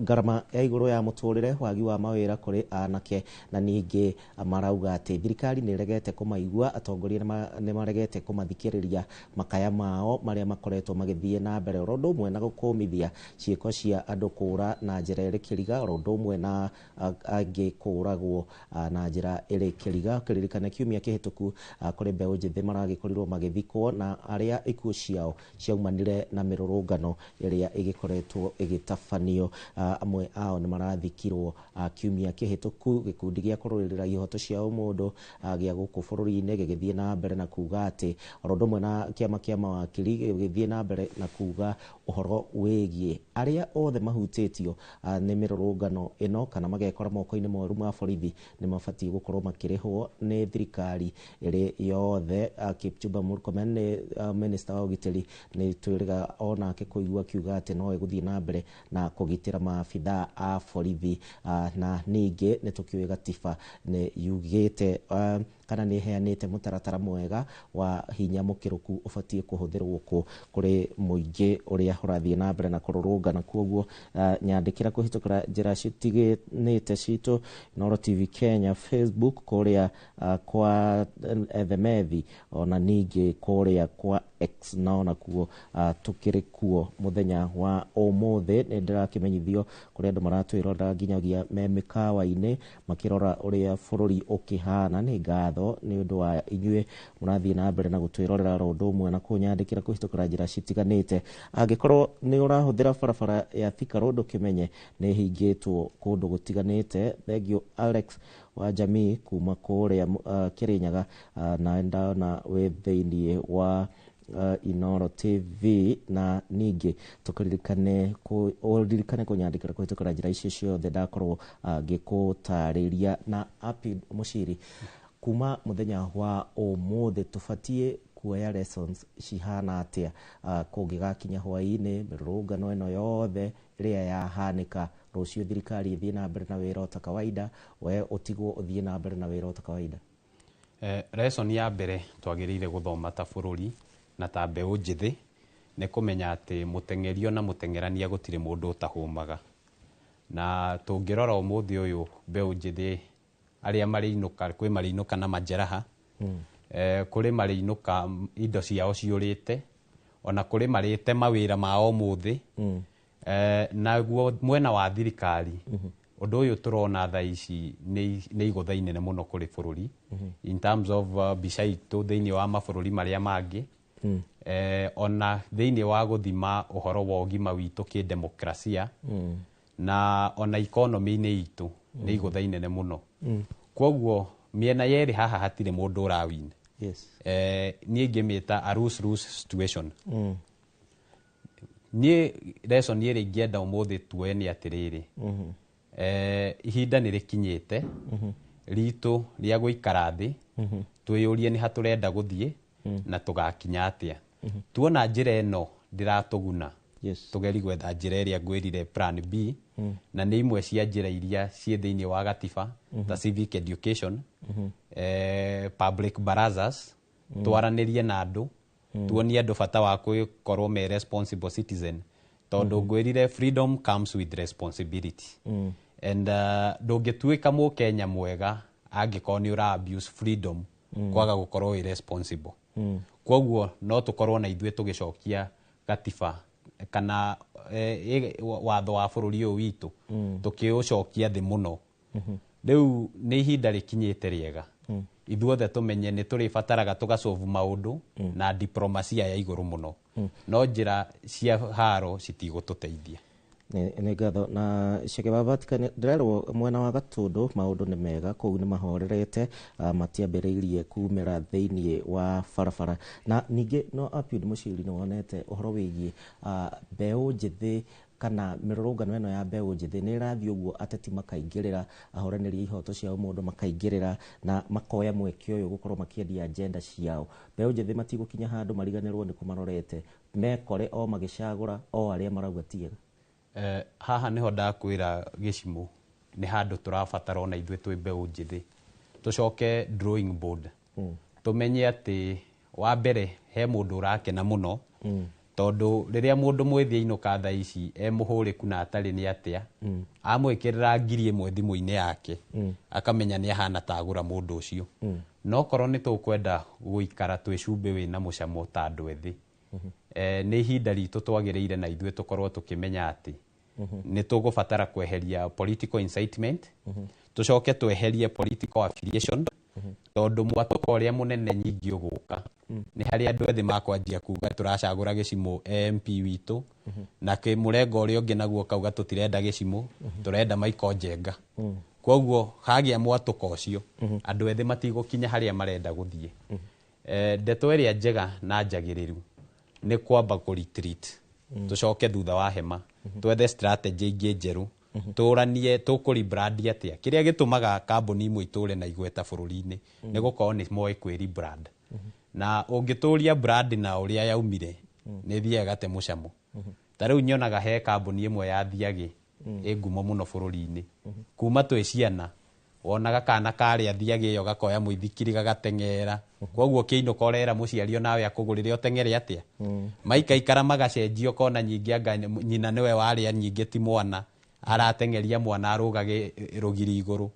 ngarama ya igũrũ ya mũtũrĩre, wagi wa mawĩra kũrĩ anake, na ningĩ marauga atĩ thirikari nĩ ĩregete kũmaigua, atongoria nĩ maregete kũmathikĩrĩria makaya mao marĩa makoretwo magĩthiĩ na mbere, oro ũndũ ũmwe na gũkũmithia ciĩko cia andũ kũũra na njĩra ĩrĩ kĩriga, oro ũndũ ũmwe na angĩ kũũragwo na njĩra ĩrĩ kĩriga. Kĩririkane kiumia kĩhĩtũku kũrĩ mbeũ njĩthĩ maragĩkorirwo magĩthikwo na arĩa ikuũ ciao ciaumanire na mĩrũrũngano ĩrĩa ĩgĩkoretwo ĩgĩtabanio. Amwe ao nĩ marathikirwo kiumia kĩhĩtũku. Gĩkundi gĩa kũrũĩrĩra ihoto cia ũmũndũ gĩa gũkũ bũrũri-inĩ gĩgĩthiĩ na mbere na kuga atĩ oro ũndũ ũmwe na kĩama kĩa mawakiri gĩgĩthiĩ na mbere na kuga ũhoro wĩgiĩ arĩa othe mahutĩtio nĩ mĩrũrũngano ĩno kana magekora moko-inĩ moru ma borithi nĩ mabatiĩ gũkorwo makĩrĩhwo nĩ thirikari ĩrĩ yothe. Kipchumba Murkomen nĩ minister wa ũgitĩri nĩ twĩrĩga onake kũigua akiuga atĩ no ĩgũthiĩ na mbere na kũgitĩra maabitha a borithi. Na ningĩ nĩ tũkĩũĩ gatiba nĩ yugĩte kana nĩ ĩheanĩte mũtaratara mwega wa hinya mũkĩrũku ũbatiĩ kũhũthĩrwo kũrĩ mũingĩ ũrĩa ũrathiĩ na mbere na kũrũrũngana. Koguo nyandĩkĩra kũhĩtũkĩra njĩra citiganĩte citũ, Inooro TV Kenya Facebook, kũrĩa kwa Ethemethi, ona ningĩ kũrĩa kwa X na onakuo tũkĩrĩ kuo mũthenya wa ũmũthĩ. Nĩ ndĩrakĩmenyithio kũrĩ andũ maratwĩrorera nginyagia me mĩkawa-inĩ makĩrora ũrĩa bũrũri ũkĩhana. Nĩ ngatho nĩ ũndũ wa inyuĩ mũrathiĩ na mbere na gũtwĩrorera ro ũndũ ũmwe na kũnyandĩkĩra kũhĩtũkĩra njĩra citiganĩte. Angĩkorwo nĩ ũrahũthĩra barabara ya Thika Road, ũkĩmenye nĩ ĩhingĩtwo kũndũ gũtiganĩte. Thengiũ Alex wa Jamii kuma kũrĩa Kĩrĩnyaga, na ndona wĩ thĩiniĩ wa Inooro TV, na ningĩ tũkĩririkane ũririkane kũnyandĩkĩra kũhĩtũkĩra njĩra icio ciothe ndakorwo ngĩkũtarĩria. Na Api Mũciri, kuma mũthenya wa ũmũthĩ tũbatiĩ kuoya lessons cihana atĩa kũngĩgakinya hwaĩ-inĩ mĩrũrũngano ĩno yothe ĩrĩa yahanĩka rũciũ, thirikari ĩthiĩ na mbere na wĩra o ta kawaida, we ũtigwo ũthiĩ na mbere na wĩra o ta kawaida? Lesson ya mbere twagĩrĩire gũthoma ta bũrũri na ta mbeũ njĩthĩ nĩ kũmenya atĩ mũteng'erio na mũteng'erania gũtirĩ mũndũ ũtahũmaga. Na tũngĩrora ũmũthĩ ũyũ, mbeũ njĩthĩ arĩa marĩinũka, kwĩ marĩinũka na majeraha, kũrĩ marĩinũka indo ciao ciũrĩte, ona kũrĩ marĩte mawĩra mao ũmũthĩ. Naguo mwena wa thirikari, ũndũ ũyũ tũrona thaa ici nĩ igũtha inene mũno kũrĩ bũrũri in terms of mbica itũ thĩinĩ wa mabũrũri marĩa mangĩ, ona thĩinĩ wa gũthima ũhoro wa ũgima witũ kĩdemokrasia, na ona economy-inĩ itũ nĩ igũtha inene mũno. Koguo mĩena yerĩ haha hatirĩ mũndũ ũrawin. Niĩ ingĩmĩta a lose lose situation. Niĩ lesson ĩrĩa ingĩenda ũmũthĩ tuoe nĩ atĩrĩrĩ, ihinda nĩ rĩkinyĩte ritũ rĩa gũikara thĩ twĩyũrie nĩ ha tũrenda gũthiĩ na tũgakinya atĩa. Tuona njĩra ĩno ndĩratũguna, tũgeri gwetha njĩra ĩrĩa ngwĩrire, plan B, na nĩ imwe cia njĩra iria ciĩ thĩinĩ wa gatiba ta civic education, public barazas, twaranĩrie na andũ, tuonie andũ bata wa gũkorwo me responsible citizen, tondũ ngwĩrire freedom comes with responsibility and ndũngĩtuĩka mũkenya mwega angĩkorwo nĩ ũra abuse freedom kwaga gũkorwo wĩ responsible. Koguo no tũkorwo na ithuĩ tũgĩcokia gatiba kana watho wa bũrũri ũyũ witũ tũkĩũcokia thĩ mũno. Rĩu nĩ ihinda rĩkinyĩte rĩega ithuothe tũmenye nĩ tũrĩbataraga tũgacovu maũndũ na diplomacia ya igũrũ mũno, no njĩra cia haro citigũtũteithia. Nĩ ngatho. Na Chege wa Vatican, ndĩrerwo mwena wa Gatũndũ maũndũ nĩ mega kũu, nĩ mahorerete, matiambĩrĩirie kumĩra thĩiniĩ wa barabara. Na ningĩ no Apiud Mũciri, nĩ wonete ũhoro wĩgiĩ mbeũ njĩthĩ kana mĩrũrũngano ĩno ya mbeũ njĩthĩ nĩ ĩrathiĩ ũguo, ateti makaingĩrĩra, ahũranĩri a ihoto cia ũmũndũ makaingĩrĩra na makoya mweke ũyũ gũkorwo makĩendia agenda ciao. Mbeũ njĩthĩ matigũkinya handũ mariganĩrwo nĩ kũmarorete, mekore o magĩcagũra o arĩa marauga tiega? Haha nĩho ndakwĩra gĩcimo nĩ handũ tũrabatara ona ithuĩ twĩ mbeũ njĩthĩ tũcoke drawing board, tũmenye atĩ wa mbere he mũndũ ũrakena mũno, tondũ rĩrĩa mũndũ mwĩthĩ ainũka thaa ici e mũhũrĩku na atarĩ nĩ atĩa, amwĩkĩrĩra 1000 thimũ-inĩ yake, akamenya nĩ ahana ta agũra mũndũ ũcio. No korwo nĩ tũkwenda gũikara twĩ cumbĩ wĩna mũcamo ta andũ ethĩ, nĩ ihinda ritũ twagĩrĩire na ithuĩ tũkorwo tũkĩmenya atĩ nĩ tũgũbatara kweheria political incitement, tũcoke tweherie political affiliation, tondũ mwatũka ũrĩa mũnene nyingĩ ũgũka nĩ harĩa andũ ethĩ makwanjia kuga tũracagũra gĩcimo MP witũ, na mũrengo ũrĩa ũngĩ naguo kauga tũtirenda gĩcimo, tũrenda Michael Njenga. Koguo hagĩa mwatũka ũcio, andũ ethĩ matigũkinya harĩa marenda gũthiĩ. Ndeto ĩrĩa njega na njagĩrĩru nĩ kwamba kũ retreat, tũcoke thutha wa hema, twethe strategy ingĩ njerũ, tũranie tũkũ rebrand atĩa. Kĩrĩa gĩtũmaga kambuni imwe itũre na igweta bũrũri-inĩ nĩ gũkorwo nĩ moĩ kwĩ rebrand, na ũngĩtũria brand na ũrĩa yaumire nĩ ĩthiaga ĩgate mũcamo. Ta rĩu nyonaga he kambuni ĩmwe ya Thiagĩ ĩ ngumo mũno bũrũri-inĩ kuma twĩ ciana. Wonaga kana karĩa thiagĩ ĩyo gakoya mũithikiri gagateng'era. Koguo ũkĩinũka ũrera mũciari onawe akũgũrĩre ũteng'ere atĩa. Maikaikara magacenjia, ũkona nyingĩ anga nyina nĩwe warĩa nyingĩ ti mwana, arateng'eria mwana arũgage rũgiri igũrũ.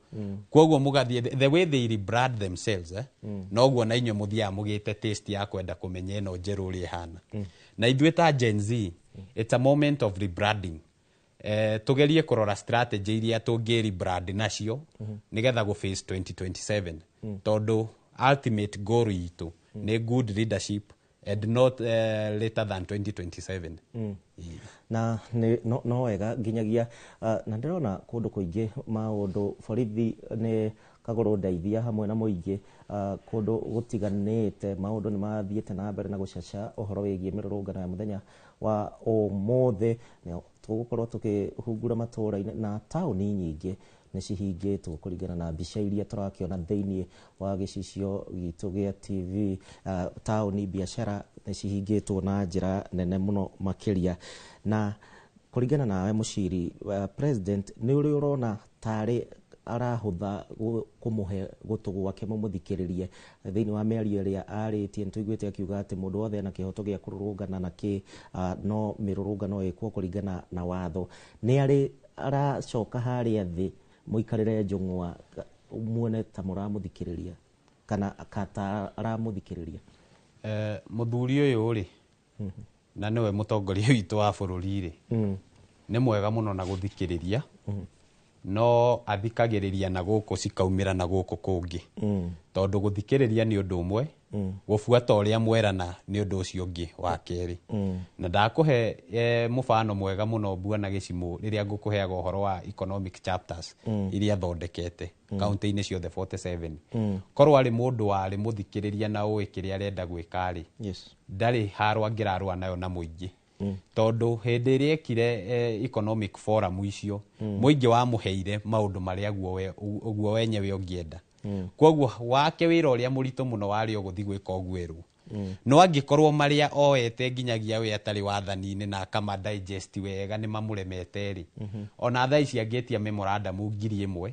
Koguo mũgathiĩ the way they rebrand themselves, eh? Noguo na inyuĩ mũthiaga mũgĩte taste ya kwenda kũmenya ĩno njerũ ũrĩa ĩhana. Na ithuĩ ta Gen Z, it's a moment of rebranding. Tugerie kũrora strategy iria tũngĩ rebrand nacio nĩgetha gũ face 2027, tondũ ultimate goal itũ nĩ good leadership and not later than 2027. Na nĩ no wega nginyagia na ndĩrona kũndũ kũingĩ maũndũ borithi nĩ kagũrũ ndeithia hamwe na mũingĩ, kũndũ gũtiganĩte maũndũ nĩ mathiĩte na mbere na gũcaca ũhoro wĩgiĩ mĩrũrũngano ya mũthenya wa ũmũthĩ. Tũgũkorwo tũkĩhungura matũũra-inĩ na taũni nyingĩ nĩ cihingĩtwo kũringana na mbica iria tũrakĩona thĩinĩ wa gĩcicio gitũ gĩa TV. Taũni biacara nĩ cihingĩtwo na njĩra nene mũno makĩria. Na kũringana nawe Mũciri, president nĩ ũrĩ ũrona tarĩ arahũtha kũmũhe gũtũ gwake mũmũthikĩrĩrie thĩinĩ wa mĩario ĩrĩa arĩtie? Nĩ tũiguĩte akiuga atĩ mũndũ wothe ena kĩhoto gĩa kũrũrũngana na kĩ, no mĩrũrũngano ĩkwo kũringana na watho. Nĩ arĩ aracoka harĩa thĩ mũikarĩre njũng'wa muone ta mũramũthikĩrĩria kana ta aramũthikĩrĩria? Mũthuri ũyũ rĩ, na nĩwe mũtongoria witũ wa bũrũri rĩ, nĩ mwega mũno na gũthikĩrĩria, no athikagĩrĩria na gũkũ cikaumĩra na gũkũ kũngĩ, tondũ gũthikĩrĩria nĩ ũndũ ũmwe, gũbuata ũrĩa mwerana nĩ ũndũ ũcio ũngĩ wa kerĩ. Na ndakũhe mũbano mwega mũno, Bwana Gĩcimũ, rĩrĩa ngũkũheaga ũhoro wa economic chapters iria thondekete kaunti-inĩ ciothe 47. Korwo arĩ mũndũ warĩ mũthikĩrĩria na ũĩ kĩrĩa arenda gwĩka rĩ, ndarĩ haro angĩrarũa nayo na mũingĩ, tondũ hĩndĩ ĩrĩa ekire economic forum icio, mũingĩ wamũheire maũndũ marĩa guo wenyewe ũngĩenda. Koguo wake wĩra ũrĩa mũritũ mũno warĩ o gũthiĩ gwĩka ũguo erwo. No angĩkorwo marĩa oete nginyagia we atarĩ wathani-inĩ na akama digest wega nĩ mamũremete rĩ, ona thaa ici angĩtia memorandum 1000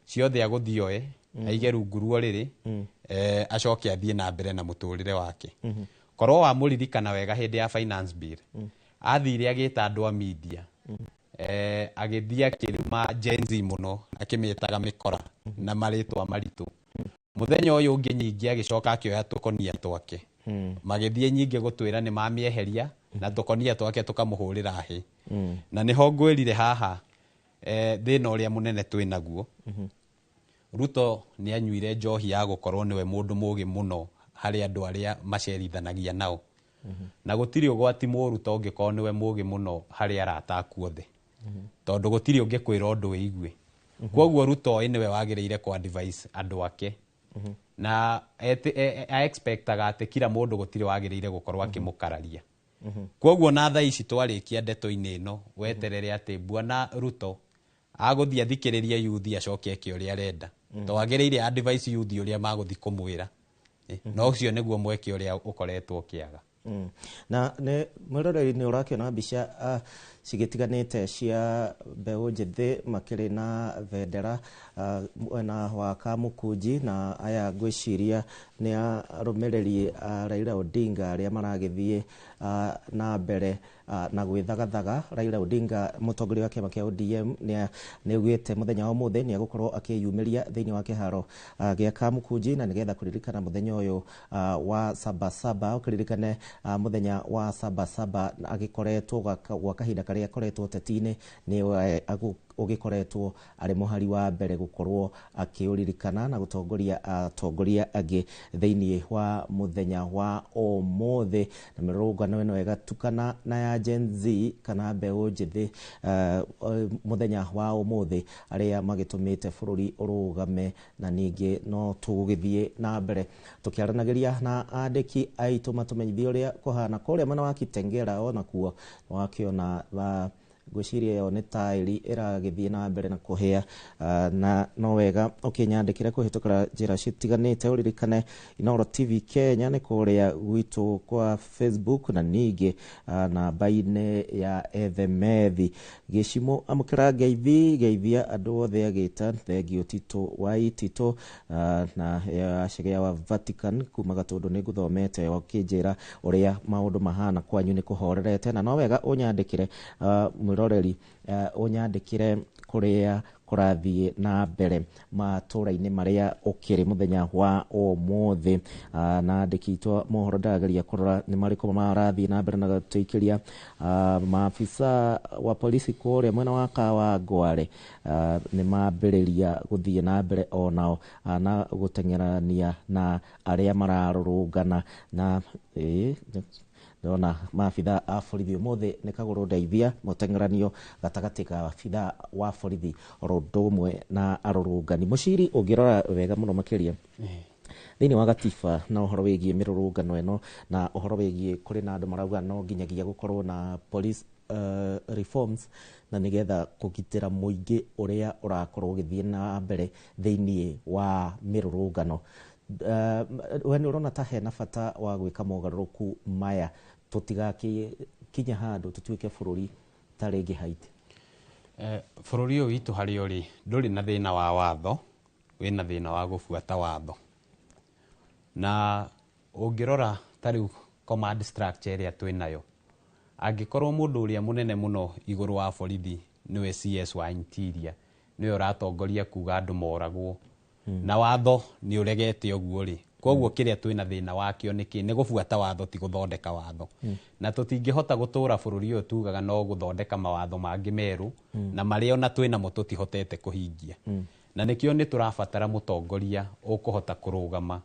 ciothe agũthiĩ oe aige rungu ruo rĩrĩ, acoke athiĩ na mbere na mũtũrĩre wake. Korwo wamũririkana wega, hĩndĩ ya finance bill athire agĩta andũ a media, agĩthiĩ akĩruma Gen Z mũno, akĩmĩtaga mĩkora na marĩtwa maritũ. Mũthenya ũyũ ũngĩ nyingĩ agĩcoka akĩoya tũkonia twake, magĩthiĩ nyingĩ gũtwĩra nĩ mamĩeheria na tũkonia twake tũkamũhũrĩra hĩ. Na nĩho ngwĩrire haha, thĩna ũrĩa mũnene twĩ naguo, Ruto nĩ anyuire njohi ya gũkorwo nĩwe mũndũ mũgĩ mũno harĩ andũ arĩa macerithanagia nao, na gũtirĩ ũgwati mũru ta ũngĩkorwo nĩwe mũgĩ mũno harĩ arata aku othe, tondũ gũtirĩ ũngĩkwĩra ũndũ wĩigue. Koguo Ruto ĩ nĩwe wagĩrĩire kũ advise andũ ake na expectaga atĩ kila mũndũ gũtirĩ wagĩrĩire gũkorwo akĩmũkararia. Koguo na thaa ici twarĩkia ndeto-inĩ ĩno, weterere atĩ Bwana Ruto agũthiĩ athikĩrĩrie yuthi acoke eke ũrĩa arenda, to agĩrĩire advice yuthi ũrĩa magũthiĩ kũmwĩra. No ũcio nĩguo mweke ũrĩa ũkoretwo ũkĩaga. Na nĩ mwĩroreri nĩ ũrakĩona mbica cigĩtiganĩte cia mbeũ njĩthĩ makĩrĩ na bendera mwena wa Kamukunji, na aya ngwĩciria nĩ arũmĩrĩri a Raila Odinga arĩa maragĩthiĩ na mbere na gwĩthagathaga. Raila Odinga, mũtongoria wa kĩama kĩa ODM, nĩ augĩte mũthenya wa ũmũthĩ nĩ egũkorwo akĩyumĩria thĩinĩ wa kĩharo gĩa Kamukunji na nĩgetha kũririkana mũthenya ũyũ wa Sabasaba. Ũkĩririkane mũthenya wa Sabasaba agĩkoretwo gwa kahinda karĩa akoretwo ũteti-inĩ nĩ ũgĩkoretwo arĩ mũhari wa mbere gũkorwo akĩũririkana na gũtongoria atongoria angĩ thĩinĩ wa mũthenya wa ũmũthĩ. Na mĩrũrũngano ĩno ĩgatukana na ya Gen Z kana mbeũ njĩthĩ mũthenya wa ũmũthĩ arĩa magĩtũmĩte bũrũri ũrũgame. Na ningĩ no tũgũgĩthiĩ na mbere tũkĩaranagĩria na andĩki aitũ matũmenyithie ũrĩa kũhana kũrĩa mwena wa Kitengela. Onakuo wakĩona Ngwĩciria ĩyo nĩ taĩri ĩragĩthiĩ na mbere na kũhĩa, na no wega ũkĩnyandĩkĩre kũhĩtũkĩra njĩra citiganĩte. Ũririkane Inooro TV Kenya nĩ kũrĩa gwitũ kwa Facebook, na ningĩ namba-inĩ ya ethemethi. Gĩcimo amũkĩra ngeithi, geithia andũ othe agĩta thengio Tito wa Itito, na Yacegea wa Vatican kuma Gatũndũ. Nĩ ngũthomete ũkĩnjĩra ũrĩa maũndũ mahana kwanyu, nĩ kũhorerete, na no wega ũnyandĩkĩre, mwĩroreri, ũnyandĩkĩre kũrĩa kũrathiĩ na mbere matũra-inĩ marĩa ũkĩrĩ mũthenya wa ũmũthĩ. Na andĩki itũ mohoro ndĩrageria kũrora nĩ marĩkũ marathiĩ na mbere na gũtũikĩria. Maafisa wa polisi kũrĩa mwena wa Kawangware nĩ mambĩrĩria gũthiĩ na mbere onao na gũteng'erania na arĩa mararũrũngana, na ndona maabitha a borithi ũmũthĩ nĩ kagũrũ ndeithia, mũteng'eranio gatagatĩ ka abitha wa borithi oro ũndũ ũmwe na arũrũngani. Mũciri, ũngĩrora wega mũno makĩria thĩinĩ wa gatiba na ũhoro wĩgiĩ mĩrũrũngano ĩno, na ũhoro wĩgiĩ kũrĩ na andũ marauga no nginyagia gũkorwo na police reforms, na nĩgetha kũgitĩra mũingĩ ũrĩa ũrakorwo ũgĩthiĩ na mbere thĩinĩ wa mĩrũrũngano, we nĩ ũrona ta hena bata wa gwĩka mogarũrũku maya tũtigakinya handũ tũtuĩke bũrũri ta rĩngĩ Haiti? Bũrũri ũyũ witũ harĩa ũrĩ ndũrĩ na thĩna wa watho, wĩna thĩna wa gũbuata watho. Na ũngĩrora ta rĩu command structure ĩrĩa twĩ nayo, angĩkorwo mũndũ ũrĩa mũnene mũno igũrũ wa borithi nĩwe CS wa Interior, nĩwe ũratongoria kuga andũ moragwo, na watho nĩ ũregete ũguo rĩ, koguo kĩrĩa twĩna thĩna wakĩo nĩkĩ? Nĩ gũbuata watho, ti gũthondeka watho. Na tũtingĩhota gũtũra bũrũri ũyũ tugaga no gũthondeka mawatho mangĩ merũ, na marĩa ona twĩnamo tũtihotete kũhingia. Na nĩkĩo nĩ tũrabatara mũtongoria ũkũhota kũrũgama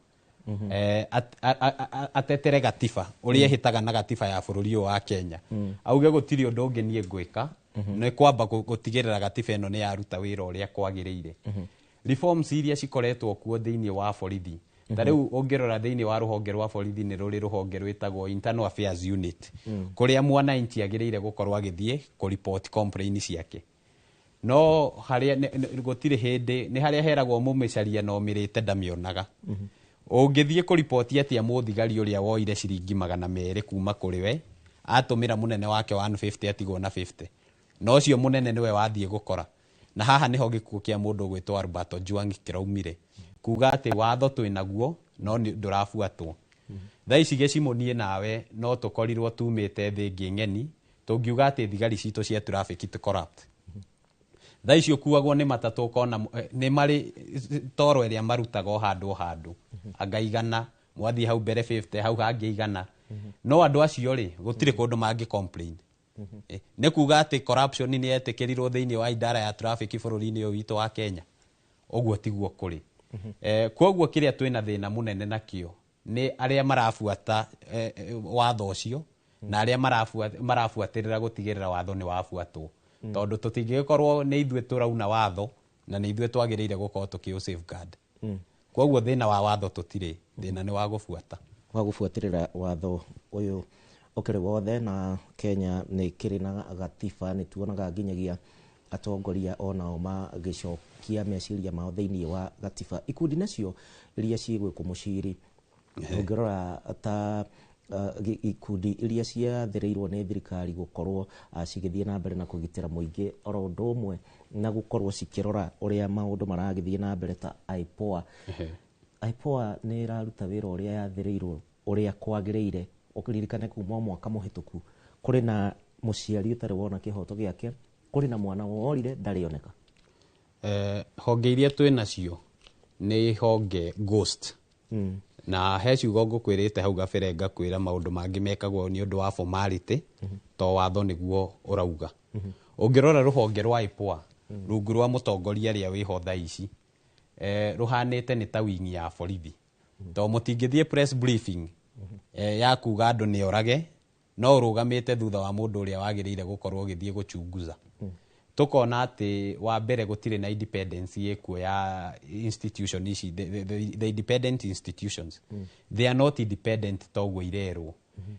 atetere gatiba ũrĩa ĩhĩtaga na gatiba ya bũrũri ũyũ wa Kenya, auge gũtirĩ ũndũ ũngĩ niĩ ngwĩka, nĩ kwamba gũtigĩrĩra gatiba ĩno nĩ yaruta wĩra ũrĩa kwagĩrĩire. Reforms iria cikoretwo kuo thĩinĩ wa borithi, ta rĩu ũngĩrora thĩinĩ wa rũhonge rwa borithi, nĩ rũrĩ rũhonge rwĩtagwo Internal Affairs Unit, kũrĩa mwananchi agĩrĩire gũkorwo agĩthiĩ kũripoti complain ciake, no harĩa gũtirĩ hĩndĩ, nĩ harĩa heragwo mũmĩcaria na ũmĩrĩte ndamĩonaga. Ũngĩthiĩ kũripoti atĩa mũthigari ũrĩa woire ciringi 200 kuma kũrĩ we, atũmĩra mũnene wake 150, atigwo na 50, na ũcio mũnene nĩwe wathiĩ gũkora? Na haha nĩho gĩkuũ kĩa mũndũ ũgwĩtwo Albert Ojwang kĩraumire, kuga atĩ watho twĩnaguo no ndũrabuatwo. Thaa ici gĩcimo niĩ nawe no tũkorirwo tumĩte thĩ ĩngĩ ng'eni tũngiuga atĩ thigari citũ cia traffic ti corrupt. Thaa ici ũkuagwo nĩ matatũ, ũkona nĩ marĩ toro ĩrĩa marutaga o handũ o handũ, anga 100 mwathiĩ hau mbere 50, hau hangĩ 100, no andũ acio rĩ, gũtirĩ kũndũ mangĩ complain. Nĩ kuga atĩ corruption nĩ yetĩkĩrirwo thĩinĩ wa idara ya traffic bũrũri-inĩ ũyũ witũ wa Kenya. Ũguo tiguo kũrĩ. Koguo kĩrĩa twĩna thĩna mũnene nakĩo nĩ arĩa marabuata watho ũcio na arĩa marabuatĩrĩra gũtigĩrĩra watho nĩ wabuatwo, tondũ tũtingĩgĩkorwo nĩ ithuĩ tũrauna watho na nĩ ithuĩ twagĩrĩire gũkorwo tũkĩ safeguard. Koguo thĩna wa watho tũtirĩ, thĩna nĩ wa gũbuata. Wa gũbuatĩrĩra watho ũyũ ũkĩrĩ wothe. Na Kenya nĩ kĩrĩ na gatiba, nĩ tuonaga nginyagia atongoria onao magĩcokia meciria mao thĩinĩ wa gatiba. Ikundi nacio iria cigwĩkwo, mũciri, ũngĩrora ta ikundi iria ciathĩrĩirwo nĩ thirikari gũkorwo cigĩthiĩ na mbere na kũgitĩra mũingĩ oro ũndũ ũmwe na gũkorwo cikĩrora ũrĩa maũndũ maragĩthiĩ na mbere ta IPOA, IPOA nĩ ĩraruta wĩra ũrĩa yathĩrĩirwo ũrĩa kwagĩrĩire? Ũkĩririkane kuma mwaka mũhĩtũku kũrĩ na mũciari ũtarĩ wona kĩhoto gĩake, kũrĩ na mwana worire ndarĩoneka. Honge iria twĩ nacio nĩ honge ghost. Na he ciugo ngũkwĩrĩte hau gabere, ngakwĩra maũndũ mangĩ mekagwo nĩ ũndũ wa formality, to watho nĩguo ũrauga. Ũngĩrora rũhonge rwa IPOA rungu rwa mũtongoria ũrĩa wĩho thaa ici, rũhanĩte nĩ ta wingi ya borithi, to mũtingĩthiĩ press briefing ya kuga andũ nĩ orage no ũrũgamĩte thutha wa mũndũ ũrĩa wagĩrĩire gũkorwo ũgĩthiĩ gũchunguza. Tukona atĩ wa mbere gũtirĩ na independence ĩkuo ya institution ici, the independent institutions, they are not independent toguo irerwo.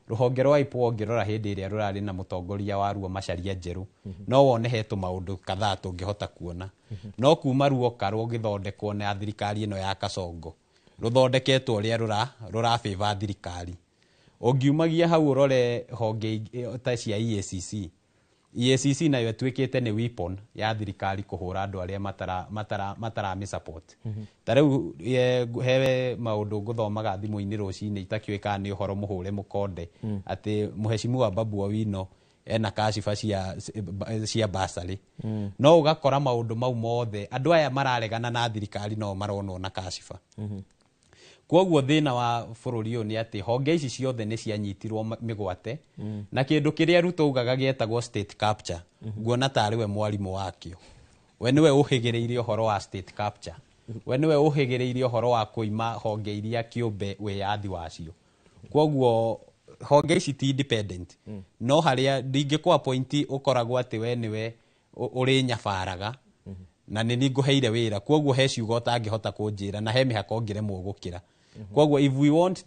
Rũhonge rwa IPOA ũngĩrora hĩndĩ ĩrĩa rũrarĩ na mũtongoria waruo Macharia Njerũ, no wone he tũmaũndũ kadhaa tũngĩhota kuona. No kuma ruoka rũgĩthondekwo na thirikari ĩno ya Kasongo, rũthondeketwo ũrĩa rũra favor thirikari. Ũngiumagia hau ũrore honge ta cia EACC. EACC nayo ĩtuĩkĩte nĩ weapon ya thirikari kũhũra andũ arĩa mataramĩ support. Ta rĩu he maũndũ ngũthomaga thimũ-inĩ rũcinĩ itakĩũĩ kana nĩ ũhoro mũhũre mũkonde, atĩ mũheshimiwa Babu Owino ena kashiba cia basarĩ. No ũgakora maũndũ mau mothe andũ aya mararegana na thirikari no maronwo na kashiba. Kwoguo thĩna wa bũrũri ũyũ nĩ atĩ honge ici ciothe nĩ cianyitirwo mĩgwate, na kĩndũ kĩrĩa Ruto augaga gĩetagwo state capture, nguona tarĩ we mwarimũ wakĩo. We nĩwe ũhĩgĩrĩire ũhoro wa state capture, we nĩwe ũhĩgĩrĩire ũhoro wa kũima honge iria kĩũmbe wĩyathi wacio. Kwoguo honge ici ti independent, no harĩa ndingĩkũ appoint ũkoragwo atĩ we nĩwe ũrĩ nyabaraga na nĩ niĩ ngũheire wĩra, kwoguo he ciugo ũtangĩhota kũnjĩra na he mĩhaka ũngĩremwo gũkĩra. Kwoguo if we want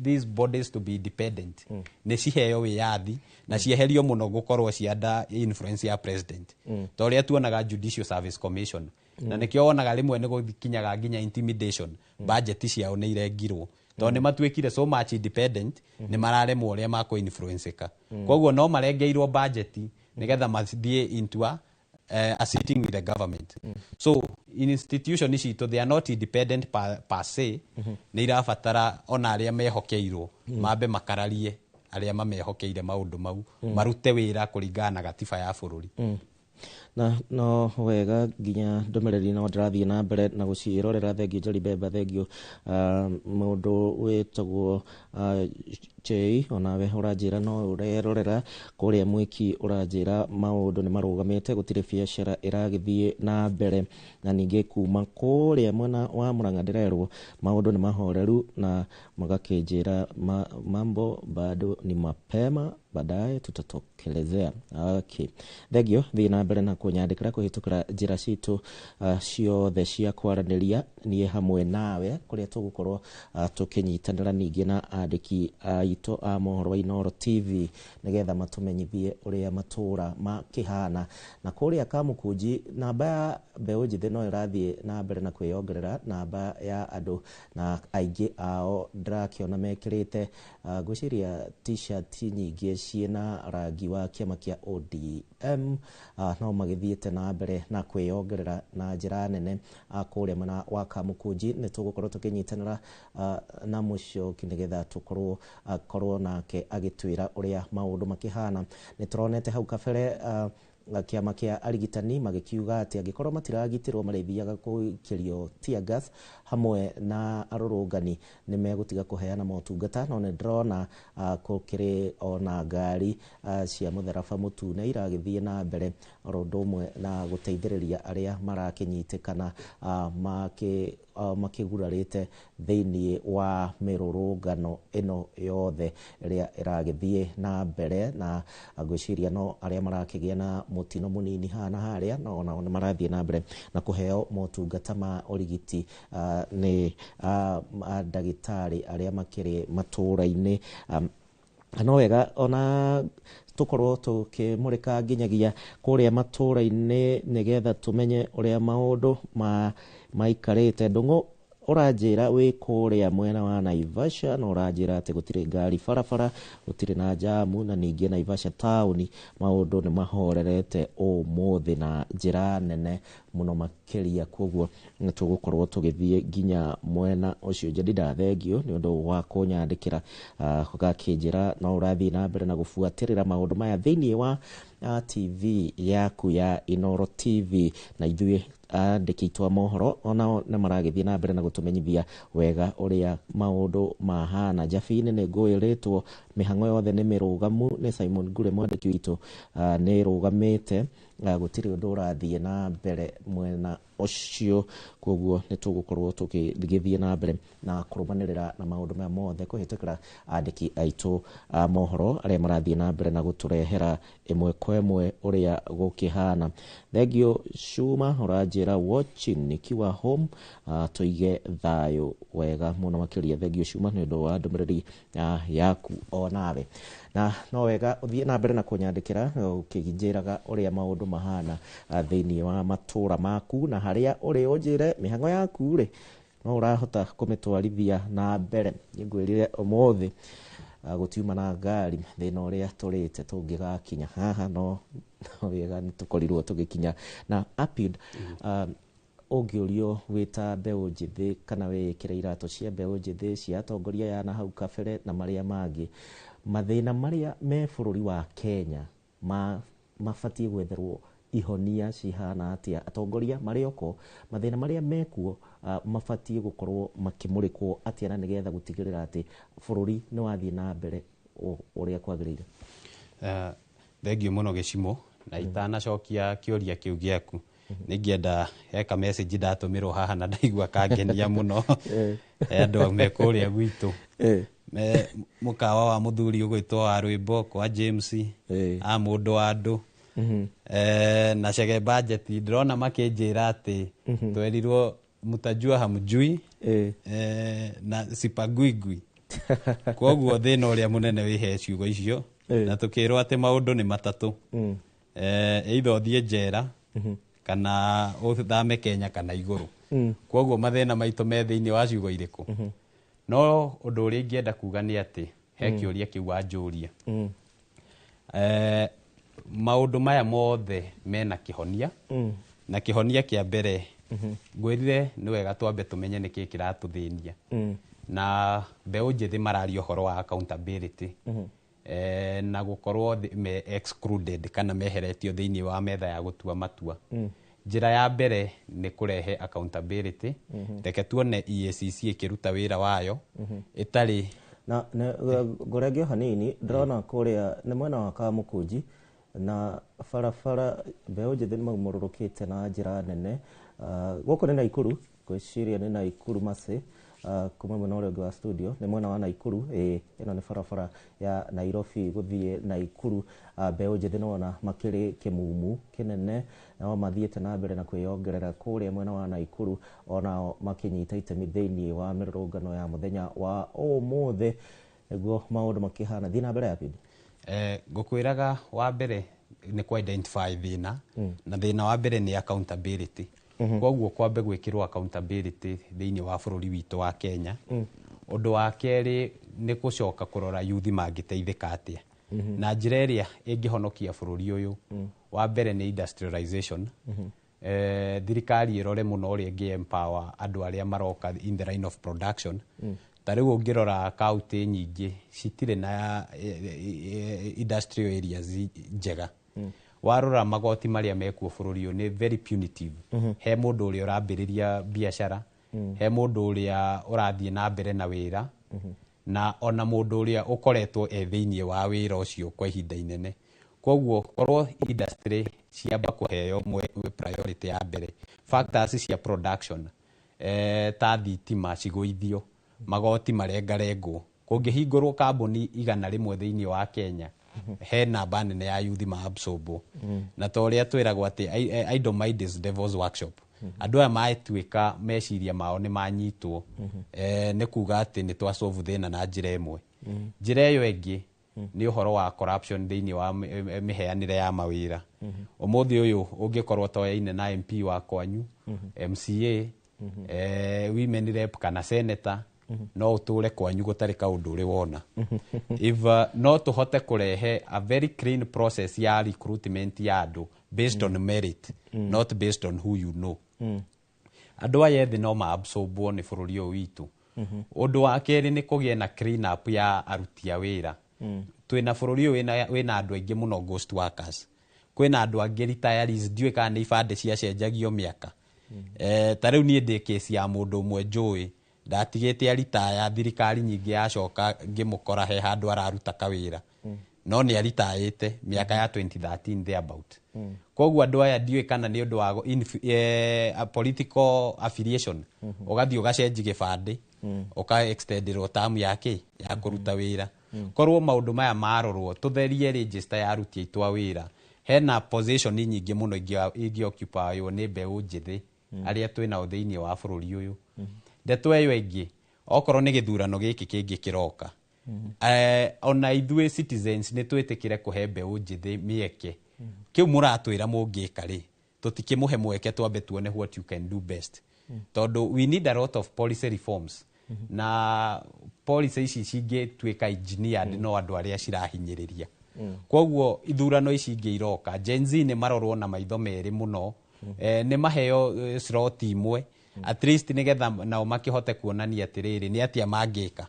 these bodies to be independent, nĩ ciheo wĩyathi na cieherio mũno gũkorwo cia under influence ya president, ta ũrĩa tuonaga Judicial Service Commission. Na nĩkĩo wonaga rĩmwe nĩ gũkinyaga nginya intimidation, budget ciao nĩ irengirwo tondũ nĩ matuĩkire so much independent, nĩ mararemwo ũrĩa makũ influenceka. Kwoguo no marengeirwo budget nĩgetha mathiĩ into a sitting with the government. So institution citũ, they are not independent per se. Nĩ irabatara ona arĩa mehokeirwo mambe makararie arĩa mamehokeire maũndũ mau, marute wĩra kũringana na gatiba ya bũrũri. Na no wega nginya ndũmĩrĩri no ndĩrathiĩ na mbere na gũciĩrorera. Thengio Njeri Mbemba, thengio. Mũndũ wĩtagwo Chei, onawe ũranjĩra no ũrerorera kũrĩa Mwĩki, ũranjĩra maũndũ nĩ marũgamĩte, gũtirĩ biacara ĩragĩthiĩ na mbere. Na ningĩ kuma kũrĩa mwena wa Murang'a ndĩrerwo maũndũ nĩ mahoreru, na magakĩnjĩra mambo bado ni mapema, baadaye tutatokelezea. Okay, thengio. Thiĩ na mbere na kũnyandĩkĩra kũhĩtũkĩra njĩra citũ ciothe cia kwaranĩria, niĩ hamwe nawe kũrĩa tũgũkorwo tũkĩnyitanĩra ningĩ na andĩki aitũ a mohoro wa Inooro TV nĩgetha matũmenyithie ũrĩa matũra makĩhana. Na kũrĩa Kamũkunji namba ya mbeũ njĩthĩ no ĩrathiĩ na mbere na kwĩyongerera namba ya andũ, na aingĩ ao ndĩrakĩona mekĩrĩte ngwĩciria t-shirt nyingĩ ciĩna rangi wa kĩama kĩa ODM, no magĩthiĩte na mbere na kwĩyongerera na njĩra nene kũrĩa mwena wa Kamũkunji. Nĩ tũgũkorwo tũkĩnyitanĩra na Mũcoki nĩgetha tũkorwo akorwo nake agĩtwĩra ũrĩa maũndũ makĩhana. Nĩ tũronete hau kabere kĩama kĩa arigitani magĩkiuga atĩ angĩkorwo matiragitĩrwo marĩthiaga gũikĩrio tear gas hamwe na arũrũngani nĩ megũtiga kũheana motungata. No nĩ ndĩrona gũkĩrĩ ona ngari cia mũtharaba mũtune iragĩthiĩ na mbere oro ũndũ ũmwe na gũteithĩrĩria arĩa marakĩnyitĩkana makĩgurarĩte thĩinĩ wa mĩrũrũngano ĩno yothe ĩrĩa ĩragĩthiĩ na mbere. Na ngwĩciria no arĩa marakĩgĩa na mũtino mũnini haha na harĩa, no onao nĩ marathiĩ na mbere na kũheo motungata ma ũrigiti nĩ ndagĩtarĩ arĩa makĩrĩ matũũra-inĩ. No wega ona tũkorwo tũkĩmũrĩka nginyagia kũrĩa matũũra-inĩ nĩgetha tũmenye ũrĩa maũndũ maikarĩte. Ndũng'ũ ũranjĩra wĩ kũrĩa mwena wa Naivasha, na ũranjĩra atĩ gũtirĩ ngari barabara, gũtirĩ na jamu, na ningĩ Naivasha taũni maũndũ nĩ mahorerete ũmũthĩ na njĩra nene mũno makĩria. Koguo nĩ tũgũkorwo tũgĩthiĩ nginya mwena ũcio. Jedida, thengio nĩ ũndũ wa kũnyandĩkĩra ũgakĩnjĩra no ũrathiĩ na mbere na gũbuatĩrĩra maũndũ maya thĩinĩ wa TV yaku ya Inooro TV, na ithuĩ andĩki aitũ a mohoro onao nĩ maragĩthiĩ na mbere na gũtũmenyithia wega ũrĩa maũndũ mahana. Jabini nĩ ngũĩrĩtwo Mĩhang'o yothe nĩ mĩrũgamu. Nĩ Simon Ngure mwandĩki witũ, nĩ ĩrũgamĩte, gũtirĩ ũndũ ũrathiĩ na mbere mwena ũcio. Koguo nĩ tũgũkorwo tũgĩthiĩ na mbere na kũrũmanĩrĩra na maũndũ maya mothe kũhĩtũkĩra andĩki aitũ a mohoro arĩa marathiĩ na mbere na gũtũrehera ĩmwe kwa ĩmwe ũrĩa gũkĩhana. Thengio Shuma, ũranjĩra watching nikiwa home, tũige thayũ wega mũno makĩria. Thengio Shuma nĩ ũndũ wa ndũmĩrĩri yaku o nawe, na no wega ũthiĩ na mbere na kũnyandĩkĩra ũkĩnjĩraga ũrĩa maũndũ mahana thĩinĩ wa matũra maku na harĩa ũrĩ, ũnjĩre mĩhang'o yaku rĩ no ũrahota kũmĩtwarithia na mbere. Nĩngwĩrire ũmũthĩ gũtiuma na ngari thĩna ũrĩa tũrĩte tũngĩgakinya haha, no no wega nĩ tũkorirwo tũgĩkinya na Apid. Ũngĩũrio wĩ ta mbeũ njĩthĩ kana wĩĩkĩre iratũ cia mbeũ njĩthĩ cia atongoria aya na hau kabere na marĩa mangĩ, mathĩna marĩa me bũrũri wa Kenya mabatiĩ gwetherwo ihonia cihana atĩa? Atongoria marĩ oko, mathĩna marĩa mekuo mabatiĩ gũkorwo makĩmũrĩkwo atĩa na nĩgetha gũtigĩrĩra atĩ bũrũri nĩ wathiĩ na mbere ũrĩa kwagĩrĩire? Thengio mũno Gĩcimo, na itanacokia kĩũria kĩu gĩaku, nĩngĩenda heka message ndatũmĩrwo haha na ndaigua kangenia mũno. He andũ me kũrĩa gwitũ me mũkawa wa mũthuri ũgwĩtwo wa rwĩmbo kwa James a mũndũ wa andũ na Chege budget, ndĩrona makĩnjĩra atĩ twerirwo mtajua hamjui na sipaguigui. Koguo thĩna ũrĩa mũnene wĩ he ciugo icio, na tũkĩrwo atĩ maũndũ nĩ matatũ, either ũthiĩ njera kana ũthame Kenya kana igũrũ. Koguo mathĩna maitũ me thĩinĩ wa ciugo irĩkũ? No ũndũ ũrĩa ingĩenda kuga nĩ atĩ he kĩũria kĩu wanjũria, maũndũ maya mothe mena kĩhonia, na kĩhonia kĩa mbere ngwĩrire nĩ wega twambe tũmenye nĩkĩ kĩratũthĩnia. Na mbeũ njĩthĩ mararia ũhoro wa accountability na gũkorwo me excluded kana meheretio thĩinĩ wa metha ya gũtua matua. Njĩra ya mbere nĩ kũrehe accountability. Reke tuone EACC ĩkĩruta wĩra wayo ĩtarĩ Na ngũrenge hanini, ndĩrona kũrĩa nĩ mwena wa Kamũkũnji na barabara mbeũ njĩthĩ nĩ maumũrũrũkĩte na njĩra nene. Gũkũ nĩ Naikuru, ngwĩciria nĩ Naikuru Maci, kuma mwena ũrĩa ũngĩ wa studio nĩ mwena wa Naikuru. Ĩĩ, ĩno nĩ barabara ya Nairobi gũthiĩ Naikuru. Mbeũ njĩthĩ nĩwona makĩrĩ kĩmumu kĩnene, nao mathiĩte na mbere na kwĩyongerera kũrĩa mwena wa Naikuru, onao makĩnyita itemi thĩinĩ wa mĩrũrũngano ya mũthenya wa ũmũthĩ. Nĩguo maũndũ makĩhana. Thiĩ na mbere ya pindi. Ngũkwĩraga wa mbere nĩ kũ identify thĩna, na thĩna wa mbere nĩ accountability. Koguo kwambe gwĩkĩrwo accountability thĩinĩ wa bũrũri witũ wa Kenya. Ũndũ wa kerĩ nĩ gũcoka kũrora youth mangĩteithĩka atĩa na njĩra ĩrĩa ĩngĩhonokia bũrũri ũyũ. Wa mbere nĩ industrialization. Thirikari ĩrore mũno ũrĩa ĩngĩ empower andũ arĩa maroka in the line of production. Ta rĩu ũngĩrora kaunti nyingĩ citirĩ na industrial areas njega. Warora magoti marĩa mekuo bũrũri ũyũ nĩ very punitive he mũndũ ũrĩa ũrambĩrĩria biacara, he mũndũ ũrĩa ũrathiĩ na mbere na wĩra, na ona mũndũ ũrĩa ũkoretwo e thĩinĩ wa wĩra ũcio kwa ihinda inene. Koguo korwo industry ciamba kũheo priority ya mbere, factors cia production ta thitima cigũithio, magoti marengarengwo, kũngĩhingũrwo kambuni 100 thĩinĩ wa Kenya, he namba nene ya youth ma absorbwo. Na ta ũrĩa twĩragwo atĩ idle mind is devil's workshop, andũ aya matuĩka meciria mao nĩ manyitwo, nĩ kuga atĩ nĩ twasolve thĩna na njĩra ĩmwe. Njĩra ĩyo ĩngĩ nĩ ũhoro wa corruption thĩinĩ wa mĩheanĩre ya mawĩra. Ũmũthĩ ũyũ ũngĩkorwo toyaine na MP wa kwanyu, MCA, women rep kana senator, no ũtũre kwanyu gũtarĩ kaũndũ ũrĩ wona. If no tũhote kũrehe a very clean process ya recruitment ya andũ based on merit, not based on who you know, andũ aya ethĩ no maabsorbwo nĩ bũrũri ũyũ witũ. Ũndũ wa kerĩ nĩ kũgĩe na clean up ya aruti a wĩra. Twĩna bũrũri ũyũ wĩna andũ aingĩ mũno ghost workers, kwĩna andũ angĩ retirees, ndiũĩ kana nĩ ibandĩ ciacenjagio mĩaka. Ta rĩu niĩ ndĩ kesi ya mũndũ ũmwe njũĩ Ndatigĩte aritaya, thirikari nyingĩ yacoka ngĩmũkora he handũ araruta kawĩra, no nĩ aritaĩte mĩaka ya 2013 thereabout. Koguo andũ aya ndiũĩ kana nĩ ũndũ wa political affiliation, ũgathiĩ ũgacenji gĩbandĩ, ũka extenderwo term ya kĩ ya kũruta wĩra. Korwo maũndũ maya marorwo, tũtherie register ya aruti aitũ a wĩra, hena position nyingĩ mũno ingĩ occupywo nĩ mbeũ njĩthĩ arĩa twĩ nao thĩinĩ wa bũrũri ũyũ. Ndeto ĩyo ĩngĩ, okorwo nĩ gĩthurano gĩkĩ kĩngĩ kĩroka, ona ithuĩ citizens nĩ twĩtĩkĩre kũhe mbeũ njĩthĩ mĩeke. Kĩu mũratwĩra mũngĩka rĩ, tũtikĩmũhe mweke, twambe tuone what you can do best, tondũ we need a lot of policy reforms, na policy ici cingĩtuĩka engineered no andũ arĩa cirahinyĩrĩria. Koguo ithurano ici ingĩ iroka, Gen Z nĩ marorwo na maitho merĩ mũno, nĩ maheo slot imwe at least, nĩgetha nao makĩhote kuonania atĩrĩrĩ, nĩ atĩa mangĩka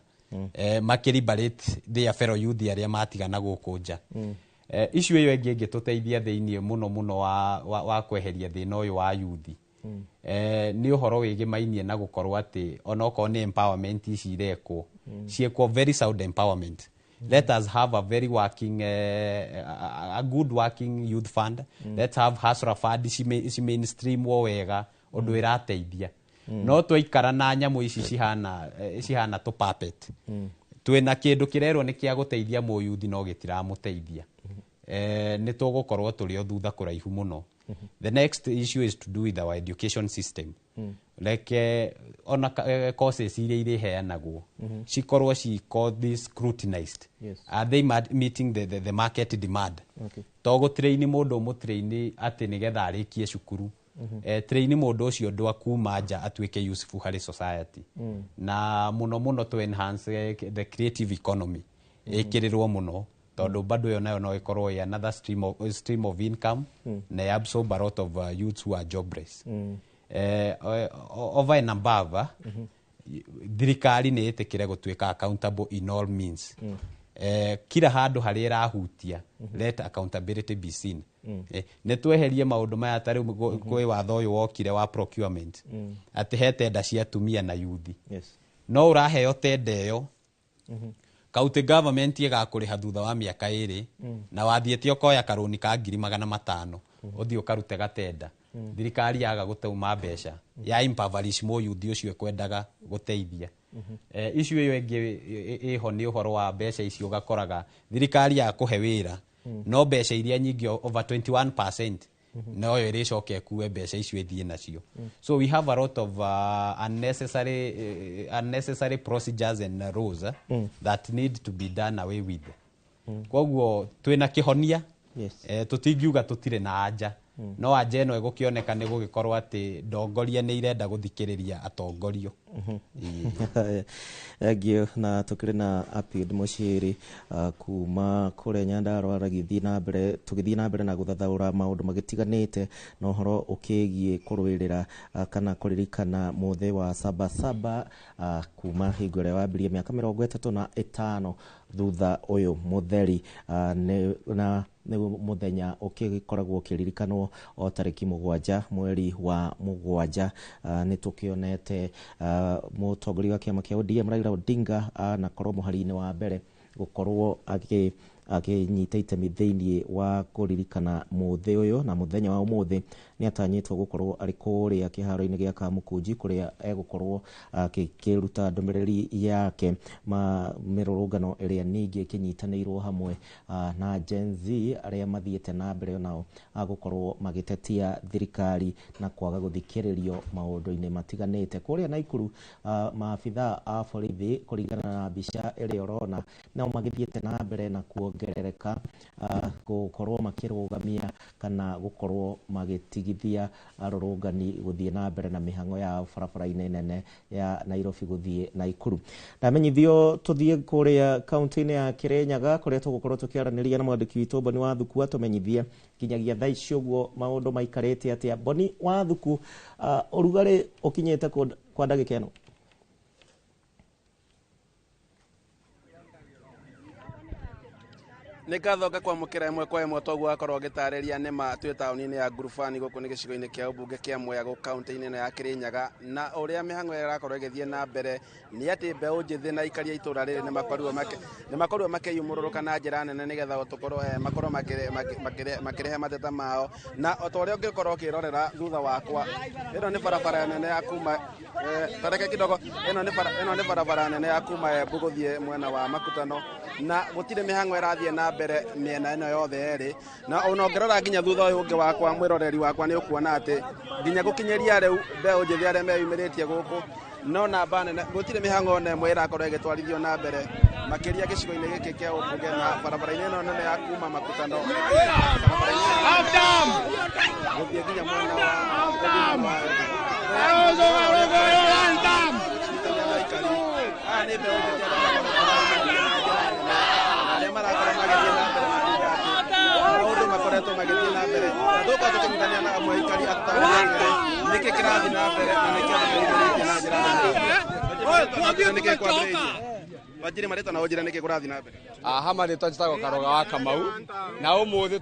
makĩliberate their fellow youth arĩa matigana gũkũ nja. Issue ĩyo ĩngĩ ĩngĩtũteithia thĩinĩ mũno mũno wa kweheria thĩna ũyũ wa yuthi, nĩ ũhoro wĩgĩmainie na gũkorwo atĩ onokorwo nĩ empowerment ici irekwo, ciĩkwo very sound empowerment. Let us have a very working a good working youth fund. Let's have Hustler Fund ci mainstreamwo wega ũndũ ĩrateithia. No twaikara na nyamũ ici cihana tũ puppet, twĩna kĩndũ kĩrerwo nĩ kĩa gũteithia mũyuthi no gĩtiramũteithia, nĩ tũgũkorwo tũrĩ o thutha kũraihu mũno. The next issue is to do with our education system. Reke ona courses iria irĩheanagwo cikorwo ci scrutinized. Are they meeting the market demand? To gũtraini mũndũ, ũmũtraini atĩ nĩgetha arĩkie cukuru, traini mũndũ ũcio ũndũ akuma nja atuĩke useful harĩ society. Na mũno mũno to enhance the creative economy, ĩkĩrĩrwo mũno, tondũ bado ĩyo nayo no ĩkorwo ĩ another stream of income na ĩ absorb a lot of youths who are jobless. Over and above, thirikari nĩ ĩtĩkĩre gũtuĩka accountable in all means. Kila handũ harĩa ĩrahutia, let accountability be seen. Nĩ tweherie maũndũ maya, ta rĩu kwĩ watho ũyũ wokire wa procurement, atĩ he tenda cia atumia na yuthi. No ũraheo tenda ĩyo, county government ĩgakũrĩha thutha wa mĩaka 2, na wathiĩte ũkoya karũni ka 500,000 ũthiĩ ũkarute gatenda. Thirikari yaga gũtũma mbeca ya impoverish mũyuthi ũcio ĩkwendaga gũteithia. Issue ĩyo ĩngĩ ĩho nĩ ũhoro wa mbeca icio. Ũgakoraga thirikari ya kũhe wĩra, no mbeca iria nyingĩ, over 21%, noyo ĩrĩcoka ĩkue mbeca icio ĩthiĩ nacio. So we have a lot of unnecessary procedures and rules that need to be done away with. Koguo twĩna kĩhonia. Tũtingiuga tũtirĩ na anja, no anja ĩno ĩgũkĩoneka nĩ gũgĩkorwo atĩ ndongoria nĩ irenda gũthikĩrĩria atongorio. Ĩĩ. Thank na tukĩrĩ na Apiod Mũciri kuma kũrĩa Nyandarũa, agĩthiĩ na mbere, tũgĩthiĩ na mbere na gũthathaũra maũndũ magĩtiganĩte na ũhoro ũkĩgiĩ kũrũĩrĩra kana kũririkana mũthĩ wa Sabasaba, kuma hingo ĩrĩa wambirie mĩaka 35 thutha ũyũ mũtheri, na nĩguo mũthenya ũkĩkoragwo ũkĩririkanwo o tarĩki 7 mweri wa 7. Nĩ tũkĩonete mũtongoria wa kĩama kĩa ODM Raila Odinga anakorwo mũhari-inĩ wa mbere gũkorwo akĩnyita itemi thĩinĩ wa kũririkana mũthĩ ũyũ, na mũthenya wa ũmũthĩ nĩ atanyĩtwo gũkorwo arĩ kũrĩa kĩharo-inĩ gĩa Kamukunji, kũrĩa egũkorwo akĩruta ndũmĩrĩri yake ma mĩrũrũngano ĩrĩa ningĩ ĩkĩnyitanĩirwo hamwe na Gen Z arĩa mathiĩte na mbere nao gũkorwo magĩtetia thirikari na kwaga gũthikĩrĩrio maũndũ-inĩ matiganĩte. Kũrĩa Naikuru, maabitha a borithi, kũringana na mbica ĩrĩa ũrona, nao magĩthiĩte na mbere na kuongerereka, gũkorwo makĩrũgamia kana gũkorwo magĩtigithia arũrũngani gũthiĩ na mbere na mĩhang'o yao barabara-inĩ nene ya Nairobi gũthiĩ Naikuru. Ndamenyithio tũthiĩ kũrĩa kaunti-inĩ ya Kirinyaga, kũrĩa tũgũkorwo tũkĩaranĩria na mwandĩki witũ Boni wa Thuku, atũmenyithie nginyagia thaa ici ũguo maũndũ maikarĩte atĩa. Boni wa Thuku, ũrugarĩ ũkinyĩte kwa ndagĩka ĩno? Nĩ ngatho ngakwamũkĩra ĩmwe kwa ĩmwe toguo akorwo ngĩtarĩria nĩma twĩ taũni-inĩ ya Ngurubani gũkũ nĩ gĩcigo-inĩ kĩa ũmbunge kĩa Mwea gũkũ kaũntĩ-inĩ ĩno ya Kĩrĩnyaga, na ũrĩa mĩhang'o ĩrakorwo ĩgĩthiĩ na mbere nĩ atĩ mbeũ njĩthĩ na aikari a itũra rĩrĩ nĩ makorirwo makĩyumũrũrũka na njĩra nene nĩgetha tũkorwo makorwo makĩrehe mateta mao, na o ta ũrĩa ũngĩkorwo ũkĩrorera thutha wakwa, ĩno nĩ barabara nene ya kuma tareke kidogo, ĩno nĩ barabara nene ya kuma Embu gũthiĩ mwena wa Makutano, na gũtirĩ mĩhang'o ĩrathiĩ na mbere mĩena ĩno yothe ĩrĩ, na ona ũngĩrora nginya thutha ũyũ ũngĩ wakwa mwĩroreri wakwa nĩ ũkuona atĩ nginya gũkinyĩria rĩu mbeũ njĩthĩ arĩa meyumĩrĩtie gũkũ no namba nene gũtirĩ mĩhang'o ona ĩmwe ĩrakorwo ĩgĩtwarithio na mbere makĩria gĩcigo-inĩ gĩkĩ kĩa ũmbunge na barabara-inĩ ĩno nene ya kuma Makutano gũthiĩ nginya mwena wa aya nĩ mbeũ njĩthĩ arĩa marakorwo magĩthiĩ na mbere na kuga atĩ maũndũ makoretwo magĩthiĩ na mbere, na tũgũkorwo tũkĩnyitania na amwe aikari atũtarĩrie nĩkĩ kĩrathiĩ na mbere na nĩkĩ andũ meyumĩrĩtie na njĩra nene. Nĩkĩ kwambĩrĩirie? Wanjĩre marĩtwa na ũnjĩre nĩkĩ kũrathiĩ na mbere. Aha marĩtwa njĩtagwo Karoga wa Kamau, na ũmũthĩ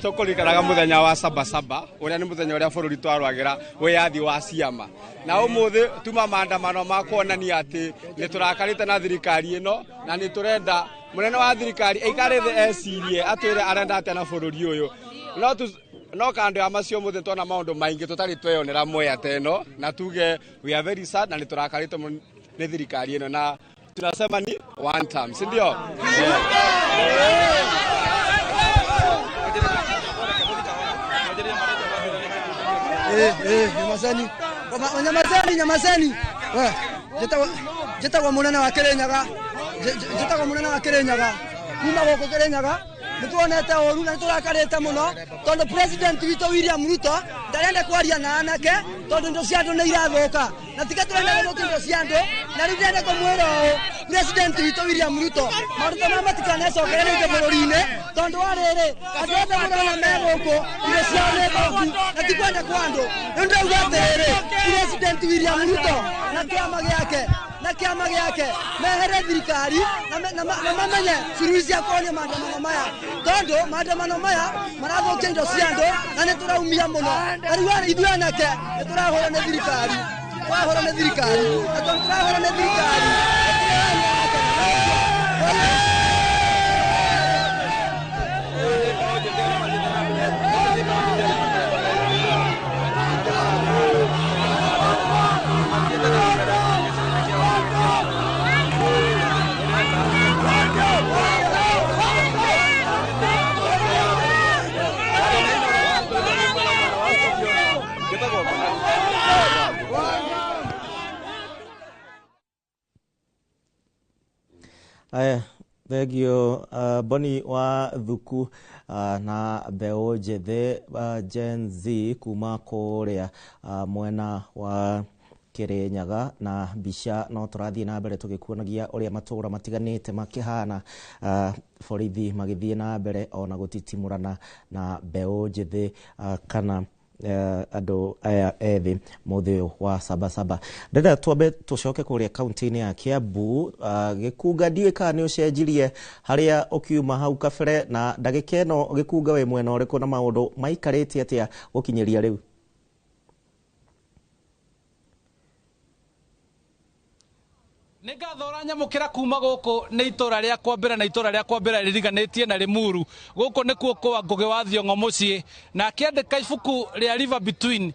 tũkũririkanaga mũthenya wa Sabasaba ũrĩa nĩ mũthenya ũrĩa bũrũri twarwagĩra wĩyathi wa ciama, na ũmũthĩ tuma maandamano ma kuonania atĩ nĩ tũrakarĩte na thirikari ĩno, na nĩ tũrenda mũnene wa thirikari aikare thĩ ecirie atwĩre arenda atĩa na bũrũri ũyũ. No kando ya macio mũthĩ tuona maũndũ maingĩ tũtarĩ tweyonera Mwea ta ĩno, na tuge we are very sad na nĩ tũrakarĩte nĩ thirikari ĩno, na tunasema ni one term, si ndio? Nyamazeni. Nyamazeni, nyamazeni. Njĩtagwo mũnene wa Kĩrĩnyaga. Njĩtagwo mũnene wa Kĩrĩnyaga. Kuma gũkũ Kĩrĩnyaga nĩtuonete ũru na nĩtũrakarĩte mũno tondũ president witũ William Ruto ndarenda kwaria na anake tondũ indo cia andũ nĩ irathũka, na tiga tũrenda gũthũkia indo cia andũ, na rĩu ndĩrenda kũmwĩra ũũ president witũ William Ruto maũndũ ta maya matikanecokere rĩngĩ bũrũri-inĩ tondũ wa rĩrĩ andũ othe mũrona me gũkũ indo ciao nĩ thũku na ti kwenda kwa andũ. Rĩu ndĩrauga atĩrĩrĩ, president William Ruto na kĩama gĩake mehere thirikari na mamenye suluhu cia kuonia maandamano maya tondũ maandamano maya marathũkia indo cia andũ na nĩ tũraumia mũno, na rĩu ithuĩ anake nĩ tũrahũrwo nĩ thirikari, tũrahũrwo nĩ thirikari, na tondũ tũrahũrwo nĩ thirikari. Aya, thengio Boni wa Thuku na mbeũ njĩthĩ Gen Z kuma kũrĩa mwena wa Kĩrĩnyaga, na mbica no tũrathiĩ na mbere tũgĩkuonagia ũrĩa matũra matiganĩte makĩhana, borithi magĩthiĩ na mbere ona gũtitimũrana na mbeũ njĩthĩ kana andũ aya ethĩ mũthĩ wa Sabasaba. Ndĩrenda twambe tũcoke kũrĩa kaunti-inĩ ya Kiambu. Gĩkunga ndiũĩ kana nĩ ũcenjirie harĩa ũkiuma hau kabere, na ndagĩka ĩno Gĩkunga wĩ mwena ũrĩkũ na maũndũ maikarĩte atĩa gũkinyĩria rĩu? Nĩ ngatho ũranyamũkĩra kuma gũkũ nĩ itũra rĩa Kwambĩra, na itũra rĩa Kwambĩra rĩriganĩtie na Limuru. Gũkũ nĩkuo kwa Ngũgĩ wa Thiong'o mũciĩ, na akĩandĩka ibuku rĩa River Between.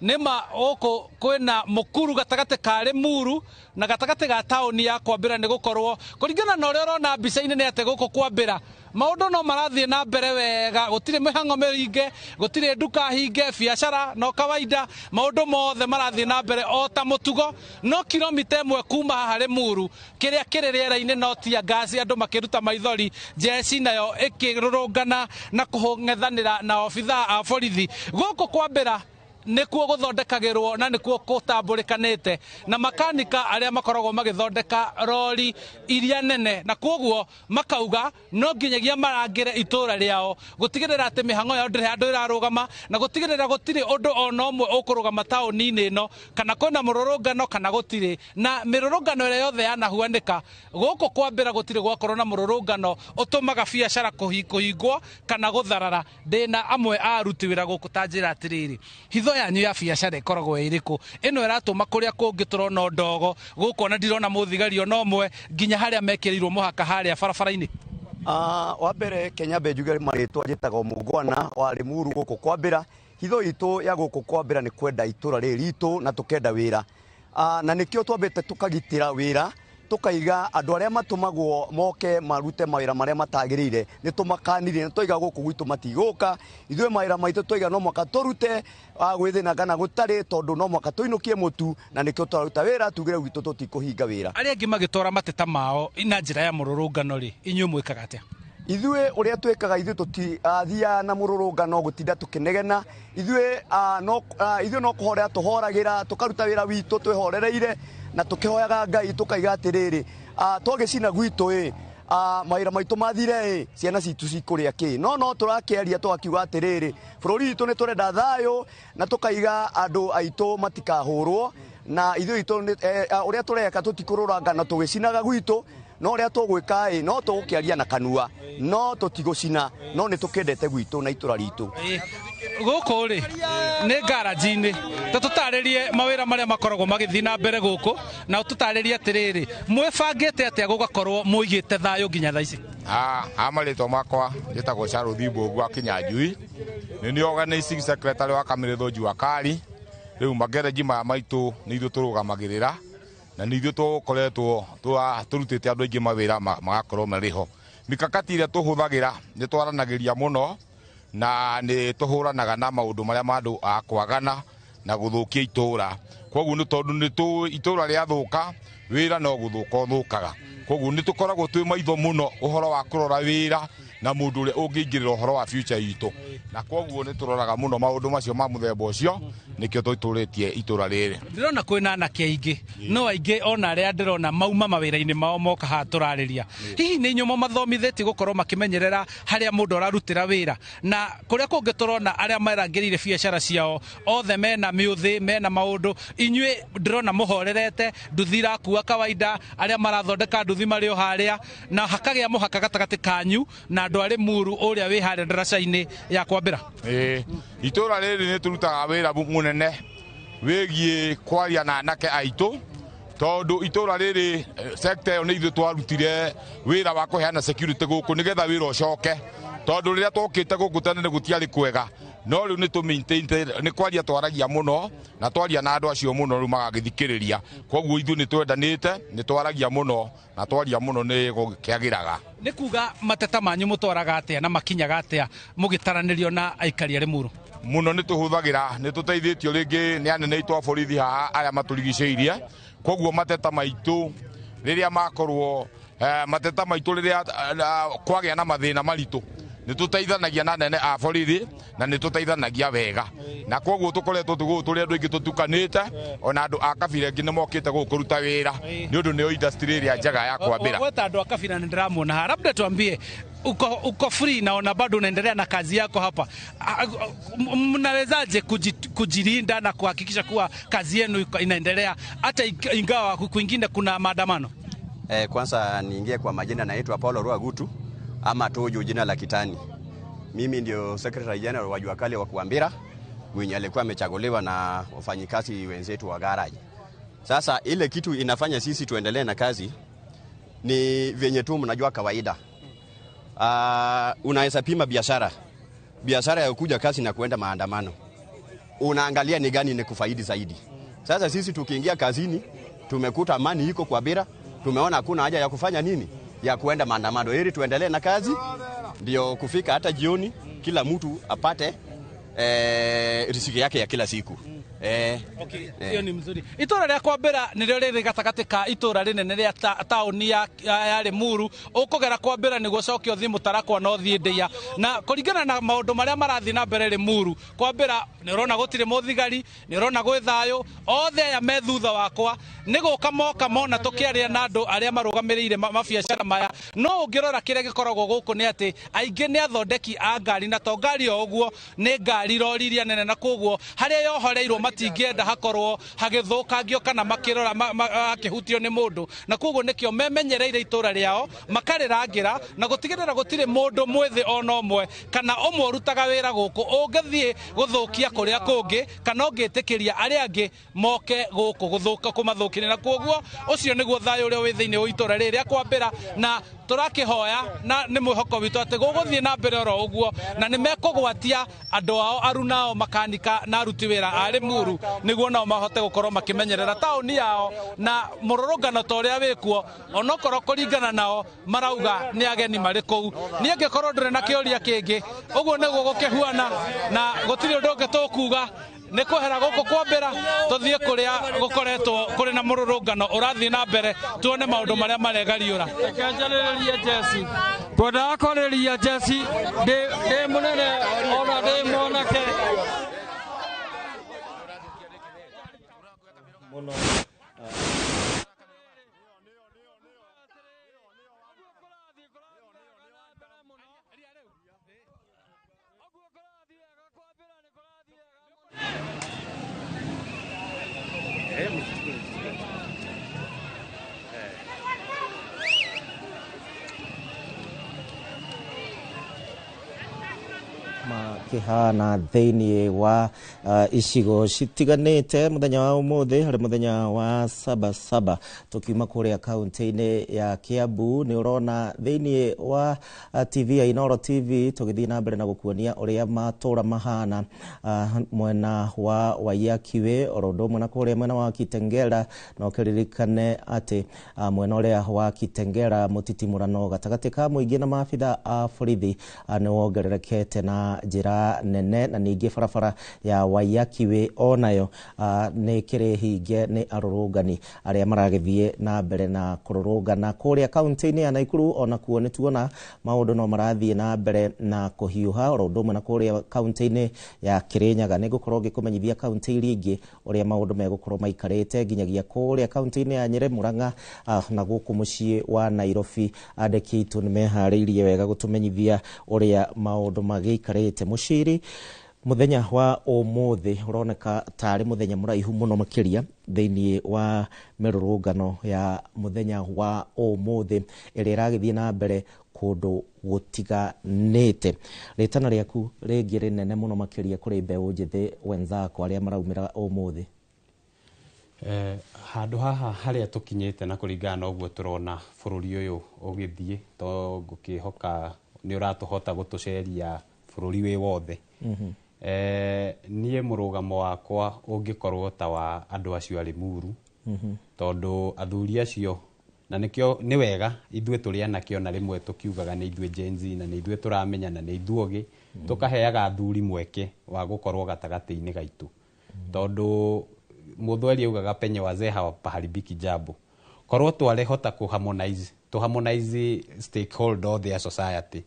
Nĩma gũkũ kwĩna mũkuru gatagatĩ ka Limuru na gatagatĩ ga taũni ya Kwambĩra, nĩ gũkorwo kũringana na ũrĩa ũrona mbica-inĩ nĩ atĩ gũkũ Kwambĩra maũndũ no marathiĩ na mbere wega, gũtirĩ mĩhang'o mĩringe, gũtirĩ nduka hinge, biacara no kawaida, maũndũ mothe marathiĩ na mbere o ta mũtugo. No kilomita ĩmwe kuma haha Limuru kĩrĩa kĩrĩ rĩera-inĩ no tia ngasi, andũ makĩruta maithori, jeshi nayo ĩkĩrũrũngana na kũng'ethanĩra na obithaa a borithi. Gũkũ Kwambĩra Nĩkuo gũthondekagĩrwo na nĩkuo gũtambũrĩkanĩte na makanika arĩa makoragwo magĩthondeka rori iria nene, na kwoguo makauga no nginyagia marangĩre itũra rĩao gũtigĩrĩra atĩ mĩhang'o yao ndĩrĩ handũ ĩrarũgama, na gũtigĩrĩra gũtirĩ ũndũ ona ũmwe ũkũrũgama taũni-inĩ ĩno, kana kwĩna mũrũrũngano kana gũtirĩ. Na mĩrũrũngano ĩrĩa yothe yanahuanĩka gũkũ kwambĩra gũtirĩ gwakorwo na mũrũrũngano ũtũmaga biacara kũhingwo kana gũtharara. Ndĩna amwe a aruti wĩra gũkũ, ta njĩra atĩrĩrĩ, hitho yanyu ya biacara ĩkoragwo ĩrĩkũ ĩno ĩratũma kũrĩa kũngĩ tũrona ndogo gũkũ ona ndirona mũthigari ona ũmwe nginya harĩa mekĩrĩirwo mũhaka harĩa barabara-inĩ? Wa mbere Kenya mbe njuge marĩtwa, njĩtagwo Mũngwana wa Limuru gũkũ kwambĩra. Hitho itũ ya gũkũ kwambĩra nĩ kwenda itũra rĩrĩ ritũ na tũkenda wĩra, na nĩkĩo twambĩte tũkagitĩra wĩra, tukaiga andũ arĩa matũmagwo moke marute mawĩra marĩa matagĩrĩire nĩ tũmakanirie, nĩ twaiga gũkũ gwitũ matigũka. Ithuĩ mawĩra maitũ twaiga no mwaka tũrute gwĩthĩna kana gũtarĩ, tondũ no mwaka tũinũkie mũtu, na nĩkĩo tũraruta wĩra tugire gwitũ tũtikũhinga wĩra. Arĩa angĩ magĩtwara mateta mao na njĩra ya mũrũrũngano rĩ, inyuĩ mwĩkaga atĩa? Ithuĩ ũrĩa twĩkaga, ithuĩ tũtithiaga na mũrũrũngano gũtinda tũkĩnegena. Ithuĩ no kũhorera tũhoragĩra, tũkaruta wĩra witũ twĩhorereire na tũkĩhoyaga Ngai, tũkaiga atĩrĩrĩ, twagĩcina gwitũ ĩ, mawĩra maitũ mathire ĩ, ciana citũ cikũrĩa kĩ? No tũrakĩaria tũgakiuga atĩrĩrĩ, bũrũri witũ nĩ tũrenda thayũ, na tũkaiga andũ aitũ matikahũrwo, na ithuĩ itũ ũrĩa tũreka tũtikũrũrangana tũgĩcinaga gwitũ, no ũrĩa tũgwĩka ĩ, no tũgũkĩaria na kanua, no tũtigũcina, no nĩ tũkĩendete gwitũ na itũra ritũ. Gũkũ rĩ nĩ ngaranji-inĩ, ta tũtarĩrie mawĩra marĩa makoragwo magĩthiĩ na mbere gũkũ, na tũtarĩrie atĩrĩrĩ, mwĩbangĩte atĩa gũgakorwo mũigĩte thayũ nginya thaa ici? Ha marĩtwa makwa njĩtagwo Charles Mbũgua wa Kinyanjui, nĩ niĩ organizing secretary wa Kamĩrĩthũ Jua Kali. Rĩu magereji maya maitũ nĩ ithuĩ tũrũgamagĩrĩra, na nĩ ithuĩ tũkoretwo tũrutĩte andũ aingĩ mawĩra magakorwo marĩ ho. Mikakati ĩrĩa tũhũthagĩra nĩ twaranagĩria mũno, na nĩ tũhũranaga na maũndũ marĩa ma andũ a kwagana na gũthũkia itũra. Koguo nĩ tondũ nĩ tũĩ itũra rĩathũka wĩra no gũthũka ũthũkaga. Koguo nĩ tũkoragwo twĩ maitho mũno ũhoro wa kũrora wĩra na mũndũ ũrĩa ũngĩingĩrĩra ũhoro wa future itũ, na koguo nĩ tũroraga mũno maũndũ macio ma mũthemba ũcio, nĩkĩo tũitũrĩtie itũra rĩrĩ. Ndĩrona kwĩna anake aingĩ, no aingĩ ona arĩa ndĩrona mauma mawĩra-inĩ mao moka haha tũrarĩria. Hihi nĩ inyuĩ mũmathomithĩtie gũkorwo makĩmenyerera harĩa mũndũ ararutĩra wĩra? Na kũrĩa kũngĩ tũrona arĩa marangĩrĩire biacara ciao othe mena mĩũthĩ, mena maũndũ, inyuĩ ndĩrona mũhorerete, nduthi irakua kawaida, arĩa marathondeka nduthi marĩ o harĩa, na hakagĩa mũhaka gatagatĩ kanyu na andũ a Limuru ũrĩa wĩ harĩa ndaraca-inĩ ya kwambĩra. Itũra rĩrĩ nĩ tũrutaga wĩra mũnene wĩgiĩ kwaria na anake aitũ, tondũ itũra rĩrĩ sector ĩyo nĩ ithuĩ twarutire wĩra wa kũheana security gũkũ nĩgetha wĩra ũcoke, tondũ rĩrĩa twokĩte gũkũ tene nĩ gũtiarĩ kwega, no rĩu nĩ tũ maintain, nĩ kwaria twaragia mũno na twaria na andũ acio mũno rĩu magagĩthikĩrĩria. Koguo ithuĩ nĩ twendanĩte, nĩ twaragia mũno na twaria mũno nĩ gũkĩagĩraga. Nĩ kuga mateta manyu mũtwaraga atĩa na makinyaga atĩa mũgĩtaranĩrio na aikari a Limuru? Mũno nĩ tũhũthagĩra, nĩ tũteithĩtio rĩngĩ nĩ anene aitũ a borithi haha arĩa matũrigicĩirie. Koguo mateta maitũ rĩrĩa makorwo mateta maitũ rĩrĩa kwagĩa na mathĩna maritũ, nĩ tũteithanagia na anene a borithi na nĩ tũteithanagia wega, na koguo tũkoretwo tũgũkũ tũrĩ andũ aingĩ tũtukanĩte, ona andũ a kabira ĩngĩ nĩ mokĩte gũkũ kũruta wĩra nĩ ũndũ nĩyo industry ĩrĩa njega ya kwambĩra. Weta andũ a kabira nĩ ndĩramuona haha, labda tuambie uko free na ona bado unaendelea na kazi yako hapa, mnawezaje kujilinda na kuhakikisha kuwa kazi yenu inaendelea hata ingawa kwingine kuna maandamano? Kwanza niingie kwa majina, naitwa Paulo Ruagutu ama Tojo jina la kitani. Mimi ndio Secretary General wa Jua Kali wa Kuambira mwenye alikuwa amechaguliwa na wafanyikazi wenzetu wa garage. Sasa ile kitu inafanya sisi tuendelee na kazi ni venye tu mnajua kawaida. Unaweza pima biashara ya kuja kazi na kuenda maandamano, unaangalia ni gani ni kufaidi zaidi. Sasa sisi tukiingia kazini tumekuta amani iko kwa Bira, tumeona hakuna haja ya kufanya nini, ya kuenda maandamano, ili tuendelee na kazi ndio kufika hata jioni kila mtu apate riziki yake ya kila siku. Okay, ĩyo nĩ mzuri. Itũra rĩa Kwambĩra nĩrĩo rĩrĩ gatagatĩ ka itũra rĩnene rĩa taũni ya Limuru. Ũkũgera Kwambĩra nĩguo ũcoke ũthiĩ Mũtarakwa na ũthiĩ Ndĩa. Na kũringana na maũndũ marĩa marathiĩ na mbere Limuru, Kwambĩra nĩ ũrona gũtirĩ mũthigari, nĩ ũrona gwĩ thayũ, othe aya me thutha wakwa nĩ gũka moka mona tũkĩaria na andũ arĩa marũgamĩrĩire mabiacara maya. No ũngĩrora kĩrĩa gĩkoragwo gũkũ nĩ atĩ aingĩ nĩ athondeki a ngari, na to ngari o ũguo, nĩ ngari rori iria nene, na koguo harĩa yohoreirwo matingĩenda hakorwo hagĩthũkangio kana makĩrora hakĩhutio nĩ mũndũ, na koguo nĩkĩo memenyereire itũra rĩao makarĩrangĩra na gũtigĩrĩra gũtirĩ mũndũ mwĩthĩ ona ũmwe kana ũmwe ũrutaga wĩra gũkũ ũngĩthiĩ gũthũkia kũrĩa kũngĩ kana ũngĩtĩkĩria arĩa angĩ moke gũkũ gũthũka kũmathũkĩria. Na koguo ũcio nĩguo thayũ ũrĩa wĩ thĩinĩ wa itũra rĩrĩ rĩa Kwambĩra, na tũrakĩhoya na nĩ mwĩhoko witũ atĩ gũgũthiĩ na mbere oro ũguo, na nĩ mekũgwatia andũ ao arunao makanika na aruti wĩra a Limuru nĩguo nao mahote gũkorwo makĩmenyerera taũni yao na mũrũrũngano ta ũrĩa wĩkuo, onokorwo kũringana nao marauga nĩ ageni marĩ kũu. Niĩ angĩkorwo ndũrĩ na kĩũria kĩngĩ, ũguo nĩguo gũkĩhuana na gũtirĩ ũndũ ũngĩ tũkuga, nĩ kwehera gũkũ Kwambĩra tũthiĩ kũrĩa gũkoretwo kũrĩ na mũrũrũngano ũrathiĩ na mbere tuone maũndũ marĩa maregariũra. Reke njarĩrĩrie Jesse. Ngwendaga kwarĩria Jesse ndĩ mũnene ona ndĩ mwanake. Mũno. Makĩhana thĩinĩ wa icigo citiganĩte mũthenya wa ũmũthĩ harĩ mũthenya wa Sabasaba. Tũkiuma kũrĩa kaunti-inĩ ya Kiambu nĩ ũrona thĩinĩ wa TV ya Inooro TV tũgĩthiĩ na mbere na gũkuonia ũrĩa matũra mahana mwena wa Waiyaki oro ũndũ ũmwe na kũrĩa mwena wa Kitengela. Na ũkĩririkane atĩ mwena ũrĩa wa Kitengela mũtitimũrano gatagatĩ ka mũingĩ na maabitha a borithi nĩ wongererekete na njĩra nene, na ningĩ barabara ya Waiyaki onayo nĩ kĩrĩ hinge nĩ arũrũngani arĩa maragĩthiĩ na mbere na kũrũrũngana. Kũrĩa kaunti-inĩ ya Nakuru onakuo nĩ tuona maũndũ no marathiĩ na mbere na kũhiũha, oro ũndũ ũmwe na kũrĩa kaunti-inĩ ya Kirinyaga. Nĩ ngũkorwo ngĩkũmenyithia kaunti iria ingĩ ũrĩa maũndũ megũkorwo maikarĩte nginyagia kũrĩa kaunti-inĩ ya Nyĩrĩ, Murang'a na gũkũ mũciĩ wa Nairobi. Andĩki aitũ nĩ meharĩirie wega gũtũmenyithia ũrĩa maũndũ magĩikarĩte. Mũciri, mũthenya wa ũmũthĩ ũroneka tarĩ mũthenya mũraihu mũno makĩria thĩinĩ wa mĩrũrũngano ya mũthenya wa ũmũthĩ ĩrĩa ĩragĩthiĩ na mbere kũndũ gũtiganĩte. Rĩtana rĩaku rĩngĩ rĩnene mũno makĩria kũrĩ mbeũ njĩthĩ wenzako arĩa maraumĩra ũmũthĩ. Handũ haha harĩa tũkinyĩte na kũringana na ũguo tũrona bũrũri ũyũ ũgĩthiĩ, to ngũkĩhoka nĩ ũratũhota gũtũceria bũrũri wĩ wothe. Niĩ mũrũgamo wakwa ũngĩkorwo ta wa andũ acio a Limuru, tondũ athuri acio na nĩkĩo nĩ wega ithuĩ tũrĩ anake ona rĩmwe tũkiugaga nĩ ithuĩ Gen Z na nĩ ithuĩ tũramenya na nĩ ithuĩ ogĩ, tũkaheaga athuri mweke wa gũkorwo gatagatĩ-inĩ gaitũ, tondũ mũthweri augaga penye wazee hawapaharibiki jambo. Korwo twarehota kũ harmonize, tũ harmonize stakeholder othe a society,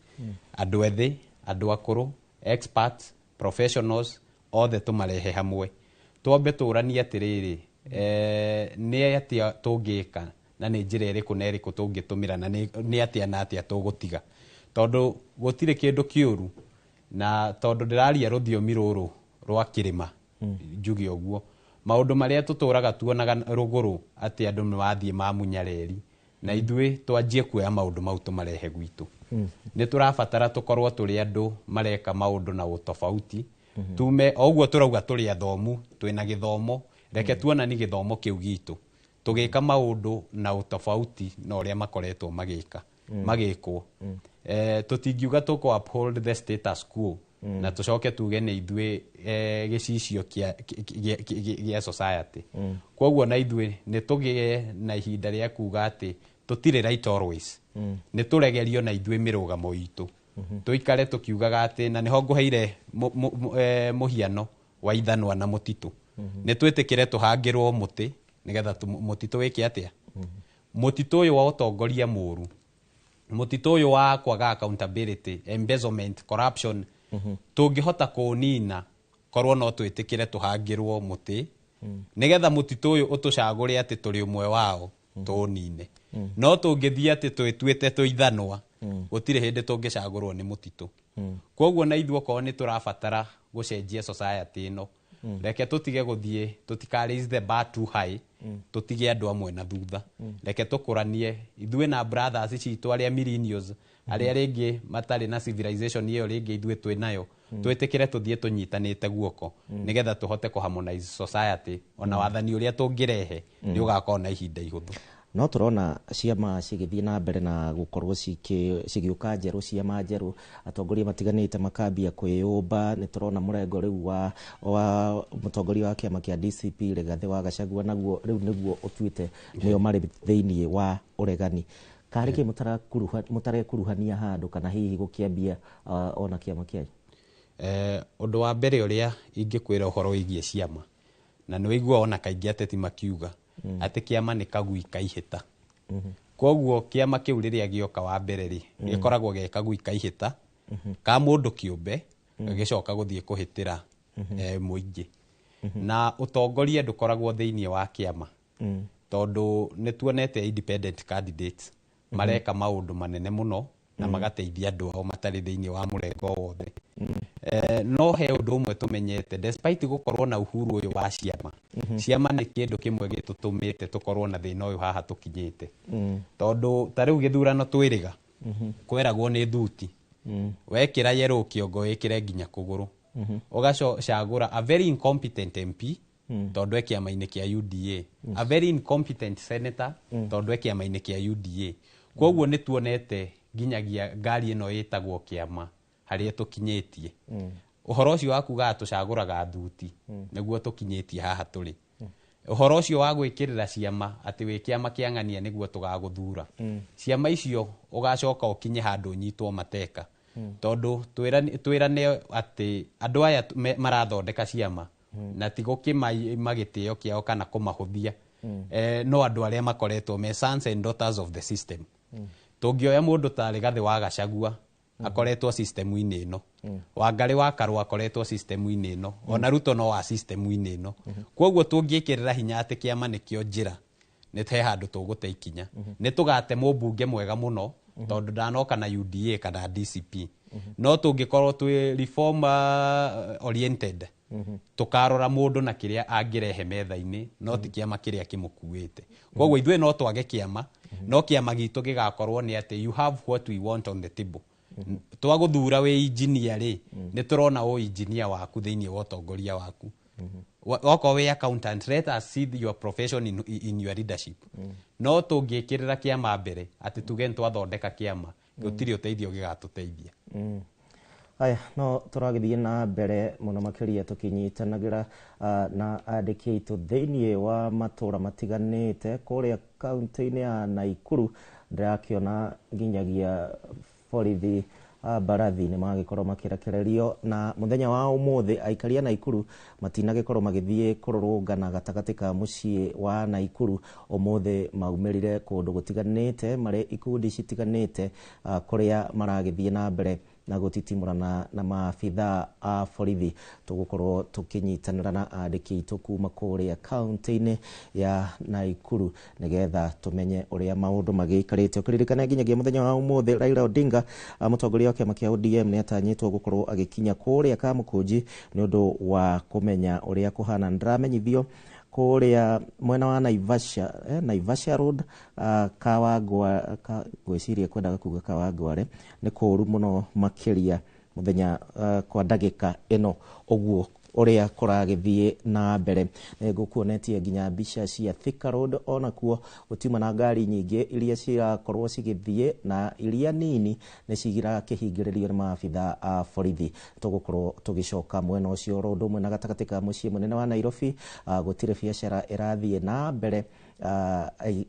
andũ ethĩ, andũ akũrũ, experts, professionals othe tũmarehe hamwe, twambe tũranie atĩrĩrĩ, nĩ atĩa tũngĩka na nĩ njĩra ĩrĩkũ na ĩrĩkũ tũngĩtũmĩra na nĩ atĩa na atĩa tũgũtiga, tondũ gũtirĩ kĩndũ kĩũru. Na tondũ ndĩraria rũthiomi rũrũ rwa kĩrĩma, njuge ũguo, maũndũ marĩa tũtũraga tuonaga rũgũrũ atĩ andũ nĩ mathiĩ mamunya reri, na ithuĩ twanjie kuoya maũndũ mau tũmarehe gwitũ. Nĩ tũrabatara tũkorwo tũrĩ andũ mareka maũndũ na ũtofauti, tume o ũguo tũrauga tũrĩ athomu, twĩna gĩthomo, reke tuonani gĩthomo kĩu gitũ tũgĩka maũndũ na ũtofauti na ũrĩa makoretwo magĩka magĩkwo. Tũtingiuga tũkũ uphold the status quo na tũcoke tuge nĩ ithuĩ gĩcicio kĩa society. Koguo na ithuĩ nĩ tũgĩe na ihinda rĩa kuga atĩ tũtirĩ right always, nĩ tũregerio na ithuĩ mĩrũgamo itũ, tũikare tũkiugaga atĩ, na nĩho ngũheire mũhiano wa ithanwa na mũtitũ. Nĩ twĩtĩkĩre tũhangĩrwo mũtĩ nĩgetha mũtitũ wĩke atĩa? Mũtitũ ũyũ wa ũtongoria mũru, mũtitũ ũyũ wa kwaga accountability, embezzlement, corruption, tũngĩhota kũũnina korwo no twĩtĩkĩre tũhangĩrwo mũtĩ nĩgetha mũtitũ ũyũ ũtũcagũre atĩ tũrĩ ũmwe wao, tũũnine. No tũngĩthiĩ atĩ twĩtuĩte tũithanwa, gũtirĩ hĩndĩ tũngĩcagũrwo nĩ mũtitũ. Koguo na ithuĩ okorwo nĩ tũrabatara gũcenjia society ĩno, reke tũtige gũthiĩ, tũtika raise the bar too high, tũtige andũ amwe na thutha. Reke tũkũranie ithuĩ na brothers citũ arĩa millennials, arĩa rĩngĩ matarĩ na civilization ĩyo rĩngĩ ithuĩ twĩ nayo. Twĩtĩkĩre tũthiĩ tũnyitanĩte guoko nĩgetha tũhote kũ harmonize society. Ona wathani ũrĩa tũngĩrehe nĩ ũgakorwo na ihinda ihũthũ. No tũrona ciama cigĩthiĩ na mbere na gũkorwo cigĩũka njerũ, ciama njerũ, atongoria matiganĩte makambia kwĩyũmba. Nĩ tũrona mũrengo rĩu wa mũtongoria wa kĩama kĩa DCP Rigathĩ wa Gachagua, naguo rĩu nĩguo ũtuĩte nĩo marĩ thĩiniĩ wa ũregani. Karĩ kĩ mũtarekuruhania handũ kana hihi gũkĩambia ona kĩama kĩanyu? Ũndũ wa mbere ũrĩa ingĩkwĩra ũhoro wĩgiĩ ciama, na nĩ waigua ona kaingĩ ateti makiuga atĩ kĩama nĩ kagui kaihĩta. Koguo kĩama kĩu rĩrĩa gĩoka wa mbere rĩ, gĩkoragwo ge kagui kaihĩta ka mũndũ kĩũmbe, gagĩcoka gũthiĩ kũhĩtĩra mũingĩ. Na ũtongoria ndũkoragwo thĩiniĩ wa kĩama, tondũ nĩ tuonete independent candidates mareka maũndũ manene mũno na magateithia andũ ao matarĩ thĩiniĩ wa mũrengo wothe. No he ũndũ ũmwe tũmenyete, despite gũkorwo na uhuru ũyũ wa ciama, ciama nĩ kĩndũ kĩmwe gĩtũtũmĩte tũkorwo na thĩna ũyũ haha tũkinyĩte. Tondũ ta rĩu gĩthurano twĩrĩga kweragwo nĩ thuti, wekĩra yellow kĩongo wĩkĩre nginya kũgũrũ, ũgacagũra a very incompetent MP tondũ e kĩama-inĩ kĩa UDA, a very incompetent senator tondũ e kĩama-inĩ kĩa UDA. Koguo nĩ tuonete nginyagia ngari ĩno ĩtagwo kĩama harĩa tũkinyĩtie. Ũhoro ũcio wa kugaga tũcagũraga thuti nĩguo tũkinyĩtie haha tũrĩ. Ũhoro ũcio wa gwĩkĩrĩra ciama atĩ wĩ kĩama kĩa ng'ania nĩguo tũgagũthura, ciama icio ũgacoka ũkinye handũ ũnyitwo mateka. Tondũ twĩrane atĩ andũ aya marathondeka ciama na ti gũkĩmaima gĩtĩo kĩao kana kũmahũthia, no andũ arĩa makoretwo me sons and daughters of the system. Tũngĩoya mũndũ ta Rigathĩ wa Gachagua, akoretwo system-inĩ ĩno, Wangarĩ wa Karũa akoretwo system-inĩ ĩno, ona Ruto no wa system-inĩ ĩno. Koguo tũngĩkĩrĩra hinya atĩ kĩama nĩkĩo njĩra, nĩ he handũ tũgũte ikinya, nĩ tũgate mũmbunge mwega mũno tondũ ndanoka na UDA kana DCP. No tũngĩkorwo twĩ reform oriented, tũkarora mũndũ na kĩrĩa angĩrehe metha-inĩ, no ti kĩama kĩrĩa kĩmũkuĩte. Koguo ithuĩ no twage kĩama, no kĩama gitũ gĩgakorwo nĩ atĩ you have what we want on the table. Twagũthura wĩ engineer rĩ, nĩ tũrona ũ engineer waku thĩinĩ wa ũtongoria waku. Okorwo wĩ accountant, let us see your profession in your leadership. No tũngĩkĩrĩra kĩama mbere atĩ tuge nĩ twathondeka kĩama, gũtirĩ ũteithio gĩgatũteithia. Aya, no tũragĩthiĩ na mbere mũno makĩria tũkĩnyitanagĩra na andĩki aitũ thĩiniĩ wa matũra matiganĩte kũrĩa kaunti-inĩ ya Naikuru. Ndĩrakĩona nginyagia borithi mbarathi nĩ magĩkorwo makĩrekererio, na mũthenya wa ũmũthĩ aikari a Naikuru matinagĩkorwo magĩthiĩ kũrũrũngana gatagatĩ ka mũciĩ wa Naikuru. Ũmũthĩ maumĩrire kũndũ gũtiganĩte marĩ ikundi citiganĩte, kũrĩa maragĩthiĩ na mbere na gũtitimũrana na maabitha a borithi. Tũgũkorwo tũkĩnyitanĩra na andĩki aitũ kuma kũrĩa kaunti-inĩ ya Naikuru nĩgetha tũmenye ũrĩa maũndũ magĩikarĩte. Ũkĩririkana nginyagia mũthenya wa ũmũthĩ Raila Odinga, mũtongoria wa kĩama kĩa ODM, nĩ atanyĩtwo gũkorwo agĩkinya kũrĩa Kamũkũnji nĩ ũndũ wa kũmenya ũrĩa kũhana. Nĩndĩramenyithio kũrĩa mwena wa Naivasha, Naivasha Road, Kawangwa, ngwĩciria kwendaga kuga Kawangware, nĩ kũũru mũno makĩria mũthenya kwa ndagĩka ĩno ũguo ũrĩa kũragĩthiĩ na mbere. Ngũkuonetie nginya mbica cia Thika Road, onakuo gũtiuma na ngari nyingĩ iria cirakorwo cigĩthiĩ, na iria nini nĩ cirakĩhingĩrĩrio nĩ maabitha a borithi. Tũgũkorwo tũgĩcoka mwena ũcio oro ũndũ ũmwe na gatagatĩ ka mũciĩ mũnene wa Nairobi, gũtirĩ biacara ĩrathiĩ na mbere.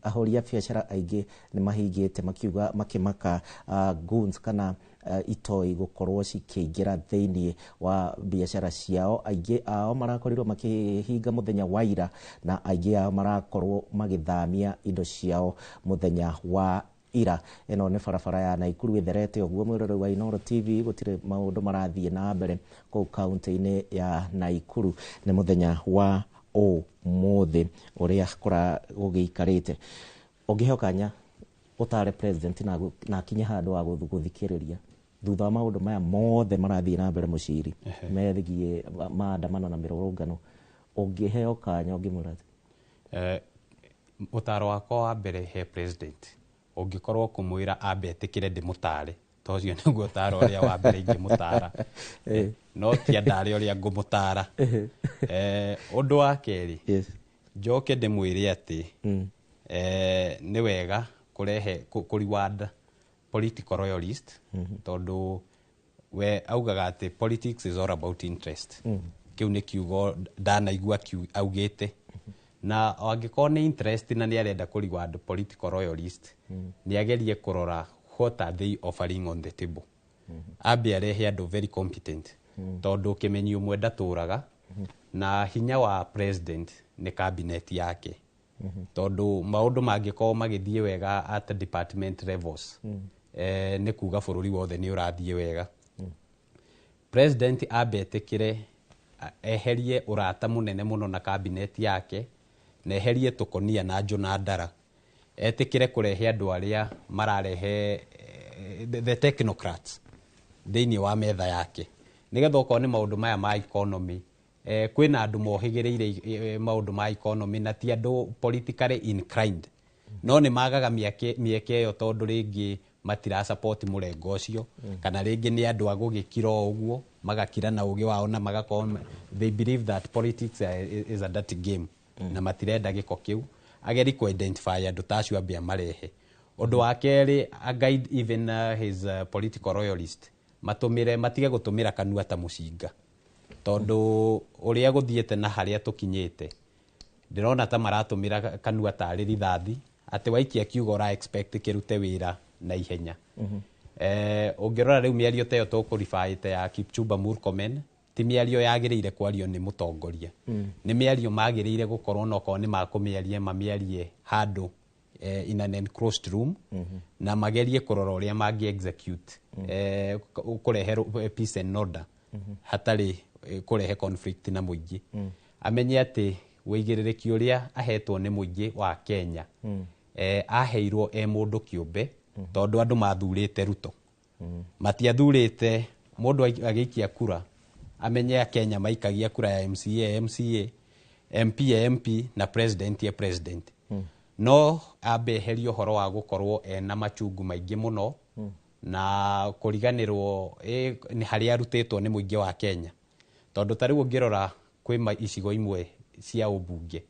Ahũri a biacara aingĩ nĩ mahingĩte makiuga makĩmaka goons kana itoi gũkorwo cikĩingĩra thĩinĩ wa biacara ciao. Aingĩ ao marakorirwo makĩhinga mũthenya wa ira, na aingĩ ao marakorwo magĩthamia indo ciao mũthenya wa ira. Ĩno nĩ barabara ya Naikuru ĩtherete ũguo, mwĩroreri wa Inooro TV, gũtirĩ maũndũ marathiĩ na mbere kũu kaunti-inĩ ya Naikuru. Nĩ mũthenya wa ũmũthĩ ũrĩa kũra gũgĩikarĩte. Ũngĩheo kanya ũtare president na akinye handũ wa gũthikĩrĩria thutha wa maũndũ maya mothe marathiĩ na mbere mũciri megiĩ maandamano na mĩrũrũngano, ũngĩheo kanya ũngĩmwĩra atĩa? Ũtaro wakwa wa mbere he president ũngĩkorwo kũmwĩra ambe etĩkĩre ndĩmũtare, to ũcio nĩguo ũtaro ũrĩa wa mbere ingĩmũtara. No ti andare ũrĩa ngũmũtara. Ũndũ wa kerĩ, njoke ndĩmwĩre atĩ nĩ wega kũrehe kũ reward political royalist, tondũ we augaga atĩ politics is all about interest. Kĩu nĩ kiugo ndanaigua augĩte, na angĩkorwo nĩ interest na nĩ arenda kũ reward political royalist, nĩ agerie kũrora what are they offering on the table. Ambe arehe andũ very competent, tondũ kĩmenyi ũmwe ndatũraga, na hinya wa president nĩ cabinet yake, tondũ maũndũ mangĩkorwo magĩthiĩ wega at department levels, nĩ kuga bũrũri wothe nĩ ũrathiĩ wega. President ambe etĩkĩre eherie ũrata mũnene mũno na cabinet yake, na eherie tũkonia na njũna ndara, etĩkĩre kũrehe andũ arĩa mararehe the technocrats thĩinĩ wa metha yake, nĩgetha okorwo nĩ maũndũ maya ma economy, kwĩna andũ mohĩgĩrĩire maũndũ ma economy na ti andũ politically inclined, no nĩ magaga mĩeke ĩyo tondũ rĩngĩ matira support mũrengo ũcio, kana rĩngĩ nĩ andũ a gũgĩkira o ũguo, magakira na ũgĩ wao na magakorwo they believe that politics is a dirty game na matirenda gĩko kĩu. Ageri kũ identify andũ ta acio, ambe amarehe. Ũndũ wa kerĩ, a guide even his political royalist matũmĩre, matige gũtũmĩra kanua ta mũcinga, tondũ ũrĩa gũthiĩte na harĩa tũkinyĩte, ndĩrona ta maratũmĩra kanua tarĩ rithathi, atĩ waikia kiugo ũra expect kĩrute wĩra na ihenya. Ũngĩrora rĩu mĩario ta ĩyo tũkũribaĩte ya Kipchumba Murkomen, ti mĩario yagĩrĩire kwario nĩ mũtongoria. Nĩ mĩario magĩrĩire gũkorwo na okorwo nĩ makũmĩaria, mamĩarie handũ in an enclosed room, na magerie kũrora ũrĩa mangĩ execute kũrehe peace and order hatarĩ kũrehe conflict na mũingĩ. Amenye atĩ wĩigĩrĩrĩki ũrĩa ahetwo nĩ mũingĩ wa Kenya, aheirwo e mũndũ kĩũmbe, tondũ andũ mathurĩte Ruto, matiathurĩte mũndũ agĩikia kura. Amenye Akenya maikagia kura ya MCA MCA, MP ya MP na president ya president. No ambe eherie ũhoro wa gũkorwo ena machungu maingĩ mũno na kũriganĩrwo nĩ harĩa arutĩtwo nĩ mũingĩ wa Kenya, tondũ ta rĩu ũngĩrora kwĩ icigo imwe cia ũmbunge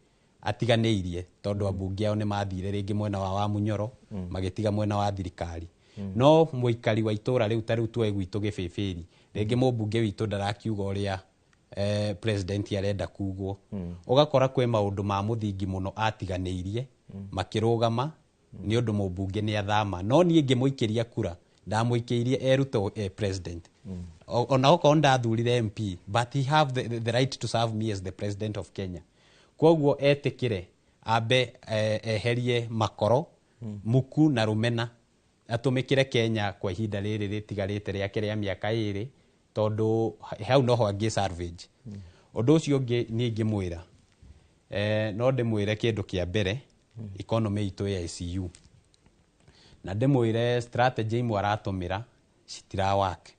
atiganĩirie, tondũ ambunge ao nĩ mathire rĩngĩ mwena wa Wamunyoro, magĩtiga mwena wa thirikari. No mũikari wa itũra rĩu, ta rĩu tuoe gwitũ Gĩbĩbĩri, rĩngĩ mũmbunge witũ ndarakiuga ũrĩa president arenda kugwo. Ũgakora kwĩ maũndũ ma mũthingi mũno atiganĩirie makĩrũgama nĩ ũndũ mũmbunge nĩ athama. No niĩ ngĩmũikĩria kura, ndamũikĩirie erute president. Ona okorwo ndathurire MP, but he have the right to serve me as the president of Kenya. Koguo etĩkĩre ambe eherie makoro, muku na rũmena, atũmĩkĩre Kenya kwa ihinda rĩrĩ rĩtigarĩte rĩake rĩa mĩaka 2, tondũ hau noho angĩ salvage. Ũndũ ũcio ũngĩ niĩ ingĩmwĩra, no ndĩmwĩre kĩndũ kĩa mbere, economy itũ ya ICU, na ndĩmwĩre strategy imwe aratũmĩra citira work.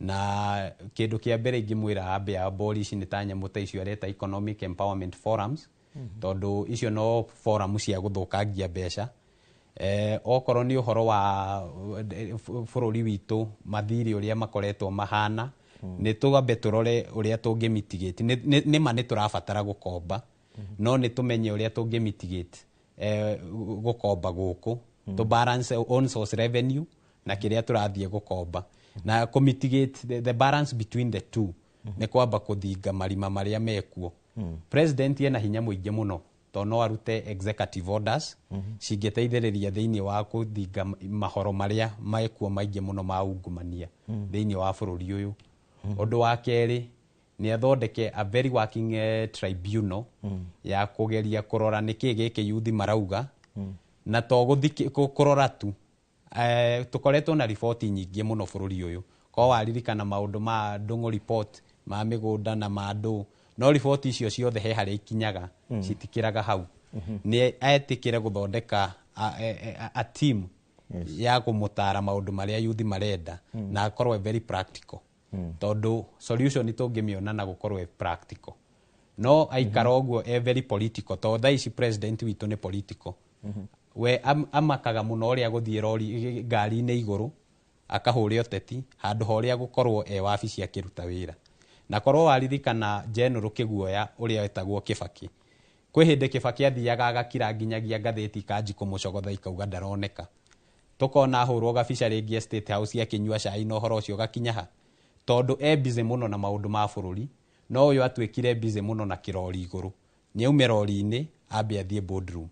Na kĩndũ kĩa mbere ingĩmwĩra ambe abolish nĩ ta nyamũ ta icio areta economic empowerment forums, tondũ icio no forum cia gũthũkangia mbeca. Okorwo nĩ ũhoro wa bũrũri witũ, mathirĩ ũrĩa makoretwo mahana, nĩ tũgambe tũrore ũrĩa tũngĩ mitigate. Nĩ ma nĩ tũrabatara gũkomba, no nĩ tũmenye ũrĩa tũngĩ mitigate gũkomba gũkũ, to balance own source revenue na kĩrĩa tũrathiĩ gũkomba, na kũ mitigate the balance between the two nĩ kwamba kũthinga marima marĩa mekuo. President ena hinya mũingĩ mũno. Tondũ no arute executive orders cingĩteithĩrĩria thĩinĩ wa kũthinga mahoro marĩa mekuo maingĩ mũno ma ungumania thĩinĩ wa bũrũri ũyũ. Ũndũ wa kerĩ nĩ athondeke a very working tribunal ya kũgeria kũrora nĩkĩ gĩkĩ yuthi marauga, na to kũrora tu. Tũkoretwo na riboti nyingĩ mũno bũrũri ũyũ, ko waririkana maũndũ ma Ndung'u report ma mĩgũnda na ma ndũ, no riboti icio ciothe he harĩa ikinyaga, citikĩraga hau. Nĩ etĩkĩre gũthondeka a team ya kũmũtara maũndũ marĩa yuthi marenda, na akorwo e very practical, tondũ solution tũngĩmĩona na gũkorwo e practical. No aikara ũguo e very political, tondũ thaa ici president witũ nĩ political. We amakaga mũno ũrĩa gũthiĩ rori ngari-inĩ igũrũ akahũre ũteti handũ ha ũrĩa gũkorwo e wabici akĩruta wĩra. Na korwo waririkana General Kĩguoya ũrĩa wetagwo Kĩbakĩ, kwĩ hĩndĩ Kĩbakĩ athiaga agakira nginyagia ngathĩti ikanji kũmũcogotha ikauga ndaroneka, tũkona ahũrwo gabica rĩngĩ State House akĩnyua cai, na ũhoro ũcio ũgakinya ha, tondũ e busy mũno na maũndũ ma bũrũri. No ũyũ atuĩkire busy mũno na kĩrori igũrũ, nĩ aume rori-inĩ ambe athiĩ boardroom.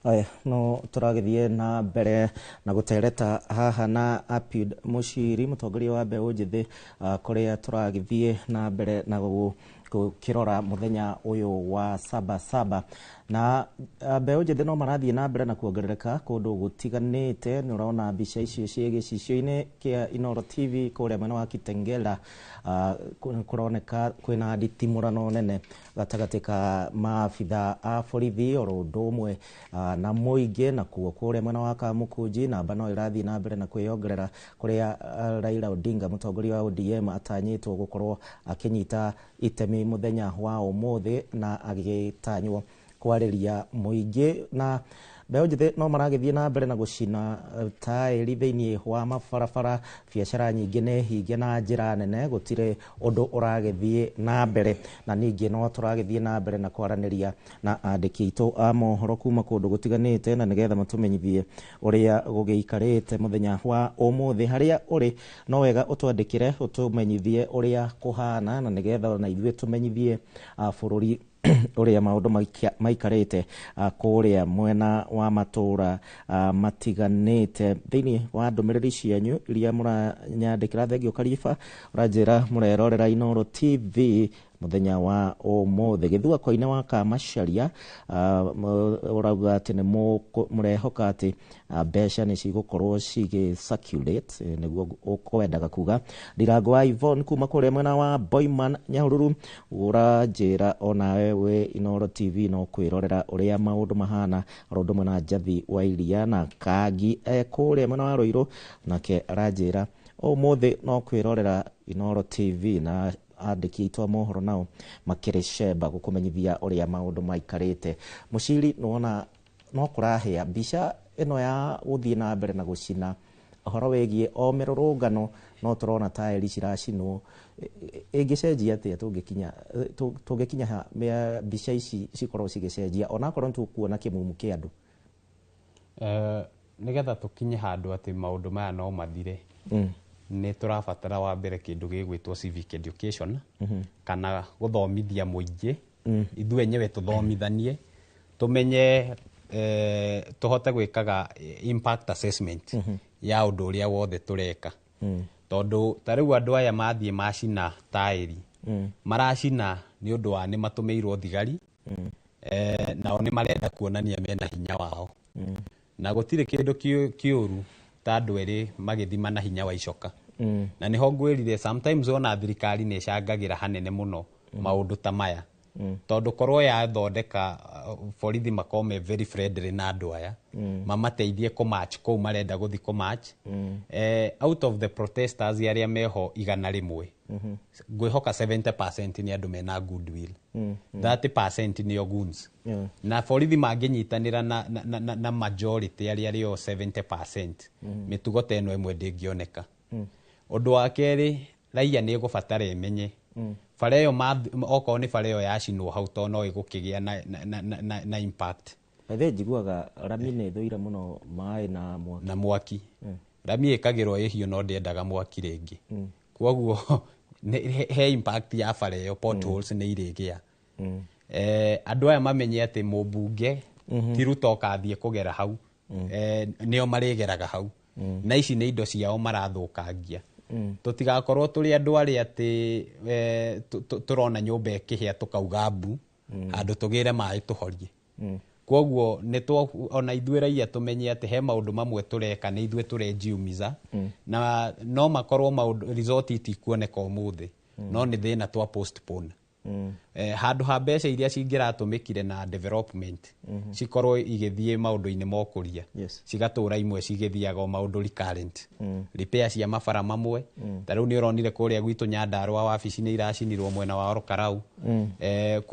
Aya, no tũragĩthiĩ na mbere na gũtereta haha na Apiud Muciri, mũtongoria wa mbeũ njĩthĩ, kũrĩa tũragĩthiĩ na mbere na gũkĩrora mũthenya ũyũ wa Saba Saba. Na mbeũ njĩthĩ no marathiĩ na mbere na kuongerereka kũndũ gũtiganĩte. Nĩ ũrona mbica icio ciĩ gĩcicio-inĩ kĩa Inooro TV kũrĩa mwena wa Kitengela, kũroneka kwĩna nditimũrano nene gatagatĩ ka maabitha a borithi oro ũndũ ũmwe na mũingĩ. Na kuo kũrĩa mwena wa Kamukunji namba no ĩrathiĩ na mbere na kwĩyongerera, kũrĩa Raila Odinga, mũtongoria wa ODM, atanyĩtwo gũkorwo akĩnyita itemi mũthenya wa ũmũthĩ na agĩtanywo kwarĩria mũingĩ. Na mbeũ njĩthĩ no maragĩthiĩ na mbere na gũcina taĩri thĩinĩ wa mabarabara, biacara nyingĩ nĩ hinge na njĩra nene, gũtirĩ ũndũ ũragĩthiĩ na mbere. Na ningĩ no tũragĩthiĩ na mbere na kwaranĩria na andĩki aitũ a mohoro kuma kũndũ gũtiganĩte, na nĩgetha matũmenyithie ũrĩa gũgĩikarĩte mũthenya wa ũmũthĩ. Harĩa ũrĩ no wega ũtwandĩkĩre ũtũmenyithie ũrĩa kũhana, na nĩgetha ona ithuĩ tũmenyithie bũrũri ũrĩa maũndũ maikarĩte kũrĩa mwena wa matũra matiganĩte. Thĩinĩ wa ndũmĩrĩri cianyu iria mũranyandĩkĩra, thengio Kariba ũranjĩra mũrerorera Inooro TV mũthenya wa ũmũthĩ. Gĩthua Koine wa Kamacharia ũrauga atĩ nĩ mũrehoka atĩ mbeca nĩ cigũkorwo cigĩ circulate, nĩguo ũkwendaga kuga. Ndirango wa Yvonne kuma kũrĩa mwena wa Boyman Nyahururu ũranjĩra onawe wĩ Inooro TV no kwĩrorera ũrĩa maũndũ mahana, oro ũndũ ũmwe na Njathi wa Iria na Kangi kũrĩa mwena wa Ruiru, nake aranjĩra ũmũthĩ no kwĩrorera Inooro TV, na andĩki aitũ a mohoro nao makĩrĩ cemba gũkũmenyithia ũrĩa maũndũ maikarĩte. Mũciri, nĩwona no kũrahĩa mbica ĩno ya gũthiĩ na mbere na gũcina ũhoro wĩgiĩ o mĩrũrũngano, no tũrona taĩri ciracinwo. Ĩngĩcenjia atĩa tũngĩkinya ha mbica ici cikorwo cigĩcenjia, onakorwo nĩtũkuona kĩmumu kĩa andũ? Nĩgetha tũkinye handũ atĩ maũndũ maya no mathire, nĩ tũrabatara wa mbere kĩndũ gĩgwĩtwo civic education, kana gũthomithia mũingĩ. Ithuĩ enyewe tũthomithanie, tũmenye, tũhote gwĩkaga impact assessment ya ũndũ ũrĩa wothe tũreka, tondũ ta rĩu andũ aya mathiĩ macina taĩri, maracina nĩ ũndũ wa nĩ matũmĩirwo thigari, nao nĩ marenda kuonania mena hinya wao, na gũtirĩ kĩndũ kĩũru ta andũ erĩ magĩthima na hinya wa icoka. Na nĩho ngwĩrire sometimes ona thirikari nĩ ĩcangagĩra hanene mũno maũndũ ta maya, tondũ korwo yathondeka borithi makorwo me very friendly na andũ aya, mamateithie kũ-march kũu marenda gũthiĩ kũ-march. Out of the protesters arĩa meho 100, ngwĩhoka 70% nĩ andũ mena goodwill, 30% nĩo goons. Na borithi mangĩnyitanĩra na majority arĩa arĩo 70%, mĩtugo ta ĩno ĩmwe ndĩngĩoneka. Ũndũ wa kerĩ, raia nĩ ĩgũbatara ĩmenye bara ĩyo okorwo nĩ bara ĩyo yacinwo hau, to no ĩgũkĩgĩa na impact. By the way, njiguaga rami nĩ ĩthũire mũno maĩ na mwaki. Na mwaki. Rami ĩkagĩrwo ĩhiũ no ndĩendaga mwaki rĩngĩ. Koguo he impact ya bara ĩyo, potholes nĩ irĩgĩa. Andũ aya mamenye atĩ mũmbunge ti Ruto ũkathiĩ kũgera hau, nĩo marĩgeraga hau, na ici nĩ indo ciao marathũkangia. Tũtigakorwo tũrĩ andũ arĩa atĩ tũrona nyũmba ĩkĩhĩa tũkauga mbu handũ tũgĩre maĩ tũhorie. Koguo nĩ ona ithuĩ raia tũmenye atĩ he maũndũ mamwe tũreka nĩ ithuĩ tũrejiumiza, na no makorwo maũndũ result itikuoneka ũmũthĩ, no nĩ thĩna twa postpone. Handũ ha mbeca iria cingĩratũmĩkire na development cikorwo igĩthiĩ maũndũ-inĩ ma ũkũria, cigatũra imwe cigĩthiaga o maũndũ recurrent, repair cia mabara mamwe. Ta rĩu nĩ ũronire kũrĩa gwitũ Nyandarũa wabici nĩ iracinirwo mwena wa Orokarau.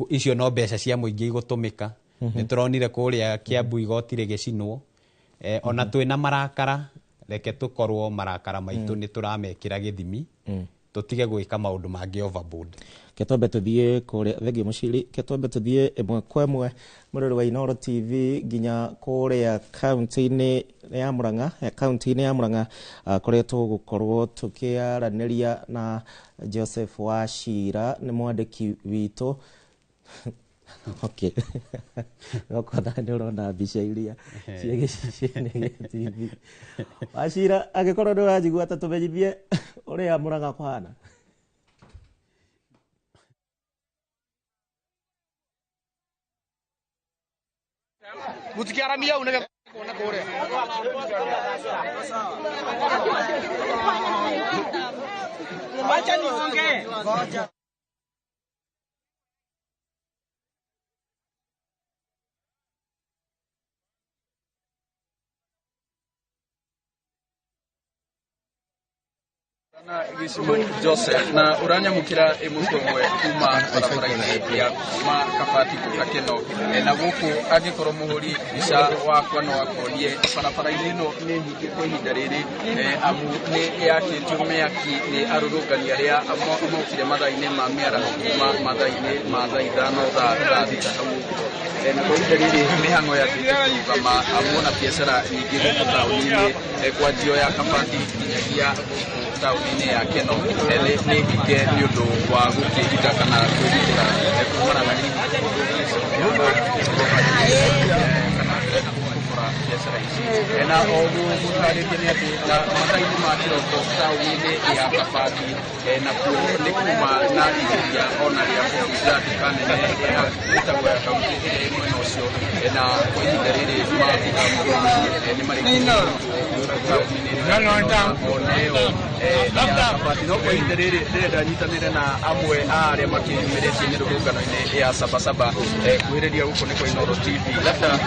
Icio no mbeca cia mũingĩ igũtũmĩka. Nĩ tũronire kũrĩa Kiambu igoti rĩgĩcinwo. Ona twĩna marakara, reke tũkorwo marakara maitũ nĩ tũramekĩra gĩthimi, tũtige gwĩka maũndũ mangĩ overboard. Ketwambe tũthiĩ kũrĩa, thengiũ Mũciri, ketwambe tũthiĩ ĩmwe kwa ĩmwe mũrori wa Inooro TV nginya kũrĩa kaunti-inĩ ya Murang'a, kaunti-inĩ ya Murang'a, kũrĩa tũgũkorwo tũkĩaranĩria na Joseph Wachira, nĩ mwandĩki witũ. Okay. Gokona nĩ ũrona mbica iria cia gĩcicio-inĩ gĩa TV. Wachira, angĩkorwo nĩ ũranjigua ta tũmenyithie ũrĩa Murang'a kũhana. Mutikiaramia au nĩgetha kuona kũrĩa. Wacha niongee. Ngoja. Na Gĩcimo Joseph na ũranyamũkĩra ĩmwe kwa ĩmwe kuma barabara-inĩ ya kuma Kabati gũka Keno. Na gũkũ angĩkorwo mũhũri mbica wakwa no akonie barabara-inĩ ĩno nĩ hinge kwa ihinda rĩrĩ, amu nĩ yakĩtio mĩaki nĩ arũrũngani arĩa mokire mathaa-inĩ ma mĩaraho kuma mathaa-inĩ ma thaa 5 thaa 6 hau ũguo. Na kwa ihinda rĩrĩ mĩhang'o yambĩte kũrũgama, amu ona biacara nyingĩ gũkũ taũni-inĩ, kwanjio ya Kabati nginyagia gũkũ taũni-inĩ ya Keno, nĩ hinge nĩ ũndũ wa gũkĩgita kana kwĩgitĩra kumana na hihi kana gũkora biacara ici. Na o gũtarĩria nĩ atĩ na mathaa-inĩ ma kĩroko taũni-inĩ ya Kabati, nakuo nĩ kuma na igeria ona rĩa kũhunja nduka nene ya ĩtagwo ya kaunti ĩrĩa ĩ mwena ũcio. Na kwa ihinda rĩrĩ maabitha nĩ marĩkĩtie taũni-inĩ ona ĩyo ya Kabati. No kwa ihinda rĩrĩ ndĩrenda nyitanĩre na amwe a arĩa makĩyumĩrĩtie mĩrũrũngano-inĩ ya Sabasaba. Kuhĩrĩria gũkũ nĩ kwa Inooro TV. Labda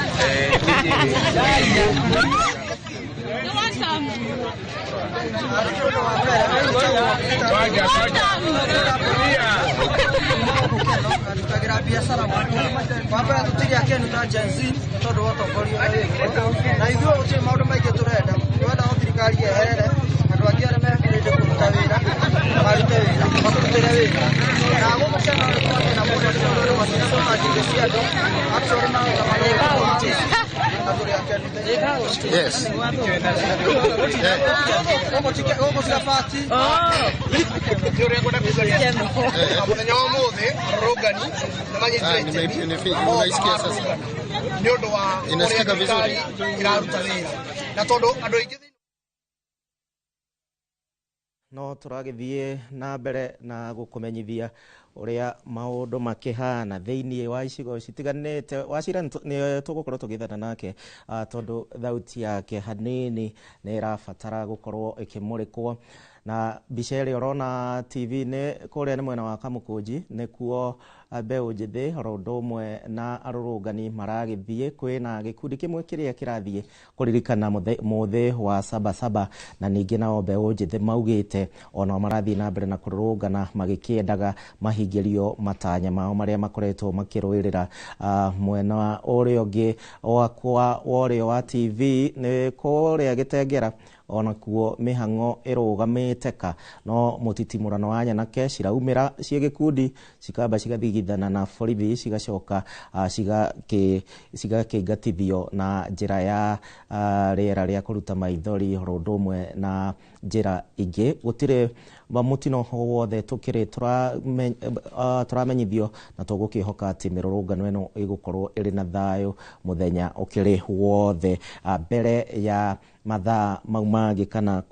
Tutagira biacara wa mbere tũtirĩ akenu ta Gen Z tondũ wa ũtongoria ũrĩa wĩkuo, na ithuĩ gũtirĩ maũndũ maingĩ tũrenda. Tũrenda o thirikari yeherere andũ angĩ arĩa mehurĩte kũruta wĩra marute wĩra, matũrutĩre wĩra. Na gũkũ Kenya nĩ twathĩna mũno nĩ tondũ andũ matirathũkangia indo cia andũ, actually maũndũ marĩa na tũrĩ akenu. Yes. Gũkũ ti Kabati. Nĩ ũrĩa ngwenda kuga nĩ atĩ mũthenya wa ũmũthĩ arũrũngani nĩ manyitire itemi Unaisikia sasa? nĩ ũndũ wa ũrĩa Inasikika vizuri? thirikari ĩraruta wĩra, na tondũ andũ aingĩ No tũragĩthiĩ na mbere na gũkũmenyithia ũrĩa maũndũ makĩhana thĩinĩ wa icigo citiganĩte. Wachira nĩ tũgũkorwo tũgĩthana nake, tondũ thauti yake hanini nĩ ĩrabatara gũkorwo ĩkĩmũrĩkwo. Na mbica ĩrĩa ũrona TV-inĩ kũrĩa nĩ mwena wa Kamũkũnji, nĩkuo mbeũ njĩthĩ oro ũndũ ũmwe na arũrũngani maragĩthiĩ. Kwĩna gĩkundi kĩmwe kĩrĩa kĩrathiĩ kũririkana mũthĩ wa Sabasaba, na ningĩ nao mbeũ njĩthĩ maugĩte onao marathiĩ na mbere na kũrũrũngana magĩkĩendaga mahingĩrio matanya mao marĩa makoretwo makĩrũĩrĩra. Mwena ũrĩa ũngĩ wakwa wa ũrĩo wa TV nĩ kũrĩa Gĩtengera, onakuo mĩhang'o ĩrũgamĩte. mĩteka no mũtitimũrano wa nyanake ciraumĩra ciĩ gĩkundi cikamba cigathigithana na borithi cigacoka cigakĩingatithio na njĩra ya rĩera rĩa kũruta maithori oro ũndũ ũmwe na njĩra ingĩ. Gũtirĩ mũtino wothe tũkĩrĩ tũramenyithio na tũgũkĩhoka atĩ mĩrũrũngano ĩno ĩgũkorwo ĩrĩ na thayũ mũthenya ũkĩrĩ wothe. Mbere ya mathaa mau mangĩ kana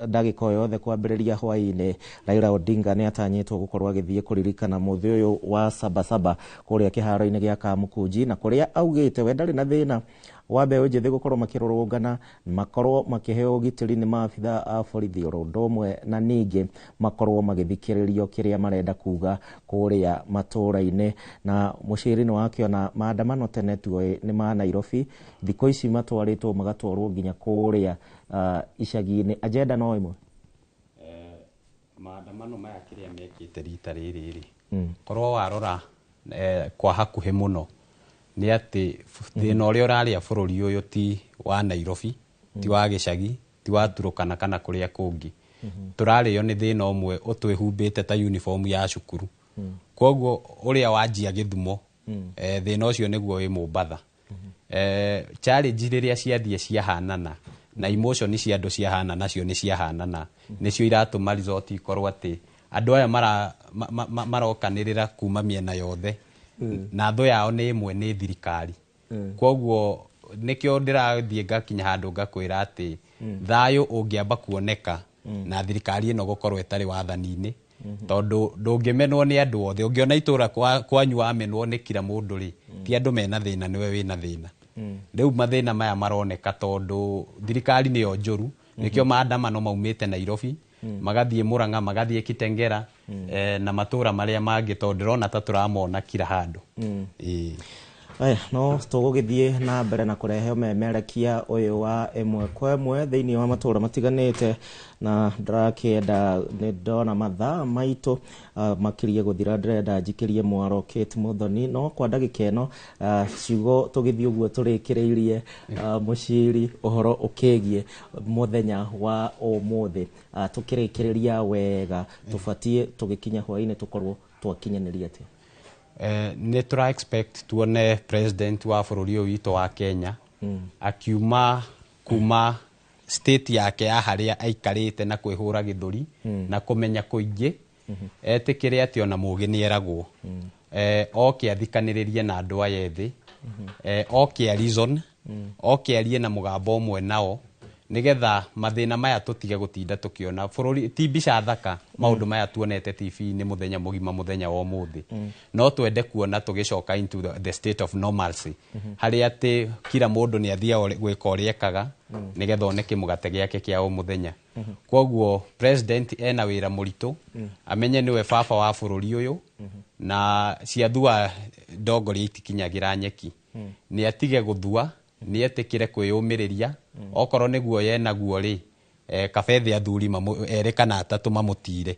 ndagĩka o yothe kwambĩrĩria hwaĩ-inĩ, Raila Odinga nĩ atanyĩtwo gũkorwo agĩthiĩ kũririkana mũthĩ ũyũ wa Sabasaba kũrĩa kĩharo-inĩ gĩa Kamukunji, na kũrĩa augĩte we ndarĩ na thĩna wa mbeũ njĩthĩ gũkorwo makĩrũrũngana, makorwo makĩheo ũgitĩri nĩ maabitha a borithi oro ũndũ ũmwe na ningĩ makorwo magĩthikĩrĩrio kĩrĩa marenda kuga kũrĩa matũũra-inĩ. Na mũciri nĩ wakĩona maandamano tene tuoĩ nĩ ma Nairobi, thikũ ici matwarĩtwo magatwarwo nginya kũrĩa icagi-inĩ. Agenda no ĩmwe. Maandamano maya kĩrĩa mekĩte rita rĩrĩ rĩ, korwo warora kwa hakuhĩ mũno nĩ atĩ thĩna ũrĩa ũrarĩa bũrũri ũyũ ti wa Nairobi, ti wa gĩcagi, ti wa Turukana kana kũrĩa kũngĩ. Tũrarĩo nĩ thĩna ũmwe ũtwĩhumbĩte ta uniform ya cukuru. Koguo ũrĩa wanjia Gĩthumo, thĩna ũcio nĩguo wĩ Mombatha. Challenge rĩrĩa ciathiĩ ciahanana na emotion cia andũ ciahana nacio nĩ ciahanana, nĩcio iratũma result ikorwo atĩ andũ aya marokanĩrĩra kuma mĩena yothe na thũ yao nĩ ĩmwe, nĩ thirikari. Koguo nĩkĩo ndĩrathiĩ ngakinya handũ ngakwĩra atĩ thayũ ũngĩamba kuoneka na thirikari ĩno gũkorwo ĩtarĩ wathani-inĩ, tondũ ndũngĩmenwo nĩ andũ othe. Ũngĩona itũra kwanyu wamenwo nĩ kira mũndũ rĩ, ti andũ mena thĩna, nĩwe wĩna thĩna. Rĩu mathĩna maya maroneka tondũ thirikari nĩyo njũru, nĩkĩo maandamano maumĩte Nairobi magathiĩ Murang'a, magathiĩ Kitengera, na matũra marĩa mangĩ, tondũ ndĩrona ta tũramona kira handũ. Ĩĩ. Aya, no tũgũgĩthiĩ na mbere na kũrehe ũmemerekia ũyũ wa ĩmwe kwa ĩmwe thĩinĩ wa matũra matiganĩte, na ndĩrakĩenda nĩ ndona mathaa maitũ makĩria gũthira, ndĩrenda njikĩrie mwaro Kate Muthoni, no kwa ndagĩka ĩno ciugo tũgĩthiĩ ũguo tũrĩkĩrĩirie mũciri ũhoro ũkĩgiĩ mũthenya wa ũmũthĩ. Tũkĩrĩkĩrĩria wega, tũbatiĩ tũgĩkinya hwaĩ-inĩ tũkorwo twakinyanĩria atĩa? Nĩ tũra expect tuone president wa bũrũri ũyũ witũ wa Kenya akiuma kuma state yake ya harĩa aikarĩte na kwĩhũra gĩthũri na kũmenya kũingĩ, etĩkĩre atĩ ona mũgĩ nĩ eragwo, oke athikanĩrĩrie na andũ aya ethĩ, oke a reason, oke arie na mũgambo ũmwe nao, nĩgetha mathĩna maya tũtige gũtinda tũkĩona bũrũri. Ti mbica thaka maũndũ maya tuonete TV-inĩ mũthenya mũgima mũthenya wa ũmũthĩ. No twende kuona tũgĩcoka into the state of normalcy, harĩa atĩ kila mũndũ nĩ athiaga gwĩka ũrĩa ekaga nĩgetha one kĩmũgate gĩake kĩa o mũthenya. Koguo president ena wĩra mũritũ, amenye nĩwe baba wa bũrũri ũyũ, na ciathua ndongoria itikinyagĩra nyeki. Nĩ atige gũthua, nĩ etĩkĩre kwĩyũmĩrĩria, okorwo nĩguo yenaguo rĩ, kabethe athuri erĩ kana atatũ mamũtire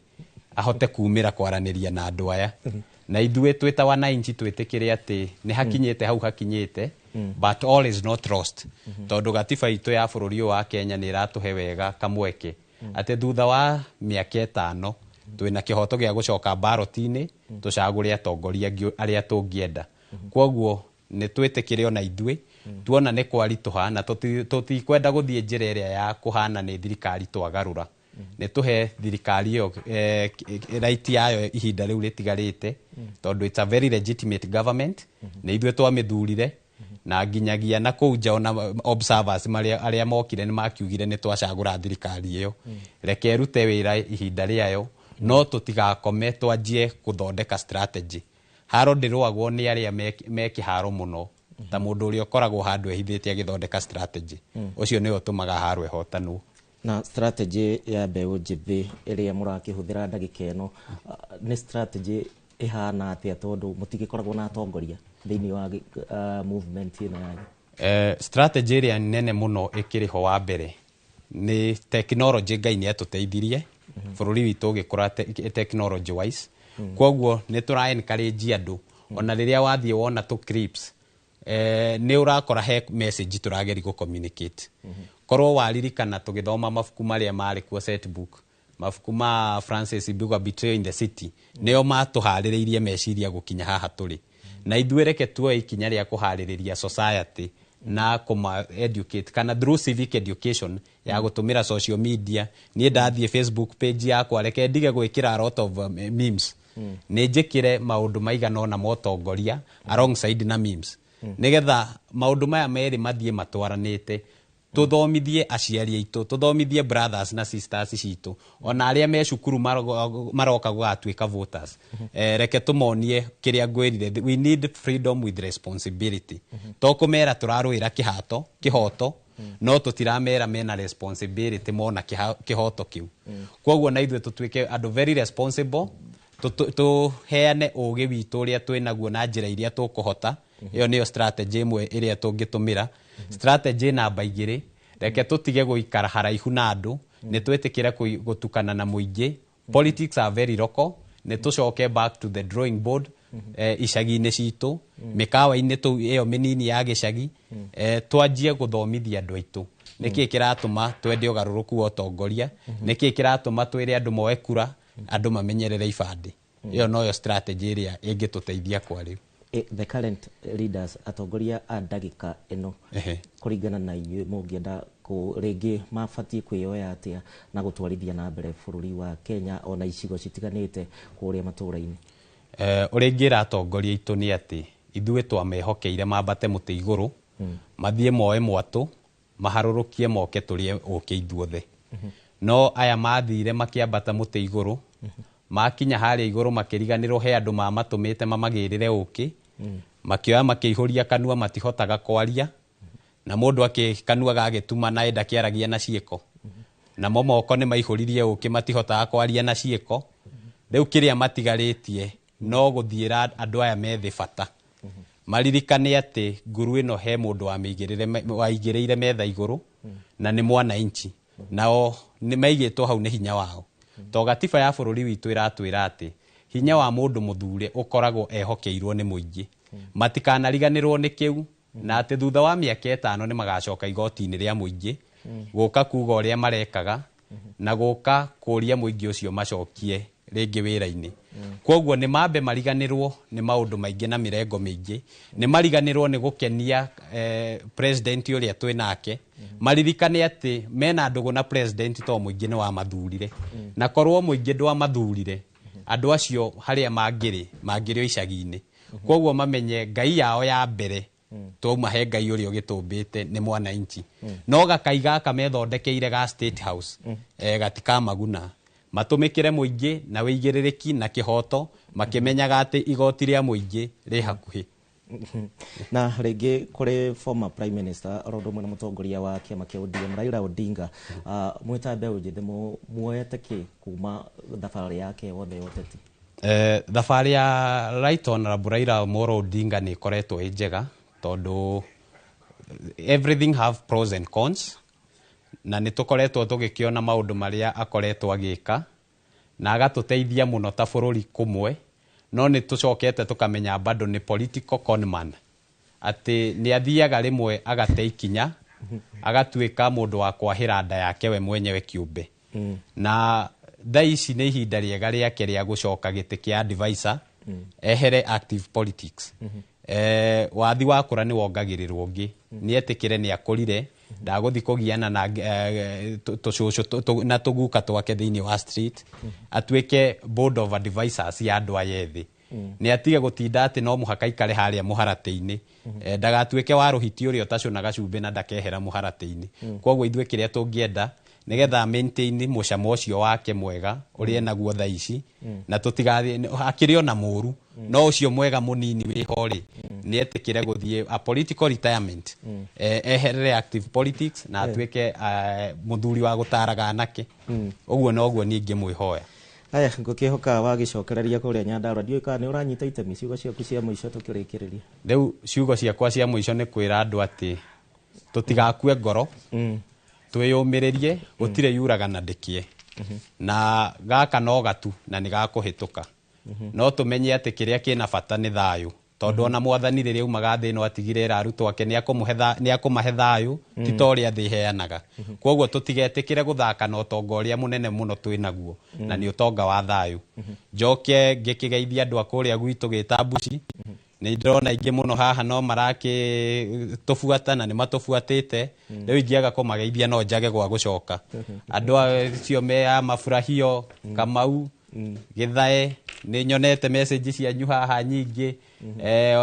ahote kumĩra kwaranĩria na andũ aya. Na ithuĩ twĩ ta wananchi twĩtĩkĩre atĩ nĩ hakinyĩte hau hakinyĩte, but all is not lost, tondũ gatiba itũ ya bũrũri ũyũ wa Kenya nĩ ĩratũhe wega kamweke atĩ thutha wa mĩaka 5 twĩna kĩhoto gĩa gũcoka ballot-inĩ tũcagũre atongoria angĩ arĩa tũngĩenda. Koguo nĩ twĩtĩkĩre ona ithuĩ tuona nĩ kwaritũha, na tũtikwenda gũthiĩ njĩra ĩrĩa ya kũhana nĩ thirikari twagarũra. Nĩ tũhe thirikari ĩyo right yayo ihinda rĩu rĩtigarĩte, tondũ it's a very legitimate government, nĩ ithuĩ twamĩthurire, na nginyagia na kũu nja ona observers arĩa mokire nĩ makiugire nĩ twacagũra thirikari ĩyo. Reke ĩrute wĩra ihinda rĩayo, no tũtigakome twanjie gũthondeka strategy. Haro ndĩrũagwo nĩ arĩa me kĩharo mũno, ta mũndũ ũrĩa ũkoragwo handũ ehithĩte agĩthondeka strategy, ũcio nĩwe ũtũmaga haro ĩhotanwo. Na strategy ya mbeũ njĩthĩ ĩrĩa mũrakĩhũthĩra ndagĩka ĩno nĩ strategy ĩhana atĩa, tondũ mũtigĩkoragwo na atongoria thĩinĩ wa movement ĩno yanyu? Strategy ĩrĩa nene mũno ĩkĩrĩ ho wa mbere nĩ technology. Ngai nĩ atũteithirie bũrũri witũ ũgĩkũra technology wise, koguo nĩ tũra encourage andũ ona rĩrĩa wathiĩ wona tũ clips, nĩ ũrakora he message tũrageria gũ communicate. Korwo waririkana tũgĩthoma mabuku marĩa marĩ kuo set book, Mabuku ma Francis Mbugua, Betrayal in the City, nĩo matũharĩrĩirie meciria gũkinya haha tũrĩ. Na ithuĩ reke tuoe ikinya rĩa kũharĩrĩria society na kũma educate kana through civic education ya gũtũmĩra social media. Niĩ ndathiĩ Facebook page yakwa, reke ndige gwĩkĩra a lot of memes, nĩ njĩkĩre maũndũ maigana ũna ma ũtongoria alongside na memes, nĩgetha maũndũ maya merĩ mathiĩ matwaranĩte. Tũthomithie aciari aitũ, tũthomithie brothers na sisters citũ, ona arĩa me cukuru maroka gũgatuĩka voters. Reke tũmonie kĩrĩa ngwĩrire, we need freedom with responsibility. To kũmera tũrarũĩra kĩhato kĩhoto, no tũtiramera mena responsibility mona kĩhoto kĩu. Koguo na ithuĩ tũtuĩke andũ very responsible, tũheane ũgĩ witũ ũrĩa twĩ naguo na njĩra iria tũkũhota. Ĩyo nĩyo strategy ĩmwe ĩrĩa tũngĩtũmĩra. Strategy namba 2, reke tũtige gũikara haraihu na andũ, nĩ twĩtĩkĩre gũtukana na mũingĩ. Politics are very local. Nĩ tũcoke back to the drawing board, icagi-inĩ citũ, mĩkawa-inĩ tũu ĩyo mĩnini ya gĩcagi, twanjie gũthomithia andũ aitũ nĩkĩ kĩratũma twende ũgarũrũku wa ũtongoria, nĩkĩ kĩratũma twĩre andũ moe kura, andũ mamenyerere ibandĩ. Ĩyo noyo strategy ĩrĩa ĩngĩtũteithia kwa rĩu. The current leaders, atongoria a ndagĩka ĩno, kũringana na inyuĩ, mũngĩenda rĩngĩ mabatiĩ kwĩyoya atĩa na gũtwarithia na mbere bũrũri wa Kenya ona icigo citiganĩte kũrĩa matũũra-inĩ? Ũrĩa ingĩra atongoria aitũ nĩ atĩ ithuĩ twamehokeire mambate mũtĩ igũrũ, mathiĩ moe mwatũ, maharũrũkie, moke tũrĩe ũkĩ ithuothe. No aya mathire makĩambata mũtĩ igũrũ, makinya harĩa igũrũ makĩriganĩrwo he andũ mamatũmĩte mamagĩrĩre ũkĩ, makĩoya makĩihũria kanua, matihotaga kwaria, na mũndũ akĩ kanua gagĩtuma na enda kĩaragia na ciĩko, namo moko nĩ maihũririe ũkĩ, matihotaga kwaria na ciĩko. Rĩu kĩrĩa matigarĩtie no gũthiĩra andũ aya methĩ bata maririkane atĩ nguru ĩno he mũndũ waigĩrĩire metha igũrũ, na nĩ mwananchi, nao nĩ maigĩtwo hau nĩ hinya wao, to gatiba ya bũrũri witũ ĩratwĩra atĩ hinya wa mũndũ mũthure ũkoragwo ehokeirwo nĩ mũingĩ. Matikanariganĩrwo nĩ kĩu, na atĩ thutha wa mĩaka 5 nĩ magacoka igoti-inĩ rĩa mũingĩ gũka kuga ũrĩa marekaga na gũka kũria mũingĩ ũcio macokie rĩngĩ wĩra-inĩ. Koguo nĩ mambe mariganĩrwo nĩ maũndũ maingĩ na mĩrengo mĩingĩ, nĩ mariganĩrwo nĩ gũkenia president ũrĩa twĩ nake, maririkane atĩ mena ndũgũ na president to mũingĩ nĩ wamathurire, na korwo mũingĩ ndwamathurire, andũ acio harĩa mangĩrĩ o icagi-inĩ. Koguo mamenye ngai yao ya mbere twauma he Ngai ũrĩa ũgĩtũmbĩte nĩ mwananchi. No gakai gaka methondekeire ga State House, gatikamaguna. Matũmĩkĩre mũingĩ na wĩigĩrĩrĩki na kĩhoto, makĩmenyaga atĩ igoti rĩa mũingĩ rĩ hakuhĩ. Na rĩngĩ kũrĩ former prime minister oro ũndũ ũmwe na mũtongoria wa kĩama kĩa ODM Raila Odinga, mwĩ ta mbeũ njĩthĩ muoete kĩ kuma thabarĩ yake wothe ya ũteti? Thabarĩ ya Right Honorable Raila Amolo Odinga nĩ ĩkoretwo ĩ njega, tondũ everything have pros and cons, na nĩ tũkoretwo tũgĩkĩona maũndũ marĩa akoretwo agĩka na agatũteithia mũno ta bũrũri kũmwe, no nĩ tũcokete tũkamenya bado nĩ political conman, atĩ nĩ athiaga rĩmwe agate ikinya, agatuĩka mũndũ wa kwahĩra nda yake we mwenyewe kĩũmbe. Na thaa ici nĩ ihinda rĩega rĩake rĩa gũcoka gĩtĩ kĩa advisor, ehere active politics. Wathi wakũra nĩ wongagĩrĩrwo ũngĩ. Nĩ etĩkĩre nĩ akũrire, ndagũthi kũgiana na tũcũcũ na tũguka twake thĩinĩ wa street, atuĩke board of advisors ya andũ aya ethĩ. Nĩ atige gũtinda atĩ no mũhaka aikare harĩa mũharatĩ-inĩ, ndagatuĩke wa rũhiti ũrĩa ũtacũnaga cumbĩ na ndakehera mũharatĩ-inĩ. Koguo ithuĩ kĩrĩa tũngĩenda nĩgetha maintain mũcamo ũcio wake mwega ũrĩa enaguo thaa ici, na tũtigathiĩ akĩrĩ ona mũru, no ũcio mwega mũnini wĩho rĩ, nĩ etĩkĩre gũthiĩ a political retirement, eherere active politics na atuĩke mũthuri wa gũtaraga anake. Ũguo noguo niĩ ingĩmwĩhoya. Aya, ngũkĩhoka wagĩcokereria kũrĩa Nyandarua, ndiũĩ kana nĩ ũranyita itemi. Ciugo ciaku cia mũico tũkĩrĩkĩrĩria. Rĩu ciugo ciakwa cia mũico nĩ kwĩra andũ atĩ tũtigakue ngoro, twĩyũmĩrĩrie, gũtirĩ yuraga na ndĩkĩe, na gaka no gatu na nĩ gakũhĩtũka. No tũmenye atĩ kĩrĩa kĩna bata nĩ thayũ. Tondũ ona mwathani rĩrĩa aumaga thĩ ĩno atigire era arutwo ake nĩ akũmahe thayũ, ti ta ũrĩa thĩ ĩheanaga. Koguo tũtigetĩkĩre gũthaka na ũtonga ũrĩa mũnene mũno twĩ naguo, na nĩ ũtonga wa thayũ. Njoke ngĩkĩgeithia andũ a kũrĩa gwitũ Gĩtambuci. Nĩ ndĩrona aingĩ mũno haha no marakĩtũbuata na nĩ matũbuatĩte. Rĩu ingĩaga kũmageithia no njage gwa gũcoka. Andũ acio me a Mafurahio, Kamau, Gĩthae, nĩ nyonete message cianyu haha nyingĩ.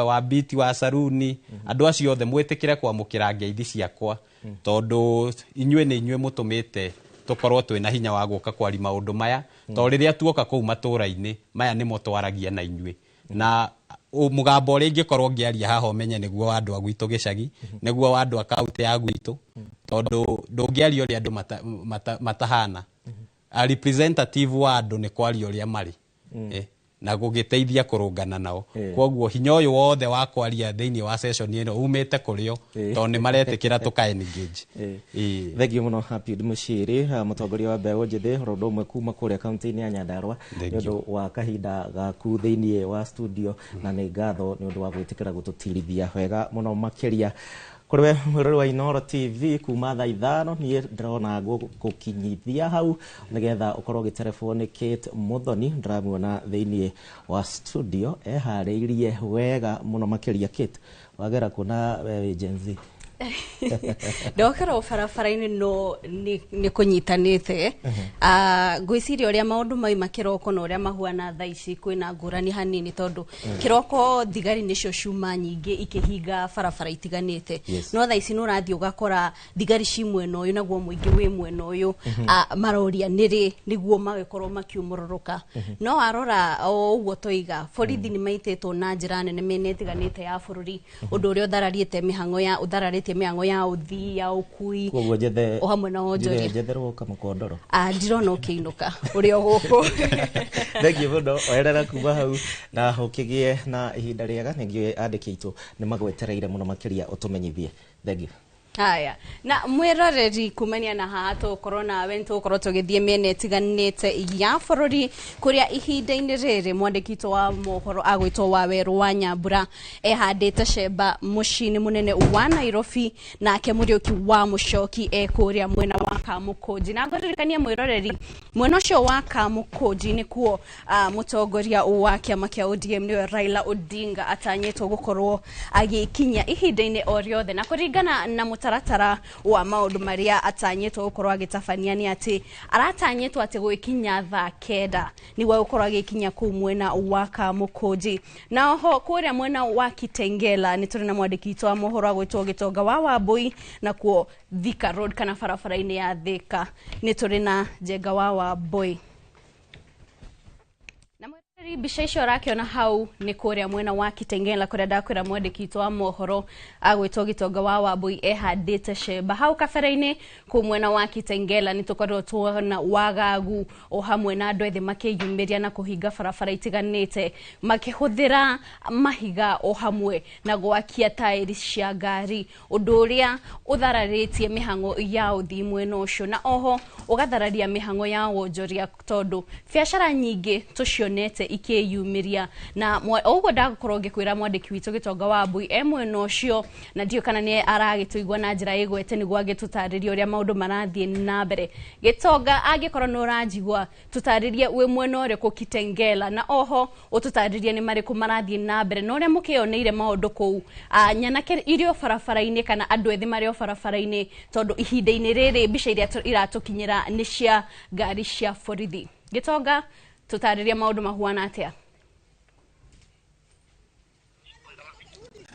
Wambiti wa Saruni, andũ acio othe mwĩtĩkĩre kwamũkĩra ngeithi ciakwa, tondũ inyuĩ nĩ inyuĩ mũtũmĩte tũkorwo twĩna hinya wa gũka kwari maũndũ maya. Tondũ rĩrĩa tuoka kũu matũra-inĩ maya nĩmo twaragia na inyuĩ, na mũgambo ũrĩa ingĩkorwo ngĩaria haha ũmenye nĩguo wa andũ a gwitũ gĩcagi, nĩguo wa andũ a kaũntĩ ya gwitũ, tondũ ndũngĩaria ũrĩa andũ matahana. A representative wa andũ nĩ kwaria ũrĩa marĩ, na gũgĩteithia kũrũngana nao. Koguo hinya ũyũ wothe wa kwaria thĩinĩ wa session ĩno umĩte kũrĩo, tondũ nĩ maretĩkĩra tũka engage. Thengiũ mũno Happy Muchiri, mũtongoria wa mbeũ njĩthĩ oro ũndũ ũmwe kuma kũrĩa kaunti-inĩ ya Nyandarua, nĩ ũndũ wa kahinda gaku thĩinĩ wa studio, na nĩ ngatho nĩ ũndũ wa gwĩtĩkĩra gũtũtirithia wega mũno makĩria. Kũrĩ we mwĩrori wa Inooro TV, kuma thaa 5 niĩ ndĩrona gũkinyithia hau nĩgetha ũkorwo ũgĩterebwo nĩ Kate Muthoni. Ndĩramuona thĩinĩ wa studio eharĩirie wega mũno makĩria. Kate, wagera kuona we wĩ Gen Z? Ndokera barabara-inĩ no nĩ kũnyitanĩte. Ngwĩciria ũrĩa maũndũ mauma kĩroko na ũrĩa mahuana thaa ici kwĩna ngũrani hanini, tondũ kĩroko thigari nĩcio ciuma nyingĩ ikĩhinga barabara itiganĩte. No thaa ici nĩ ũrathiĩ ũgakora thigari ci mwena ũyũ naguo mũingĩ wĩ mwena ũyũ, maroria nĩrĩ nĩguo magĩkorwo makiumũrũrũka. No warora o ũguo toiga, borithi nĩ maitĩtwo na njĩra nene mĩena ĩtiganĩte ya bũrũri, ũndũ ũrĩa ũthararĩte mĩhang'o ya ũthararĩtie mĩhang'o ya ũthii ya ũkui Koguo njethe o hamwe na wonjoria. Njetherwo kamũkondoro. Ndirona ũkĩinũka ũrĩ o gũkũ. Thengiũ mũno, oerera kuma hau na ũkĩgĩe na ihinda rĩega. Ningĩ andĩki aitũ nĩ magwetereire mũno makĩria ũtũmenyithie. Thengiũ. Haya, na mwĩroreri, kumania na haha tũgũkorwo nawe nĩ tũgũkorwo tũgĩthiĩ mĩena ĩtiganĩte ya bũrũri, kũrĩa ihinda-inĩ rĩrĩ mwandĩki witũ wa mohoro agwĩtwo Wawerũ wa Nyambura ehandĩte cemba mũciĩ-inĩ mũnene wa Nairobi, nake Mũriũki wa Mũcoki e kũrĩa mwena wa Kamũkũnji. Na ngũririkania mwĩroreri, mwena ũcio wa Kamũkũnji nĩkuo mũtongoria wa kĩama kĩa ODM nĩwe Raila Odinga atanyĩtwo gũkorwo agĩkinyia ihinda-inĩ o rĩothe, na kũringana na mũtaratara wa maũndũ marĩa atanyĩtwo gũkorwo agĩtabania nĩ atĩ aratanyĩtwo atĩ gũgĩkinya thaa 9 nĩguo gũkorwo agĩkinya kũu mwena wa Kamũkũnji. Na oho kũrĩa mwena wa Kitengela nĩ tũrĩ na mwandĩki witũ wa mohoro agwĩtwo Gĩtonga wa Wambui, nakuo Thika Road kana barabara-inĩ ya Thika nĩ tũrĩ na Njenga wa Wambui. Mbica icio ũrakĩona hau nĩ kũrĩa mwena wa Kitengela kũrĩa ndakwĩra mwandĩki witũ wa mohoro agwĩtwo Gĩtonga wa Wambui ehandĩte cemba. Hau kabere-inĩ kũu mwena wa Kitengela nĩ tũkoretwo tuona wagagu o hamwe na andũ ethĩ makĩyumĩria na kũhinga barabara itiganĩte makĩhũthĩra mahiga o hamwe na gwakia taĩri cia ngari, ũndũ ũrĩa ũthararĩtie mĩhang'o ya ũthii mwena ũcio, na oho ũgathararia mĩhang'o ya wonjoria, tondũ biacara nyingĩ tũcionete ikĩyumĩria. Na ũguo ndagũkorwo ngĩkwĩra mwandĩki witũ Gĩtonga wa Wambui e mwena ũcio, na ndiũĩ kana nĩ aragĩtũigua na njĩra ĩgwete nĩguo agĩtũtarĩrie ũrĩa maũndũ marathiĩ na mbere. Gĩtonga, angĩkorwo nĩ ũranjigua, tũtarĩrie wĩ mwena ũrĩkũ Kitengela, na oho ũtũtarĩrie nĩ marĩkũ marathiĩ na mbere na ũrĩa mũkĩoneire maũndũ kũu. Nyanake irio barabara-inĩ kana andũ ethĩ marĩ o barabara-inĩ, tondũ ihinda-inĩ rĩrĩ mbica iria iratũkinyĩra nĩ cia ngari cia borithi. Gĩtonga, tũtarĩrie maũndũ mahuana atĩa?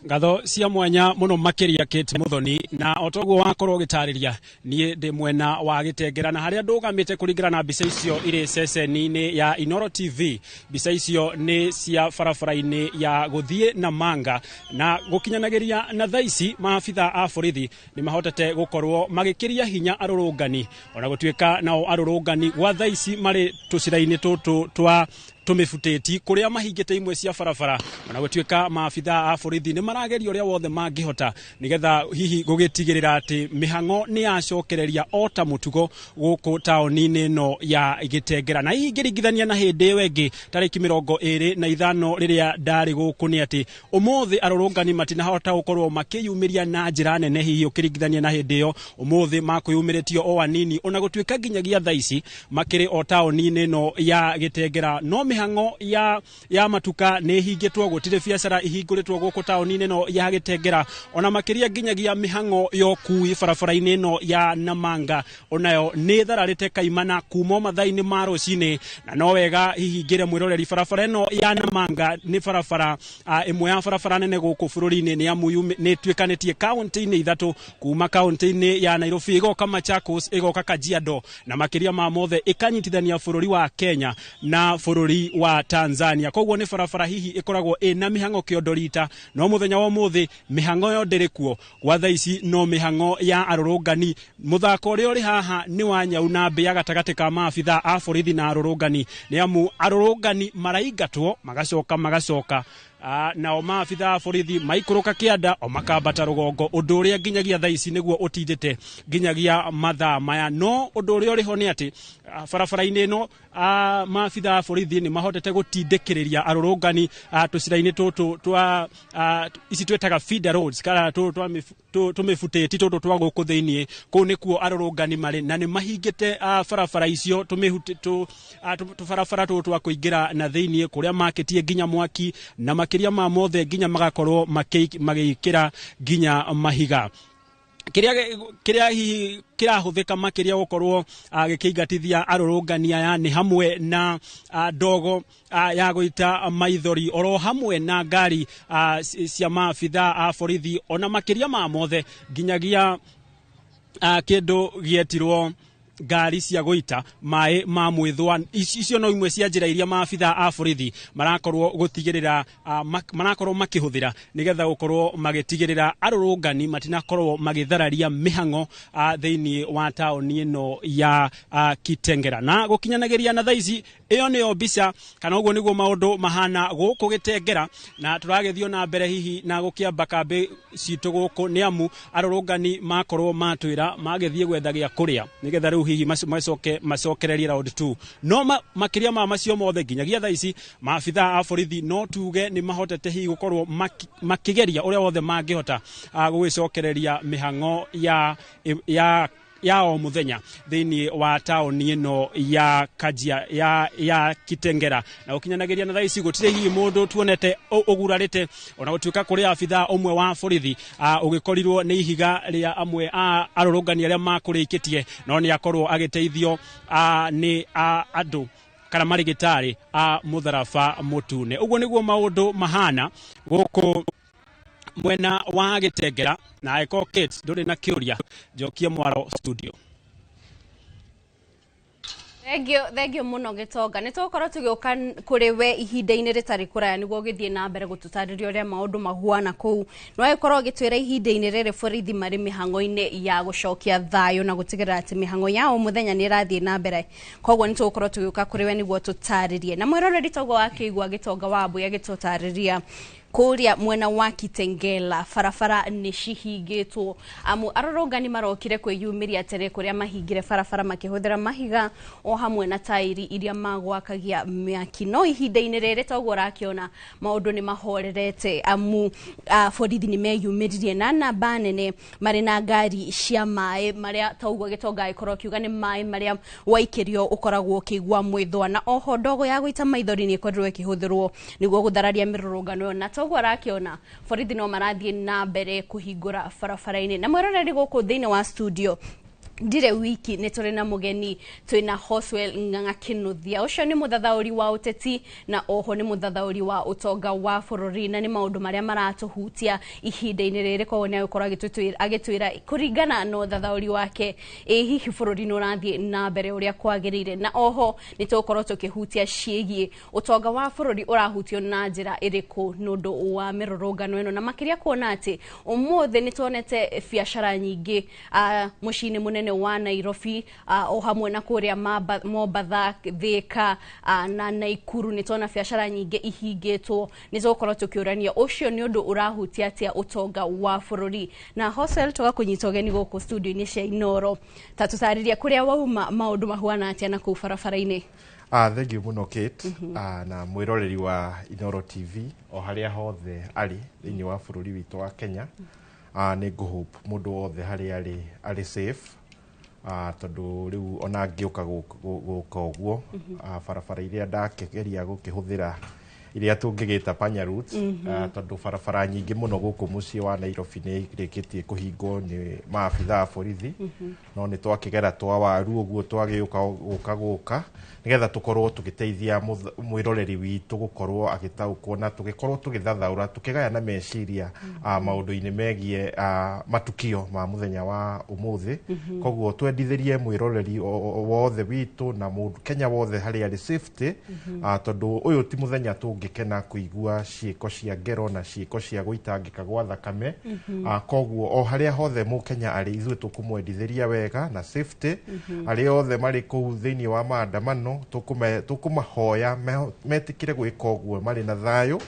Ngatho cia mwanya muno makiria Kate Muthoni, na otoguo wakorwo gitariria nie ndi mwena wa Gitengera na haria ndugamite kuringana na mbica icio iri ceceni-ini ya Inooro TV. Mbica icio ni cia barabara-ini ya guthie na manga na gukinyanagiria na thaa ici maabitha a borithi ni mahotete gukorwo magikiria hinya arurungani, ona gutuika nao arurungani gwa thaa ici mari tucira-ini tutu twa Tũmĩbutĩti kũrĩa mahingĩte imwe cia barabara, ona gũtuĩka maabitha a borithi nĩ marageria ũrĩa wothe mangĩhota nĩgetha hihi gũgĩtigĩrĩra atĩ mĩhang'o nĩ yacokereria o ta mũtugo gũkũ taũni-inĩ ĩno ya Gĩtengera. Na hihi ngĩringithania na hĩndĩ ĩyo ĩngĩ tarĩki 25 rĩrĩa ndarĩ gũkũ, nĩ atĩ ũmũthĩ arũrũngani matinahota gũkorwo makĩyumĩria na njĩra nene hihi ũkĩringithania na hĩndĩ ĩyo. Ũmũthĩ makwĩyumĩrĩtio o anini, ona gũtuĩka nginyagia thaa ici makĩrĩ o taũni-inĩ ĩno ya Gĩtengera, no mĩhang'o ya matuka nĩ ĩhingĩtwo, gũtirĩ biacara ihingũrĩtwo gũkũ taũni-inĩ ĩno ya Gĩtengera, ona makĩria nginyagia mĩhang'o ya ũkui barabara-inĩ ĩno ya Namanga onayo nĩ ĩthararĩte kaimana kuma mathaa-inĩ ma rũcinĩ. Na no wega hihi ngĩre mwĩroreri, barabara ĩno ya Namanga nĩ barabara ĩmwe ya barabara nene gũkũ bũrũri-inĩ, nĩ amu nĩ ĩtuĩkanĩtie kaunti-inĩ ithatũ, kuma kaunti-inĩ ya Nairobi ĩgoka Machakos, ĩgoka Kajiado, na makĩria ma mothe ĩkanyitithania bũrũri wa Kenya na bũrũri wa Tanzania. Koguo nĩ barabara hihi ĩkoragwo ĩna mĩhang'o kĩondo rita, no mũthenya wa ũmũthĩ mĩhang'o ĩyo ndĩrĩ kuo gwa thaa ici, no mĩhang'o ya arũrũngani. Mũthako ũrĩa ũrĩ haha nĩ wa nyau na mbĩa gatagatĩ ka maabitha a borithi na arũrũngani, nĩ amu arũrũngani maraingatwo magacoka magacoka, nao maabitha a borithi maikũrũka kĩanda o makambata rũgongo, ũndũ ũrĩa nginyagia thaa ici nĩguo ũtindĩte nginyagia mathaa maya. No ũndũ ũrĩa ũrĩ ho nĩ atĩ barabara-inĩ ĩno maabitha a borithi nĩ mahotete gũtindĩkĩrĩria arũrũngani tũcĩra-inĩ tũtũ twa ici twĩtaga feeder roads, kana tũmĩbutĩti tũtũ twa gũkũ thĩiniĩ. Kũu nĩkuo arũrũngani marĩ na nĩ mahingĩte barabara icio, tũbarabara tũtũ twa kũingĩra na thĩiniĩ, kũrĩa makĩtie nginya mwaki, na makĩria ma mothe nginya magakorwo magĩkĩra nginya mahiga. Kĩrĩa hihi kĩrahũthĩka makĩria gũkorwo gĩkĩingatithia arũrũngani aya nĩ hamwe na ndogo ya gũita maithori, oro hamwe na ngari cia maabitha a borithi, ona makĩria ma mothe nginyagia kĩndũ gĩetirwo ngari cia gũita maĩ ma mwĩthwa. Icio no imwe cia njĩra iria maabitha a borithi marakorwo gũtigĩrĩra marakorwo makĩhũthĩra nĩgetha gũkorwo magĩtigĩrĩra arũrũngani matinakorwo magĩthararia mĩhang'o thĩinĩ wa taũni ĩno ya Kitengera. Na gũkinyanagĩria na thaa ici, ĩyo nĩyo mbica, kana ũguo nĩguo maũndũ mahana gũkũ Gĩtengera, na tũragĩthiĩ na mbere hihi na gũkĩamba kambĩ citũ gũkũ, nĩ amu arũrũngani makorwo matwĩra magĩthiĩ gwetha gĩa kũrĩa nĩgetha rĩu hihi macoke macokererie round 2. No makĩria ma macio mothe, nginyagia thaa ici maabitha a borithi no tuge nĩ mahotete hihi gũkorwo makĩgeria ũrĩa wothe mangĩhota gũgĩcokereria mĩhang'o ya o mũthenya thĩinĩ wa taũni ĩno ya Kajia ya Kitengera. Na gũkinyanagĩria na thaa ici gũtirĩ hihi mũndũ tuonete ũgurarĩte, ona gũtuĩka kũrĩ abitha ũmwe wa borithi ũgĩkorirwo nĩ ihiga rĩa amwe a arũrũngani arĩa makũrĩkĩtie, no nĩ akorwo agĩteithio nĩ andũ kana marĩgĩtarĩ a mũtharaba mũtune. Ũguo nĩguo maũndũ mahana gũkũ mwena wa Gĩtengera. Na Eko Kate, ndũrĩ na kĩũria, njokie mwaro studio. Thengio, thengio muno Gĩtonga. Nĩ tũgũkorwo tũgĩũka kũrĩ we ihinda-inĩ rĩtarĩ kũraya nĩguo ũgĩthiĩ na mbere gũtũtarĩria ũrĩa maũndũ mahuana kũu. No agĩkorwo ũgĩtwĩra ihinda-inĩ rĩrĩ borithi marĩ mĩhang'o-inĩ ya gũcokia thayũ na gũtigĩrĩra atĩ mĩhang'o ya o mũthenya nĩ ĩrathiĩ na mbere. Koguo nĩ tũgũkorwo tũgĩũka kũrĩ we nĩguo tũtarĩrie. Na mwĩroreri, toguo wakĩigua Gĩtonga wa Mbui agĩtũtarĩria kũrĩa mwena wa Kitengela barabara nĩ cihingĩtwo, amu arũrũngani marokire kwĩyumĩria tene kũrĩa mahingire barabara makĩhũthĩra mahiga o hamwe na tairi iria magwakagia mĩaki. No ihinda-inĩ rĩrĩ toguo ũrakĩona maũndũ nĩ mahorerete, amu borithi nĩ meyumĩririe na namba nene marĩ na ngari cia maĩ marĩa toguo Gĩtonga agĩkorwo akiuga nĩ maĩ marĩa waikĩrio ũkoragwo ũkĩigua mwĩthwa, na oho ndogo ya gũita maithori nĩ ĩkorirwo ĩkĩhũthĩrwo nĩguo gũthararia mĩrũrũngano ĩyo. Na toguo ũrakĩona borithi no marathiĩ na mbere kũhingũra barabara-inĩ. Na mwĩroreri, gũkũ thĩinĩ wa studio ndire wiki nĩ tũrĩ na mũgeni, twĩna Hoswell Ng'ang'a Kĩnuthia. Ũcio nĩ mũthathaũri wa ũteti na oho nĩ mũthathaũri wa ũtonga wa bũrũri, na nĩ maũndũ marĩa maratũhutia ihinda-inĩ rĩrĩ. Koguo nĩ agũkorwo agĩtwĩra kũringana na ũthathaũri wake, ĩ hihi bũrũri nĩ ũrathiĩ na mbere ũrĩa kwagĩrĩire, na oho nĩ tũgũkorwo tũkĩhutia ciĩgiĩ ũtonga wa bũrũri ũrahutio na njĩra ĩrĩkũ nĩ ũndũ wa mĩrũrũngano ĩno, na makĩria kuona atĩ ũmũthĩ nĩ tuonete biacara nyingĩ mũciĩ-inĩ mũnene mũnene wa Nairobi, o hamwe na kũrĩa Mombatha, Thika na Naikuru. Nĩ tuona biacara nyingĩ ihingĩtwo. Nĩ tũgũkorwo tũkĩũrania ũcio nĩ ũndũ ũrahutia atĩa ũtonga wa bũrũri. Na Hoswell, tũgakũnyita ũgeni gũkũ studio-inĩ cia Inoro, ta tũtarĩria kũrĩa wauma, maũndũ mahuana atĩa na kũu barabara-inĩ? Thank you mũno, Kate, na mwĩroreri wa Inoro TV o harĩa hothe arĩ thĩinĩ wa bũrũri witũ wa Kenya. Nĩ ngũhope mũndũ wothe harĩa arĩ safe, tondũ rĩu ona ngĩũka gũka ũguo, barabara iria ndakĩgeria gũkĩhũthĩra, iria tũngĩgĩta panya routes, tondũ barabara nyingĩ mũno gũkũ mũciĩ wa Nairobi nĩ irĩkĩtie kũhingwo nĩ maabitha a borithi, no nĩ twakĩgera twa waru ũguo twagĩũka gũka nĩgetha tũkorwo tũgĩteithia mwĩroreri witũ gũkorwo agĩtaũkwo na tũgĩkorwo tũgĩthathaũra, tũkĩgayana meciria maũndũ-inĩ megiĩ matukio ma mũthenya wa ũmũthĩ. Koguo twendithĩrie mwĩroreri wothe witũ na mũndũ Kenya wothe harĩa arĩ safety, tondũ ũyũ ti mũthenya tũngĩkena kũigua ciĩko cia ngero na ciĩko cia gũitangĩka gwa thakame. Koguo o harĩa hothe mũkenya arĩ, ithuĩ tũkũmwendithĩria wega na safety. Arĩa othe marĩ kũu thĩinĩ wa maandamano, tũkũmahoya metĩkĩre gwĩka ũguo marĩ na thayũ,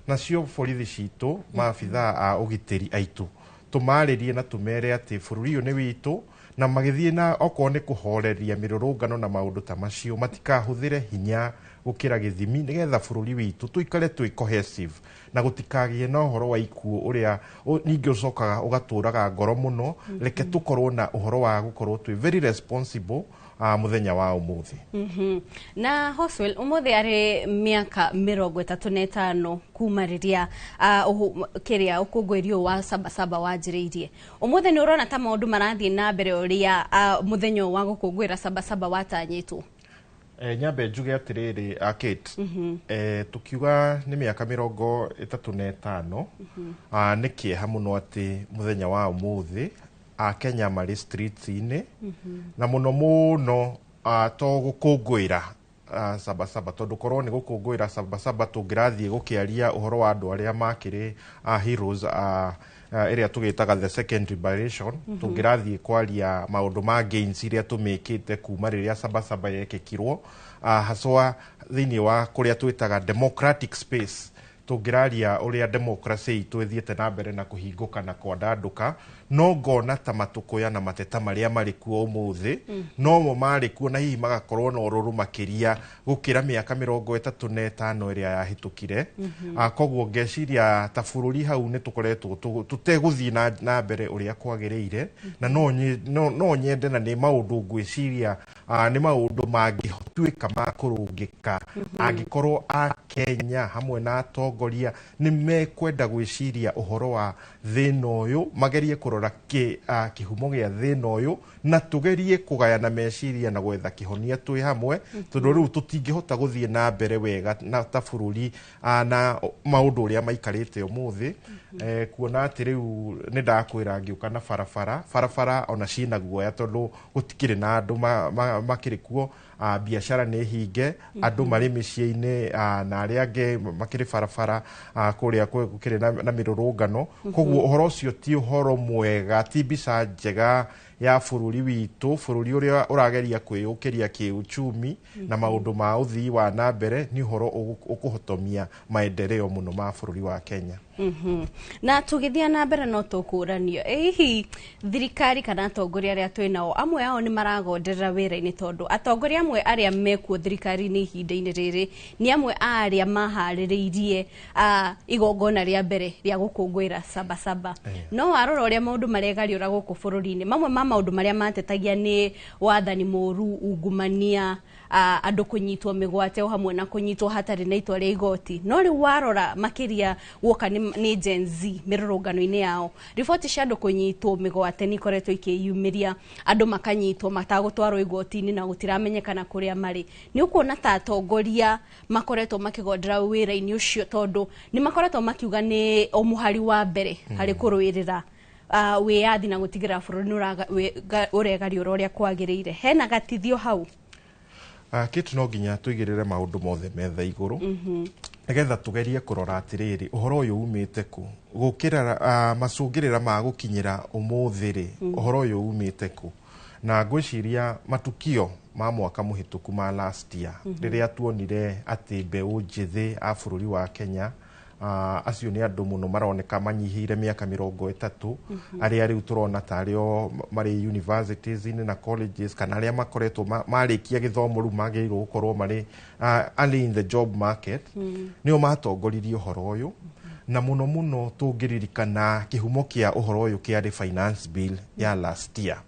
nacio borithi citũ, maabithaa a ũgitĩri aitũ, tũmarĩrie na tũmere atĩ bũrũri ũyũ nĩ witũ, na magĩthiĩ na okorwo nĩ kũhoreria mĩrũrũngano na maũndũ ta macio, matikahũthĩre hinya gũkĩra gĩthimi, nĩgetha bũrũri witũ tũikare twĩ cohesive na gũtikagĩe na ũhoro wa ikuũ ũrĩa ningĩ ũcokaga ũgatũraga ngoro mũno. Reke tũkorwo na ũhoro wa gũkorwo twĩ very responsible mũthenya wa ũmũthĩ. Na Hoswell, ũmũthĩ arĩ mĩaka 35 kuma rĩrĩa kĩrĩa ũkũngũĩri ũyũ wa Sabasaba wanjĩrĩirie. Ũmũthĩ nĩ ũrona ta maũndũ marathiĩ na mbere ũrĩa mũthenya ũyũ wa gũkũngũĩra Sabasaba watanyĩtwo? Nyambe njuge atĩrĩrĩ, Kate, tukiuga nĩ mĩaka 35, nĩ kĩeha mũno atĩ mũthenya wa ũmũthĩ Akenya marĩ streets-inĩ, na mũno mũno to gũkũngũĩra Sabasaba, tondũ korwo nĩ gũkũngũĩra Sabasaba tũngĩrathiĩ gũkĩaria ũhoro wa andũ arĩa makĩrĩ heroes, ĩrĩa tũgĩtaga the second liberation. Tũngĩrathiĩ kwaria maũndũ ma gains iria tũmĩkĩte kuma rĩrĩa Sabasaba yekĩkirwo, haswa thĩinĩ wa kũrĩa twĩtaga democratic space. Tũngĩraria ũrĩa democracy itũ ĩthiĩte na mbere na kũhingũka na kwandandũka, no ngona ta matũkũya na mateta marĩa marĩ kuo ũmũthĩ nomo marĩ kuo, na hihi magakorwo na ũrũrũ makĩria gũkĩra mĩaka 35 ĩrĩa yahĩtũkire. Koguo ngeciria ta bũrũri hau nĩ tũkoretwo tũtegũthiĩ na mbere ũrĩa kwagĩrĩire, na no nyende, na nĩ maũndũ ngwĩciria nĩ maũndũ mangĩtuĩka ma kũrũngĩka angĩkorwo Akenya hamwe na atongoria nĩ mekwenda gwĩciria ũhoro wa thĩna ũyũ, magerie kũrora kĩhumo gĩa thĩna ũyũ, na tũgerie kũgayana meciria na gwetha kĩhonia twĩ hamwe, tondũ rĩu tũtingĩhota gũthiĩ na mbere wega na ta bũrũri na maũndũ ũrĩa maikarĩte ũmũthĩ. Kuona atĩ rĩu nĩ ndakwĩra, ngĩũka na barabara, barabara ona ciĩna guoya tondũ gũtikĩrĩ na andũ makĩrĩ kuo, biacara nĩ hinge, andũ marĩ mĩciĩ-inĩ, na arĩa angĩ makĩrĩ barabara kũrĩa gũkĩrĩ na mĩrũrũngano. Koguo ũhoro ũcio ti ũhoro mwega, ti mbica njega ya bũrũri witũ, bũrũri ũrĩa ũrageria kwĩyũkĩria kĩũchumi na maũndũ ma ũthii wa na mbere. Nĩ ũhoro ũkũhotomia maendeleo mũno ma bũrũri wa Kenya. Na tũgĩthiĩ na mbere no tũkũranio, ĩ hihi thirikari kana atongoria arĩa twĩ nao, amwe ao nĩ maragonderera wĩra-inĩ, tondũ atongoria amwe arĩa mekuo thirikari-inĩ ihinda-inĩ rĩrĩ nĩ amwe a arĩa maharĩrĩirie igongona rĩa mbere rĩa gũkũngũĩra Sabasaba. No warora ũrĩa maũndũ maregariũra gũkũ bũrũri-inĩ, mamwe ma maũndũ marĩa matetagia nĩ wathani mũru, ungumania, andũ kũnyitwo mĩgwate o hamwe na kũnyitwo hatarĩ na itua rĩa igoti. No rĩu warora makĩria guoka nĩ Gen Z mĩrũrũngano-inĩ yao, riboti cia andũ kũnyitwo mĩgwate nĩ ikoretwo ikĩyumĩria, andũ makanyitwo matagũtwarwo igoti-inĩ na gũtiramenyekana kũrĩa marĩ. Nĩ ũkuona ta atongoria makoretwo makĩgondera wĩra-inĩ ũcio, tondũ nĩ makoretwo makiuga nĩ o mũhari wa mbere harĩ kũrũĩrĩra wĩyathi na gũtigĩrĩra bũrũri nĩ ũregariũra ũrĩa kwagĩrĩire? Hena gatithio hau? Kĩtu, no nginya tũigĩrĩre maũndũ mothe metha igũrũ nĩgetha tũgerie kũrora atĩrĩrĩ, ũhoro ũyũ umĩte kũ, gũkĩra macũngĩrĩra ma gũkinyĩra ũmũthĩ rĩ, ũhoro ũyũ umĩte kũ. Na ngwĩciria matukio ma mwaka mũhĩtũku ma last year, rĩrĩa tuonire atĩ mbeũ njĩthĩ a bũrũri wa Kenya, acio nĩ andũ mũno maroneka manyihĩire mĩaka 30, arĩa rĩu tũrona tarĩo marĩ universities-inĩ na colleges, kana arĩa makoretwo marĩkia gĩthomo rĩu magĩrĩirwo gũkorwo marĩ early in the job market, nĩo matongoririe ũhoro ũyũ. Na mũno mũno tũngĩririkana kĩhumo kĩa ũhoro ũyũ kĩarĩ finance bill ya last year,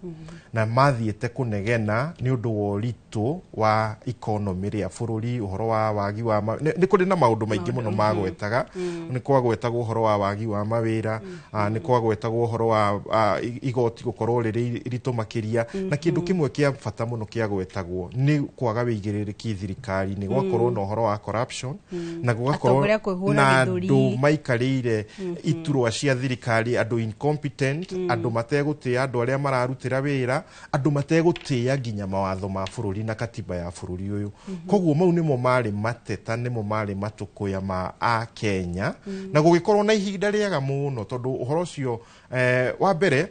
na mathiĩte kũnegena nĩ ũndũ wa ũritũ wa economy rĩa bũrũri, ũhoro wa wagi wa nĩ kũrĩ na maũndũ maingĩ mũno magwetaga. Nĩ kwagwetagwo ũhoro wa wagi wa mawĩra, nĩ kwagwetagwo ũhoro wa igoti gũkorwo rĩrĩ iritũ makĩria, na kĩndũ kĩmwe kĩa bata mũno kĩagwetagwo nĩ kwaga wĩigĩrĩrĩki thirikari-inĩ, gũgakorwo na ũhoro wa corruption, na gũgakorwo Atongoria kwĩhũra na gĩthũri. andũ maikarĩire iturwa cia thirikari, andũ incompetent, andũ mategũtĩa andũ arĩa mararutĩra wĩra, andũ mategũtĩa nginya mawatho ma bũrũri na katiba ya bũrũri ũyũ. Koguo mau nĩmo marĩ mateta, nĩmo marĩ matũkũya ma akenya, na gũgĩkorwo na ihinda rĩega mũno tondũ ũhoro ũcio, wa mbere,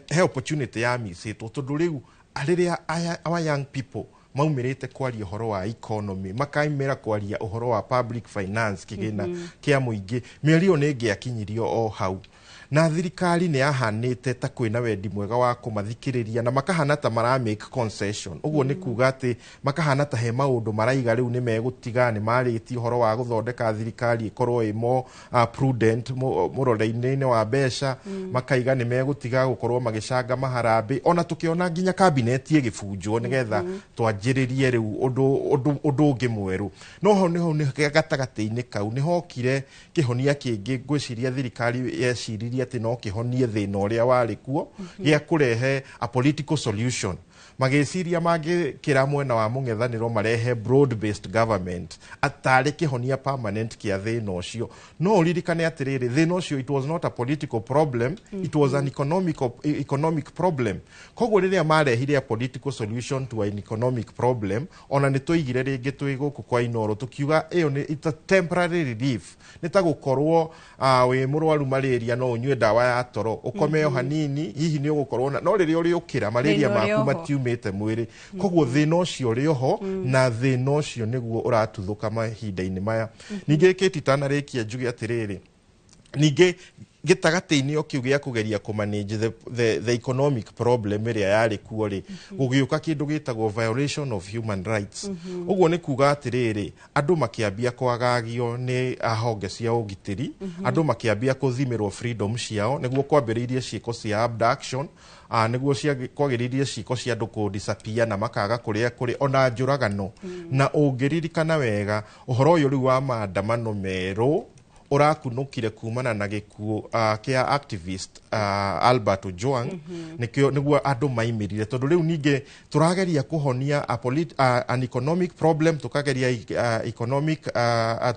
he opportunity ya micĩtwo tondũ rĩu rĩrĩa our young people maumĩrĩte kwaria ũhoro wa economy, makaimĩra kwaria ũhoro wa public finance, kĩgĩna kĩa mũingĩ, mĩario nĩ ĩngĩakinyirio o hau, na thirikari nĩ yahanĩte ta kwĩna wendi mwega wa kũmathikĩrĩria, na makahana ta mara make concession. Ũguo nĩ kuga atĩ makahana ta he maũndũ maraiga rĩu nĩ megũtiga, nĩ marĩtie ũhoro wa gũthondeka thirikari ĩkorwo ĩ more prudent mũrore-inĩ wa mbeca, makaiga nĩ megũtiga gũkorwo magĩcanga maharambĩ, ona tũkĩona nginya kabineti ĩgĩbunjwo nĩgetha twanjĩrĩrie rĩu ũndũ ũngĩ mwerũ. No hau nĩho nĩ gatagatĩ-inĩ kau nĩhokire kĩhonia kĩngĩ, ngwĩciria thirikari yeciririe atĩ no kĩhonie thĩna ũrĩa warĩ kuo, gĩa kũrehe a political solution. Magĩciria mangĩkĩra mwena wa mũng'ethanĩro marehe broad based government atarĩ kĩhonia permanent kĩa thĩna ũcio. No ũririkane atĩrĩrĩ, thĩna ũcio, it was not a political problem, it was an economic problem. Koguo rĩrĩa marehire a political solution to an economic problem, ona nĩ tũigire rĩngĩ twĩ gũkũ kwa Inoro tũkiuga ĩyo nĩ it's a temporary relief, nĩ ta gũkorwo wĩ mũrwaru malaria, no ũnyue ndawa ya toro ũkome o hanini, hihi nĩ ũgũkorwo na no rĩrĩa ũrĩũkĩra malaria Thĩna ũrĩ maku oho. matiumĩte mwĩrĩ. Koguo thĩna ũcio ũrĩ oho, na thĩna ũcio nĩguo ũratuthũka mahinda-inĩ maya. Ningĩ Kate, itanarĩkia, njuge atĩrĩrĩ, ningĩ gĩtagatĩ-inĩ o kĩu gĩa kũgeria kũmanage the economic problem ĩrĩa yarĩ kuo rĩ, gũgĩũka kĩndũ gĩtagwo violation of human rights. Ũguo nĩ kuga atĩrĩrĩ, andũ makĩambia kwagagio nĩ honge cia ũgitĩri, andũ makĩambia kũthimĩrwo freedom ciao, nĩguo kwambĩrĩirie ciĩko cia abduction, nĩguo kwagĩrĩirie ciĩko cia andũ kũ disappear na makaga kũrĩa kũrĩ ona njũragano. Na ũngĩririkana wega, ũhoro ũyũ rĩu wa maandamano merũ ũrakunũkire kumana na gĩkuũ kĩa activist Albert Ojwang. Nĩkĩo nĩguo andũ maimĩrire, tondũ rĩu ningĩ tũrageria kũhonia an economic problem, tũkageria economic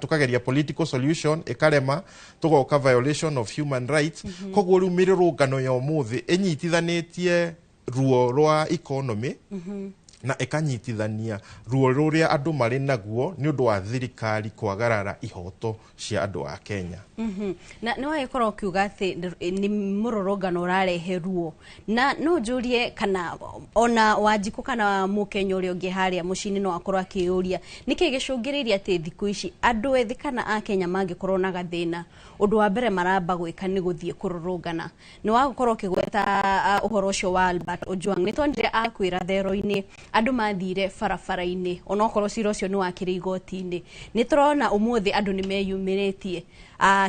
tũkageria political solution ĩkarema, tũgoka violation of human rights. Koguo rĩu mĩrũrũngano ya ũmũthĩ ĩnyitithanĩtie ruo rwa economy na ĩkanyitithania ruo rũrĩa andũ marĩ naguo nĩ ũndũ wa thirikari kwagarara ihoto cia andũ a Kenya. Na nĩ wagĩkorwo ũkiuga atĩ nĩ mũrũrũngano ũrarehe ruo, na no njũrie kana ona Wanjikũ kana mũkenya ũrĩa ũngĩ harĩa mũciĩ-inĩ no akorwo akĩyũria nĩkĩ gĩcũngĩrĩirie atĩ thikũ ici andũ ethĩ kana akenya mangĩkorwo na gathĩna, ũndũ wa mbere maramba gwĩka nĩ gũthiĩ kũrũrũngana. Nĩ wagũkorwo ũkĩgweta ũhoro ũcio wa Albert Ojwang, nĩ twonire akwĩra thero-inĩ andũ mathire barabara-inĩ, onokorwo cira ũcio nĩ wakĩrĩ igoti-inĩ. Nĩ tũrona ũmũthĩ andũ nĩ meyumĩrĩtie,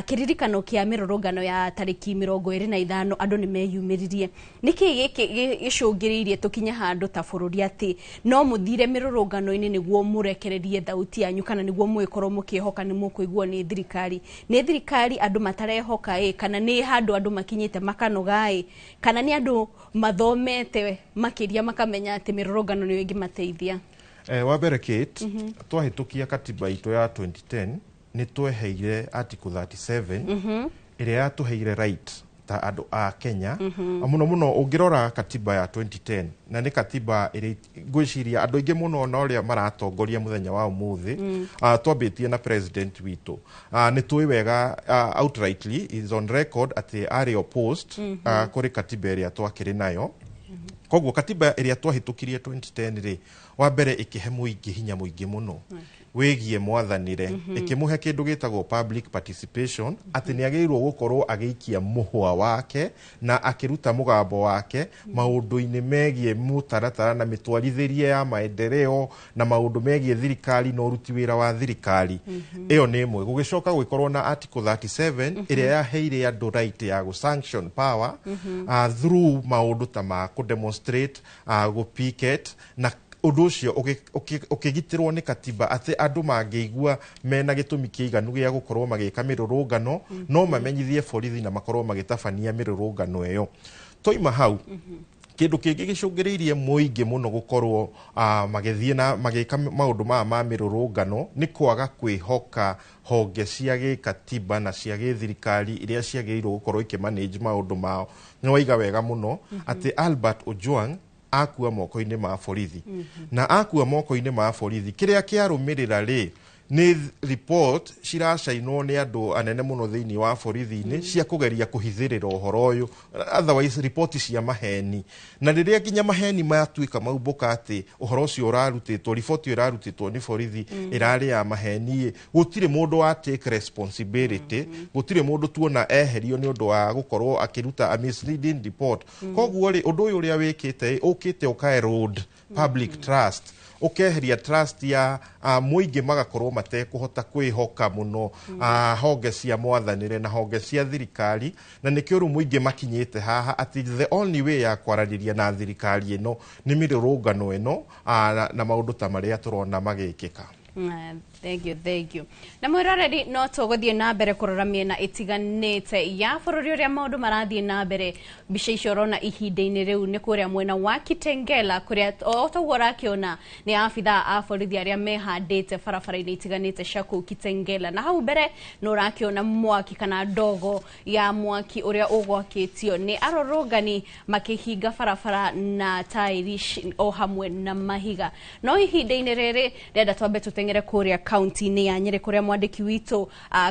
kĩririkano kĩa mĩrũrũngano ya tarĩki 25, andũ nĩ meyumĩririe. Nĩkĩ gĩkĩ gĩcũngĩrĩirie tũkinye handũ ta bũrũri atĩ no mũthire mĩrũrũngano-inĩ nĩguo mũrekererie thauti yanyu, kana nĩguo mũgĩkorwo mũkĩhoka nĩ mũkũiguo nĩ thirikari? Nĩ thirikari andũ matarehoka ĩ, kana nĩ handũ andũ makinyĩte makanoga ĩ, kana nĩ andũ mathomete makĩria makamenya atĩ mĩrũrũngano nĩyo ĩngĩmateithia? Wa mbere Kate, twahĩtũkia katiba itũ ya 2010 nĩ tweheire article 37 ĩrĩa yatũheire right ta andũ a Kenya. Mũno mũno ũngĩrora katiba ya 2010, na nĩ katiba ĩrĩa ngwĩciria andũ aingĩ mũno na ũrĩa maratongoria mũthenya wa ũmũthĩ, twambĩtie na president witũ, nĩ tũĩ wega, outrightly is on record atĩ arĩ opposed kũrĩ katiba ĩrĩa twakĩrĩ nayo. Koguo katiba ĩrĩa twahĩtũkirie 2010 rĩ, wa mbere ĩkĩhe mũingĩ hinya mũingĩ mũno wĩgiĩ mwathanĩre, ĩkĩmũhe kĩndũ gĩtagwo public participation, atĩ nĩ agĩrĩirwo gũkorwo agĩikia mũhwa wake na akĩruta mũgambo wake maũndũ-inĩ megiĩ mũtaratara na mĩtwarithĩrie ya maendeleo na maũndũ megiĩ thirikari na ũruti wĩra wa thirikari. Ĩyo nĩ ĩmwe. Gũgĩcoka gũgĩkorwo na article 37 ĩrĩa yaheire andũ right ya gũ sanction power through maũndũ ta ma kũ demonstrate, gũ picket, na ũndũ ũcio ũkĩgitĩrwo nĩ katiba atĩ andũ mangĩigua mena gĩtũmi kĩiganu gĩa gũkorwo magĩka mĩrũrũngano, no mamenyithie borithi na makorwo magĩtabania mĩrũrũngano ĩyo. Twaima hau, kĩndũ kĩngĩ gĩcũngĩrĩirie mũingĩ mũno gũkorwo magĩthiĩ na magĩka maũndũ maya ma mĩrũrũngano nĩ kwaga kwĩhoka honge cia gĩkatiba na cia gĩthirikari iria ciagĩrĩirwo gũkorwo ikĩmanage maũndũ mao. Nĩ waiga wega mũno atĩ Albert Ojwang akua moko-inĩ ma borithi, na akua moko-inĩ ma borithi, kĩrĩa kĩarũmĩrĩra rĩ nĩ report ciracainwo nĩ andũ anene mũno thĩinĩ wa borithi-inĩ cia kũgeria kũhithĩrĩra ũhoro ũyũ, otherwise ripoti cia maheni. Na rĩrĩa nginya maheni matuĩka maumbũka atĩ ũhoro ũcio ũrarutĩtwo, riboti ĩyo ĩrarutĩtwo nĩ borithi ĩrarĩ ya maheni, gũtirĩ mũndũ wa take responsibility, gũtirĩ mũndũ tuona eherio nĩ ũndũ wa gũkorwo akĩruta a misleading report. Koguo rĩ, ũndũ ũyũ ũrĩa wĩkĩte ũkĩte ũka erode public trust, ũkeheria trust ya mũingĩ, magakorwo matekũhota kwĩhoka mũno honge cia mwathanĩre na honge cia thirikari. Na nĩkĩo rĩu mũingĩ makinyĩte haha atĩ the only way ya kwaranĩria na thirikari ĩno nĩ mĩrũrũngano ĩno na maũndũ ta marĩa tũrona magĩkĩka. Thank you, thank you. Na mwĩroreri, no tũgũthiĩ na mbere kũrora mĩena ĩtiganĩte ya bũrũri ũrĩa maũndũ marathiĩ na mbere. Mbica icio ũrona ihinda-inĩ rĩu nĩ kũrĩa mwena wa Kitengela, kũrĩa o toguo ũrakĩona nĩ abithaa a borithi arĩa mehandĩte barabara-inĩ itiganĩte cia kũu Kitengela. Na hau mbere nĩ ũrakĩona mwaki kana ndogo ya mwaki ũrĩa ũgwakĩtio nĩ arũrũngani makĩhinga barabara na tairi o hamwe na mahiga. No ihinda-inĩ rĩrĩ ndĩrenda twambe tũteng'ere kũrĩa kaunti-inĩ ya Nyĩrĩ, kũrĩa mwandĩki witũ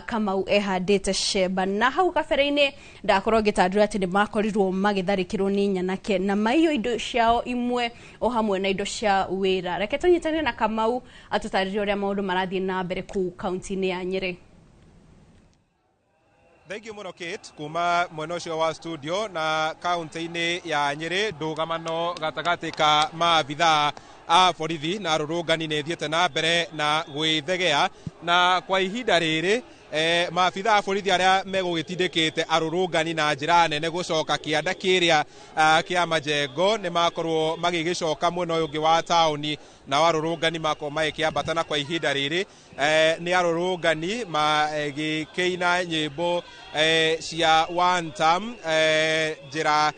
Kamau ehandĩte cemba. Na hau kabere-inĩ ndakorwo ngĩtandũra atĩ nĩ makorirwo magĩtharĩkĩrwo nĩ nyanake na maiyo indo ciao imwe o hamwe na indo cia wĩra. Reke tũnyitane na Kamau atũtarĩrie ũrĩa maũndũ marathiĩ na mbere kũu kaunti-inĩ ya Nyĩrĩ. Thank you mũno, Kate, kuma mwena ũcio wa studio. Na kaunti-inĩ ya Nyĩrĩ, ndũgamano gatagatĩ ka maabithaa a borithi na arũrũngani nĩ ĩthiĩte na mbere na gwĩthegea. Na kwa ihinda rĩrĩ maabithaa a borithi arĩa megũgĩtindĩkĩte arũrũngani na njĩra nene gũcoka kĩanda kĩrĩa kĩa Majengo nĩ makorwo magĩgĩcoka mwena ũyũ ũngĩ wa taũni, nao arũrũngani makorwo magĩkĩambata. Na kwa ihinda rĩrĩ nĩ arũrũngani magĩkĩina nyĩmbo cia one term, njĩra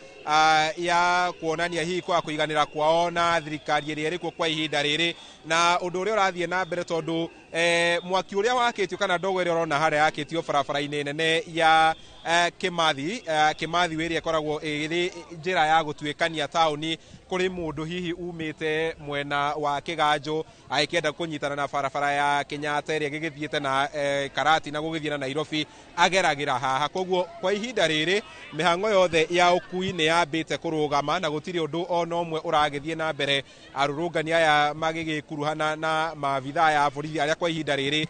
ya kuonania hihi kwaga kũiganĩra kwao na thirikari ĩrĩa ĩrĩ kuo kwa ihinda rĩrĩ na ũndũ ũrĩa ũrathiĩ na mbere, tondũ mwaki ũrĩa wakĩtio kana ndogo ĩrĩa ũrona harĩa yakĩtio barabara-inĩ nene ya Kimathi ĩrĩa ĩkoragwo ĩrĩ njĩra ya gũtuĩkania taũni kũrĩ mũndũ hihi umĩte mwena wa Kĩganjo agĩkĩenda kũnyitana na barabara ya Kenyatta ĩrĩa ĩgĩgĩthiĩte na Karati na gũgĩthiĩ na Nairobi, ageragĩra haha. Koguo kwa ihinda rĩrĩ mĩhang'o yothe ya ũkui nĩ yambĩte kũrũgama na gũtirĩ ũndũ ona ũmwe ũragĩthiĩ na mbere, arũrũngani aya magĩgĩkuruhana na maabithaa ya borithi arĩa kwa ihinda rĩrĩ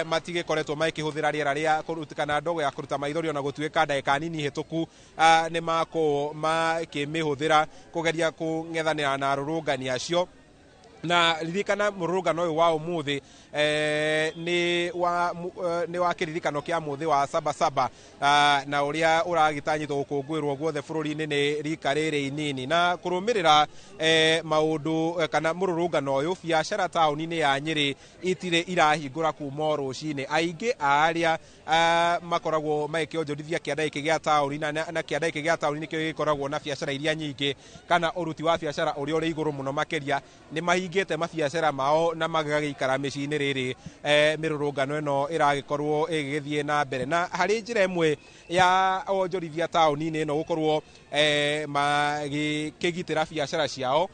matigĩkoretwo magĩkĩhũthĩra rĩera rĩa kũruta kana ndogo ya kũruta maithori, ona gũtuĩka ndagĩka nini hĩtũku nĩ makorwo makĩmĩhũthĩra kũgeria kũng'ethanĩra na arũrũngani acio. Na ririkana, mũrũrũngano ũyũ wa ũmũthĩ nĩ wa kĩririkano kĩa mũthĩ wa Sabasaba na ũrĩa ũragĩtanyĩtwo gũkũngũĩrwo guothe bũrũri-inĩ nĩ rika rĩrĩ inini. Na kũrũmĩrĩra maũndũ kana mũrũrũngano ũyũ, biacara taũni-inĩ ya Nyĩrĩ itirĩ irahingũra kuma o rũcinĩ. Aingĩ a arĩa makoragwo magĩkĩonjorithia kĩanda gĩkĩ gĩa taũni, na kĩanda gĩkĩ gĩa taũni nĩkĩo gĩkoragwo na biacara iria nyingĩ kana ũruti wa biacara ũrĩa ũrĩ igũrũ mũno makĩria, nĩ mahingĩte mabiacara mao na magagĩikara mĩciĩ-inĩ rĩrĩ mĩrũrũngano ĩno ĩragĩkorwo ĩgĩgĩthiĩ na mbere. Na harĩ njĩra ĩmwe ya onjorithia taũni-inĩ ĩno gũkorwo magĩkĩgitĩra biacara ciao.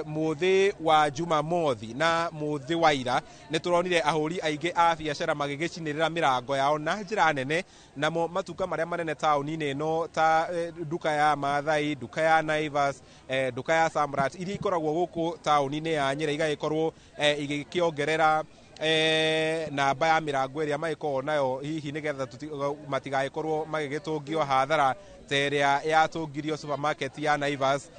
Mũthĩ wa Jumamothi na mũthĩ wa ira nĩ tũronire ahũri aingĩ a biacara magĩgĩcinĩrĩra mĩrango yao na njĩra nene, namo matuka marĩa manene taũni-inĩ ĩno ta nduka ya Maathai, nduka ya Naivas, nduka ya Samrat iria ikoragwo gũkũ taũni-inĩ ya Nyĩrĩ igagĩkorwo igĩkĩongerera namba ya mĩrango ĩrĩa magĩkoragwo nayo, hihi nĩgetha matigagĩkorwo magĩgĩtũngio hathara ta ĩrĩa yatũngirio supermarket ya Naivas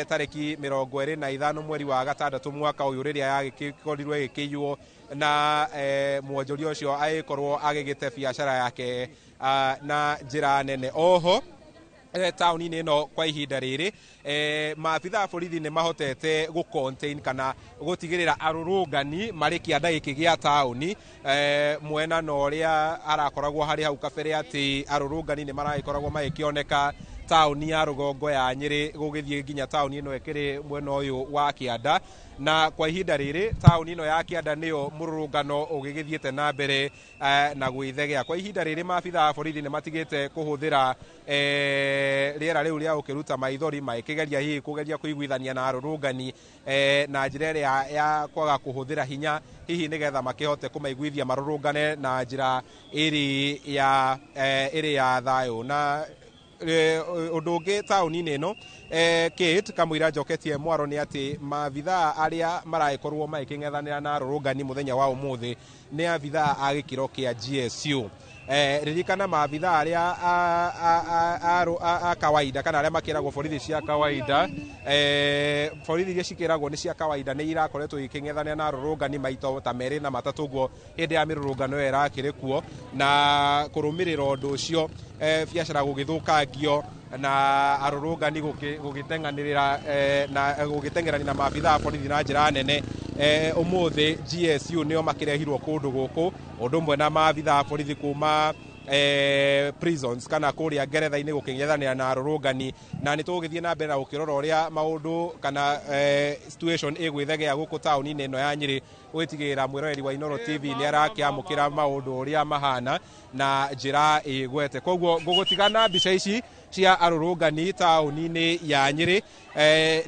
tarĩki 25 mweri wa gatandatũ mwaka ũyũ, rĩrĩa yagĩkorirwo ĩgĩkĩiywo na mwonjoria ũcio agĩkorwo agĩgĩte biacara yake na njĩra nene. Oho taũni-inĩ ĩno kwa ihinda rĩrĩ maabitha a borithi nĩ mahotete gũ contain kana gũtigĩrĩra arũrũngani marĩ kĩanda gĩkĩ gĩa taũni, mwena na ũrĩa arakoragwo harĩ hau kabere atĩ arũrũngani nĩ maragĩkoragwo magĩkĩoneka taũni ya rũgongo ya Nyĩrĩ gũgĩthiĩ nginya taũni ĩno ĩkĩrĩ mwena ũyũ wa kĩanda. Na kwa ihinda rĩrĩ taũni ĩno ya kĩanda nĩyo mũrũrũngano ũgĩgĩthiĩte na mbere na gwĩthegea. Kwa ihinda rĩrĩ maabitha a borithi nĩ matigĩte kũhũthĩra rĩera rĩu rĩa gũkĩruta maithori, magĩkĩgeria hihi kũgeria kũiguithania na arũrũngani na njĩra ĩrĩa ya kwaga kũhũthĩra hinya, hihi nĩgetha makĩhote kũmaiguithia marũrũngane na njĩra ĩrĩ ya thayũ. Na ũndũ ũngĩ taũni-inĩ ĩno Kate kamũira njoketie mwaro nĩ atĩ maabithaa arĩa maragĩkorwo magĩkĩng'ethanĩra na arũrũngani mũthenya wa ũmũthĩ nĩ abithaa a gĩkĩro kĩa GSU. Ririkana maabithaa arĩa a kawaida kana arĩa makĩragwo borithi cia kawaida, borithi iria cikĩragwo nĩ cia kawaida nĩ irakoretwo ikĩng'ethanĩra na arũrũngani maita ta merĩ na matatũ ũguo hĩndĩ ya mĩrũrũngano ĩyo ĩrakĩrĩ kuo, na kũrũmĩrĩra ũndũ ũcio biacara gũgĩthũkangio na arũrũngani gũgĩteng'anĩrĩra na gũgĩteng'erania na maabithaa a borithi na njĩra nene. Ũmũthĩ GSU nĩo makĩrehirwo kũndũ gũkũ ũndũ ũmwe na maabithaa a borithi kuma prisons kana kũrĩa ngeretha-inĩ gũkĩng'ethanĩra na arũrũngani, na nĩ tũgũgĩthiĩ na mbere na gũkĩrora ũrĩa maũndũ kana situation ĩgwĩthegea gũkũ taũni-inĩ ĩno ya Nyĩrĩ, gwĩtigĩrĩra mwĩroreri wa Inooro TV nĩ arakĩamũkĩra maũndũ ũrĩa mahana na njĩra ĩgwete. Koguo ngũgũtigana mbica ici cia arũrũngani taũni-inĩ ya Nyĩrĩ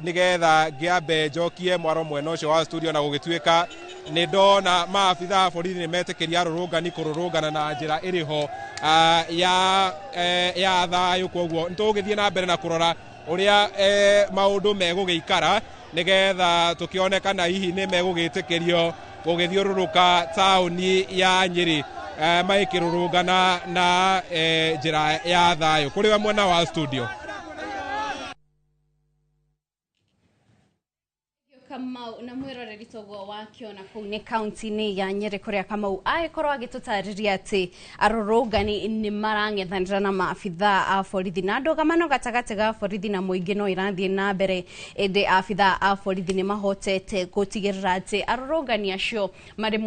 nĩgetha ngĩambe njokie mwaro mwena ũcio wa studio, na gũgĩtuĩka nĩ ndona maabitha a borithi nĩ metĩkĩria arũrũngani kũrũrũngana na njĩra ĩrĩ ho ya thayũ. Koguo nĩ tũgũgĩthiĩ na mbere na kũrora ũrĩa maũndũ megũgĩikara nĩgetha tũkĩone kana hihi nĩ megũgĩtĩkĩrio gũgĩthiũrũrũka taũni ya Nyĩrĩ magĩkĩrũrũngana na njĩra ya thayũ. Kũrĩ we mwena wa studio. Kamau na mwiroreri toguo wakiona kũu nĩ kaunti-inĩ ya Nyĩrĩ kũrĩa Kamau agĩkorwo agĩtũtarĩria atĩ arũrũngani nĩ marang'ethanĩra na maabithaa a borithi, na ndũgamano gatagatĩ ga borithi na mũingĩ no irathiĩ na mbere, ĩndĩ abithaa a borithi nĩ mahotete gũtigĩrĩra atĩ arũrũngani acio marĩ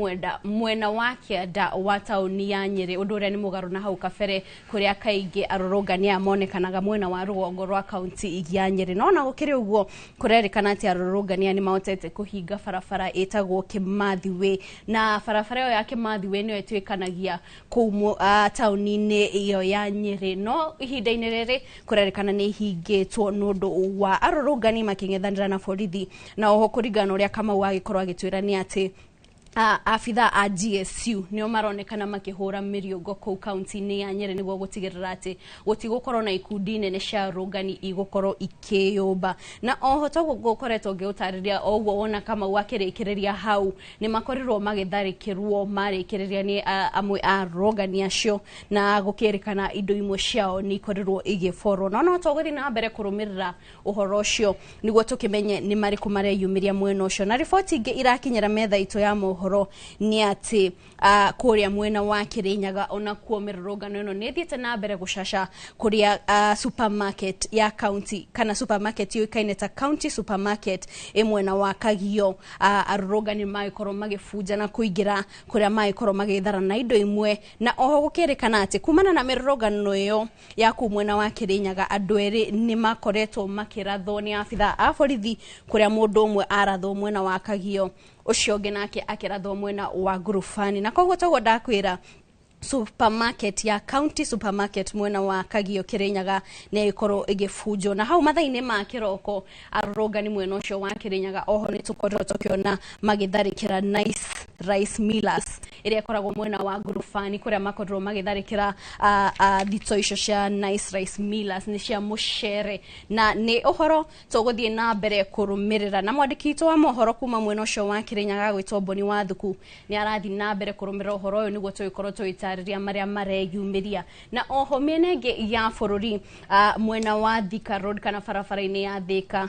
mwena wa kĩanda wa taũni ya Nyĩrĩ, ũndũ ũrĩa nĩ mũgarũ na hau kabere kũrĩa kaingĩ arũrũngani aya monekanaga mwena wa rũgongo rwa kaunti ya Nyĩrĩ. No ona gũkĩrĩ ũguo kũrerĩkana atĩ arũrũngani aya nĩ mahotete kũhinga barabara ĩtagwo Kimathi Way, na barabara ĩyo ya Kimathi Way nĩyo ĩtuĩkanagia kũu taũni-inĩ ĩyo ya Nyĩrĩ, no ihinda-inĩ rĩrĩ kũrerĩkana nĩ ihingĩtwo nĩ ũndũ wa arũrũngani makĩng'ethanĩra na borithi. Na oho kũringana na ũrĩa Kamau agĩkorwo agĩtwĩra nĩ atĩ abithaa a GSU nĩo maronekana makĩhũra mĩriũngo kũu kaunti-inĩ ya Nyĩrĩ nĩguo gũtigĩrĩra atĩ gũtigũkorwo na ikundi nene cia arũrũngani igũkorwo ikĩyũmba. Na oho toguo ngũkoretwo ngĩũtarĩria o ũguo wona Kamau akĩrĩkĩrĩria hau, nĩ makorirwo magĩtharĩkĩrwo marĩkĩrĩria nĩ amwe a arũrũngani acio, na gũkĩrĩkana indo imwe ciao nĩ ikorirwo igĩborwo. No no tũgũthiĩ na mbere kũrũmĩrĩra ũhoro ũcio nĩguo tũkĩmenye nĩ marĩkũ mareyumĩria mwena ũcio. Na riboti ingĩ irakinyĩra metha itũ ya mohoro nĩ atĩ kũrĩa mwena wa Kĩrĩnyaga onakuo mĩrũrũngano ĩno nĩ ĩthiĩte na mbere gũcaca kũrĩa supermarket ya county kana supermarket yũĩkaine ta county supermarket ĩ mwena wa Kagio, arũrũngani magĩkorwo magĩbunja na kũingĩra kũrĩa magĩkorwo magĩthara na indo imwe. Na oho gũkĩrĩkana atĩ kumana na mĩrũrũngano ĩyo ya kũu mwena wa Kĩrĩnyaga andũ erĩ nĩ makoretwo makĩrathwo nĩ abithaa a borithi, kũrĩa mũndũ ũmwe arathwo mwena wa Kagio, ũcio ũngĩ nake akĩrathwo mwena wa Ngurubani. Na koguo toguo ndakwĩra Supermarket ya County Supermarket mwena wa Kagio Kirinyaga nĩ ĩkorwo ĩgĩbunjwo. Na hau mathaa-inĩ ma kĩroko arũrũngani mwena ũcio wa Kirinyaga oho nĩ tũkoretwo tũkĩona magĩtharĩkĩra Nice Rice Millers ĩrĩa ĩkoragwo mwena wa Ngurubani, kũrĩa makorirwo magĩtharĩkĩra thito icio cia Nice Rice Millers nĩ cia mũcere. Na nĩ ũhoro tũgũthiĩ na mbere kũrũmĩrĩra, na mwandĩki witũ wa mohoro kuma mwena ũcio wa Kirinyaga gwĩtwo Boni wa Thuku nĩ arathiĩ na mbere kũrũmĩrĩra ũhoro ũyũ nĩguo tũgĩkorwo tũgĩtarĩria marĩa mareyumĩria. Na oho mĩena ĩngĩ ya bũrũri, mwena wa Thika Road kana barabara-inĩ ya Thika,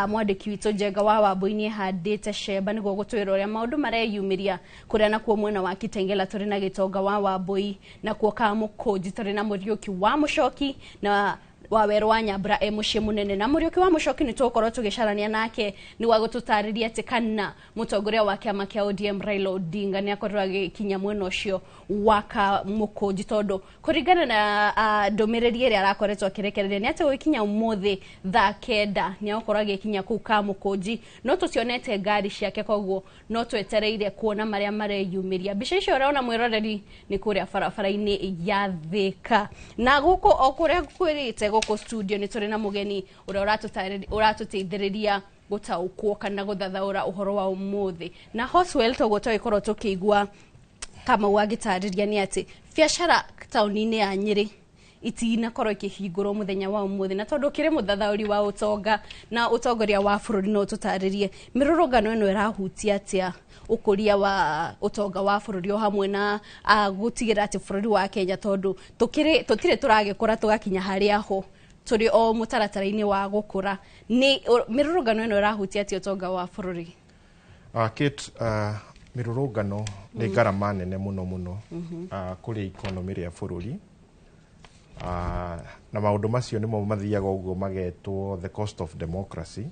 mwandĩki witũ Njenga wa Wambui nĩ ehandĩte cemba nĩguo gũtwĩra ũrĩa maũndũ mareyumĩria. Kũrĩa nakuo mwena wa Kitengela tũrĩ na Gĩtonga wa Wambui, nakuo Kamũkũnji tũrĩ na Mũriũki wa Mũcoki na Wawerũ wa Nyambura e mũciĩ mũnene. Na Mũriũki wa Mũcoki nĩ tũgũkorwo tũgĩcarania nake nĩguo gũtũtarĩria atĩ kana mũtongoria wa kĩama kĩa ODM Raila Odinga nĩ akorirwo agĩkinya mwena ũcio wa Kamũkũnji, tondũ kũringana na ndũmĩrĩri ĩrĩa arakoretwo akĩrekereria nĩ atĩ gũgĩkinya ũmũthĩ thaa 9 nĩ agũkorwo agĩkinya kũu Kamũkũnji. No tũtionete ngari ciake, koguo no twetereire kuona marĩa mareyumĩria. Mbica icio ũrona, mwĩroreri, nĩ kũrĩa barabara-inĩ ya Thika. Na gũkũ o kũrĩa kwĩrĩte gũkũ studio nĩ tũrĩ na mũgeni ũrĩa ũratũteithĩrĩria gũtaũkwo kana gũthathaũra ũhoro wa ũmũthĩ. Na Hoswell, toguo tũgĩkorwo tũkĩigua Kamau agĩtarĩria nĩ atĩ biacara taũni-inĩ ya Nyĩrĩ itinakorwo ikĩhingũrwo mũthenya wa ũmũthĩ, na tondũ ũkĩrĩ mũthathaũri wa ũtonga na ũtongoria wa bũrũri, no ũtũtarĩrie mĩrũrũngano ĩno ĩrahutia atĩa ũkũria wa ũtonga wa bũrũri o hamwe na gũtigĩrĩra atĩ bũrũri wa Kenya, tondũ tũtirĩ tũragĩkũra tũgakinya harĩa ho tũrĩ o mũtaratara-inĩ wa gũkũra, nĩ mĩrũrũngano ĩno ĩrahutia atĩa ũtonga wa bũrũri? Kate, mĩrũrũngano nĩ ngarama nene mũno mũno kũrĩ economy rĩa bũrũri, na maũndũ macio nĩmo mathiaga ũguo magetwo the cost of democracy.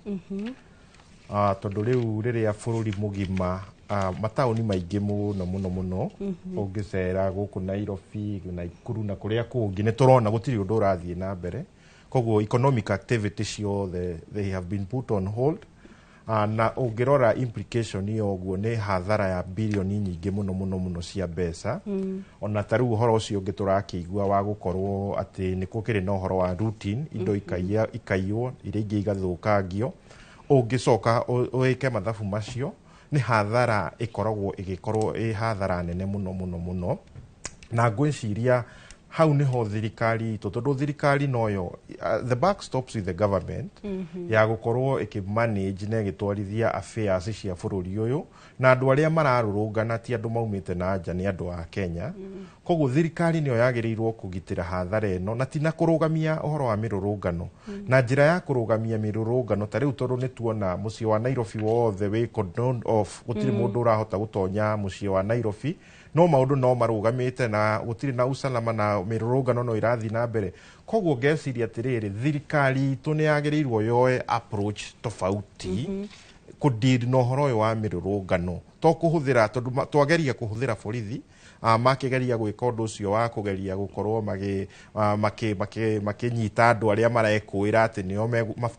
Tondũ rĩu rĩrĩa bũrũri mũgima, mataũni maingĩ mũno mũno mũno, ũngĩcera gũkũ Nairobi, Naikuru na kũrĩa kũngĩ, nĩ tũrona gũtirĩ ũndũ ũrathiĩ na mbere. Koguo economic activity ciothe, they have been put on hold. Na ũngĩrora implication ĩyo ũguo nĩ hathara ya birioni nyingĩ mũno mũno mũno cia mbeca. Ona ta rĩu ũhoro ũcio ũngĩ tũrakĩigua wa gũkorwo atĩ nĩ gũkĩrĩ na ũhoro wa routine, indo ikaiywo, iria ingĩ igathũkangio, ũngĩcoka wĩke mathabu macio nĩ hathara ĩkoragwo ĩgĩkorwo ĩ hathara nene mũno mũno mũno. Na ngwĩciria hau nĩho thirikari itũ, tondũ thirikari noyo, the buck stops with the government, ya gũkorwo ĩkĩmanage na ĩgĩtwarithia affairs cia bũrũri ũyũ. Na andũ arĩa mararũrũngana ti andũ maumĩte na nja, nĩ andũ a Kenya. Koguo thirikari nĩyo yagĩrĩirwo kũgitĩra hathara ĩno na ti na kũrũgamia ũhoro wa mĩrũrũngano na njĩra ya kũrũgamia mĩrũrũngano. Ta rĩu tondũ nĩ tuona mũciĩ wa Nairobi wothe wĩ cordoned off, gũtirĩ mũndũ ũrahota gũtonya mũciĩ wa Nairobi, no maũndũ no marũgamĩte na gũtirĩ na usalama na mĩrũrũngano no ĩrathiĩ na mbere. Koguo ngeciria atĩrĩrĩ, thirikari itũ nĩ yagĩrĩirwo yoe approach tofauti kũdeal na ũhoro ũyũ wa mĩrũrũngano, to kũhũthĩra, tondũ twageria kũhũthĩra borithi, makĩgeria gwĩka ũndũ ũcio wa kũgeria gũkorwo makĩnyita andũ arĩa marekũĩra atĩ nĩo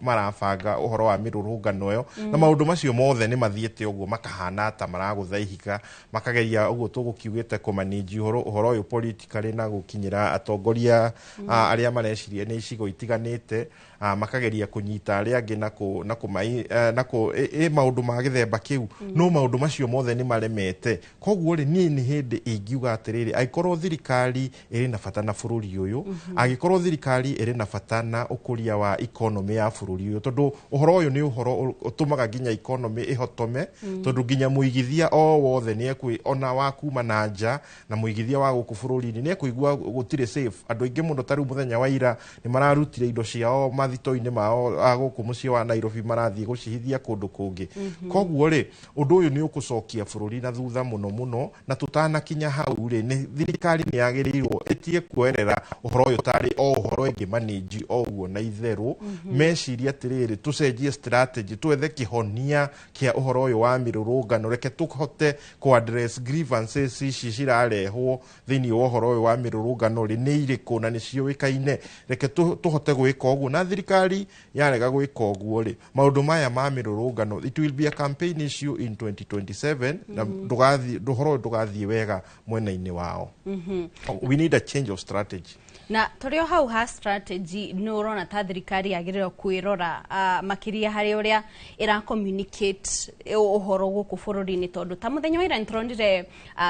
marabanga ũhoro wa mĩrũrũngano ĩyo. Na maũndũ macio mothe nĩ mathiĩte ũguo makahana ta maragũtha ihiga, makageria ũguo tũgũkiugĩte kũmanage ũhoro ũyũ politically na gũkinyĩra atongoria arĩa mareciria nĩ icigo itiganĩte, makageria kũnyita arĩa angĩ na kũ, na kũmai, na kũ ĩ maũndũ ma gĩthemba kĩu. No maũndũ macio mothe nĩ maremete. Koguo rĩ, niĩ nĩ hĩndĩ ingiuga atĩrĩrĩ, angĩkorwo thirikari ĩrĩ na bata na bũrũri ũyũ, angĩkorwo thirikari ĩrĩ na bata na ũkũria wa economy ya bũrũri ũyũ, tondũ ũhoro ũyũ nĩ ũhoro ũtũmaga nginya economy ĩhotome, tondũ nginya mũigithia o wothe nĩ ekũ ona wa kuma na nja na mũigithia wa gũkũ bũrũri-inĩ nĩ ekũigua gũtirĩ safe. Andũ aingĩ mũno ta rĩu mũthenya wa ira nĩ mararutire indo ciao mathito-inĩ mao a gũkũ mũciĩ wa Nairobi, marathiĩ gũcihithia kũndũ kũngĩ. Koguo rĩ, ũndũ ũyũ nĩ ũkũcokia bũrũri na thutha mũno mũno. Na tũtanakinya hau rĩ, nĩ thirikari nĩ yagĩrĩirwo ĩtige kuoerera ũhoro ũyũ tarĩ o ũhoro ĩngĩ manage o ũguo na itherũ. Meciria atĩrĩrĩ, tũcenjie strategy, twethe kĩhonia kĩa ũhoro ũyũ wa mĩrũrũngano. Reke tũhote kũ address grievances ici cirarehwo thĩinĩ wa ũhoro ũyũ wa mĩrũrũngano rĩ, nĩ irĩkũ na nĩ ciũĩkaine. Reke tũhote gwĩka ũguo. Na thirikari yarega gwĩka ũguo rĩ, maũndũ maya ma mĩrũrũngano, it will be a campaign issue in 2027. 2027 na ndũgathiĩ, ũhoro ũyũ ndũgathiĩ wega mwena-inĩ wao. We need a change of strategy. Na tũrĩ o hau ha strategy, nĩ ũrona ta thirikari yagĩrĩirwo kwĩrora makĩria harĩ ũrĩa ĩra communicate ũhoro gũkũ bũrũri-inĩ, tondũ ta mũthenya wa ira nĩtũronire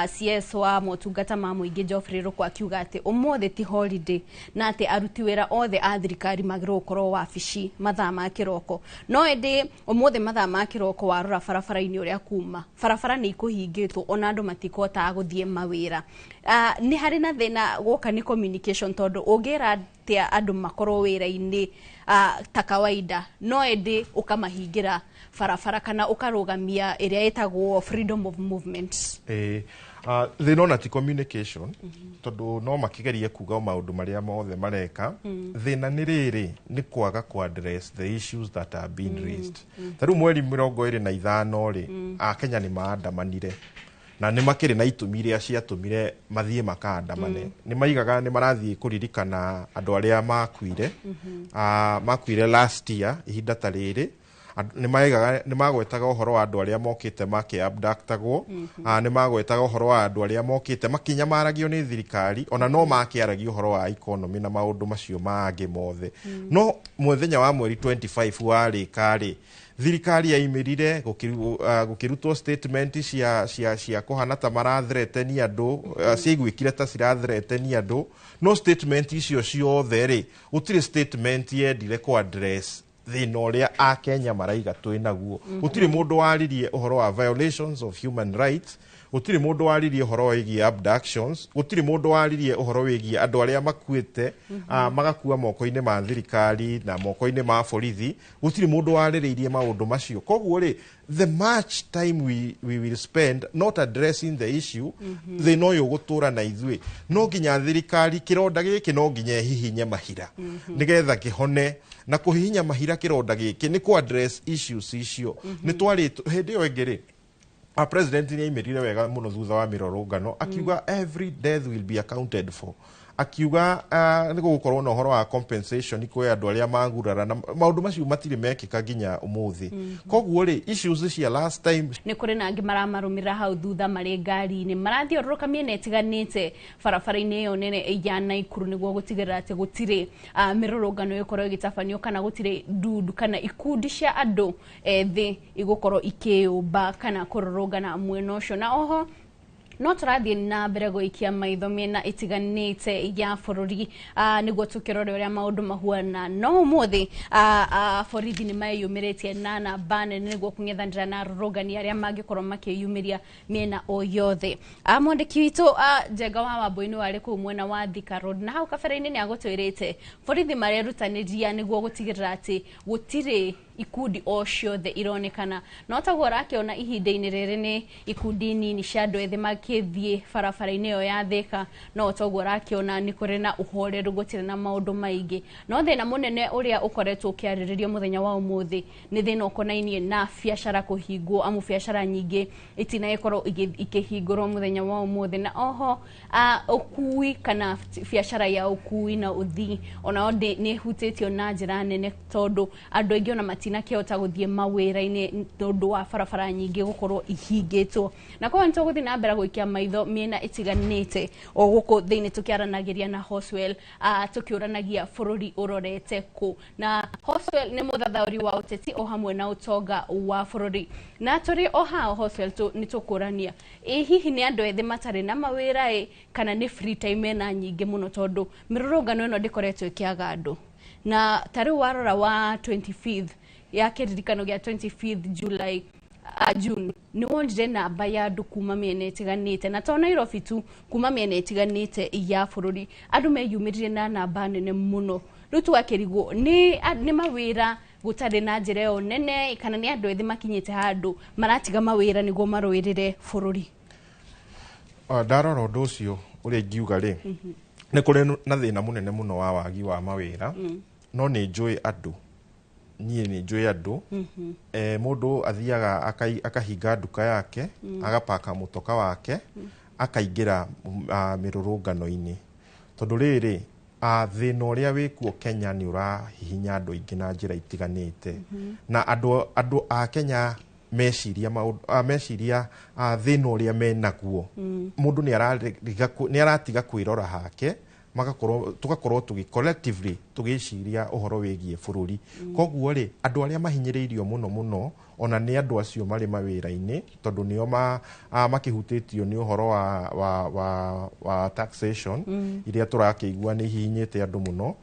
CS wa motungata ma mũingĩ Geoffrey Ruku akiuga atĩ ũmũthĩ ti holiday na atĩ aruti wĩra othe a thirikari magĩrĩirwo gũkorwo wabici mathaa ma kĩroko. No ĩndĩ ũmũthĩ mathaa ma kĩroko warora barabara-inĩ ũrĩa kuma barabara nĩ ikũhingĩtwo, ona andũ matikohotaga gũthiĩ mawĩra. Nĩ harĩ na thĩna gwoka nĩ communication, tondũ ũngĩra atĩa andũ makorwo wĩra-inĩ ta kawaida, no ĩndĩ ũkamahingĩra barabara kana ũkarũgamia ĩrĩa ĩtagwo freedom of movement? Ĩĩ, thĩna ona ti communication, tondũ no makĩgerie kuga maũndũ marĩa mothe mareka. Thĩna nĩ rĩrĩ, nĩ kwaga ku address the issues that are being raised. Ta rĩu mweri 25 rĩ, Akenya nĩ maandamanire na nĩ makĩrĩ na itũmi iria ciatũmire mathiĩ makaandamane. Nĩ maigaga nĩ marathiĩ kũririkana andũ arĩa makuire, makuire last year ihinda ta rĩrĩ. Nĩ maigaga, nĩ magwetaga ũhoro wa andũ arĩa mokĩte makĩ-abductagwo. Nĩ magwetaga ũhoro wa andũ arĩa mokĩte makĩnyamaragio nĩ thirikari, ona no makĩaragia ũhoro wa economy na maũndũ macio mangĩ mothe. No mũthenya wa mweri 25 warĩka rĩ, thirikari yaimĩrire gũkĩrutwo statement cia kũhana ta marathreteni andũ, ciaiguĩkire ta cirathreteni andũ. No statement icio ciothe rĩ, gũtirĩ statement yendire kũ address thĩna ũrĩa Akenya maraiga twĩ naguo. Gũtirĩ mũndũ waririe ũhoro wa violations of human rights, gũtirĩ mũndũ waririe ũhoro wĩgiĩ abductions, gũtirĩ mũndũ waririe ũhoro wĩgiĩ andũ arĩa makuĩte, magakua moko-inĩ ma thirikari na moko-inĩ ma borithi. Gũtirĩ mũndũ warĩrĩirie maũndũ macio. Koguo rĩ, the much time we will spend not addressing the issue, thĩna ũyũ ũgũtũra na ithuĩ. No nginya thirikari, kĩronda gĩkĩ no nginya ĩhihinye mahira nĩgetha kĩhone, na kũhihinya mahira kĩronda gĩkĩ nĩ kũ address issues icio. Nĩ twarĩ hĩndĩ ĩyo ĩngĩ rĩ, a president nĩ aimĩrire wega mũno thutha wa mĩrũrũngano akiuga every death will be accounted for, akiuga nĩ gũgũkorwo na ũhoro wa compensation kwĩ andũ arĩa magurara, na maũndũ macio matirĩ mekĩka nginya ũmũthĩ. Koguo rĩ, issues cia last time Nĩ kũrĩ na angĩ maramarũmĩrĩra hau thutha marĩ ngari-inĩ marathiũrũrũka mĩena ĩtiganĩte barabara-inĩ ĩyo nene ya Naikuru nĩguo gũtigĩrĩra atĩ gũtirĩ mĩrũrũngano ĩgũkorwo ĩgĩtabanio kana gũtirĩ ndundu kana ikundi cia andũ ethĩ igũkorwo ikĩyũmba kana kũrũrũngana mwena ũcio. Na oho no tũrathiĩ na mbere gũikia maitho mĩena ĩtiganĩte ya bũrũri nĩguo tũkĩrore ũrĩa maũndũ mahuana. No ũmũthĩ borithi nĩ meyumĩrĩtie na namba nene nĩguo kũng'ethanĩra na arũrũngani arĩa mangĩkorwo makĩyumĩria mĩena o yothe. Mwandĩki witũ Njenga wa Wambui nĩ warĩ kũu mwena wa Thika Road, na hau kabere-inĩ nĩ agũtwĩrĩte borithi marerutanĩria nĩguo gũtigĩrĩra atĩ gũtirĩ ikundi o ciothe ironekana. No taguo ũrakĩona ihinda-inĩ rĩrĩ nĩ ikundi nini cia andũ ethĩ makĩthiĩ barabara-inĩ ĩyo ya Thika, no toguo ũrakĩona nĩ kũrĩ na ũhoreru, gũtirĩ na maũndũ maingĩ. No thĩna mũnene ũrĩa ũkoretwo ũkĩarĩrĩrio mũthenya wa ũmũthĩ nĩ thĩna ũkonainie na biacara kũhingwo, amu biacara nyingĩ itinagĩkorwo ikĩhingũrwo mũthenya wa ũmũthĩ. Na oho ũkui kana biacara ya ũkui na ũthii onao nĩ ĩhutĩtio na njĩra nene, tondũ andũ aingĩ ona matinakĩhota gũthiĩ mawĩra-inĩ tondũ wa barabara nyingĩ gũkorwo ihingĩtwo. Na koguo nĩ tũgũthiĩ na mbere gũikia maitho mĩena ĩtiganĩte o gũkũ thĩinĩ, tũkĩaranagĩria na Hoswell, tũkĩũranagia bũrũri ũrorete kũ. Na Hoswell nĩ mũthathaũri wa ũteti o hamwe na ũtonga wa bũrũri. Na tũrĩ o hao Hoswell, nĩ tũkũrania ĩ hihi nĩ andũ ethĩ matarĩ na mawĩra ĩ kana nĩ free time ena nyingĩ mũno, tondũ mĩrũrũngano ĩno ndĩkoretwo ĩkĩaga andũ. Na ta rĩu warora wa 25th ya kĩririkano gĩa 25th July, June, nĩ wonire namba ya andũ kuma mĩena ĩtiganĩte, na to Nairobi tu, kuma mĩena ĩtiganĩte ya bũrũri andũ meyumĩrire na namba nene mũno. Rĩu tũgakĩrigwo nĩ mawĩra gũtarĩ na njĩra ĩyo nene kana nĩ andũ ethĩ makinyĩte handũ maratiga mawĩra nĩguo marũĩrĩre bũrũri? Ndarora ũndũ ũcio, ũrĩa ingiuga rĩ, nĩ kũrĩ na thĩna mũnene mũno wa wagi wa mawĩra. No nĩ njũĩ andũ, niĩ nĩ njũĩ andũ, mũndũ athiaga akahinga nduka yake, agapaka mũtoka wake, akaingĩra mĩrũrũngano-inĩ, tondũ rĩrĩ, thĩna ũrĩa wĩkuo Kenya nĩ ũrahihinya andũ aingĩ na njĩra itiganĩte. Na andũ a Kenya Meciria maũndũ, meciria thĩna ũrĩa menaguo, mũndũ nĩ aratiga kwĩrora hake, magakorwo tugakorwo tũgĩ collectively tũgĩciria ũhoro wĩgiĩ bũrũri. Koguo rĩ, andũ arĩa mahinyĩrĩirio mũno mũno ona nĩ andũ acio marĩ mawĩra-inĩ, tondũ nĩo makĩhutĩtio nĩ ũhoro wa taxation iria tũrakĩigua nĩ ihihinyĩte andũ mũno.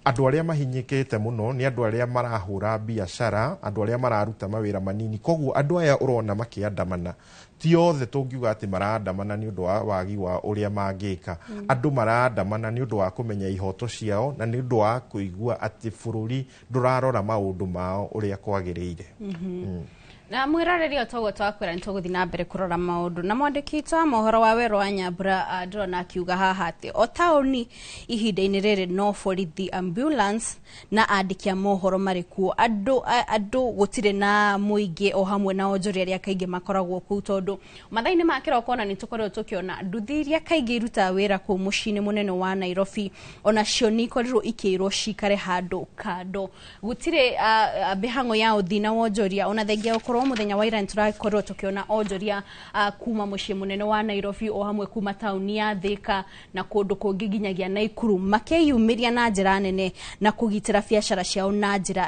Andũ arĩa mahinyĩkĩte mũno nĩ andũ arĩa marahũra biacara, andũ arĩa mararuta mawĩra manini. Koguo andũ aya ũrona makĩandamana ti othe tũngiuga atĩ maraandamana nĩ ũndũ wa wagi wa ũrĩa mangĩka. Andũ maraandamana nĩ ũndũ wa kũmenya ihoto ciao na nĩ ũndũ wa kũigua atĩ bũrũri ndũrarora maũndũ mao ũrĩa kwagĩrĩire. Na mwĩroreri, o toguo twakwĩra, nĩ tũgũthiĩ na mbere kũrora maũndũ na mwandĩki witũ wa mohoro wa Werũ wa Nyambura. Ndĩrona akiuga haha atĩ o taũni ihinda-inĩ rĩrĩ no borithi, ambulance na andĩki a mohoro marĩ kuo. Andũ gũtirĩ na mũingĩ o hamwe na onjoria arĩa kaingĩ makoragwo kũu, tondũ mathaa-inĩ ma kĩroko ona nĩ tũkoretwo tũkĩona nduthi iria kaingĩ irutaga wĩra kũu mũciĩ-inĩ mũnene wa Nairobi onacio nĩ ikorirwo ikĩirwo cikare handũ kando. Gũtirĩ mĩhang'o ya ũthii na wonjoria, ona thengia gũkorwo mũthenya wa ira nĩ tũrakorirwo tũkĩona onjoria kuma mũciĩ mũnene wa Nairobi o hamwe kuma taũni ya Thika na kũndũ kũngĩ nginyagia Naikuru makĩyumĩria na njĩra nene na kũgitĩra biacara ciao na njĩra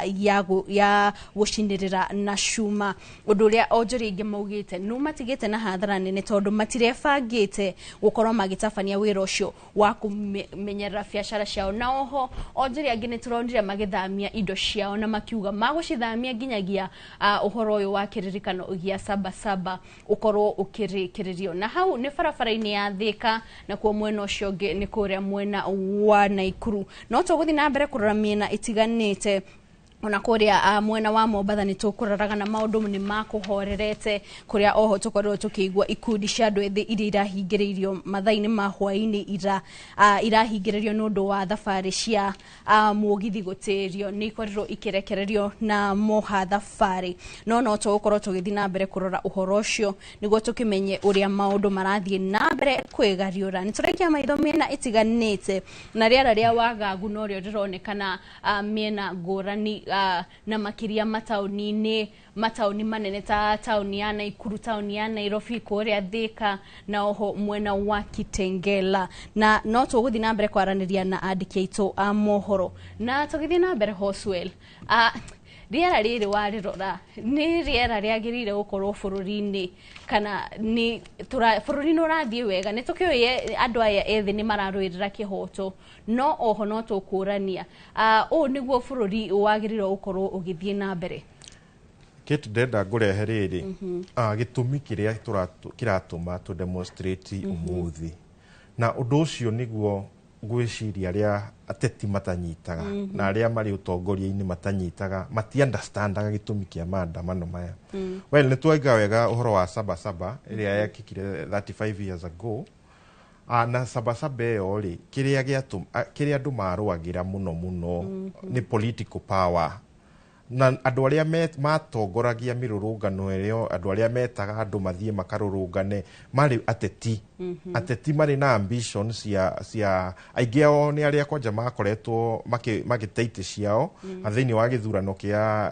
ya gũcinĩrĩra na cuma, ũndũ ũrĩa onjoria aingĩ maugĩte nĩ matigĩte na hathara nene, tondũ matirebangĩte gũkorwo magĩtabania wĩra ũcio wa kũmenyerera biacara ciao. Na oho onjoria angĩ nĩ tũronire magĩthamia indo ciao na makiuga magũcithamia nginyagia ũhoro ũyũ wa kĩririkano gĩa Sabasaba ũkorwo ũkĩrĩkĩrĩrio. Na hau nĩ barabara-inĩ ya Thika, nakuo mwena ũcio ũngĩ nĩ kũrĩa mwena wa Naikuru. No tũgũthiĩ na mbere kũrora mĩena ĩtiganĩte, ona kũrĩa mwena wa Mombatha nĩ tũkũroraga na maũndũ nĩ makũhorerete, kũrĩa oho tũkorirwo tũkĩigua ikundi cia andũ ethĩ iria irahingĩrĩirio mathaa-inĩ ma hwaĩ-inĩ ira, irahingĩrĩrio nĩ ũndũ wa thabarĩ cia mũgithi gũtĩrio, nĩ ikorirwo ikĩrekererio na moha thabarĩ. No tũgũkorwo tũgĩthiĩ na mbere kũrora ũhoro ũcio nĩguo tũkĩmenye ũrĩa maũndũ marathiĩ na mbere kwĩgariũra. Nĩ tũraikia maitho mĩena ĩtiganĩte na rĩera rĩa wagagu norĩo rĩronekana mĩena ngũrani, na makĩria mataũni-inĩ, mataũni manene ta taũni ya Naikuru, taũni ya Nairobi, kũrĩa Thika na oho mwena wa Kitengela. Na no tũgũthiĩ na mbere kwaranĩria na andĩki aitũ a mohoro. Na tũgĩthiĩ na mbere, Hoswell, rĩera rĩrĩ warĩrora nĩ rĩera rĩagĩrĩire gũkorwo bũrũri-inĩ, kana nĩ bũrũri nĩ ũrathiĩ wega? Nĩ tũkĩũĩ andũ aya ethĩ nĩ mararũĩrĩra kĩhoto, no oho no tũkũrania, ũũ nĩguo bũrũri wagĩrĩirwo gũkorwo ũgĩthiĩ na mbere? Kate, ndenda ngũrehe rĩrĩ gĩtũmi kĩrĩa kĩratũma tũ demonstrate ũmũthĩ, na ũndũ ũcio nĩguo ngwĩciria arĩa ateti matanyitaga na arĩa marĩ ũtongoria-inĩ matanyitaga, mati understandaga gĩtũmi kĩa maandamano maya. Well, nĩ twaiga wega ũhoro wa Sabasaba ĩrĩa yekĩkire 35 years ago. Na Sabasaba ĩyo rĩ, kĩrĩa kĩrĩa andũ marũagĩra mũno mũno nĩ political power, na andũ arĩa matongoragia mĩrũrũngano ĩyo, andũ arĩa metaga andũ mathiĩ makarũrũngane, marĩ ateti. Ateti marĩ na ambition cia aingĩ ao nĩ arĩa kwanja makoretwo magĩte itĩ ciao thĩinĩ wa gĩthurano kĩa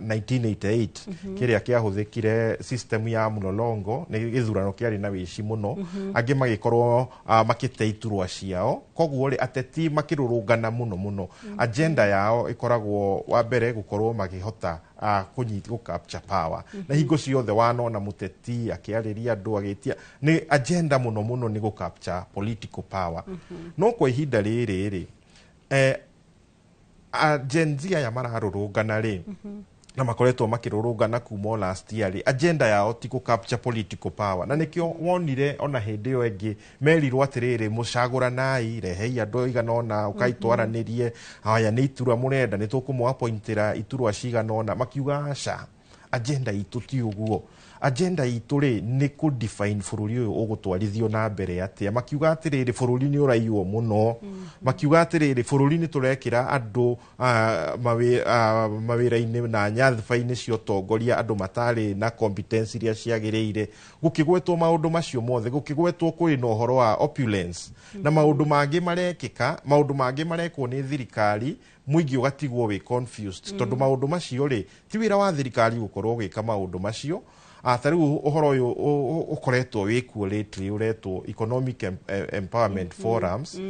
1988 kĩrĩa kĩahũthĩkire system ya mlolongo. Nĩ gĩthurano kĩarĩ na wĩici mũno. Angĩ magĩkorwo makĩte iturwa ciao. Koguo rĩ, ateti makĩrũrũngana mũno mũno, agenda yao ĩkoragwo wa mbere gũkorwo makĩhota kũnyita, gũ capture power. Na hingo ciothe wanona mũteti akĩarĩria andũ agĩtia, nĩ agenda mũno mũno nĩ gũ capture political power. No kwa ihinda rĩrĩ rĩ, Gen Z aya mararũrũngana rĩ, na makoretwo makĩrũrũngana kuma o last year rĩ, agenda yao ti gũ capture political power. Na nĩkĩo wonire ona hĩndĩ ĩyo ĩngĩ merirwo atĩrĩrĩ, mũcagũranai, rehei andũ igana ũna, ũkai twaranĩrie, haya nĩ iturwa mũrenda, nĩ tũkũmũ appointĩra iturwa cigana ũna. Makiuga aca, agenda itũ ti ũguo. Agenda itũ rĩ nĩ kũ define bũrũri ũyũ ũgũtwarithio na mbere atĩa. Makiuga atĩrĩrĩ, bũrũri nĩ ũraiywo mũno. Makiuga atĩrĩrĩ, bũrũri nĩ tũrekĩra andũ mawĩra-inĩ na nyadhiba-inĩ cia ũtongoria andũ matarĩ na competence iria ciagĩrĩire. Gũkĩgwetwo maũndũ macio mothe, gũkĩgwetwo kwĩ na ũhoro wa opulence na maũndũ mangĩ marekĩka, maũndũ mangĩ marekwo nĩ thirikari, mũingĩ ũgatigwo wĩ confused, tondũ maũndũ macio rĩ ti wĩra wa thirikari gũkorwo ũgĩka maũndũ macio. Ta rĩu ũhoro ũyũ ũkoretwo wĩkuo lately ũretwo economic empowerment forums,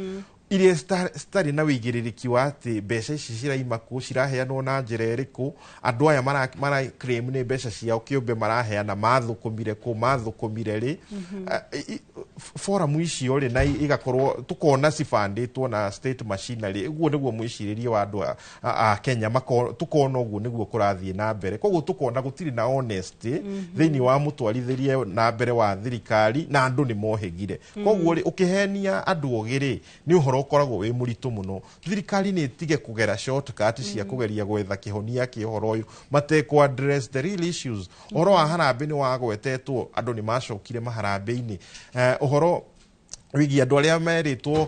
iria citarĩ na wĩigĩrĩrĩki wa atĩ mbeca ici ciraima kũ, ciraheanwo na njĩra ĩrĩkũ, andũ aya mara claim nĩ mbeca ciao kĩũmbe maraheana, mathũkũmire kũ, mathũkũmire rĩ. Forum icio rĩ na igakorwo tukona cibandĩtwo na state machinery, ũguo nĩguo mwĩcirĩrie wa andũ a Kenya, tukona ũguo nĩguo kũrathiĩ na mbere. Koguo tukona gũtirĩ na honesty thĩinĩ wa mũtwarithĩrie na mbere wa thirikari, na andũ nĩ mohĩgire. Koguo rĩ, ũkĩhenia andũ ogĩ rĩ, nĩ ũhoro ũkoragwo wĩ mũritũ mũno. Thirikari nĩ ĩtige kũgera shortcut cia kũgeria gwetha kĩhonia kĩa ũhoro ũyũ matekũ address the real issues. Ũhoro wa harambĩ nĩ wagwetetwo, andũ nĩ macokire maharambĩ-inĩ. Ũhoro wĩgiĩ andũ arĩa merĩtwo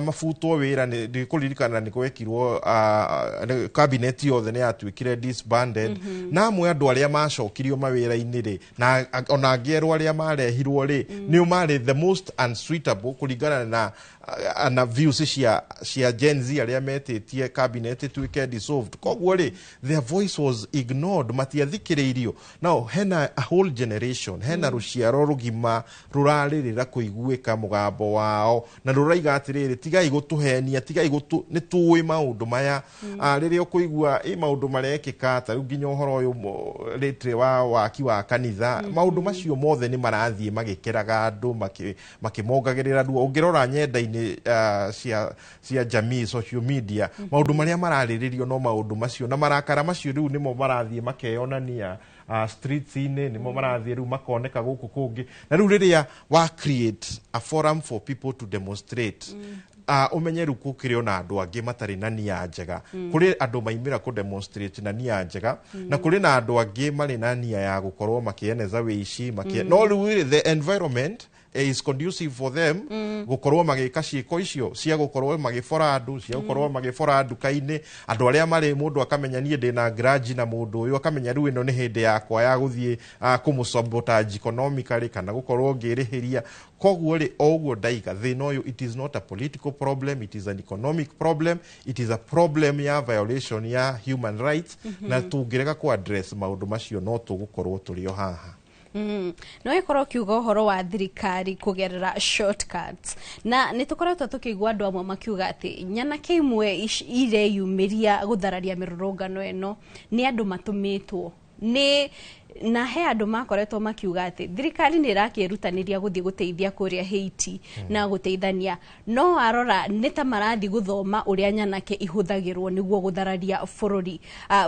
mabutwo wĩra, nĩ kũririkana nĩ gwekirwo cabinet yothe nĩ yatuĩkire disbanded, na amwe andũ arĩa macokirio mawĩra-inĩ rĩ, na ona angĩ erũ arĩa marehirwo rĩ, nĩo marĩ the most unsuitable kũringana na views cia Gen Z arĩa metĩtie cabinet ĩtuĩke dissolved. Koguo rĩ, their voice was ignored, matiathikĩrĩirio. Now hena a whole generation, hena rũciaro rũgima rũrarĩrĩra kũiguĩka mũgambo wao, na rũraiga atĩrĩrĩ, tigai gũtũhenia, tigai gũtũ, nĩ tũĩ maũndũ maya. Rĩrĩa ũkũigua ĩ maũndũ marekĩka ta rĩu nginya ũhoro ũyũ lately wa waki wa kanitha, maũndũ macio mothe nĩ marathiĩ magĩkeraga andũ, makĩmongagĩrĩra ruo. Ũngĩrora nyenda-inĩ cia jamii, social media, maũndũ marĩa mararĩrĩrio no maũndũ macio, na marakara macio rĩu nĩmo marathiĩ makeyonania streets-inĩ, nĩmo marathiĩ rĩu makoneka gũkũ kũngĩ. Na rĩu rĩrĩa wa create a forum for people to demonstrate, ũmenye rĩu gũkĩrĩ ona andũ angĩ matarĩ na nia njega. Kũrĩ andũ maimĩra kũ demonstrate na nia njega, na kũrĩ na andũ angĩ marĩ na nia ya gũkorwo makĩeneza wĩici no rĩu rĩ, the environment is conducive for them gũkorwo magĩka ciĩko icio cia gũkorwo magĩbora andũ, cia gũkorwo magĩbora nduka-inĩ andũ arĩa marĩ, mũndũ akamenya niĩ ndĩna grudge na mũndũ ũyũ, akamenya rĩu ĩno nĩ hĩndĩ yakwa ya gũthiĩ kũmũ-sabotage economically kana gũkorwo ngĩrĩhĩria. Koguo rĩ, o ũguo ndaiga, thĩna ũyũ, it is not a political problem, it is an economic problem, it is a problem ya violation ya human rights, na tũngĩrega kũ address maũndũ macio no tũgũkorwo tũrĩ o haha. No ĩkorwo ũkiuga ũhoro wa thirikari kũgerera shortcuts, na nĩ tũkoretwo tũkĩigua andũ amwe makiuga atĩ nyanake imwe ireyumĩria gũthararia mĩrũrũngano ĩno nĩ andũ matũmĩtwo nĩ, na he andũ makoretwo makiuga atĩ thirikari nĩ ĩrakĩrutanĩria gũthiĩ gũteithia kũrĩa Haiti na gũteithania, no warora nĩ ta marathiĩ gũthoma ũrĩa nyanake ihũthagĩrwo nĩguo gũthararia bũrũri.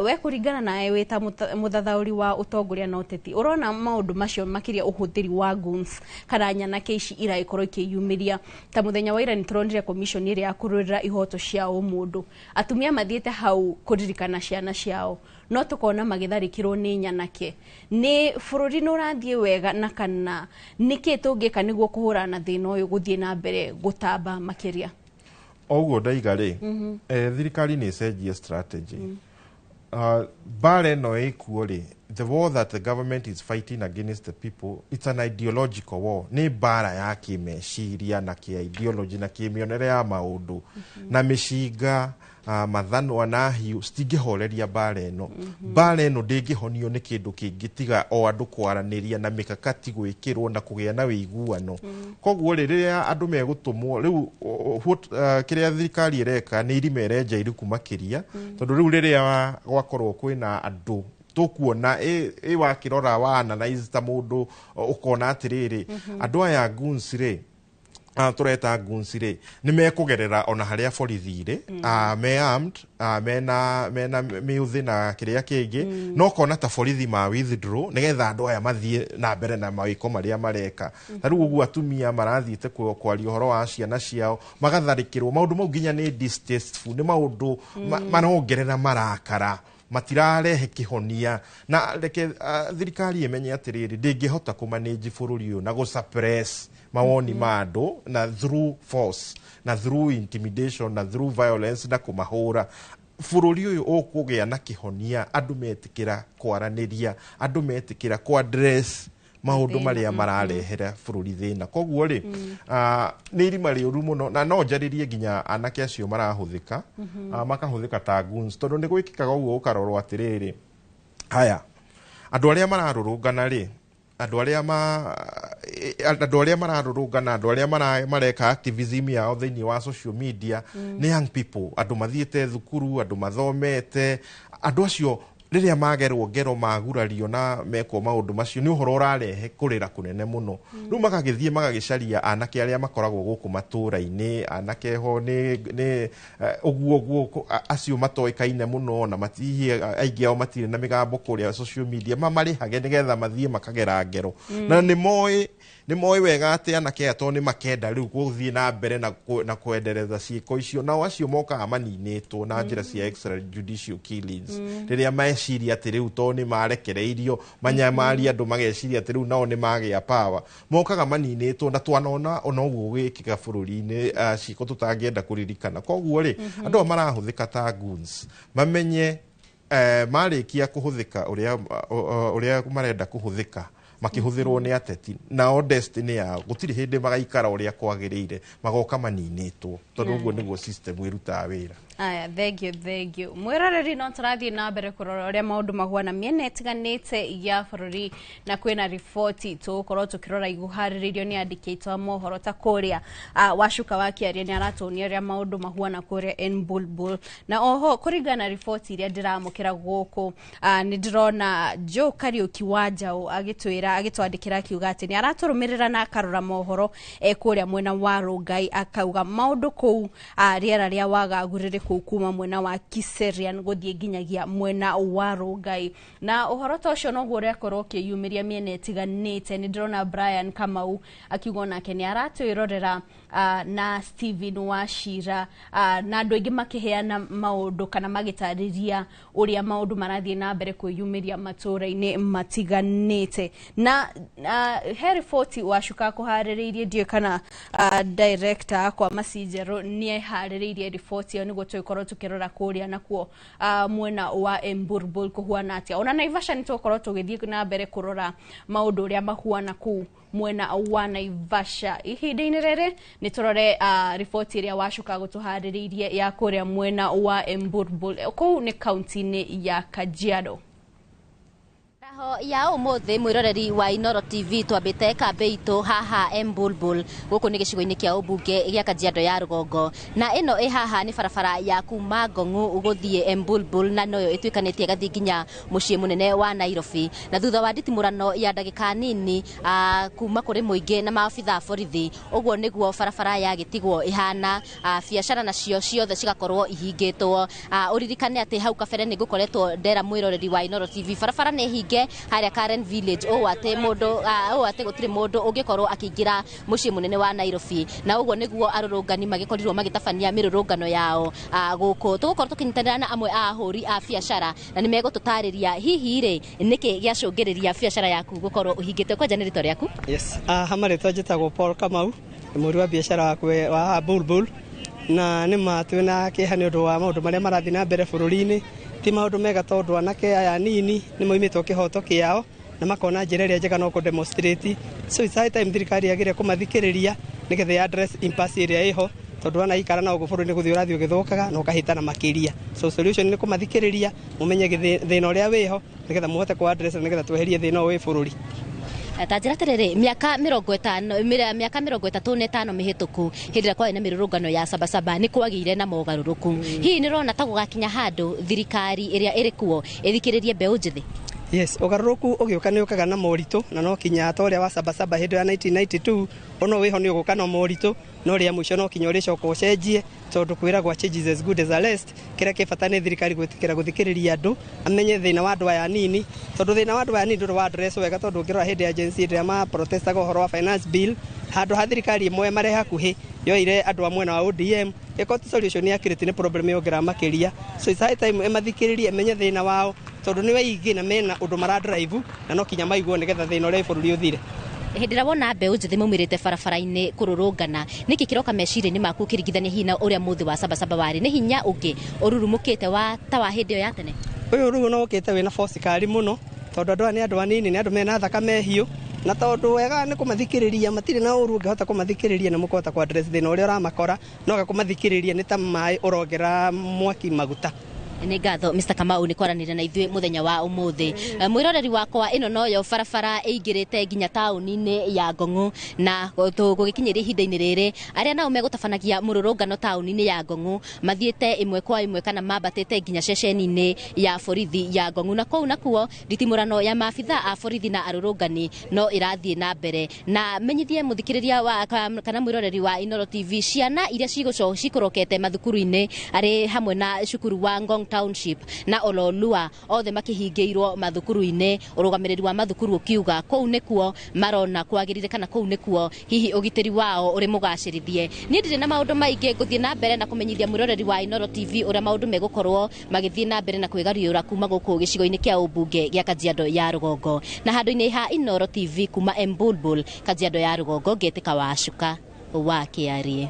We kũringana nawe wĩ ta mũthathaũri wa ũtongoria na ũteti, ũrona maũndũ macio makĩria ũhũthĩri wa goons kana nyanake ici iragĩkorwo ikĩyumĩria? Ta mũthenya wa ira nĩ tũronire commission ĩrĩa ya kũrũĩrĩra ihoto cia ũmũndũ, atumia mathiĩte hau kũririkana ciana ciao, no tũkona magĩtharĩkĩrwo nĩ nyanake. Nĩ bũrũri nĩ ũrathiĩ wega, na kana nĩkĩ tũngĩka nĩguo kũhũrana na thĩna ũyũ gũthiĩ na mbere gũtamba makĩria? O ũguo ndaiga rĩ, thirikari nĩ ĩcenjie strategy. Mbara ĩno ĩkuo rĩ, the war that the government is fighting against the people, it's an ideological war. Nĩ mbara ya kĩmeciria na kĩ ideology na kĩmĩonere ya maũndũ, na mĩcinga, mathanwa na hiũ citingĩhoreria mbara ĩno. Mbara ĩno ndĩngĩhonio nĩ kĩndũ kĩngĩ tiga o andũ kwaranĩria na mĩkakati gwĩkĩrwo na kũgĩa na wĩiguano. Koguo rĩ, rĩrĩa andũ megũtũmwo rĩu, kĩrĩa thirikari ĩreka nĩ irima ĩrenja iriku makĩria, tondũ rĩu rĩrĩa gwakorwo kwĩna andũ tũkuona ĩ wakĩrora wa analyze ta mũndũ, ũkona atĩrĩrĩ, andũ aya goons rĩ, tũreta goons rĩ, nĩ mekũgerera ona harĩa borithi irĩ, me armed, mena mĩũthĩ na kĩrĩa kĩngĩ, no kona ta borithi ma withdraw nĩgetha andũ aya mathiĩ na mbere na mawĩko marĩa mareka. Ta rĩu ũguo atumia marathiĩte kwaria ũhoro wa ciana ciao magatharĩkĩrwo, maũndũ mau nginya nĩ distasteful, nĩ maũndũ marongerera marakara. Matirarehe kĩhonia. Na reke thirikari ĩmenye atĩrĩrĩ, ndĩngĩhota kũmanage bũrũri ũyũ na gũ-suppress mawoni ma andũ na through force na through intimidation na through violence na kũmahũra. Bũrũri ũyũ ũkũgĩa na kĩhonia andũ metĩkĩra kwaranĩria, andũ metĩkĩra kũ-address maũndũ Thĩna, marĩa mararehera bũrũri thĩna. Koguo rĩ, nĩ irima rĩũru mũno, na no njarĩrie nginya anake acio marahũthĩka, makahũthĩka ta goons, tondũ nĩ gwĩkĩkaga ũguo. Ũkarorwo atĩrĩrĩ, haya, andũ arĩa mararũrũngana rĩ, andũ arĩa mararũrũngana, andũ arĩa mareka activism yao thĩinĩ wa social media nĩ young people, andũ mathiĩte thukuru, andũ mathomete. Andũ acio rĩrĩa magerwo ngero, magurario na mekwo maũndũ macio, nĩ ũhoro ũrarehe kũrĩra kũnene mũno. Rĩu magagĩthiĩ magagĩcaria anake arĩa makoragwo gũkũ matũra-inĩ, anake ho nĩ ũguo ũguo acio matoĩkaine mũno na matihie, aingĩ ao matirĩ na mĩgambo kũrĩa social media, mamarĩhage nĩgetha mathiĩ makagera ngero. Na nĩ moĩ wega atĩ anake aya to nĩ makenda rĩu gũthiĩ na mbere na kwendereza ciĩko icio, nao acio mokaga maninĩtwo na njĩra cia extrajudicial killings. Rĩrĩa meciria atĩ rĩu to nĩ marekereirio manyamaria andũ, mageciria atĩ rĩu nao nĩ magĩa power, mokaga maninĩtwo. Na twanona ona ũguo gũgĩkĩka bũrũri-inĩ, ciĩko tũtangĩenda kũririkana. Koguo rĩ, andũ aya marahũthĩka ta goons mamenye marĩkia kũhũthĩka ũrĩa marenda kũhũthĩka, makĩhũthĩrwo nĩ ateti, nao destiny yao gũtirĩ hĩndĩ magaikara ũrĩa kwagĩrĩire, magoka maninĩtwo, tondũ ũguo nĩguo system ĩrutaga wĩra. Aya, thank you, thank you. Mwĩroreri, no tũrathiĩ na mbere kũrora ũrĩa maũndũ mahuana mĩena ĩtiganĩte ya bũrũri, na kwĩna riboti tũgũkorwo tũkĩrora iguharĩrĩirio nĩ andĩki aitũ a mohoro ta kũrĩa Wacuka wa Kĩaria nĩ aratuonia ũrĩa maũndũ mahuana kũrĩa Embulbul. Na oho kũringana na riboti iria ndĩramũkĩra gũkũ, nĩ ndĩrona Joe Kariũki wa Njaũ agĩtwĩra, agĩtwandĩkĩra akiuga atĩ nĩ aratũrũmĩrĩra na akarora mohoro e kũrĩa mwena wa Rongai, akauga maũndũ kũu, rĩera rĩa wagagu rĩrĩ kũu kuma mwena wa Kiserian gũthiĩ nginyagia mwena wa Rongai. Na ũhoro ta ũcio noguo ũrakorwo ũkĩyumĩria mĩena ĩtiganĩte. Nĩ ndĩrona Brian Kamau akiuga onake nĩ aratwĩrorera, na Steven Wachira, na andũ aingĩ makĩheana maũndũ kana magĩtarĩria ũrĩa maũndũ marathiĩ na mbere kwĩyumĩria matũũra-inĩ matiganĩte. Na he riboti Wacuka kũharĩrĩirie, ndiũĩ kana director akwa Macinjerũ nĩ eharĩrĩirie riboti ĩyo nĩguo tũgĩkorwo tũkĩrora kũrĩa nakuo mwena wa Emburbul kũhuana atĩa. Ona Naivasha nĩ tũgũkorwo tũgĩthiĩ na mbere kũrora maũndũ ũrĩa mahuana kũu mwena wa Naivasha. Ihinda-inĩ rĩrĩ nĩ tũrore riboti ĩrĩa Wacuka gũtũharĩrĩirie ya kũrĩa mwena wa Emburbul, kũu nĩ kaunti-inĩ ya Kajiado. Mĩaraho ya ũmũthĩ, mwĩroreri wa Inoro TV, twambĩte kambĩ itũ haha Embulbul, gũkũ nĩ gĩcigo-inĩ kĩa ũmbunge gĩa Kajiado ya rũgongo, na ĩno ĩ haha nĩ barabara ya kuma Ngong'u gũthiĩ Embulbul, na noyo ĩtuĩkanĩtie ĩgathiĩ nginya mũciĩ mũnene wa Nairobi. Na thutha wa nditimũrano ya ndagĩka nini kuma kũrĩ mũingĩ na maabitha a borithi, ũguo nĩguo barabara yagĩtigwo ĩhana, biacara nacio ciothe cigakorwo ihingĩtwo. Ũririkane atĩ hau kabere nĩ ngũkoretwo ndera mwĩroreri wa Inoro TV, barabara nĩ hinge harĩa Karen Village, ũũ atĩ mũndũ ũũ atĩ gũtirĩ mũndũ ũngĩkorwo akĩingĩra mũciĩ mũnene wa Nairobi. Na ũguo nĩguo arũrũngani magĩkorirwo magĩtabania mĩrũrũngano yao gũkũ. Tũgũkorwo tũkĩnyitanĩra na amwe a ahũri a biacara, na nĩ megũtũtarĩria hihi rĩ nĩkĩ gĩacũngĩrĩria biacara yaku gũkorwo ũhingĩte. Kwanja nĩ rĩtwa rĩaku? Yes, ha marĩtwa njĩtagwo Paul Kamau, nĩ mũhũri wa biacara wa Bulbul, na nĩ ma twĩna kĩeha nĩ ũndũ wa maũndũ marĩa marathiĩ na mbere bũrũri-inĩ. Ti maũndũ mega, tondũ anake aya anini nĩ moimĩtwo kĩhoto kĩao na makona njĩra ĩrĩa njega no kũ demonstrate. So it's high time thirikari yagĩrĩire kũmathikĩrĩria nĩgetha ya address impasse ĩrĩa ĩho, tondũ wana ikara na ũguo bũrũri nĩ gũthiĩ ũrathiĩ ũgĩthũkaga na ũkahĩtana makĩria. So solution nĩ kũmathikĩrĩria, mũmenye thĩna ũrĩa wĩho nĩgetha mũhote kũ address na nĩgetha tweherie thĩna ũyũ wĩ bũrũri. Ta njĩra atĩrĩrĩ, mĩaka 50, mĩaka 35 mĩhĩtũku, hĩndĩ ĩrĩa kwarĩ na mĩrũrũngano ya Sabasaba, nĩ kwagĩire na mogarũrũku. Hihi nĩ ũrona ta gũgakinya handũ thirikari ĩrĩa ĩrĩ kuo ĩthikĩrĩrie mbeũ njĩthĩ? Yes, ũgarũrũku ũgĩũka nĩ ũkaga na moritũ, na no kinya ta ũrĩa wa Sabasaba hĩndĩ ya 1992 ono wĩho nĩ ũgũka na moritũ, no rĩa mũico no kinya ũrĩcoka ũcenjie, tondũ kwĩragwo change is as good as arrest. Kĩrĩa kĩ bata nĩ thirikari gwĩtĩkĩra gũthikĩrĩria andũ, amenye thĩna wa andũ aya anini, tondũ thĩna wa andũ aya anini ndũrĩ wa address wega, tondũ ũngĩrora hĩndĩ ya Gen Z hĩndĩ ĩrĩa ma protestaga ũhoro wa finance bill, handũ ha thirikari ĩmwe marĩ hakuhĩ yoire andũ a mwena wa ODM, ĩkorwo ti solution ya kirĩti nĩ problem yongerera makĩria. So it's high time ĩmathikĩrĩrie, ĩmenye thĩna wao, tondũ nĩ aingĩ na mena ũndũ mara drive, na no kinya maiguo nĩgetha thĩna ũrĩa wĩ bũrũri ũthire. Hĩndĩ ĩrĩa wona mbeũ njĩthĩ maumĩrĩte barabara-inĩ kũrũrũngana, nĩkĩ kĩroka meciria-inĩ maku ũkĩringithania hihi na ũrĩa mũthĩ wa Sabasaba warĩ? Nĩ hinya ũngĩ ũrurumũkĩte wa ta wa hĩndĩ ĩyo ya tene? Ũyũ rĩu no ũkĩte wĩna force kali mũno, tondũ andũ aya nĩ andũ anini, nĩ andũ mena thakame hiũ, na tondũ wega nĩ kũmathikĩrĩria, matirĩ na ũru ũngĩhota kũmathikĩrĩria na mũkũhota kũ address thĩna ũrĩa ũramakora, no ga kũmathikĩrĩria nĩ ta maĩ ũrongerera mwaki maguta. Nĩ ngatho Mr Kamau nĩ kwaranĩria na ithuĩ mũthenya wa ũmũthĩ. Mwĩroreri wakwa, ĩno noyo barabara ĩingĩrĩte nginya taũni-inĩ ya Ngong'o, na tũgũgĩkinyĩria ihinda-inĩ rĩrĩ arĩa nao megũtabanagia mũrũrũngano taũni-inĩ ya Ngong'o mathiĩte ĩmwe kwa ĩmwe kana mambatĩte nginya ceceni-inĩ ya borithi ya Ngong'o, na kũu nakuo nditimũrano ya maabitha a borithi na arũrũngani no ĩrathiĩ na mbere. Na menyithie mũthikĩrĩria wa kana mwĩroreri wa Inooro TV, ciana iria cikũrokete mathukuru-inĩ arĩ hamwe na cukuru wa Ngong Township na Ololua othe makĩhingĩirwo mathukuru-inĩ, ũrũgamĩrĩri wa mathukuru ũkiuga kũu nĩkuo marona kwagĩrĩire kana kũu nĩkuo hihi ũgitĩri wao ũrĩ mũgacĩrithie. Niĩ ndirĩ na maũndũ maingĩ, ngũthiĩ na mbere na kũmenyithia mwĩroreri wa Inooro TV ũrĩa maũndũ megũkorwo magĩthiĩ na mbere na kwĩgariũra kuma gũkũ gĩcigo-inĩ kĩa ũmbunge gĩa Kajiado ya Rũgongo. Na handũ-inĩ ha Inooro TV kuma Embulbul, Kajiado ya Rũgongo, ngetĩka Wacuka wa Kĩarie.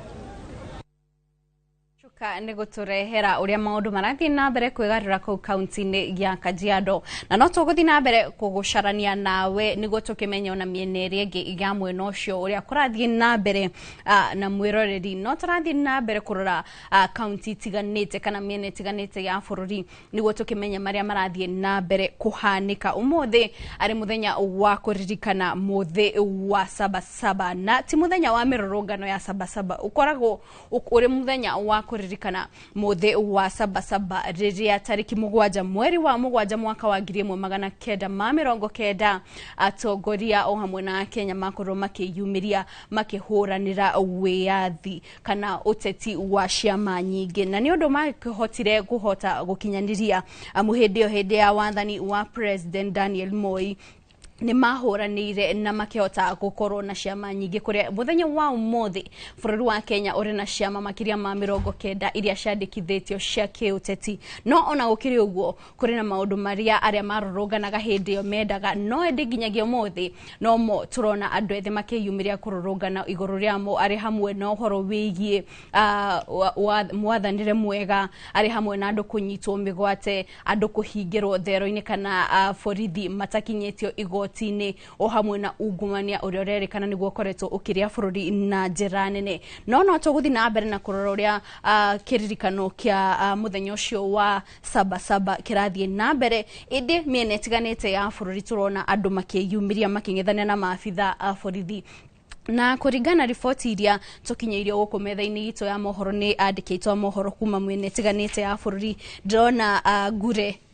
Nĩ gũtũrehera ũrĩa maũndũ marathiĩ na mbere kwĩgarũra kũu kaunti-inĩ ya Kajiado, na no tũgũthiĩ na mbere kũgũcarania nawe nĩguo tũkĩmenye ona mĩena ĩrĩa ĩngĩ ya mwena ũcio ũrĩa kũrathiĩ na mbere. Na mwĩroreri, no tũrathiĩ na mbere kũrora kaunti itiganĩte kana mĩena ĩtiganĩte ya bũrũri nĩguo tũkĩmenye marĩa marathiĩ na mbere kũhanĩka. Ũmũthĩ arĩ mũthenya wa kũririkana mũthĩ wa Sabasaba, na ti mũthenya wa mĩrũrũngano ya Sabasaba, ũkoragwo ũrĩ mũthenya wa kũririkana mũthĩ wa Sabasaba rĩrĩa tarĩki 7 mweri wa 7 mwaka wa 1990 atongoria o hamwe na Akenya makorwo makĩyumĩria makĩhũranĩra wĩyathi kana ũteti wa ciama nyingĩ, na nĩ ũndũ makĩhotire kũhota gũkinyanĩria amu hĩndĩ ĩyo hĩndĩ ya wathani wa President Daniel Moi nĩ mahũranĩire na makĩhota gũkorwo na ciama nyingĩ, kũrĩa mũthenya wa ũmũthĩ bũrũri wa Kenya ũrĩ na ciama makĩria ma 90 iria ciandĩkithĩtio cia kĩũteti. No ona gũkĩrĩ ũguo kũrĩ na maũndũ marĩa arĩa marũrũnganaga hĩndĩ ĩyo mendaga, no ĩndĩ nginyagia ũmũthĩ no mo tũrona andũ ethĩ makĩyumĩria kũrũrũngana igũrũ rĩamo, arĩ hamwe na ũhoro wĩgiĩ mwathanĩre mwega, arĩ hamwe na andũ kũnyitwo mĩgwate, andũ kũhingĩrwo thero-inĩ kana borithi matakinyĩtio igoti, o hamwe na ungumania ũrĩa ũrerĩkana nĩguo ũkoretwo ũkĩrĩa bũrũri na njĩra nene. No tũgũthiĩ na mbere na kũrora ũrĩa kĩririkano kĩa mũthenya ũcio wa Sabasaba kĩrathiĩ na mbere, ĩndĩ mĩena ĩtiganĩte ya bũrũri tũrona andũ makĩyumĩria makĩng'ethania na maabitha a borithi. Na kũringana riboti iria tũkinyĩirio gũkũ metha-inĩ itũ ya mohoro nĩ andĩkĩtwo a mohoro kuma mwena ĩtiganĩte ya bũrũri, ndĩrona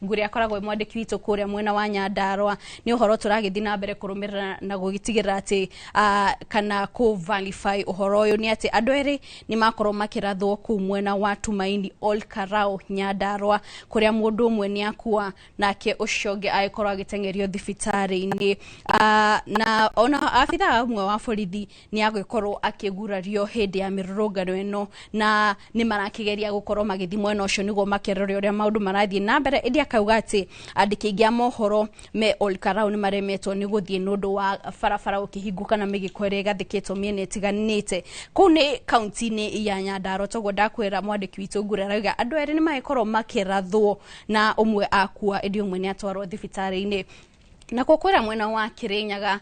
Ngure akoragwo e mwandĩki witũ kũrĩa mwena wa Nyandarua. Nĩ ũhoro tũragĩthiĩ na mbere kũrũmĩrĩra na gũgĩtigĩrĩra atĩ kana kũ verify ũhoro ũyũ nĩ atĩ andũ erĩ nĩ makorwo makĩrathwo kũu mwena wa Tumaini Ol Karau Nyandarua, kũrĩa mũndũ ũmwe nĩ akua nake ũcio ũngĩ agĩkorwo agĩteng'erio thibitarĩ-inĩ. Na ona abithaa ũmwe wa borithi nĩ agĩkorwo akĩgurario hĩndĩ ya mĩrũrũngano ĩno, na nĩ marakĩgeria gũkorwo magĩthiĩ mwena ũcio nĩguo makerore ũrĩa maũndũ marathiĩ na mbere. Ĩndĩ akauga atĩ andĩki aingĩ a mohoro me Ol Karau nĩ maremetwo nĩ gũthiĩ nĩ ũndũ wa barabara gũkĩhingũka na mĩgĩko ĩrĩa ĩgathĩkĩtwo mĩena ĩtiganĩte kũu nĩ kaunti-inĩ ya Nyandarua. Toguo ndakwĩra mwandĩki witũ Ngure arauga andũ erĩ nĩ magĩkorwo makĩrathwo na ũmwe akua ĩndĩ ũmwe nĩ atwarwo thibitarĩ-inĩ. Na kũkwĩra mwena wa Kirinyaga,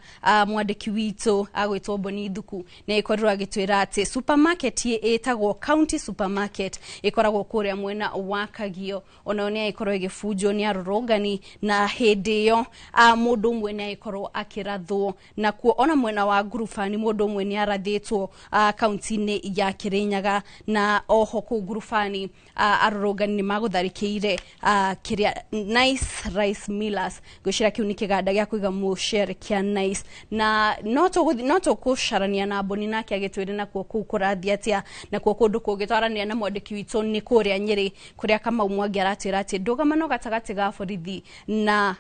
mwandĩki witũ agwĩtwo Boni Thuku nĩ ĩkorirwo agĩtwĩra atĩ supermarket ĩtagwo County Supermarket ĩkoragwo kũrĩa mwena wa Kagio, onayo nĩ ĩkorwo ĩgĩbunjwo nĩ arũrũngani, na hĩndĩ ĩyo mũndũ ũmwe nĩ agĩkorwo akĩrathwo. Nakuo ona mwena wa Ngurubani mũndũ ũmwe nĩ arathĩtwo kaunti-inĩ ya Kirinyaga, na oho kũu Ngurubani arũrũngani nĩ magũtharĩkĩire kĩrĩa Nice Rice Millers, ngwĩciria kĩu nĩ kĩganda gĩa kũiga mũcere kĩa Nice. Na no tũgũcarania na Boni nake agĩtwĩre nakuo kũu kũrathiĩ atĩa. Nakuo kũndũ kũngĩ twaranĩria na mwandĩki witũ nĩ kũrĩa Nyĩrĩ, kũrĩa Kamau Mwangi aratwĩra atĩ ndũgamano gatagatĩ ga borithi na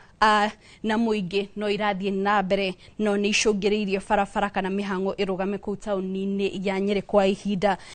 mũingĩ no irathiĩ na mbere, no nĩ icũngĩrĩirie barabara kana mĩhang'o ĩrũgame kũu taũni-inĩ ya Nyĩrĩ kwa ihinda.